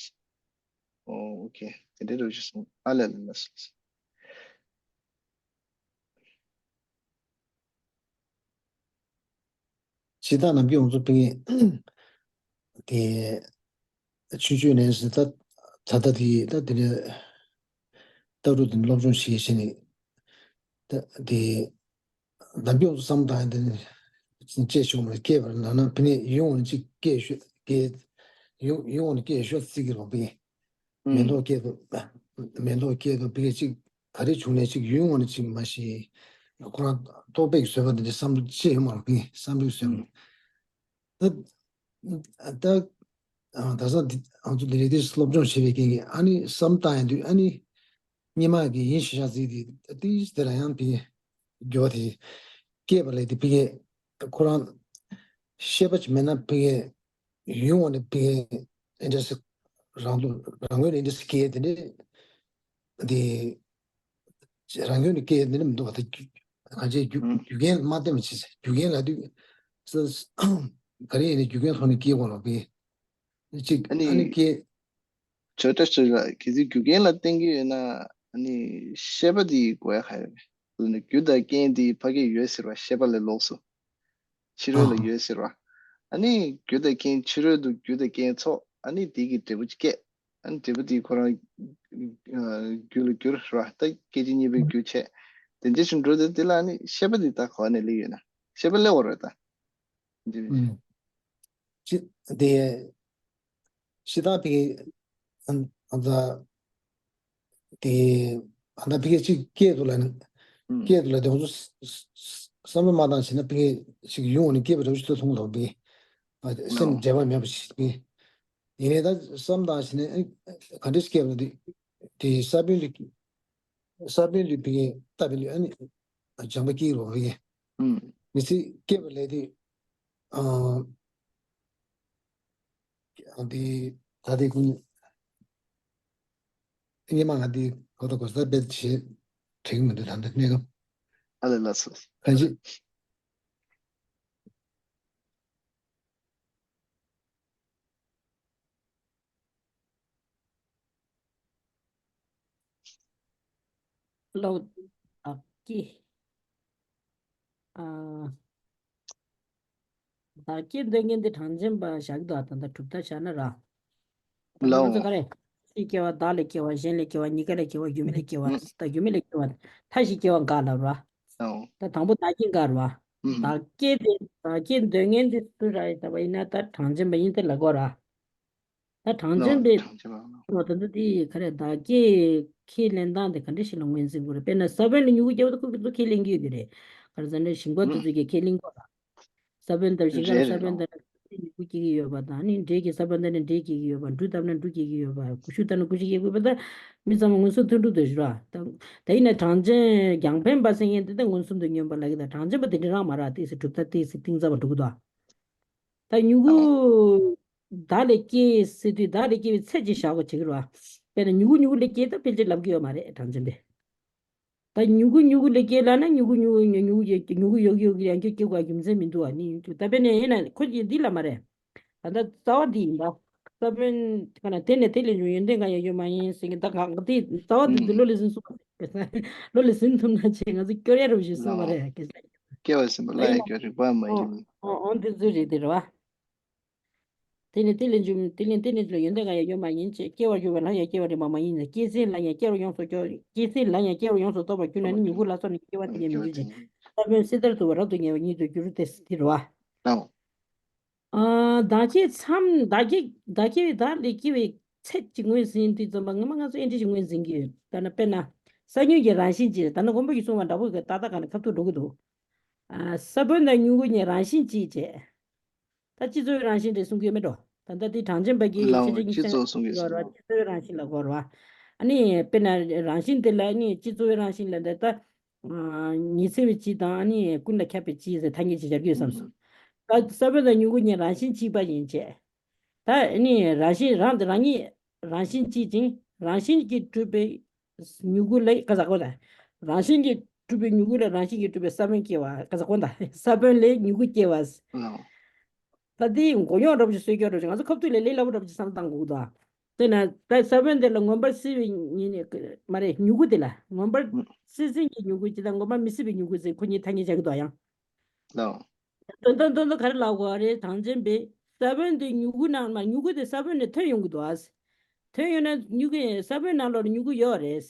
ཨོ་ཨོ་ཁེ། དེ་འདྲའི་རོ་ཞིག་སོང་ཨ་ལས་ལ་ལ་སོང་། ཇི་ལྟར་ནམ་རྒྱུན་ང་ཚོ་ཕ་གི་དེ་ཆུང་ཆུང་ནས་ད་ད་ལྟ་དེ་ད་དེ་ནས་ལྟ་གྲུབ་དེ་སློབ་སྦྱོང་བྱེད་བྱེད་ནས་ད་དེ་ནམ་རྒྱུན་ང་ཚོ་བསམ་བཏང་ཡང་དེ་ནས་སྐྱེས་ཆུང་མ་སྐྱེས་པར་ན་ན་ཕ་གི་ཡོང་བ་ནས་ཅིག་སྐྱེས་ཤོག་སྐྱེས་ཡོང་ཡོང་བ་ནས་སྐྱེས་ཤོག་ཟེར་གི་རོགས་ཕ་གི། མེ་ཏོག་སྐྱེས་དུས། མེ་ཏོག་སྐྱེས་དུས་ཕ་གི་ཅིག་ག་རེ་བྱུང་ནས་ཅིག་ཡུལ་དངོས་ནས་ཅིག་མ་ཤེས། ཁོ་རང་རྟོག་པའི་བཟོད་པ་འདི་འདྲ་བསམ་བློ་ཅི་ཡོད་མ་རེད་ཕ་གི་བསམ་བློའི་བཟོད་པ། ད་ད་ད་ས་འདི་ང་ཚོ་འདི་རེད་དེ་སློབ་སྦྱོང་བྱེད་པའི་རྐྱེན་གྱིས་ཨ་ནི་བསམ་བཏང་ཡོང་དུས་ཨ་ནི་སྔོན་མ་གི་ཡིན་ཤེས་བྱ་ཟིག་དེ་དེ་དེ་ལ་ཡང་ཕ་གི་འགྱུར་བ་དེ་སྐྱེས་པ་ལས་དེ་ཕ་གི་ཁོ་རང་ཤེས་པ་ཅིག་མེད་ན་ཕ་གི་ཡུལ་དངོས་ནས་ཕ་གི་ཨེ་འདྲ་ཞིག་རང་ལུགས་རང་ངོས་ནས་ཨེ་འདྲ་ཞིག་སྐྱེས་དེ་འདྲ་དེ་རང་ངོས་ནས་སྐྱེས་དེ་འདྲ་མི་འདུག་བ། ད་རྒྱུ་གང་ཅི་རྒྱུ་རྒྱུ་རྐྱེན་མ་བསྟེན་པ་ཅི་ཟེར་རྒྱུ་རྐྱེན་ལབ་དུས་ས་ག་རེ་ཡིན་ནའི་རྒྱུ་རྐྱེན་ཐོག་ནས་སྐྱེས་དགོས་ལ་ཕ་གི་ཅིག་ཨ་ནི་ཨ་ནི་སྐྱེས། ཇོ་བཀྲ་ཤིས་ལགས་གལ་སྲིད་རྒྱུ་རྐྱེན་ལ་བརྟེན་གྱི་ཡོད་ན་ཨ་ནི་ཤེས་པ་དེ་དགོས་ཡ་ག་ཡོད་རེད། དེ་ནི་རྒྱུ་དང་རྐྱེན་དེ་ཕ་གི་ཡོད་ཟེར་བ་ཤེས་པ་ལས་ལོགས་སུ། ཕྱི་རོལ་ལ་ཡོད་ཟེར་བ། ཨ་ནི་རྒྱུ་དང་རྐྱེན་ཕྱི་རོལ་དུ་རྒྱུ་དང་རྐྱེན་ཚོགས་ཨ་ནི་དེ་གི་འབྲས་བུ་སྐྱེ། ཨ་ནི་འབྲས་བུ་དེ་ཁོ་རང་རྒྱུ་ལ་འགྱུར་ཟེར་བ་ད་སྐད་ཅིག་གཉིས་པའི་རྒྱུ་བྱས། དེ་འདྲ་ཞིག་འགྲོ་དུས་དེ་ལ་ཨ་ནི་ཤེས་པ་དེ་ད་ག་ནས་སླེབས་ཡོད་ན་ཤེས་པ་སླེབས་དགོས་རེད་ད། འདི་ཅི་དེ་ཤི་ད་ཕི་ཨ་ཨ་ད་དེ་ཨ་ད་ཕི་གེ་ཅིག་སྐྱེས་འདུག་ལ་ནི་སྐྱེས་འདུག་ལ་དེ་ཚོ་བསམ་བློ་མ་བཏང་བྱས་ན་ཕི་གེ་ཅིག་ཡོང་ནས་སྐྱེས་པ་འདྲ་བོ་ཞིག་ཏུ་མཐོང་འདུག་པས་སེམས་འབྲེལ་བ་མེད་པ་ཞིག་པས་ཡིན་ནའི་ད་བསམ་བཏང་བྱས་ན་ག་འདྲ་སྐྱེས་པ་འདི་དེ་ས་བོན་ལས་ས་བོན་ལས་ཕི་གེ་ལྟ་བུ་ལས་ཨ་ནི་སྦྱངས་པ་སྐྱེས་རོགས་ཕི་གེ་མི་ཚེ་སྐྱེས་པ་ལས་དེ་ཨ། འདི་ད་ལྟའི་ཀུན་སྔོན་མ་ང་འདི་གོ་ད་གོ་ས་དཔེ་བྱེད་དྲན་གི་མི་འདུག་ད་འདི་གནས་སྐབས། ཨ་ལས་ལགས་སོ། གང་ཅི། ལོ། ཨ་ཀི། ཨ། བདག་སྐྱེ་འདོད་མཁན་དེ་གྲངས་ཅན་པ་བཞག་འདུག་ད་ལྟ་གྲུབ་མཐའ་བཞག་ན་ར། ད་ལྟ་ང་ཚོ་ག་རེ། ཕྱིའི་སྐྱེ་བ་བདག་ལས་སྐྱེ་བ་གཞན་ལས་སྐྱེ་བ་གཉིས་ཀ་ལས་སྐྱེ་བ་རྒྱུ་མེད་ལས་སྐྱེ་བ་ད་རྒྱུ་མེད་ལས་སྐྱེ་བ་མཐའ་བཞི་སྐྱེ་བ་འགའ་ལབ་ར། ད་དང་པོ་བདག་སྐྱེ་འགའ་ར། བདག་སྐྱེ་དེ་བདག་སྐྱེ་འདོད་མཁན་དེ་སུ་ར་ཡིན་ད་བ་ཡིན་ན་ད་གྲངས་ཅན་པ་ཡིན་ད་ལབ་དགོས་ར། ད་གྲངས་ཅན་པའི་ད་ལྟ་དེ་ག་རེ་བདག་སྐྱེ་ཁས་ལེན་སྟངས་དེ་ག་འདྲ་ཞིག་ལ་ངོས་འཛིན་དགོས་རེད། དཔེར་ན་ས་བོན་ལ་མྱུ་གུ་སྐྱེ་བ་དེ་ཁོ་ཁོ་ཚོ་ཁས་ལེན་གྱི་ཡོད་ཀྱི་རེད། ག་རེ་ཟེར་ན་ཞིང་པ་དེ་ཚོས་ཀྱང་ཁས་ལེན་དགོས་ར། ས་བོན་དང་ཞིང་ཁ་ལ་ས་བོན་དང་མྱུ་གུ་སྐྱེ་གི་ཡོད་པ་དང་ནི་འབྲས་ཀྱི་ས་བོན་དང་ནི་འབྲས་སྐྱེ་གི་ཡོད་པ་འབྲུ་བཏབ་ན་འབྲུ་སྐྱེ་གི་ཡོད་པ་ཀུ་ཤུ་བཏབ་ན་ཀུ་ཤུ་སྐྱེ་གི་ཡོད་པ་ད་མི་ཚང་མ་མངོན་སུམ་མཐོང་གྲུབ་ཏུ་ར། ད་ད་ཡིན་ན་གྲངས་ཅན་རྒྱང་འཕེན་པ་ཟེར་མཁན་དེ་ད་མངོན་སུམ་དུ་ཉོན་པ་ལ་གི་ད་གྲངས་ཅན་པ་དེ་འདྲ་རང་མ་ར་དེ་སི་གྲུབ་མཐའ་དེ་སི་གཏིང་ཟབ་པ་འགྲོ་གི་འདུག་ད་མྱུ་གུ་བདག་ལས་སྐྱེ་ཟེར་དུས་བདག་ལས་སྐྱེ་བའི་ཚད་ཅིག་བཞག་དགོས་བྱེད་ཀྱི་རེད་བ། དཔེར་ན་མྱུ་གུ་མྱུ་གུ་ལས་སྐྱེ་ད་ཕལ་ཆེར་ལབ་ཀྱི་ཡོད་མ་རེད་གྲངས་ཅན་པས། ད་མྱུ་གུ་མྱུ་གུ་ལས་སྐྱེ་ལབ་ན་མྱུ་གུ་མྱུ་གུ་མྱུ་གུ་ཡོད་ཀྱི་ཡོད་ཀྱི་ཡང་སྐྱེ་དགོས་རྒྱུ་མཚན་མི་འདུག་བ་ནི་ཡིན་དུས་ད་དཔེར་ན་ཡིན་ན་ཁོ་ཡིན་འདི་ལ་མ་རེད། ད་ལྟ་རྩ་བ་འདི་ཡིན་པ། ས་བོན་ག་ན་དེ་ནས་དེ་ལས་བྱུང་ཡོན་ཏན་གང་ཡང་ཡོད་མ་ཡིན་ཟེར་གྱི་ད་གང་ག་དེ་རྩ་བ་འདི་འདི་ལོ་ལས་ཟིན་སོང་བ། ལོ་ལ་ཟིན་ཐུབ་ན་ཆེ་ང་ཚོ་སྐྱོར་ཡ་རུ་ཞིག་སོང་བ་རེད། སྐྱེ་ས་སྐྱེ་བ་ཟིན་པ་ལ་ཡང་སྐྱོར་རིག་པ་མ་ཡིན། འོ་འདི་ཚོ་རེད་དེ་རེད་བ། དེ་ནས་དེ་ལས་འཇུག་དེ་ལས་དེ་ནས་ལ་ཡོན་ཏན་གང་ཡང་ཡོད་མ་ཡིན་ཅེས། སྐྱེ་བར་གྱུར་པ་ལ་ཡང་སྐྱེ་བ་རིགས་པ་མ་ཡིན་ནས། སྐྱེ་ཚེ་ལ་ཡང་སྐྱེ་བར་ཡོངས་སུ་སྐྱོ། སྐྱེ་ཚེ་ལ་ཡང་སྐྱེ་བར་ཡོངས་སུ་རྟོག་པར་གྱུར་ན་ནི། མྱུ་གུ་ལ་སོགས་ནི་སྐྱེ་བ་དེ་ཉིད་མི་འགྱུར་ཅིང་། ས་བོན་སྲི་ཐར་དུ་བ་རབ་ཏུ་ངལ་བ་ཉིད་དུ་འགྱུར་ཏེ་ཟེར་བ། ཨ། བདག་སྐྱེ་མཚམས། བདག་སྐྱེ། བདག་སྐྱེ་བའི་བདག་ལས་སྐྱེ་བའི་ཚད་ཅིག་ངོས་ཟིན་དུས་ཙམ་པ་ངོ་མ་ང་ཚོ་ཨེ་འདྲ་ཞིག་ངོས་ཟིན་གྱི་ཡོད། ད་ནི་དཔེར་ན། ས་མྱུག་གི་རང་བཞིན་གཅིག་ད་ནི་མགོན་པོ་ཡིས་གསུངས་པ་འདྲ་པོ་གི་ཏག་ཏག་ག་ནས་ཁ་ཐུག་འགྲོ་གི་འདུག་ཨ། ས་བོན་དང་མྱུ་གུ་གཉིས་རང་བཞིན་གཅིག་བྱས། ད་སྤྱི་གཙོ་བོའི་རང་བཞིན་རེད་གསུང་གི་ཡོད་མེད་འགྲོ། ད་ལྟ་དེ་གྲངས་ཅན་པ་གི་ལའང་ཤེས་བྱ་གཉིས་སྤྱི་ཚོགས་གསུང་གི་ཡོད་རེད་བ། སྤྱི་གཙོ་བོའི་རང་བཞིན་ལ་གོ་རེད་བ། ཨ་ནི་དཔེར་ན་རང་བཞིན་དེ་ལ་ནི་སྤྱི་གཙོ་བོའི་རང་བཞིན་ལ་འདི་ལྟ། ཉི་ཚེ་བའི་སྤྱི་དང་ཨ་ནི་ཀུན་ལ་ཁྱབ་པའི་སྤྱི་ཟེར་ཐ་སྙད་ཅིག་སྦྱར་གྱི་ཡོད་བསམ་སོང་། ད་ས་བོན་དང་མྱུ་གུ་གཉིས་རང་བཞིན་གཅིག་པ་ཡིན་བྱས། ད་ཨ་ནི་རང་བཞིན་རང་དེ་རང་ཉིད་རང་བཞིན་གཅིག་ཅིང་རང་བཞིན་གྱིས་གྲུབ་པའི་མྱུ་གུ་ལས་ཀ་ཟ་གོ་ད། རང་བཞིན་གྱིས་གྲུབ་པའི་མྱུ་གུ་ལས་རང་བཞིན་གྱིས་གྲུབ་པའི་ས་བོན་སྐྱེ་བ་ཀ་ཟ་གོ་ད། ས་བོན་ལས་མྱུ་གུ་སྐྱེ་བ། ད་དེའི་མགོ་རྙོག་འདྲ་པོ་ཞིག་བཟོས་སྐྱོ་འདྲ་ཞིག་ང་ཚོ་ཁབ་ཏུ་ལས་ལས་སླ་པོ་འདྲ་པོ་ཞིག་བསམ་བཏང་དགོས་ཀྱི་འདུག་དེས་ན་ད་ས་བོན་དེ་ལ་མངོན་པར་བསྲེ་བའི་ཉིད་ནས་མ་རེད། མྱུ་གུ་དེ་ལ་མངོན་པར་བསྲེ་ཟིན་གྱི་མྱུ་གུ་ཅི་དང་མངོན་པར་མི་བསྲེ་བའི་མྱུ་གུ་ཟེར་ཁོ་གཉིས་ཐ་སྙད་བྱ་གི་འདུག་ཡང་། དོན་དག་དོན་དག་ག་རེ་ལབ་དགོས་རེད། གྲངས་ཅན་པས་ས་བོན་དེ་མྱུ་གུ་ནང་མ་མྱུ་གུ་དེ་ས་བོན་ནས་ཐོན་ཡོང་གི་འདུག་ཨ། ཐོན་ཡོང་ན་མྱུ་གུ་ས་བོན་ནང་ལོགས་ལ་མྱུ་གུ་ཡོད་རེད།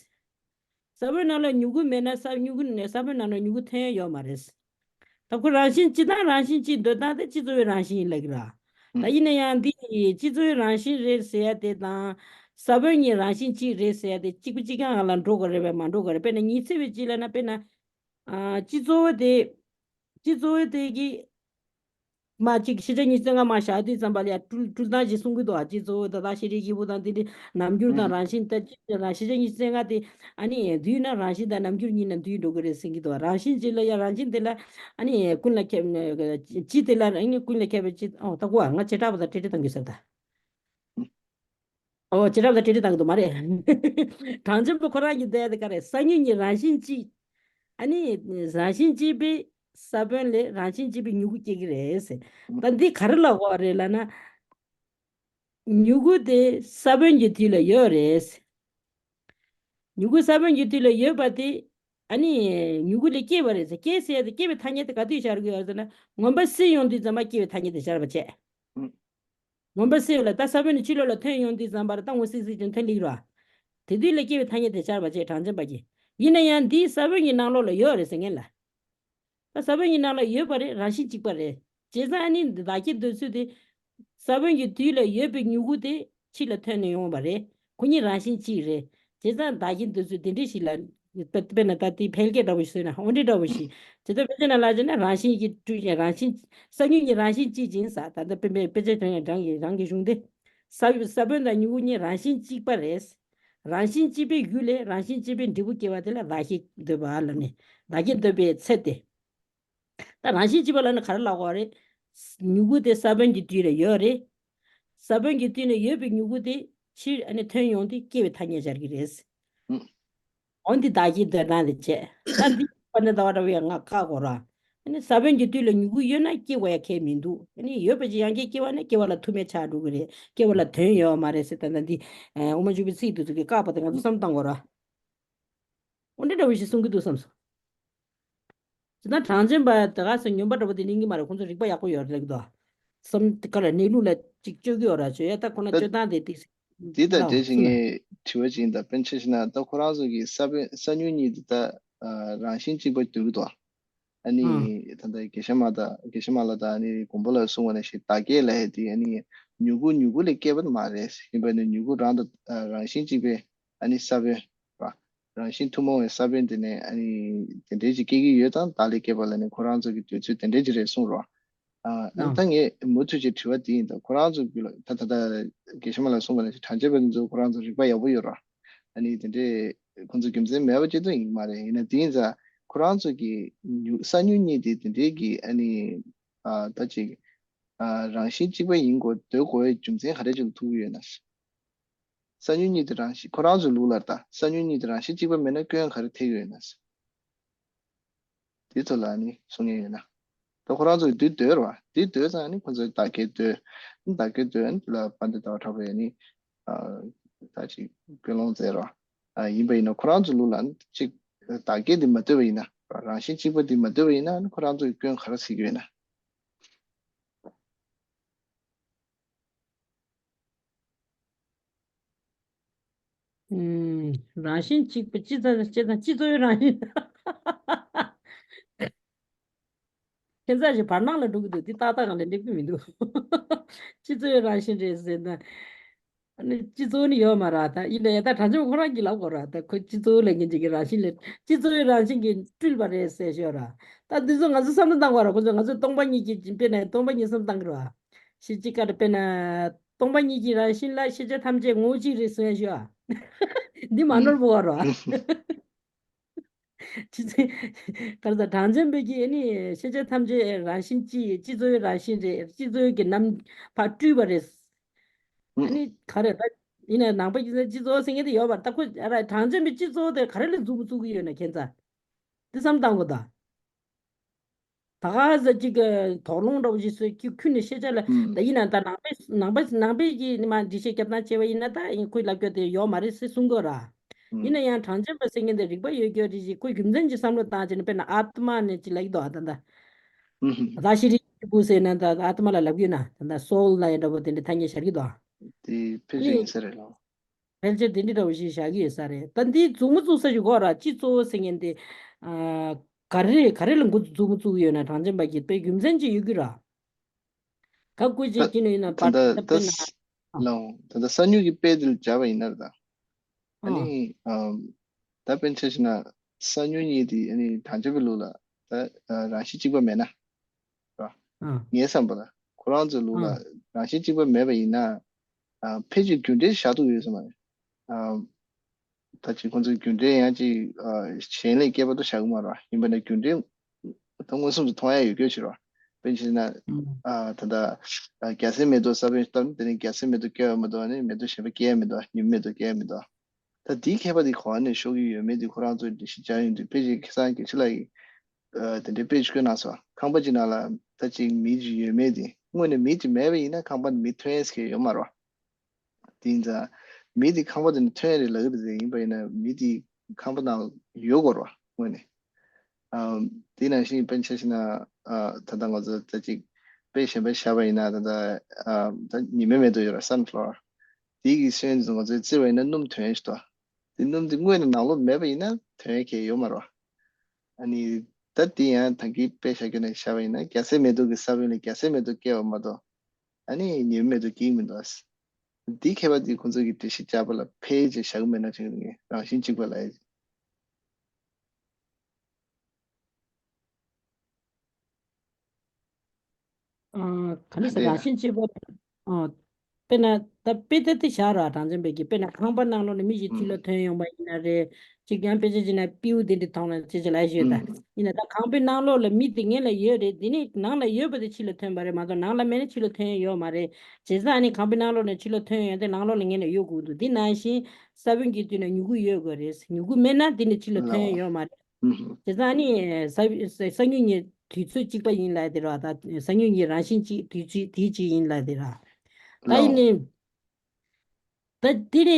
ས་བོན་ནང་ལ་མྱུ་གུ་མེད་ན་ས་མྱུ་གུ་ནས་ས་བོན་ནང་ལ་མྱུ་གུ་ཐོན་ཡ་ཡོད་མ་རེད། ད་ཁོ་རང་བཞིན་སྤྱི་དང་རང་བཞིན་གཅིག་འདོད་སྟངས་དེ་སྤྱི་གཙོ་བོའི་རང་བཞིན་ཡིན་ལབ་ཀྱི་ར། ད་ཡིན་ན་ཡང་འདི་སྤྱི་གཙོ་བོའི་རང་བཞིན་རེད་ཟེར་ཡ་དེ་དང་། ས་བོན་གཉིས་རང་བཞིན་གཅིག་རེད་ཟེར་ཡ་དེ་གཅིག་པ་གཅིག་རྐྱང་ལ་འགྲོ་དགོས་རེད་པས་མ་འགྲོ་དགོས་རེད། དཔེར་ན་ཉི་ཚེ་བའི་སྤྱི་ལབ་ན་དཔེར་ན། ཨ། སྤྱི་གཙོ་བོ་དེ། སྤྱི་གཙོ་བོ་དེ་གི་མ་གཅིག་ཤེས་བྱ་ཉི་ཤུ་རྩ་ལྔ་མ་བཞག་དུས་ཙམ་པ་ལ་ཡ་སྤྲུལ་སྤྲུལ་སྟངས་ཤིག་གསུང་གི་འདུག་ཨ། སྤྱི་གཙོ་བོ་ད་ལྟ་ཤེས་རིག་སྐྱེས་བུ་དང་དེ་འདྲའི་ནམ་འགྱུར་དང་རང་བཞིན་ད་ཅི་རང་ཤེས་བྱ་ཉི་ཤུ་རྩ་ལྔ་དེ་ཨ་ནི་འདུས་ན་རང་བཞིན་དང་ནམ་འགྱུར་གཉིས་ན་འདུས་འགྲོ་གི་རེད་ཟེར་གྱི་འདུག་རང་བཞིན་གཅིག་ལ་ཡ་རང་བཞིན་དེ་ལ་ཨ་ནི་ཀུན་ལ་ཁྱབ་སྤྱི་དེ་ལ་ཨ་ནི་ཀུན་ལ་ཁྱབ་པའི་སྤྱི། ཨོ་ད་གོ་ང་བྱེ་བྲག་པ་དང་ཏྲེ་ཏྲེ་བཏང་གི་ཟེར་ད། ཨོ་བྱེ་བྲག་ལ་ཏྲེ་ཏྲེ་བཏང་གི་འདུག་མ་རེད། གྲངས་ཅན་པ་ཁོ་རང་གིས་བསྡད་དེ་ག་རེད། ས་མྱུག་གཉིས་རང་བཞིན་གཅིག་ཨ་ནི་རང་བཞིན་གཅིག་པའི་ས་བོན་ལས་རང་བཞིན་གཅིག་པའི་མྱུ་གུ་སྐྱེ་གི་རེད། ད་འདི་ག་རེ་ལབ་དགོས་རེད་ལབ་ན། མྱུ་གུ་དེ་ས་བོན་གྱི་དུས་ལ་ཡོད་རེད། མྱུ་གུ་ས་བོན་གྱི་དུས་ལ་ཡོད་པ་དེ་ཨ་ནི་མྱུ་གུ་ལས་སྐྱེ་བ་རེད་ཟེར། སྐྱེ་ཟེར་ཡ་དེ་སྐྱེ་བའི་ཐ་སྙད་དེ་ག་དུས་སྦྱར་གི་ཡོད་ཟེར་ན་མངོན་པར་བསྲེ་ཡོང་དུས་ཙམ་པ་སྐྱེ་བའི་ཐ་སྙད་དེ་སྦྱར་བ་བྱས། མངོན་པར་བསྲེ་བ་ལ་ད་ས་བོན་ནི་ཕྱི་ལོགས་ལ་ཐོན་ཡོང་དུས་ཙམ་པར་ད་ངོ་སྲིད་སྲིད་ཅིང་ཐོན་ལེགས་རོ། དེ་དུས་ལ་སྐྱེ་བའི་ཐ་སྙད་དེ་སྦྱར་བ་བྱས་གྲངས་ཅན་པ་གྱིས། ཡིན་ན་ཡང་འདིའི་ས་བོན་གྱི་ནང་ལོགས་ལ་ཡོད་རེད་ཟེར་མཁན་ལ། ད་ས་བོན་གྱི་ནང་ལ་ཡོད་པ་རེད། རང་བཞིན་གཅིག་པ་རེད། བྱས་ཙང་ཨ་ནི་འདི་བདག་སྐྱེ་འདོད་ཚུལ་དེ། ས་བོན་གྱི་དུས་ལ་ཡོད་པའི་མྱུ་གུ་དེ་ཕྱི་ལ་ཐོན་ནས་ཡོང་བ་རེད། ཁོ་གཉིས་རང་བཞིན་གཅིག་རེད། བྱས་ཙང་བདག་སྐྱེ་འདོད་ཚུལ་དེ་འདྲ་ཞིག་ལ། དཔེ་དཔེར་ན་ད་ལྟའི་འཕེལ་རྒྱས་འདྲ་བོ་ཞིག་བཟོས་ན་འོ་འདྲ་འདྲ་བོ་ཞིག་དེ་ལྟར་དཔེ་ཆ་ནང་ལ་བྱས་ན་རང་བཞིན་གྱིས་སྤྲུལ་ཞིང་རང་བཞིན། ས་མྱུག་གཉིས་རང་བཞིན་གཅིག་ཅིང་ཟེར། ད་ལྟ་དཔེ་དཔེ་དཔེ་ཆ་དོན་ཡང་རང་གི་རང་གི་གཞུང་དེ། ས་ས་བོན་དང་མྱུ་གུ་གཉིས་རང་བཞིན་གཅིག་པ་རེད། རང་བཞིན་གཅིག་པའི་རྒྱུ་ལས་རང་བཞིན་གཅིག་པའི་འབྲས་བུ་སྐྱེ་བ་དེ་ལ་བདག་གིས་འདོད་པ་ལབ་ནས་བདག་གིས་འདོད་པའི་ཚད་དེ། ད་རང་བཞིན་གཅིག་པ་ལབ་ན་ག་རེ་ལབ་དགོས་རེད། མྱུ་གུ་དེ་ས་བོན་གྱི་དུས་ལ་ཡོད་རེད། ས་བོན་གྱི་དུས་ནས་ཡོད་པའི་མྱུ་གུ་དེ་ཕྱིར་ཨ་ནི་ཐོན་ཡོང་དུས་སྐྱེ་བའི་ཐ་སྙད་སྦྱར་གྱི་རེད། འོ་འདི་བདག་གིས་འདོད་སྟངས་དེ་བྱས། ད་འདི་དཔེར་ན་ཟླ་བ་འདྲ་བོ་ཡང་ང་བཀག་དགོས་ར། ཨ་ནི་ས་བོན་གྱི་དུས་ལ་མྱུ་གུ་ཡོད་ན་སྐྱེ་དགོས་ཡ་གལ་མི་འདུག་ཨ་ནི་ཡོད་པ་ཅིག་ཡང་བསྐྱར་སྐྱེ་བ་ན་སྐྱེ་བ་ལ་ཐུག་མེད་ཆགས་འགྲོ་གི་རེད། སྐྱེ་བ་ལ་དོན་ཡོད་མ་རེད་ཟེར། ད་ལྟ་འདི་དབུ་མ་འཇུག་པའི་ཚིག་དེ་ཚོ་གིས་བཀག་པ་དེ་ང་ཚོ་བསམ་བཏང་དགོས་ར། འོ་འདྲ་འདྲ་བོ་ཞིག་གསུང་གི་འདུག་བསམ་སོང་། ཇི་ལྟར་གྲངས་ཅན་པ་དེ་ག་ཚོད་ཉོན་པ་འདྲ་པོ་དེ་གླེང་གི་མ་རེད། ཁོང་ཚོ་རིག་པ་ཡག་པོ་ཡོད་རེད་ལབ་ཀྱི་འདུག་བསམ་དེ་ག་ལ་གནས་ལུགས་ལ་ཅིག་དཔྱོད་ཀྱི་ཡོད་ར། བྱོས་ཡ་ད་ཁོ་ན་ད་སྤྱོད་སྟངས་དེ་ཏིག་ཙམ་འདི་དང་ལའོ་འབྲེལ་བྱེད་གསུངས་ན། མཁན་ཐུབ་པ་ཅིག་ཡིན་ད་དཔེར་ན་ཆ་བཞག་ན་ད་ཁོ་རང་ཚོ་གི་ས་བོན་ས་མྱུག་གཉིས་དེ་ད་རང་བཞིན་གཅིག་པ་འདོད་ཀྱི་འདུག་ཨ་ནི་ཨང་ད་ལྟ་དགེ་བཤེས་མ་དང་དགེ་བཤེས་མ་ལགས་དང་ཨ་ནི་མགོན་པོ་ལགས་གསུངས་པ་ནང་བཞིན་བདག་སྐྱེ་ལབ་ཡ་དེ་ཨ་ནི་མྱུ་གུ་མྱུ་གུ་ལས་སྐྱེ་བ་མ་རེད། ཡིན་པ་ནི་མྱུ་གུ་རང་དང་རང་བཞིན་གཅིག་པའི་ཨ་ནི་ས་བོན་ར། རང་བཞིན་ཐུན་མོང་བའི་ས་བོན་དེ་ནས་ཨ་ནི་དེ་འདྲའི་ཅིག་སྐྱེ་གི་ཡོད་དང་བདག་ལས་སྐྱེས་པ་ལ་ནི་ཁོ་རང་ཚོ་གི་འདོད་ཚུལ་དེ་འདྲའི་ཅིག་རེད་གསུངས་རོགས། ཨ་ནི་ད་ངས་མུ་མཐུད་ཅིག་དྲི་བ་དེ་ཡིན་ད། ཁོ་རང་ཚོ་གི་ལ་ད་ད་ད་དགེ་བཤེས་མ་ལགས་གསུངས་པ་ནང་བཞིན་གྲངས་ཅན་པ་འདི་ཚོ་ཁོ་རང་ཚོ་རིག་པ་ཡག་པོ་ཡོད་རོགས། ཨ་ནི་དེ་འདྲའི་ཁོ་ཚོ་རྒྱུ་མཚན་མེད་པ་ཅིག་ཏུ་ཡིན་མ་རེད། ཡིན་ན་དེ་ཡིན་ཙང་ཁོ་རང་ཚོ་གི་མྱུ་ས་མྱུག་གཉིས་དེ་དེ་འདྲའི་གི་ཨ་ནི་ཨ་ད་ཅིག་ཨ་རང་བཞིན་གཅིག་པ་ཡིན་དགོས་འདོད་དགོས་པའི་རྒྱུ་མཚན་ག་རེ་ཅིག་ལ་ཐུག་གི་ཡོད་ན། ས་མྱུག་གཉིས་དེ་རང་བཞིན་ཁོ་རང་ཚོའི་ལུགས་ལ་ད་ས་མྱུག་གཉིས་དེ་རང་བཞིན་གཅིག་པ་མེད་ན་སྐྱོན་ག་རེ་ཐེབས་ཡོད་ན། དེ་ཚོ་ལ་ནི་གསུང་མཁན་ཡོད་ན། ད་ཁོ་རང་ཚོ་དེ་འདོད་ར་བ་དེ་འདོད་ཙང་ནི་ཁོ་ཚོས་བདག་སྐྱེ་འདོད། བདག་སྐྱེ་འདོད་ལ་དཔལ་ལྡན་ཟླ་བ་གྲགས་པས་ནི་ད་ཅིག་ཀུན་སློང་མཛད་ར་བ། ཡིན་པ་ཡིན་ན་ཁོ་རང་ཚོའི་ལུགས་ལ་གཅིག་བདག་སྐྱེ་འདི་མ་ལྟོས་པ་ཡིན་ན། རང་བཞིན་གཅིག་པ་འདི་མ་ལྟོས་པ་ཡིན་ན་ཁོ་རང་ཚོའི་སྐྱོན་ག་རེ་ཟེར་གྱི་ཡོད་ན། ཨུམ། རང་བཞིན་གཅིག་པ་སྤྱི་ཚོགས་སྤྱི་ཚོགས་སྤྱི་ཚོགས་རང་བཞིན། ཁྱེད་ཚ་ཞིག་བར་སྣང་ལ་འགྲོ་གི་འདུག་འདི་ཏག་ཏག་གང་ལ་སླེབས་ཀྱི་མི་འདུག་སྤྱི་ཚོགས་རང་བཞིན་རེད་ཟེར་ན། ཨ་ནི་སྤྱི་ཚོགས་ནི་ཡོད་མ་རེད་ད། ཡིན་ན་ཡང་ད་དྲང་ཆེན་ཁོ་རང་གིས་ལབ་དགོས་རེད་ད། ཁོ་སྤྱི་ཚོགས་ལ་ངེས་ཅིག་གི་རང་བཞིན་ལས་སྤྱི་ཚོགས་རང་བཞིན་གྱིས་སྤྲུལ་པ་རེད་ཟེར་ཤོད་ར། ད་འདི་ཚོ་ང་ཚོ་བསམ་བློ་བཏང་དགོས་ར། ཁོ་ཚོ་ང་ཚོ་སྟོང་པ་ཉིད་ཀྱི་དཔེར་ན་སྟོང་པ་ཉིད་བསམ་བློ་བཏང་གི་ར། ཤེས་ཅིག་ཀ་ར་དཔེར་ན། སྟོང་པ་ཉིད་ཀྱི་རང་བཞིན་ལ་ཤེས་བྱ་ཐམས་ཅད་ངོ་བོ་གཅིག་རེད་ཟེར་ཤོད་ཨ། འདི་མ་ནོར་བ་ར། ཅི་ཚེ། ག་རེ་ཟ་གྲངས་ཅན་པའི་གི་ཨ་ནི་ཤེས་བྱ་ཐམས་ཅད་རང་བཞིན་གཅིག་སྤྱི་ཚོགས་རང་བཞིན་རེད། སྤྱི་ཚོགས་ཀྱི་རྣམ་པར་སྤྲུལ་པ་རེད། ཨ་ནི་ག་རེ་ད་ཡིན་ན་ནང་པ་ཡིན་ན་སྤྱི་ཚོགས་ཟེར་མཁན་དེ་ཡོད་པ་རེད་ད། ཁོ་ཨ་ར་གྲངས་ཅན་པའི་སྤྱི་ཚོགས་དེ་ག་རེ་ལ་མཛུབ་མོ་བཙུགས་ཀྱི་ཡོད་ན་ཁྱེད་ཚ། འདི་བསམ་བཏང་དགོས་ད། ད་ག་ཟེ་གཅིག་གི་དོགས་སློང་འདྲ་བོ་ཞིག་བཟོས་ཀྱི་ཁུལ་ནས་ཤེས་བྱ་ལ་ད་ཡིན་ན་ད་ནང་པའི་ནང་པའི་ནང་པའི་གི་ནི་མ་འགྲེལ་བཤད་རྒྱབ་སྟངས་བྱས་པ་ཡིན་ན་ད་ཡིན་ཁོས་ལབ་རྒྱུ་དེ་ཡོད་མ་རེད་ཟེར་གསུང་གི་ར། ཡིན་ན་ཡང་གྲངས་ཅན་པ་ཟེར་མཁན་དེ་རིག་པ་ཡོད་རྒྱུ་རེད་ཅིག་ཁོས་རྒྱུ་མཚན་ཅིག་བསམ་བློ་བཏང་བྱས་ནས་དཔེར་ན་ཨཱཏྨ་ནས་ཅིག་ལབ་ཀྱི་འདུག་ད་ད་ད་ཤི་རི་ཀུ་ཟེར་ན་ད་ཨཱཏྨ་ལ་ལབ་ཀྱི་ཡོད་ན་ད་ད་སོལ་ལ་ཡ་འདྲ་བོ་དེ་འདྲ་ཐ་སྙད་བཞག་གི་འདུག་དེ་ཕལ་ཆེར་ཡིན་ས་རེད་ལགས། ཕལ་ཆེར་དེ་འདྲ་འདྲ་བོ་ཞིག་བཞག་གི་ཡོད་ས་རེད། ད་འདི་མཛུབ་མོ་བཙུགས་ས་ཞིག་གོ་ར། སྤྱི་གཙོ་བོ་ཟེར་མཁན་དེ། ཨ། ག་རེ་ག་རེ་ལ་འགོ་མཛུབ་མོ་བཙུགས་ཡོད་ན་གྲངས་ཅན་པ་གིས་དཔེ་རྒྱུ་མཚན་ཅིག་ཡོད་ཀྱི་ར། ག་སྐུ་ཅིག་ད་གྱིས་ནས་ཡིན་ན་ད་བར་ད་ད་དཔེར་ན། ཨ། ལའོ་ད་ད་གསར་འགྱུར་གྱི་དཔེ་དེ་ལ་སྦྱར་བ་ཡིན་ན་ར་ད། ཨ་ཨ། ནི་ཨམ། ད་དཔེར་ན་ཆ་བཞག་ན་གསར་འགྱུར་གཉིས་དེ་ཨ་ནི་གྲངས་ཅན་པའི་ལུགས་ལ་ད་ཨ་རང་བཞིན་གཅིག་པ་མེད་ན། ར། ཨ། ངའི་བསམ་པ་ལ་ཁོ་རང་ཚོའི་ལུགས་ཨ་ལ་རང་བཞིན་གཅིག་པ་མེད་པ་ཡིན་ན། ཨ། ཕལ་ཆེར་རྒྱུ་འབྲས་བཞག་ཐུབ་ཡོད་ས་མ་རེད། ཨ། ད་ཅིག་ཁོང་ཚོའི་རྒྱུ་འབྲས་ཡང་ཅིག་ཨ། གཞན་ལས་སྐྱེས་པ་དུ་བཞག་གི་མ་རེད་བ། ཡིན་པ་ན་རྒྱུ་འབྲས་ད་མངོན་སུམ་དུ་མཐོང་ཡ་ཡོད་རྒྱུ་ཞིག་རེད་བ། དཔེར་ན་ཆ་བཞག་ན། ཨ། ཨ། ད་ལྟ་ཨ། རྒྱ་སེ་མེ་ཏོག་ས་བོན་བཏབ་ན་དེ་ནི་རྒྱ་སེ་མེ་ཏོག་སྐྱེ་བ་མ་གཏོགས་ཨ་ནི་མེ་ཏོག་གཞན་པ་སྐྱེ་ཡ་མི་འདུག་ཉི་མ་མེ་ཏོག་སྐྱེ་ཡ་མི་འདུག་ད་དེའི་ཁྱད་པར་དེ་གོ་བ་ནས་ཤོར་གྱི་ཡོད་མེད་དེ་ཁོ་རང་ཚོས་འགྲེལ་བཤད་བྱ་ཡོང་དུས་ཕལ་ཆེར་ཁ་སང་རྒྱལ་སྤྱི་ལགས་ཀྱིས་ཨ། དེ་འདྲའི་དཔེ་ཅིག་བཀོད་གནང་སོང་། ཁང་པ་ཅིག་ནང་ལ་ད་ཅིག་མེ་ཅིག་ཡོད་མེད་དེ་དངོས་གནས་མེ་ཅིག་མེད་པ་ཡིན་ན་ཁང་པ་ནང་མེ་ཐོན་ཡས་ཟེར་མཁན་ཡོད་མ་རེད་བ། དེ་ཡིན་ཙང་མེ་དེ་ཁང་པ་དེ་ནང་ཐོན་ཡས་རེད་ལབ་ཀྱི་འདུག་ཟེར། ཡིན་པ་ཡིན་ན་མེ་དེ་ཁང་པ་ནང་ཡོད་དགོས་རེད་བ་དངོས་གནས། ཨ། དེ་ནང་བཞིན་དཔེར་ན་ཆ་བཞག་ན། ཨ། ད་ལྟ་ང་ཚོ་ད་ཅིག་དཔེ་གཞན་པ་བཞག་པ་ཡིན་ན་ད་ལྟ་ཨ། ད་ཉི་མའི་མེ་ཏོག་ཡོད་ར། སན་ཕ་ལ་ཝར། དེ་གི་སོན་ང་ཚོས་བཙིར་བ་ཡིན་ན་སྣུམ་ཐོན་ཞིག་འདུག་དེ་སྣུམ་དེ་དངོས་གནས་ནང་ལོགས་མེད་པ་ཡིན་ན་ཐོན་ཡ་གང་ཡང་ཡོད་མ་རེད་བ། ཨ་ནི་ད་དེ་ཡང་ད་གིན་དཔེ་བཞག་རྒྱུ་ནས་བཞག་པ་ཡིན་ན་རྒྱ་སེ་མེ་ཏོག་གི་ས་བོན་ལས་རྒྱ་སེ་མེ་ཏོག་སྐྱེ་བ་མ་གཏོགས་ཨ་ནི་ཉི་མའི་མེ་ཏོག་སྐྱེ་གི་མི་འདུག་དེའི་ཁྱད་པར་དེ་ཁོང་ཚོ་གིས་འགྲེལ་བཤད་བྱས་པ་ལ་ཕལ་ཆེར་བཞག་གི་མེད་ན་དྲན་གི་འདུག་རང་བཞིན་གཅིག་པ་ལབ་ཡ། ཨ། ག་ནས་ཟེར་རང་བཞིན་གཅིག་པ། ཨ། དཔེར་ན་ད་དཔེ་དེ་དེ་བཞག་ར། གྲངས་ཅན་པས་ཀྱིས་དཔེར་ན་ཁང་པ་ནང་ལོགས་ནས་མི་ཞིག་ཕྱི་ལོགས་ཐོན་ཡོང་པ་ཡིན་ན་རེད། གཅིག་ཀྱང་དཔེ་ཆ་ཅིག་ན་པིའུ་དེ་འདྲ་མཐོང་ན་ཅི་ཅི་ལབ་ཞུས་ད། ཡིན་ན་ད་ཁང་པའི་ནང་ལོགས་ལ་མི་དེ་ངེད་ལ་ཡོད་རེད། དེ་ནི་ནང་ལ་ཡོད་པ་དེ་ཕྱི་ལ་ཐོན་པ་རེད་མ་གཏོགས་ནང་ལ་མེད་ན་ཕྱི་ལ་ཐོན་ཡ་ཡོད་མ་རེད། བྱས་ཙང་ཨ་ནི་ཁང་པའི་ནང་ལོགས་ནས་ཕྱི་ལ་ཐོན་ཡོང་དེ་ནང་ལོགས་ལ་ངེད་ལ་ཡོད་དགོས་འདུག་དེ་ནང་བཞིན་ས་བོན་གྱི་དུས་ན་མྱུ་གུ་ཡོད་དགོས་རེད། མྱུ་གུ་མེད་ན་དེ་ནི་ཕྱི་ལ་ཐོན་ཡ་ཡོད་མ་རེད། བྱས་ཙང་ནི་ས་ས་སྨྱུག་གཉིས་དུས་ཚོད་གཅིག་པ་ཡིན་ལབ་དེ་ར། ད་ས་སྨྱུག་གཉིས་རང་བཞིན་གཅིག་དུས་ཚོད་དེ་གཅིག་ཡིན་ལབ་དེ་ར། ད་ཡིན་ནི། ད་དེ་ནི་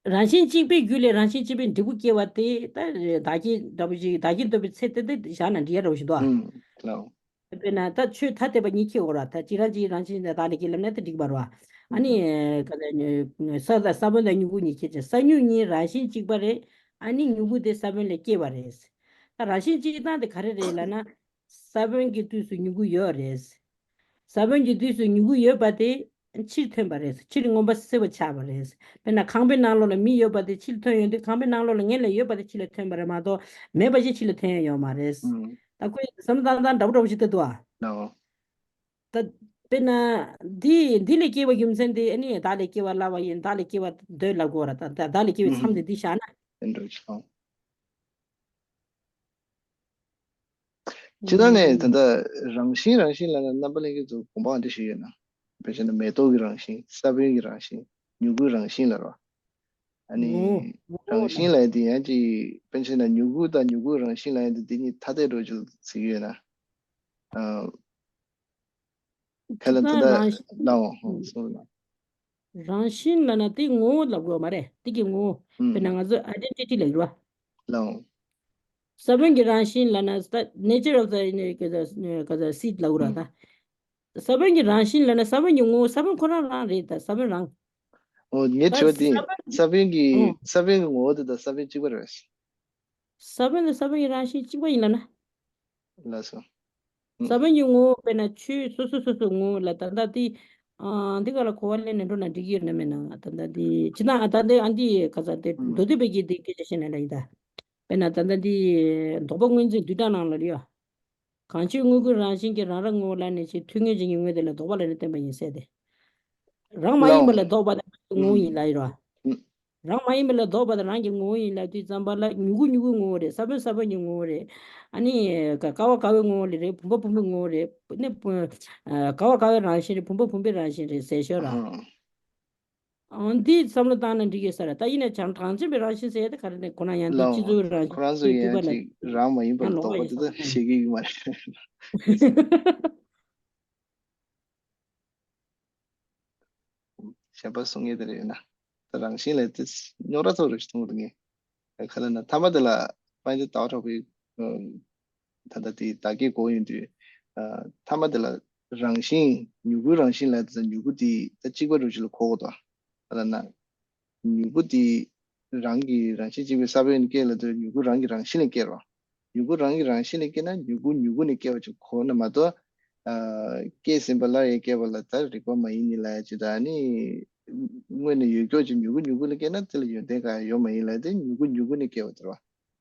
རང་བཞིན་གཅིག་པའི་རྒྱུ་ལས་རང་བཞིན་གཅིག་པའི་འབྲས་བུ་སྐྱེ་བ་དེ་ད་བདག་རྐྱེན་འདྲ་པོ་ཞིག་བདག་རྐྱེན་ལྟ་བུའི་ཚད་དེ་དེ་བཞག་ན་འགྲིག་ཡ་འདྲ་པོ་ཞིག་འདུག་ཨ། དཔེར་ན་ད་ཆོས་ཐ་དད་པ་གཉིས་ཁེལ་འོ་ར། ད་གཅིག་རང་གཅིག་རང་བཞིན་དང་བདག་ལས་སྐྱེས་ལབ་ན་དེ་འགྲིག་པ་རེད་བ། ཨ་ནི་ག་ས་ས་བོན་དང་མྱུ་གུ་གཉིས་ཁེལ་ཅིང་ས་སྨྱུག་གཉིས་རང་བཞིན་གཅིག་པ་རེད། ཨ་ནི་མྱུ་གུ་དེ་ས་བོན་ལས་སྐྱེས་པ་རེད། ད་རང་བཞིན་གཅིག་སྟངས་དེ་ག་རེ་རེད་ལབ་ན། ས་བོན་གྱི་དུས་སུ་མྱུ་གུ་ཡོད་རེད། ས་བོན་གྱི་དུས་སུ་མྱུ་གུ་ཡོད་པ་དེ་ཕྱིར་ཐོན་པ་རེད། ཕྱིར་མངོན་པ་གསལ་པོ་ཆགས་པ་རེད། དཔེར་ན་ཁང་པའི་ནང་ལོགས་ལ་མི་ཡོད་པ་དེ་ཕྱིར་ཐོན་ཡོང་དུས་ཁང་པའི་ནང་ལོགས་ལ་ངེད་ལ་ཡོད་པ་དེ་ཕྱི་ལ་ཐོན་པ་རེད་མ་གཏོགས་མེད་པ་ཞིག་ཕྱི་ལ་ཐོན་ཡ་ཡོད་མ་རེད། ད་ཁོས་བསམ་བློ་བཏང་སྟངས་འདྲ་པོ་འདྲ་པོ་ཞིག་ལྟ་འདུག་ཨ། ད་དཔེར་ན། འདི་འདི་ལས་སྐྱེ་བ་རྒྱུ་མཚན་དེ་ཨ་ནི་བདག་ལས་སྐྱེ་བ་སླ་བ་ཡིན། བདག་ལས་སྐྱེ་བ་འདོད་ལབ་དགོས་ར། ད་ད་བདག་ལས་སྐྱེ་བའི་མཚམས་དེ་འདི་བཞག་ན། དེ་འདྲ་ཅིག་ཨང་། སྤྱིར་བཏང་ནས་ད་ལྟ་རང་བཞིན་རང་བཞིན་ལབ་ན་རྣམ་པ་ལྷན་རྒྱས་ཚོ་དགོངས་པ་ག་འདྲ་ཞིག་ཡོད་ན། དཔེར་བྱས་ན་མེ་ཏོག་གི་རང་བཞིན། ས་བོན་གྱི་རང་བཞིན། མྱུ་གུའི་རང་བཞིན་ལབ་ར། ཨ་ནི་ངོ་ངོ་བོ་རང་ལ། བཞིན་ལབ་ཡ་དེ་ཡང་ཅིག་དཔེར་བྱས་ན་མྱུ་གུ་དང་མྱུ་གུའི་རང་བཞིན་ལབ་ཡ་དེ་འདི་གཉིས་ཐ་དད་འགྲོ་ཅིག་ཟེར་གྱི་ཡོད་ན། ཨ། ཁ་ལ་ད་ལྟ་རང་བཞིན། ལའོ་ཧོ་སོང་ལ། རང་བཞིན་ལབ་ན་དེ་ངོ་བོ་ལབ་དགོས་མ་རེད། དེ་གི་ངོ་བོ། དཔེར་ན་ང་ཚོ་ཨའི་ཌེན་ཊི་ཊི་ལབ་ཡོད་པ། ལའོ། ས་བོན་གྱི་རང་བཞིན་ལབ་ན་ས་nature of the ག་ས་seed ལབ་དགོས་ར་ད། ས་བོན་གྱི་རང་བཞིན་ལབ་ན་ས་བོན་གྱི་ངོ་བོ་ས་བོན་ཁོ་རང་རང་རེད་ད། ས་བོན་རང་། ཨོ་ངའི་ད་དྲི་བ་དེ་ས་བོན་ས་བོན་གྱི་ཨོ། ས་བོན་གྱི་ངོ་བོ་དེ་དང་ས་བོན་གཅིག་པ་རེད། ས་བོན་དང་ས་བོན་གྱི་རང་བཞིན་གཅིག་པ་ཡིན་ལབ་ན། ལགས་སོ། ས་བོན་གྱི་ངོ་བོ་དཔེར་ན་ཆོས་སོ་སོ་སོ་སོའི་ངོ་བོ་ལ་ད་ལྟ་དེ། ཨ་འདི་ག་ལ་གོ་བ་ལེན་ནས་འགྲོ་ན་འགྲིག་གི་ཡོད་ན་མེད་ན། ད་ལྟ་དེ་ཅི་ན་ད་ལྟ་ཨ་འདི་ག་ས་དེ་མདོ་སྡེ་པའི་གི་དེ་སྐད་ཆ་བཤད་ན་ལ་ཡིན་ད། དཔེར་ན་ད་ལྟ་འདི་ལྡོག་པ་དངོས་འཛིན་བསྡུས་གྲྭ་ནང་ལ་ཡོད། གང་ཆོས་དངོས་ཀུན་རང་བཞིན་གྱིས་རང་རང་ངོ་བོ་ལ་ནི་ཆེས་ཐུན་དངོས་གཞན་གྱི་དངོས་དེ་ལ་ལྡོག་པ་ལ་ནི་བསྟན་པ་ཡིན་ཟེར་ཏེ། རང་མ་ཡིན་པ་ལ་ལྡོག་པ་དང་རང་གི་ངོ་བོ་ཡིན་ལ་ཡོད་རོ། རང་མ་ཡིན་པ་ལ་ལྡོག་པ་དང་རང་གི་ངོ་བོ་ཡིན་ལབ་དུས་ཙམ་པ་ལ་མྱུ་གུ་མྱུ་གུའི་ངོ་བོ་རེད། ས་བོན་ས་བོན་གྱི་ངོ་བོ་རེད། ཨ་ནི་ཀ་ཀ་བ་ཀ་བའི་ངོ་བོ་ལ་རེད། བུམ་པ་བུམ་པའི་ངོ་བོ་རེད། ནི་བུ་ཀ་བ་ཀ་བའི་རང་བཞིན་རེད། བུམ་པ་བུམ་པའི་རང་བཞིན་རེད་ཟེར་ཤོད་ར། འདི་བསམ་བློ་བཏང་ན་འགྲིག་ཡོད་ས་རེད། ད་ཡིན་ན་བྱང་གྲངས་ཅན་པའི་རང་བཞིན་ཟེར་ཡ་དེ་ག་རེ་ནས་ཁོ་ན་ཡང་འདི་ལའོ། སྤྱི་ཚོགས་རང་ཁོ་རང་ཚོ་བཞིན་ཡིན་ཡང་འདུག་ག་ལ་ཅིག་རང་མ་ཡིན་པར་ཡང་ལོག་རྟོགས་པ་པ་དེ་ཡོད་ས་ཚོ་ཤེས་ཀྱི་ཡོད་མ་རེད། གཞན་པ་གསུང་ངེས་དེ་རེད་ཡོད་ན། ད་རང་བཞིན་ལས་དེ་རྙོག་དྲ་ཚོ་རེ་ཞིག་མཐོང་གི་འདུག་ངས། ག་ལ་ན་ཐ་མ་དེ་ལ་དཔལ་ལྡན་ཟླ་བ་གྲགས་པའི་ད་ལྟ་དེ་བདག་བསྐྱེད་གོ་ཡོང་དུས། ཐ་མ་དེ་ལ་རང་བཞིན་མྱུ་གུའི་རང་བཞིན་ལ་དེ་མྱུ་གུ་དེ་ད་གཅིག་པ་རུ་ཅིག་ལ་གོ་དགོས་དང་། ག་ལ་ན། མྱུ་གུ་དེ་རང་གི་རང་བཞིན་གཅིག་པའི་ས་བོན་ནས་སྐྱེས་ལ་དེ་མྱུ་གུ་རང་གི་རང་བཞིན་ལས་སྐྱེ་རོ། མྱུ་གུ་རང་གི་རང་བཞིན་ལས་སྐྱེས་ན་མྱུ་གུ་མྱུ་གུ་ནས་སྐྱེ་བ་ཅིག་གོ་ན་མ་གཏོགས། སྐྱེས་ཟིན་པ་སླར་ཡང་སྐྱེ་བ་ལ་ད་རིགས་པ་མ་ཡིན་ནི་ལ་ཡ་ཅི་ད་ནི། དངོས་ནས་ཡོད་ཀྱོག་ཅིག་མྱུ་གུ་མྱུ་གུ་ལ་སྐྱེས་ན་དེ་ལ་ཡོན་ཏན་གང་ཡང་ཡོད་མ་ཡིན་ལ་དེ་མྱུ་གུ་མྱུ་གུ་ནས་སྐྱེ་བ་དེ་རེད་བ།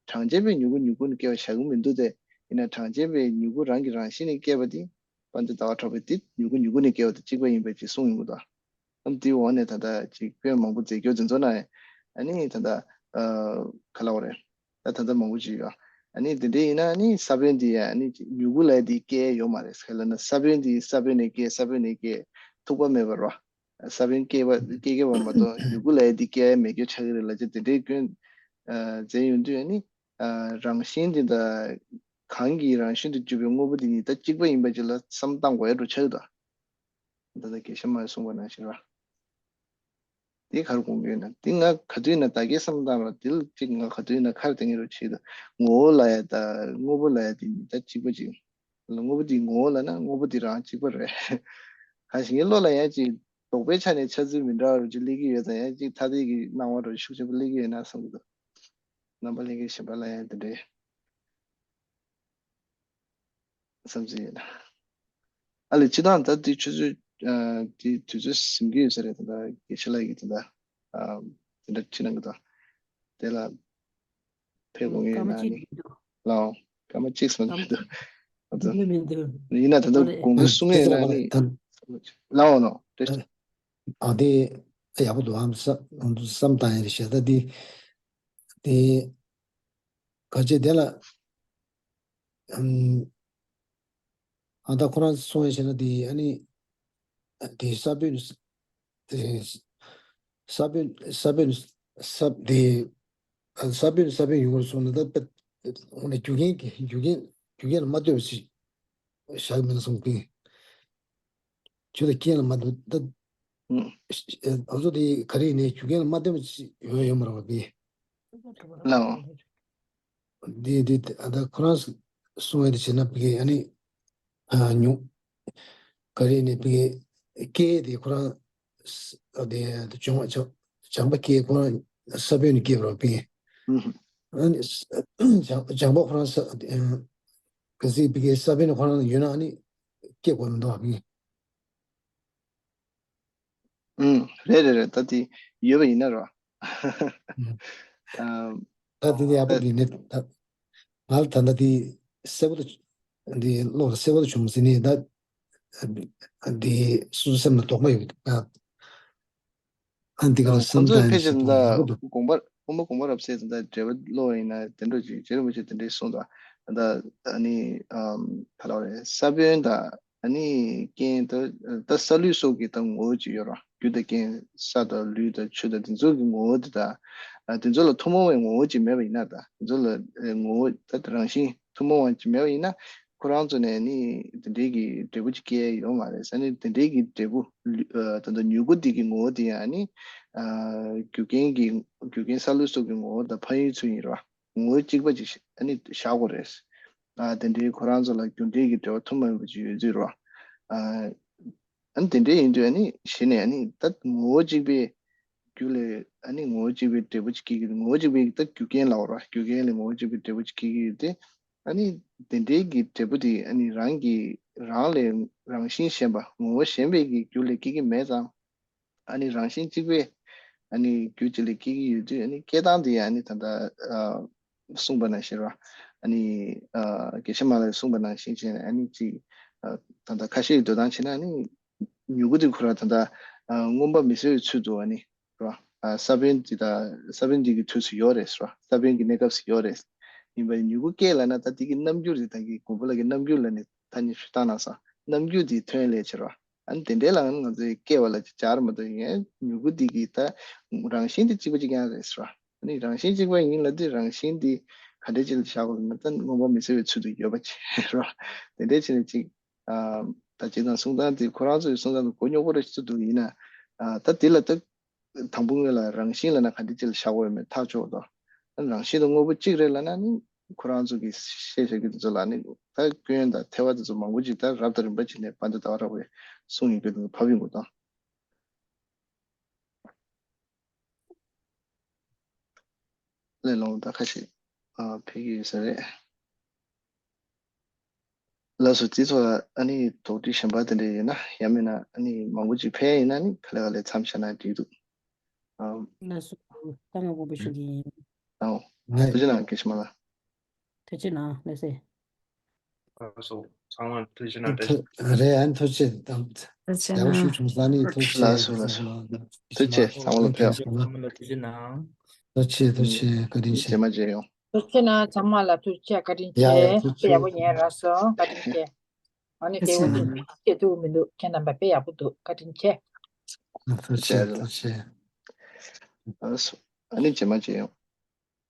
གྲངས་ཅན་པའི་མྱུ་གུ་མྱུ་གུ་ནས་སྐྱེ་བ་བཞག་གི་མི་འདུག་སྟེ། ཡིན་ན་གྲངས་ཅན་པའི་མྱུ་གུ་རང་གི་རང་བཞིན་ནས་སྐྱེ་བ་དེ། དཔལ་ལྡན་ཟླ་བ་གྲགས་པས་དེ་མྱུ་གུ་མྱུ་གུ་ནས་སྐྱེ་བ་དེ་གཅིག་པ་ཡིན་པས་ཅེས་གསུངས་ཡོང་གི་འདུག་ཨ་ནི་དེའི་འོག་ནས་ད་ལྟ་ཅིག་སྐྱོན་མང་པོ་མཛད་རྒྱུ་དེ་ཚོ་ན། ཨ་ནི་ད་ལྟ། ག་ལ་བ་རེད། ད་ད་ལྟ་མང་པོ་ཅིག་ཡོད། ཨ་ནི་དེ་འདྲའི་ཡིན་ན་ཨ་ནི་ས་བོན་དེ་ཡ་ཨ་ནི་མྱུ་གུ་ལ་དེ་སྐྱེ་ཡོད་མ་རེད། ག་ལ་ན་ས་བོན་དེ་ས་བོན་ནས་སྐྱེ་ས་བོན་ནས་སྐྱེ་ཐུག་པ་མེད་པ་རོ། ས་བོན་སྐྱེ་བ་སྐྱེ་སྐྱེ་བ་མ་གཏོགས་མྱུ་གུ་ལ་དེ་སྐྱེ་མེད་རྒྱུ་ཆགས་ཀྱི་རེད་ལ་ཅི་དེ་འདྲའི་སྐྱོན་མཛད་ཡོང་དུས་ཨ་ནི། རང་བཞིན་དེ་དང་གང་གི་རང་བཞིན་དུ་གྱུར་པའི་དངོས་པོ་དེ་གཉིས་ད་གཅིག་པ་ཡིན་པ་ཅིག་ལ་བསམ་བཏང་དགོས་ཡ་འགྲོ་ཆགས་ཀྱི་འདུག་ད་ལྟ་དགེ་བཤེས་མ་གསུངས་པ་ནང་བཞིན་ར། དེ་ག་རེ་དགོངས་ཀྱི་ཡོད་ན་དེ་ང་ག་དུས་ཡིན་ན་ད་གའི་བསམ་བཏང་ར་དེ་ལ་གཅིག་ང་ག་དུས་ཡིན་ན་ཁར་དེ་ངེས་རུ་བྱེད་དུ་ངོ་བོ་ལ་ཡ་ད་དངོས་པོ་ལ་ཡ་དེ་གཉིས་ད་གཅིག་པ་ཅིག་ལ་དངོས་པོ་དེ་ངོ་བོ་ལ་ན་དངོས་པོ་དེ་རང་གཅིག་པ་རེད། གང་ཞིག་ངའི་བློ་ལ་ཡ་ཅིག་ལྡོག་པའི་ཆ་ནས་འཆར་ཚུལ་མི་འདྲ་བ་རུ་ཅིག་སླེབས་ཀྱི་ཡོད་ཙང་ཡ་ཅིག་ཐ་དད་ཀྱི་སྣང་བ་རུ་ཤུགས་ཆེན་པོ་སླེབས་ཀྱི་ཡོད་ན་བསམ་གྱི་འདུག་རྣམ་པ་ལྷན་རྒྱས་གཞན་པ་ལ་ཡང་འདི་འདྲའི་བསམ་ཚུལ་ཡོད་ན། ཨ་ལས་སྤྱི་བཏང་ད་འདི་ཆུ་ཚོད་ཨ་འདི་དུས་ཚོད་ཟིན་གྱི་ཡོད་ས་རེད། ད་ལྟ་དགེ་བཤེས་ལགས་ཀྱིས་ད་ལྟ་ཨ་དེ་འདྲ་ཅི་གནང་གི་འདུག་དེ་ལ་ཕེབས་དགོས་ངེས་ཡོད་ན་ནི་ལའོ་སྐར་མ་གཅིག་སོང་གི་འདུག་ཨ་ཙི་ཡིན་ན་ད་ལྟ་དགོངས་དོན་གསུང་ངེས་ཡོད་ན་ནི་ལའོ་ནོ་དེ། ཨ་དེ་ཡག་པོ་འདུག་ཨ་བསམ་བསམ་བཏང་ཡ་རེད་ཤག་ད་དེ་དེ་ག་ཅེ་དེ་ལ་ཨམ་ཨ་ད་ཁོ་རང་གསུང་ཡ་བྱས་ན་དེ་ཨ་ནི་དེ་ས་བོན་དེ་ས་བོན་ས་བོན་ས་དེ་ས་བོན་ས་བོན་ཡོང་བར་སོང་ན་ད་དཔེ་འོ་ན་རྒྱུ་རྐྱེན་གྱི་རྒྱུ་རྐྱེན་རྒྱུ་རྐྱེན་ལ་མ་ལྟོས་པ་ཞིག་བཞག་མིན་སོང་གི་ཆོས་དང་རྐྱེན་ལ་མ་ལྟོས་ད། ཨུ། ཨ་ཚོ་དེ་ག་རེ་ནས་རྒྱུ་རྐྱེན་ལ་མ་ལྟོས་པ་ཡོད་ཡོད་མ་རེད་པ་དེ། ལའོ། དེ་དེ་ད་ཁོ་རང་གསུང་བའི་དེ་བྱས་ན་བི་གེ་ཨ་ནི་ཨ་ཉུང་ག་རེ་ནས་བི་གེ་སྐད་དེ་ཁོ་རང་ཨ་དེ་བྱང་བྱང་བྱང་པ་སྐད་ཁོ་རང་ས་བོན་ནས་སྐྱེས་པ་རེད་བི་གེ་ཨ་ནི་བྱང་བྱང་པ་ཁོ་རང་ས་ག་ཟིག་བི་གེ་ས་བོན་ནས་ཁོ་རང་ཡོད་ན་ཨ་ནི་སྐྱེ་དགོས་མི་འདུག་བི་གེ་ཨུམ། རེད་རེད་རེད། ད་དེ་ཡོད་པ་ཡིན་ན་རོ། ཨུམ། ཨམ། ད་དེ་ནས་ཡག་པོ་ཨ་འདུག་ནས་ད་ང་ལ་ད་ལྟ་དེ་གསལ་པོ་དུ་འདི་བློ་ལ་གསལ་པོ་དུ་བྱུང་ཟིན་ནས་ད་འདི་སོ་སོ་སེམས་ལ་དོགས་པ་ཡོད་ཀྱི་འདུག་ཨ་འདི་ག་ལ་ཁོང་བསམ་ཚོས་ཕལ་ཆེར་ད་ཡག་པོ་འདུག་དགོངས་པ་དགོངས་པ་དགོངས་པ་རབ་གསལ་དང་འབྲེལ་བ་བློ་ཡིན་ན་དེ་འདྲ་ཅིག་རྗེ་རིན་པོ་ཆེ་དེ་འདྲས་གསུངས་དང་ད་ཨ་ནི་ཨམ་ག་ལ་བ་རེད། ས་བོན་དང་ཨ་ནི་རྐྱེན་ད་ད་ས་ལུད་སོགས་ཀྱི་ད་ངོ་བོ་ཅིག་ཡོད་ར། རྒྱུ་དང་རྐྱེན་ས་དང་ལུད་དང་ཆུ་དང་དེ་ཚོ་གི་ངོ་བོ་དེ་དང་དེ་ཚོ་ལ་ཐུན་མོང་བའི་ངོ་བོ་ཅིག་མེད་པ་ཡིན་ན་ད་དེ་ཚོ་ལ་ངོ་བོ་ད་རང་བཞིན་ཐུན་མོང་བ་ཅིག་མེད་པ་ཡིན་ན་ ཁོ་རང་ཚོ་ནས་ནི་དེ་འདྲའི་གི་འབྲས་བུ་ཅིག་སྐྱེ་ཡ་ཡོད་མ་རེད། ཨ་ནི་དེ་འདྲའི་གི་འབྲས་བུ་ལུ་ཨ་ད་ལྟ་མྱུ་གུ་འདི་གི་ངོ་བོ་དེ་ཡང་ནི་ཨ་རྒྱུ་རྐྱེན་གྱི་རྒྱུ་རྐྱེན་སཱ་ལུ་སོགས་ཀྱི་ངོ་བོ་དང་ཕན་ཡོན་ཚུལ་ཡིན་ར། ངོ་བོ་གཅིག་པ་ཅིག་ཨ་ནི་བཞག་དགོས་རེད། ཨ་དེ་འདྲའི་ཁོ་རང་ཚོ་ལ་རྒྱུ་འབྲས་ཀྱི་འབྲེལ་བ་ཐུན་མོང་མ་ཡིན་པ་ཅིག་ཡོད་ཚུལ་ར། ཨ་ཨ་ནི་དེ་འདྲའི་ཡིན་དུས་ཨ་ནི་གཞི་ནས་ཨ་ནི་ད་ངོ་བོ་གཅིག་པའི་རྒྱུ་ལས་ཨ་ནི་ངོ་བོ་གཅིག་པའི་འབྲས་བུ་ཅིག་སྐྱེ་གི་ཡོད། ངོ་བོ་གཅིག་པའི་ད་རྒྱུ་རྐྱེན་ལབ་དགོས་ར། རྒྱུ་རྐྱེན་ལས་ངོ་བོ་གཅིག་པའི་འབྲས་བུ་ཅིག་སྐྱེ་གི་ཡོད་དེ། ཨ་ནི་དེ་འདྲའི་གི་འབྲས་བུ་དེ་ཨ་ནི་རང་གི་རང་ལས་རང་བཞིན་གཞན་པ་ངོ་བོ་གཞན་པའི་གི་རྒྱུ་ལས་སྐྱེ་གི་མེད་ཙང་། ཨ་ནི་རང་བཞིན་གཅིག་པའི་ཨ་ནི་རྒྱུ་གཅིག་ལས་སྐྱེ་གི་ཡོད་དུས་ཨ་ནི་སྐྱེ་སྟངས་དེ་ཡང་ཨ་ནི་ད་ལྟ་ཨ་གསུངས་པ་ནང་བཞིན་ར། ཨ་ནི་ཨ་དགེ་བཤེས་མ་ལགས་གསུངས་པ་ནང་བཞིན་བྱས་ནས་ཨ་ནི་ཅིག་ཨ་ད་ལྟ་ཁ་ཤས་ཀྱི་འདོད་སྟངས་བྱས་ན་ཨ་ནི་མྱུ་གུ་དེ་ཁོ་རང་ད་ལྟ་ཨ་མངོན་པ་མི་གསལ་བའི་ཚུལ་དུ་ཨ་ནི་ར། ཨ་ས་བོན་དེ་དང་ས་བོན་དེ་གི་དུས་སུ་ཡོད་རེད་ར། ས་བོན་གྱི་གནས་སྐབས་སུ་ཡོད་རེད། ཡིན་པ་ཡིན་མྱུ་གུ་སྐྱེས་ལབ་ན་ད་དེ་གི་རྣམ་འགྱུར་དེ་ད་གི་གོང་བུ་ལ་གི་རྣམ་འགྱུར་ལ་ནི་ཐ་སྙད་ཞུ་སྟངས་ན་ས་རྣམ་འགྱུར་དེ་ཐོན་ལས་ཕྱིར་ར། ཨ་ནི་དེ་འདྲའི་ལ་ང་ཚོས་སྐྱེ་བ་ལ་ཅིག་སྦྱར་མ་གཏོགས་ཡིན་མྱུ་གུ་འདི་གི་ད་རང་བཞིན་དེ་གཅིག་པ་གཅིག་རྐྱང་རེད་ཟེར་བ། ཨ་ནི་རང་བཞིན་གཅིག་པ་ཡིན་ལབ་དུས་རང་བཞིན་འདི་ག་འདྲའི་ཅིག་ལ་བཞག་དགོས་ལབ་ན་ད་མངོན་པ་མི་གསལ་བའི་ཚུལ་དུ་ཡོད་པ་ཅིག་རེད་བ། དེ་འདྲའི་ཕྱིར་ནས་ཅིག་ཨ་ད་ཅིག་དང་གསུང་སྟངས་དེ་ཁོ་རང་ཚོའི་གསུང་སྟངས་དེ་གོ་རྙོག་པོ་རེ་ཞིག་ཏུ་འདུག་ཡིན་ན་ཨ་ད་དེ་ལ་ད། དང་པོ་ངོས་ལ་རང་བཞིན་ལབ་ན་ག་འདྲ་ཅིག་ལ་བཞག་དགོས་ཡོད་མེད་ཐག་ཆོད་དོ། རང་བཞིན་དང་དངོས་པོ་གཅིག་རེད་ལབ་ན་ནི་ཁོ་རང་ཚོ་གི་བཤད་བྱ་རྒྱུ་དེ་ཚོ་ལ་ནི་ད་སྐྱོན་དང་ཐལ་བ་དེ་ཚོ་མང་པོ་ཅིག་ད་རབ་དང་རིམ་པ་ཅིག་ནས་དཔལ་ལྡན་ཟླ་བ་གྲགས་པས་གསུངས་ཡོད་རྒྱུ་དེ་ཚོ་ཕབ་ཡོང་གི་དང་། ལས་སླ་པོ་ད་ཁ་ཤས་ཨ་ཕེབས་ཀྱི་ཡོད་ས་རེད། ལགས་སོ། དེ་ཚོ་ཨ་ནི་དོགས་འདྲི་གཞན་པ་དེ་འདྲ་ཡོད་ན། ཡང་མིན་ན་ཨ་ནི་མང་པོ་ཅིག་ཕེབས་ཡིན་ན་ནི་ག་ལེ་ག་ལེ་མཚམས་བཞག་ན་འགྲིག་འདུག་ཨམ། ལགས་སོ། ད་ང་དགོངས་པ་ཞུ་གི་ཡིན། ཨོ། ཐུགས་རྗེ་གནང་དགེ་བཤེས་མ་ལགས། ཐུགས་རྗེ་གནང་། ལགས་སེ། ལགས་སོ། ཚང་མར་ཐུགས་རྗེ་གནང་། ཐུགས་རེད། ཨ་ནི་ཐུགས་རྗེ་གནང་། ཡག་པོ་ཞིག་བྱུང་སོང་། ཨ་ནི་ཐུགས་རྗེ། ལགས་སོ་ལགས་སོ། ཐུགས་རྗེ་ཚང་མ་ལ་ཕེབས། ཚང་མ་ལ་ཐུགས་རྗེ་གནང་། ཐུགས་རྗེ་ཐུགས་རྗེ། བཀའ་དྲིན་ཆེ། རྗེས་མ་མཇལ་ཡོང་། ཐུགས་རྗེ་གནང་། ཚང་མ་ལ་ཐུགས་རྗེ། བཀའ་དྲིན་ཆེ། ཡ་ཡ་ཐུགས་རྗེ། དཔེ་ཡག་པོ་ཉན་རག་སོང་། བཀའ་དྲིན་ཆེ། ཨ་ནི་དེ་འོ་ནི་ཐུགས་རྗེ་ཆེ། ཐུགས་མི་འདུག་ཁྱེད་རྣམ་པ་དཔེ་ཡག་པོ་འདུག་བཀའ་དྲིན་ཆེ། ཐུགས་རྗེ་ཆེ། ཐུགས་རྗེ་ཆེ། ཨ་སོ། ཨ་ནི་རྗེས་མ་མཇལ་ཡོང་།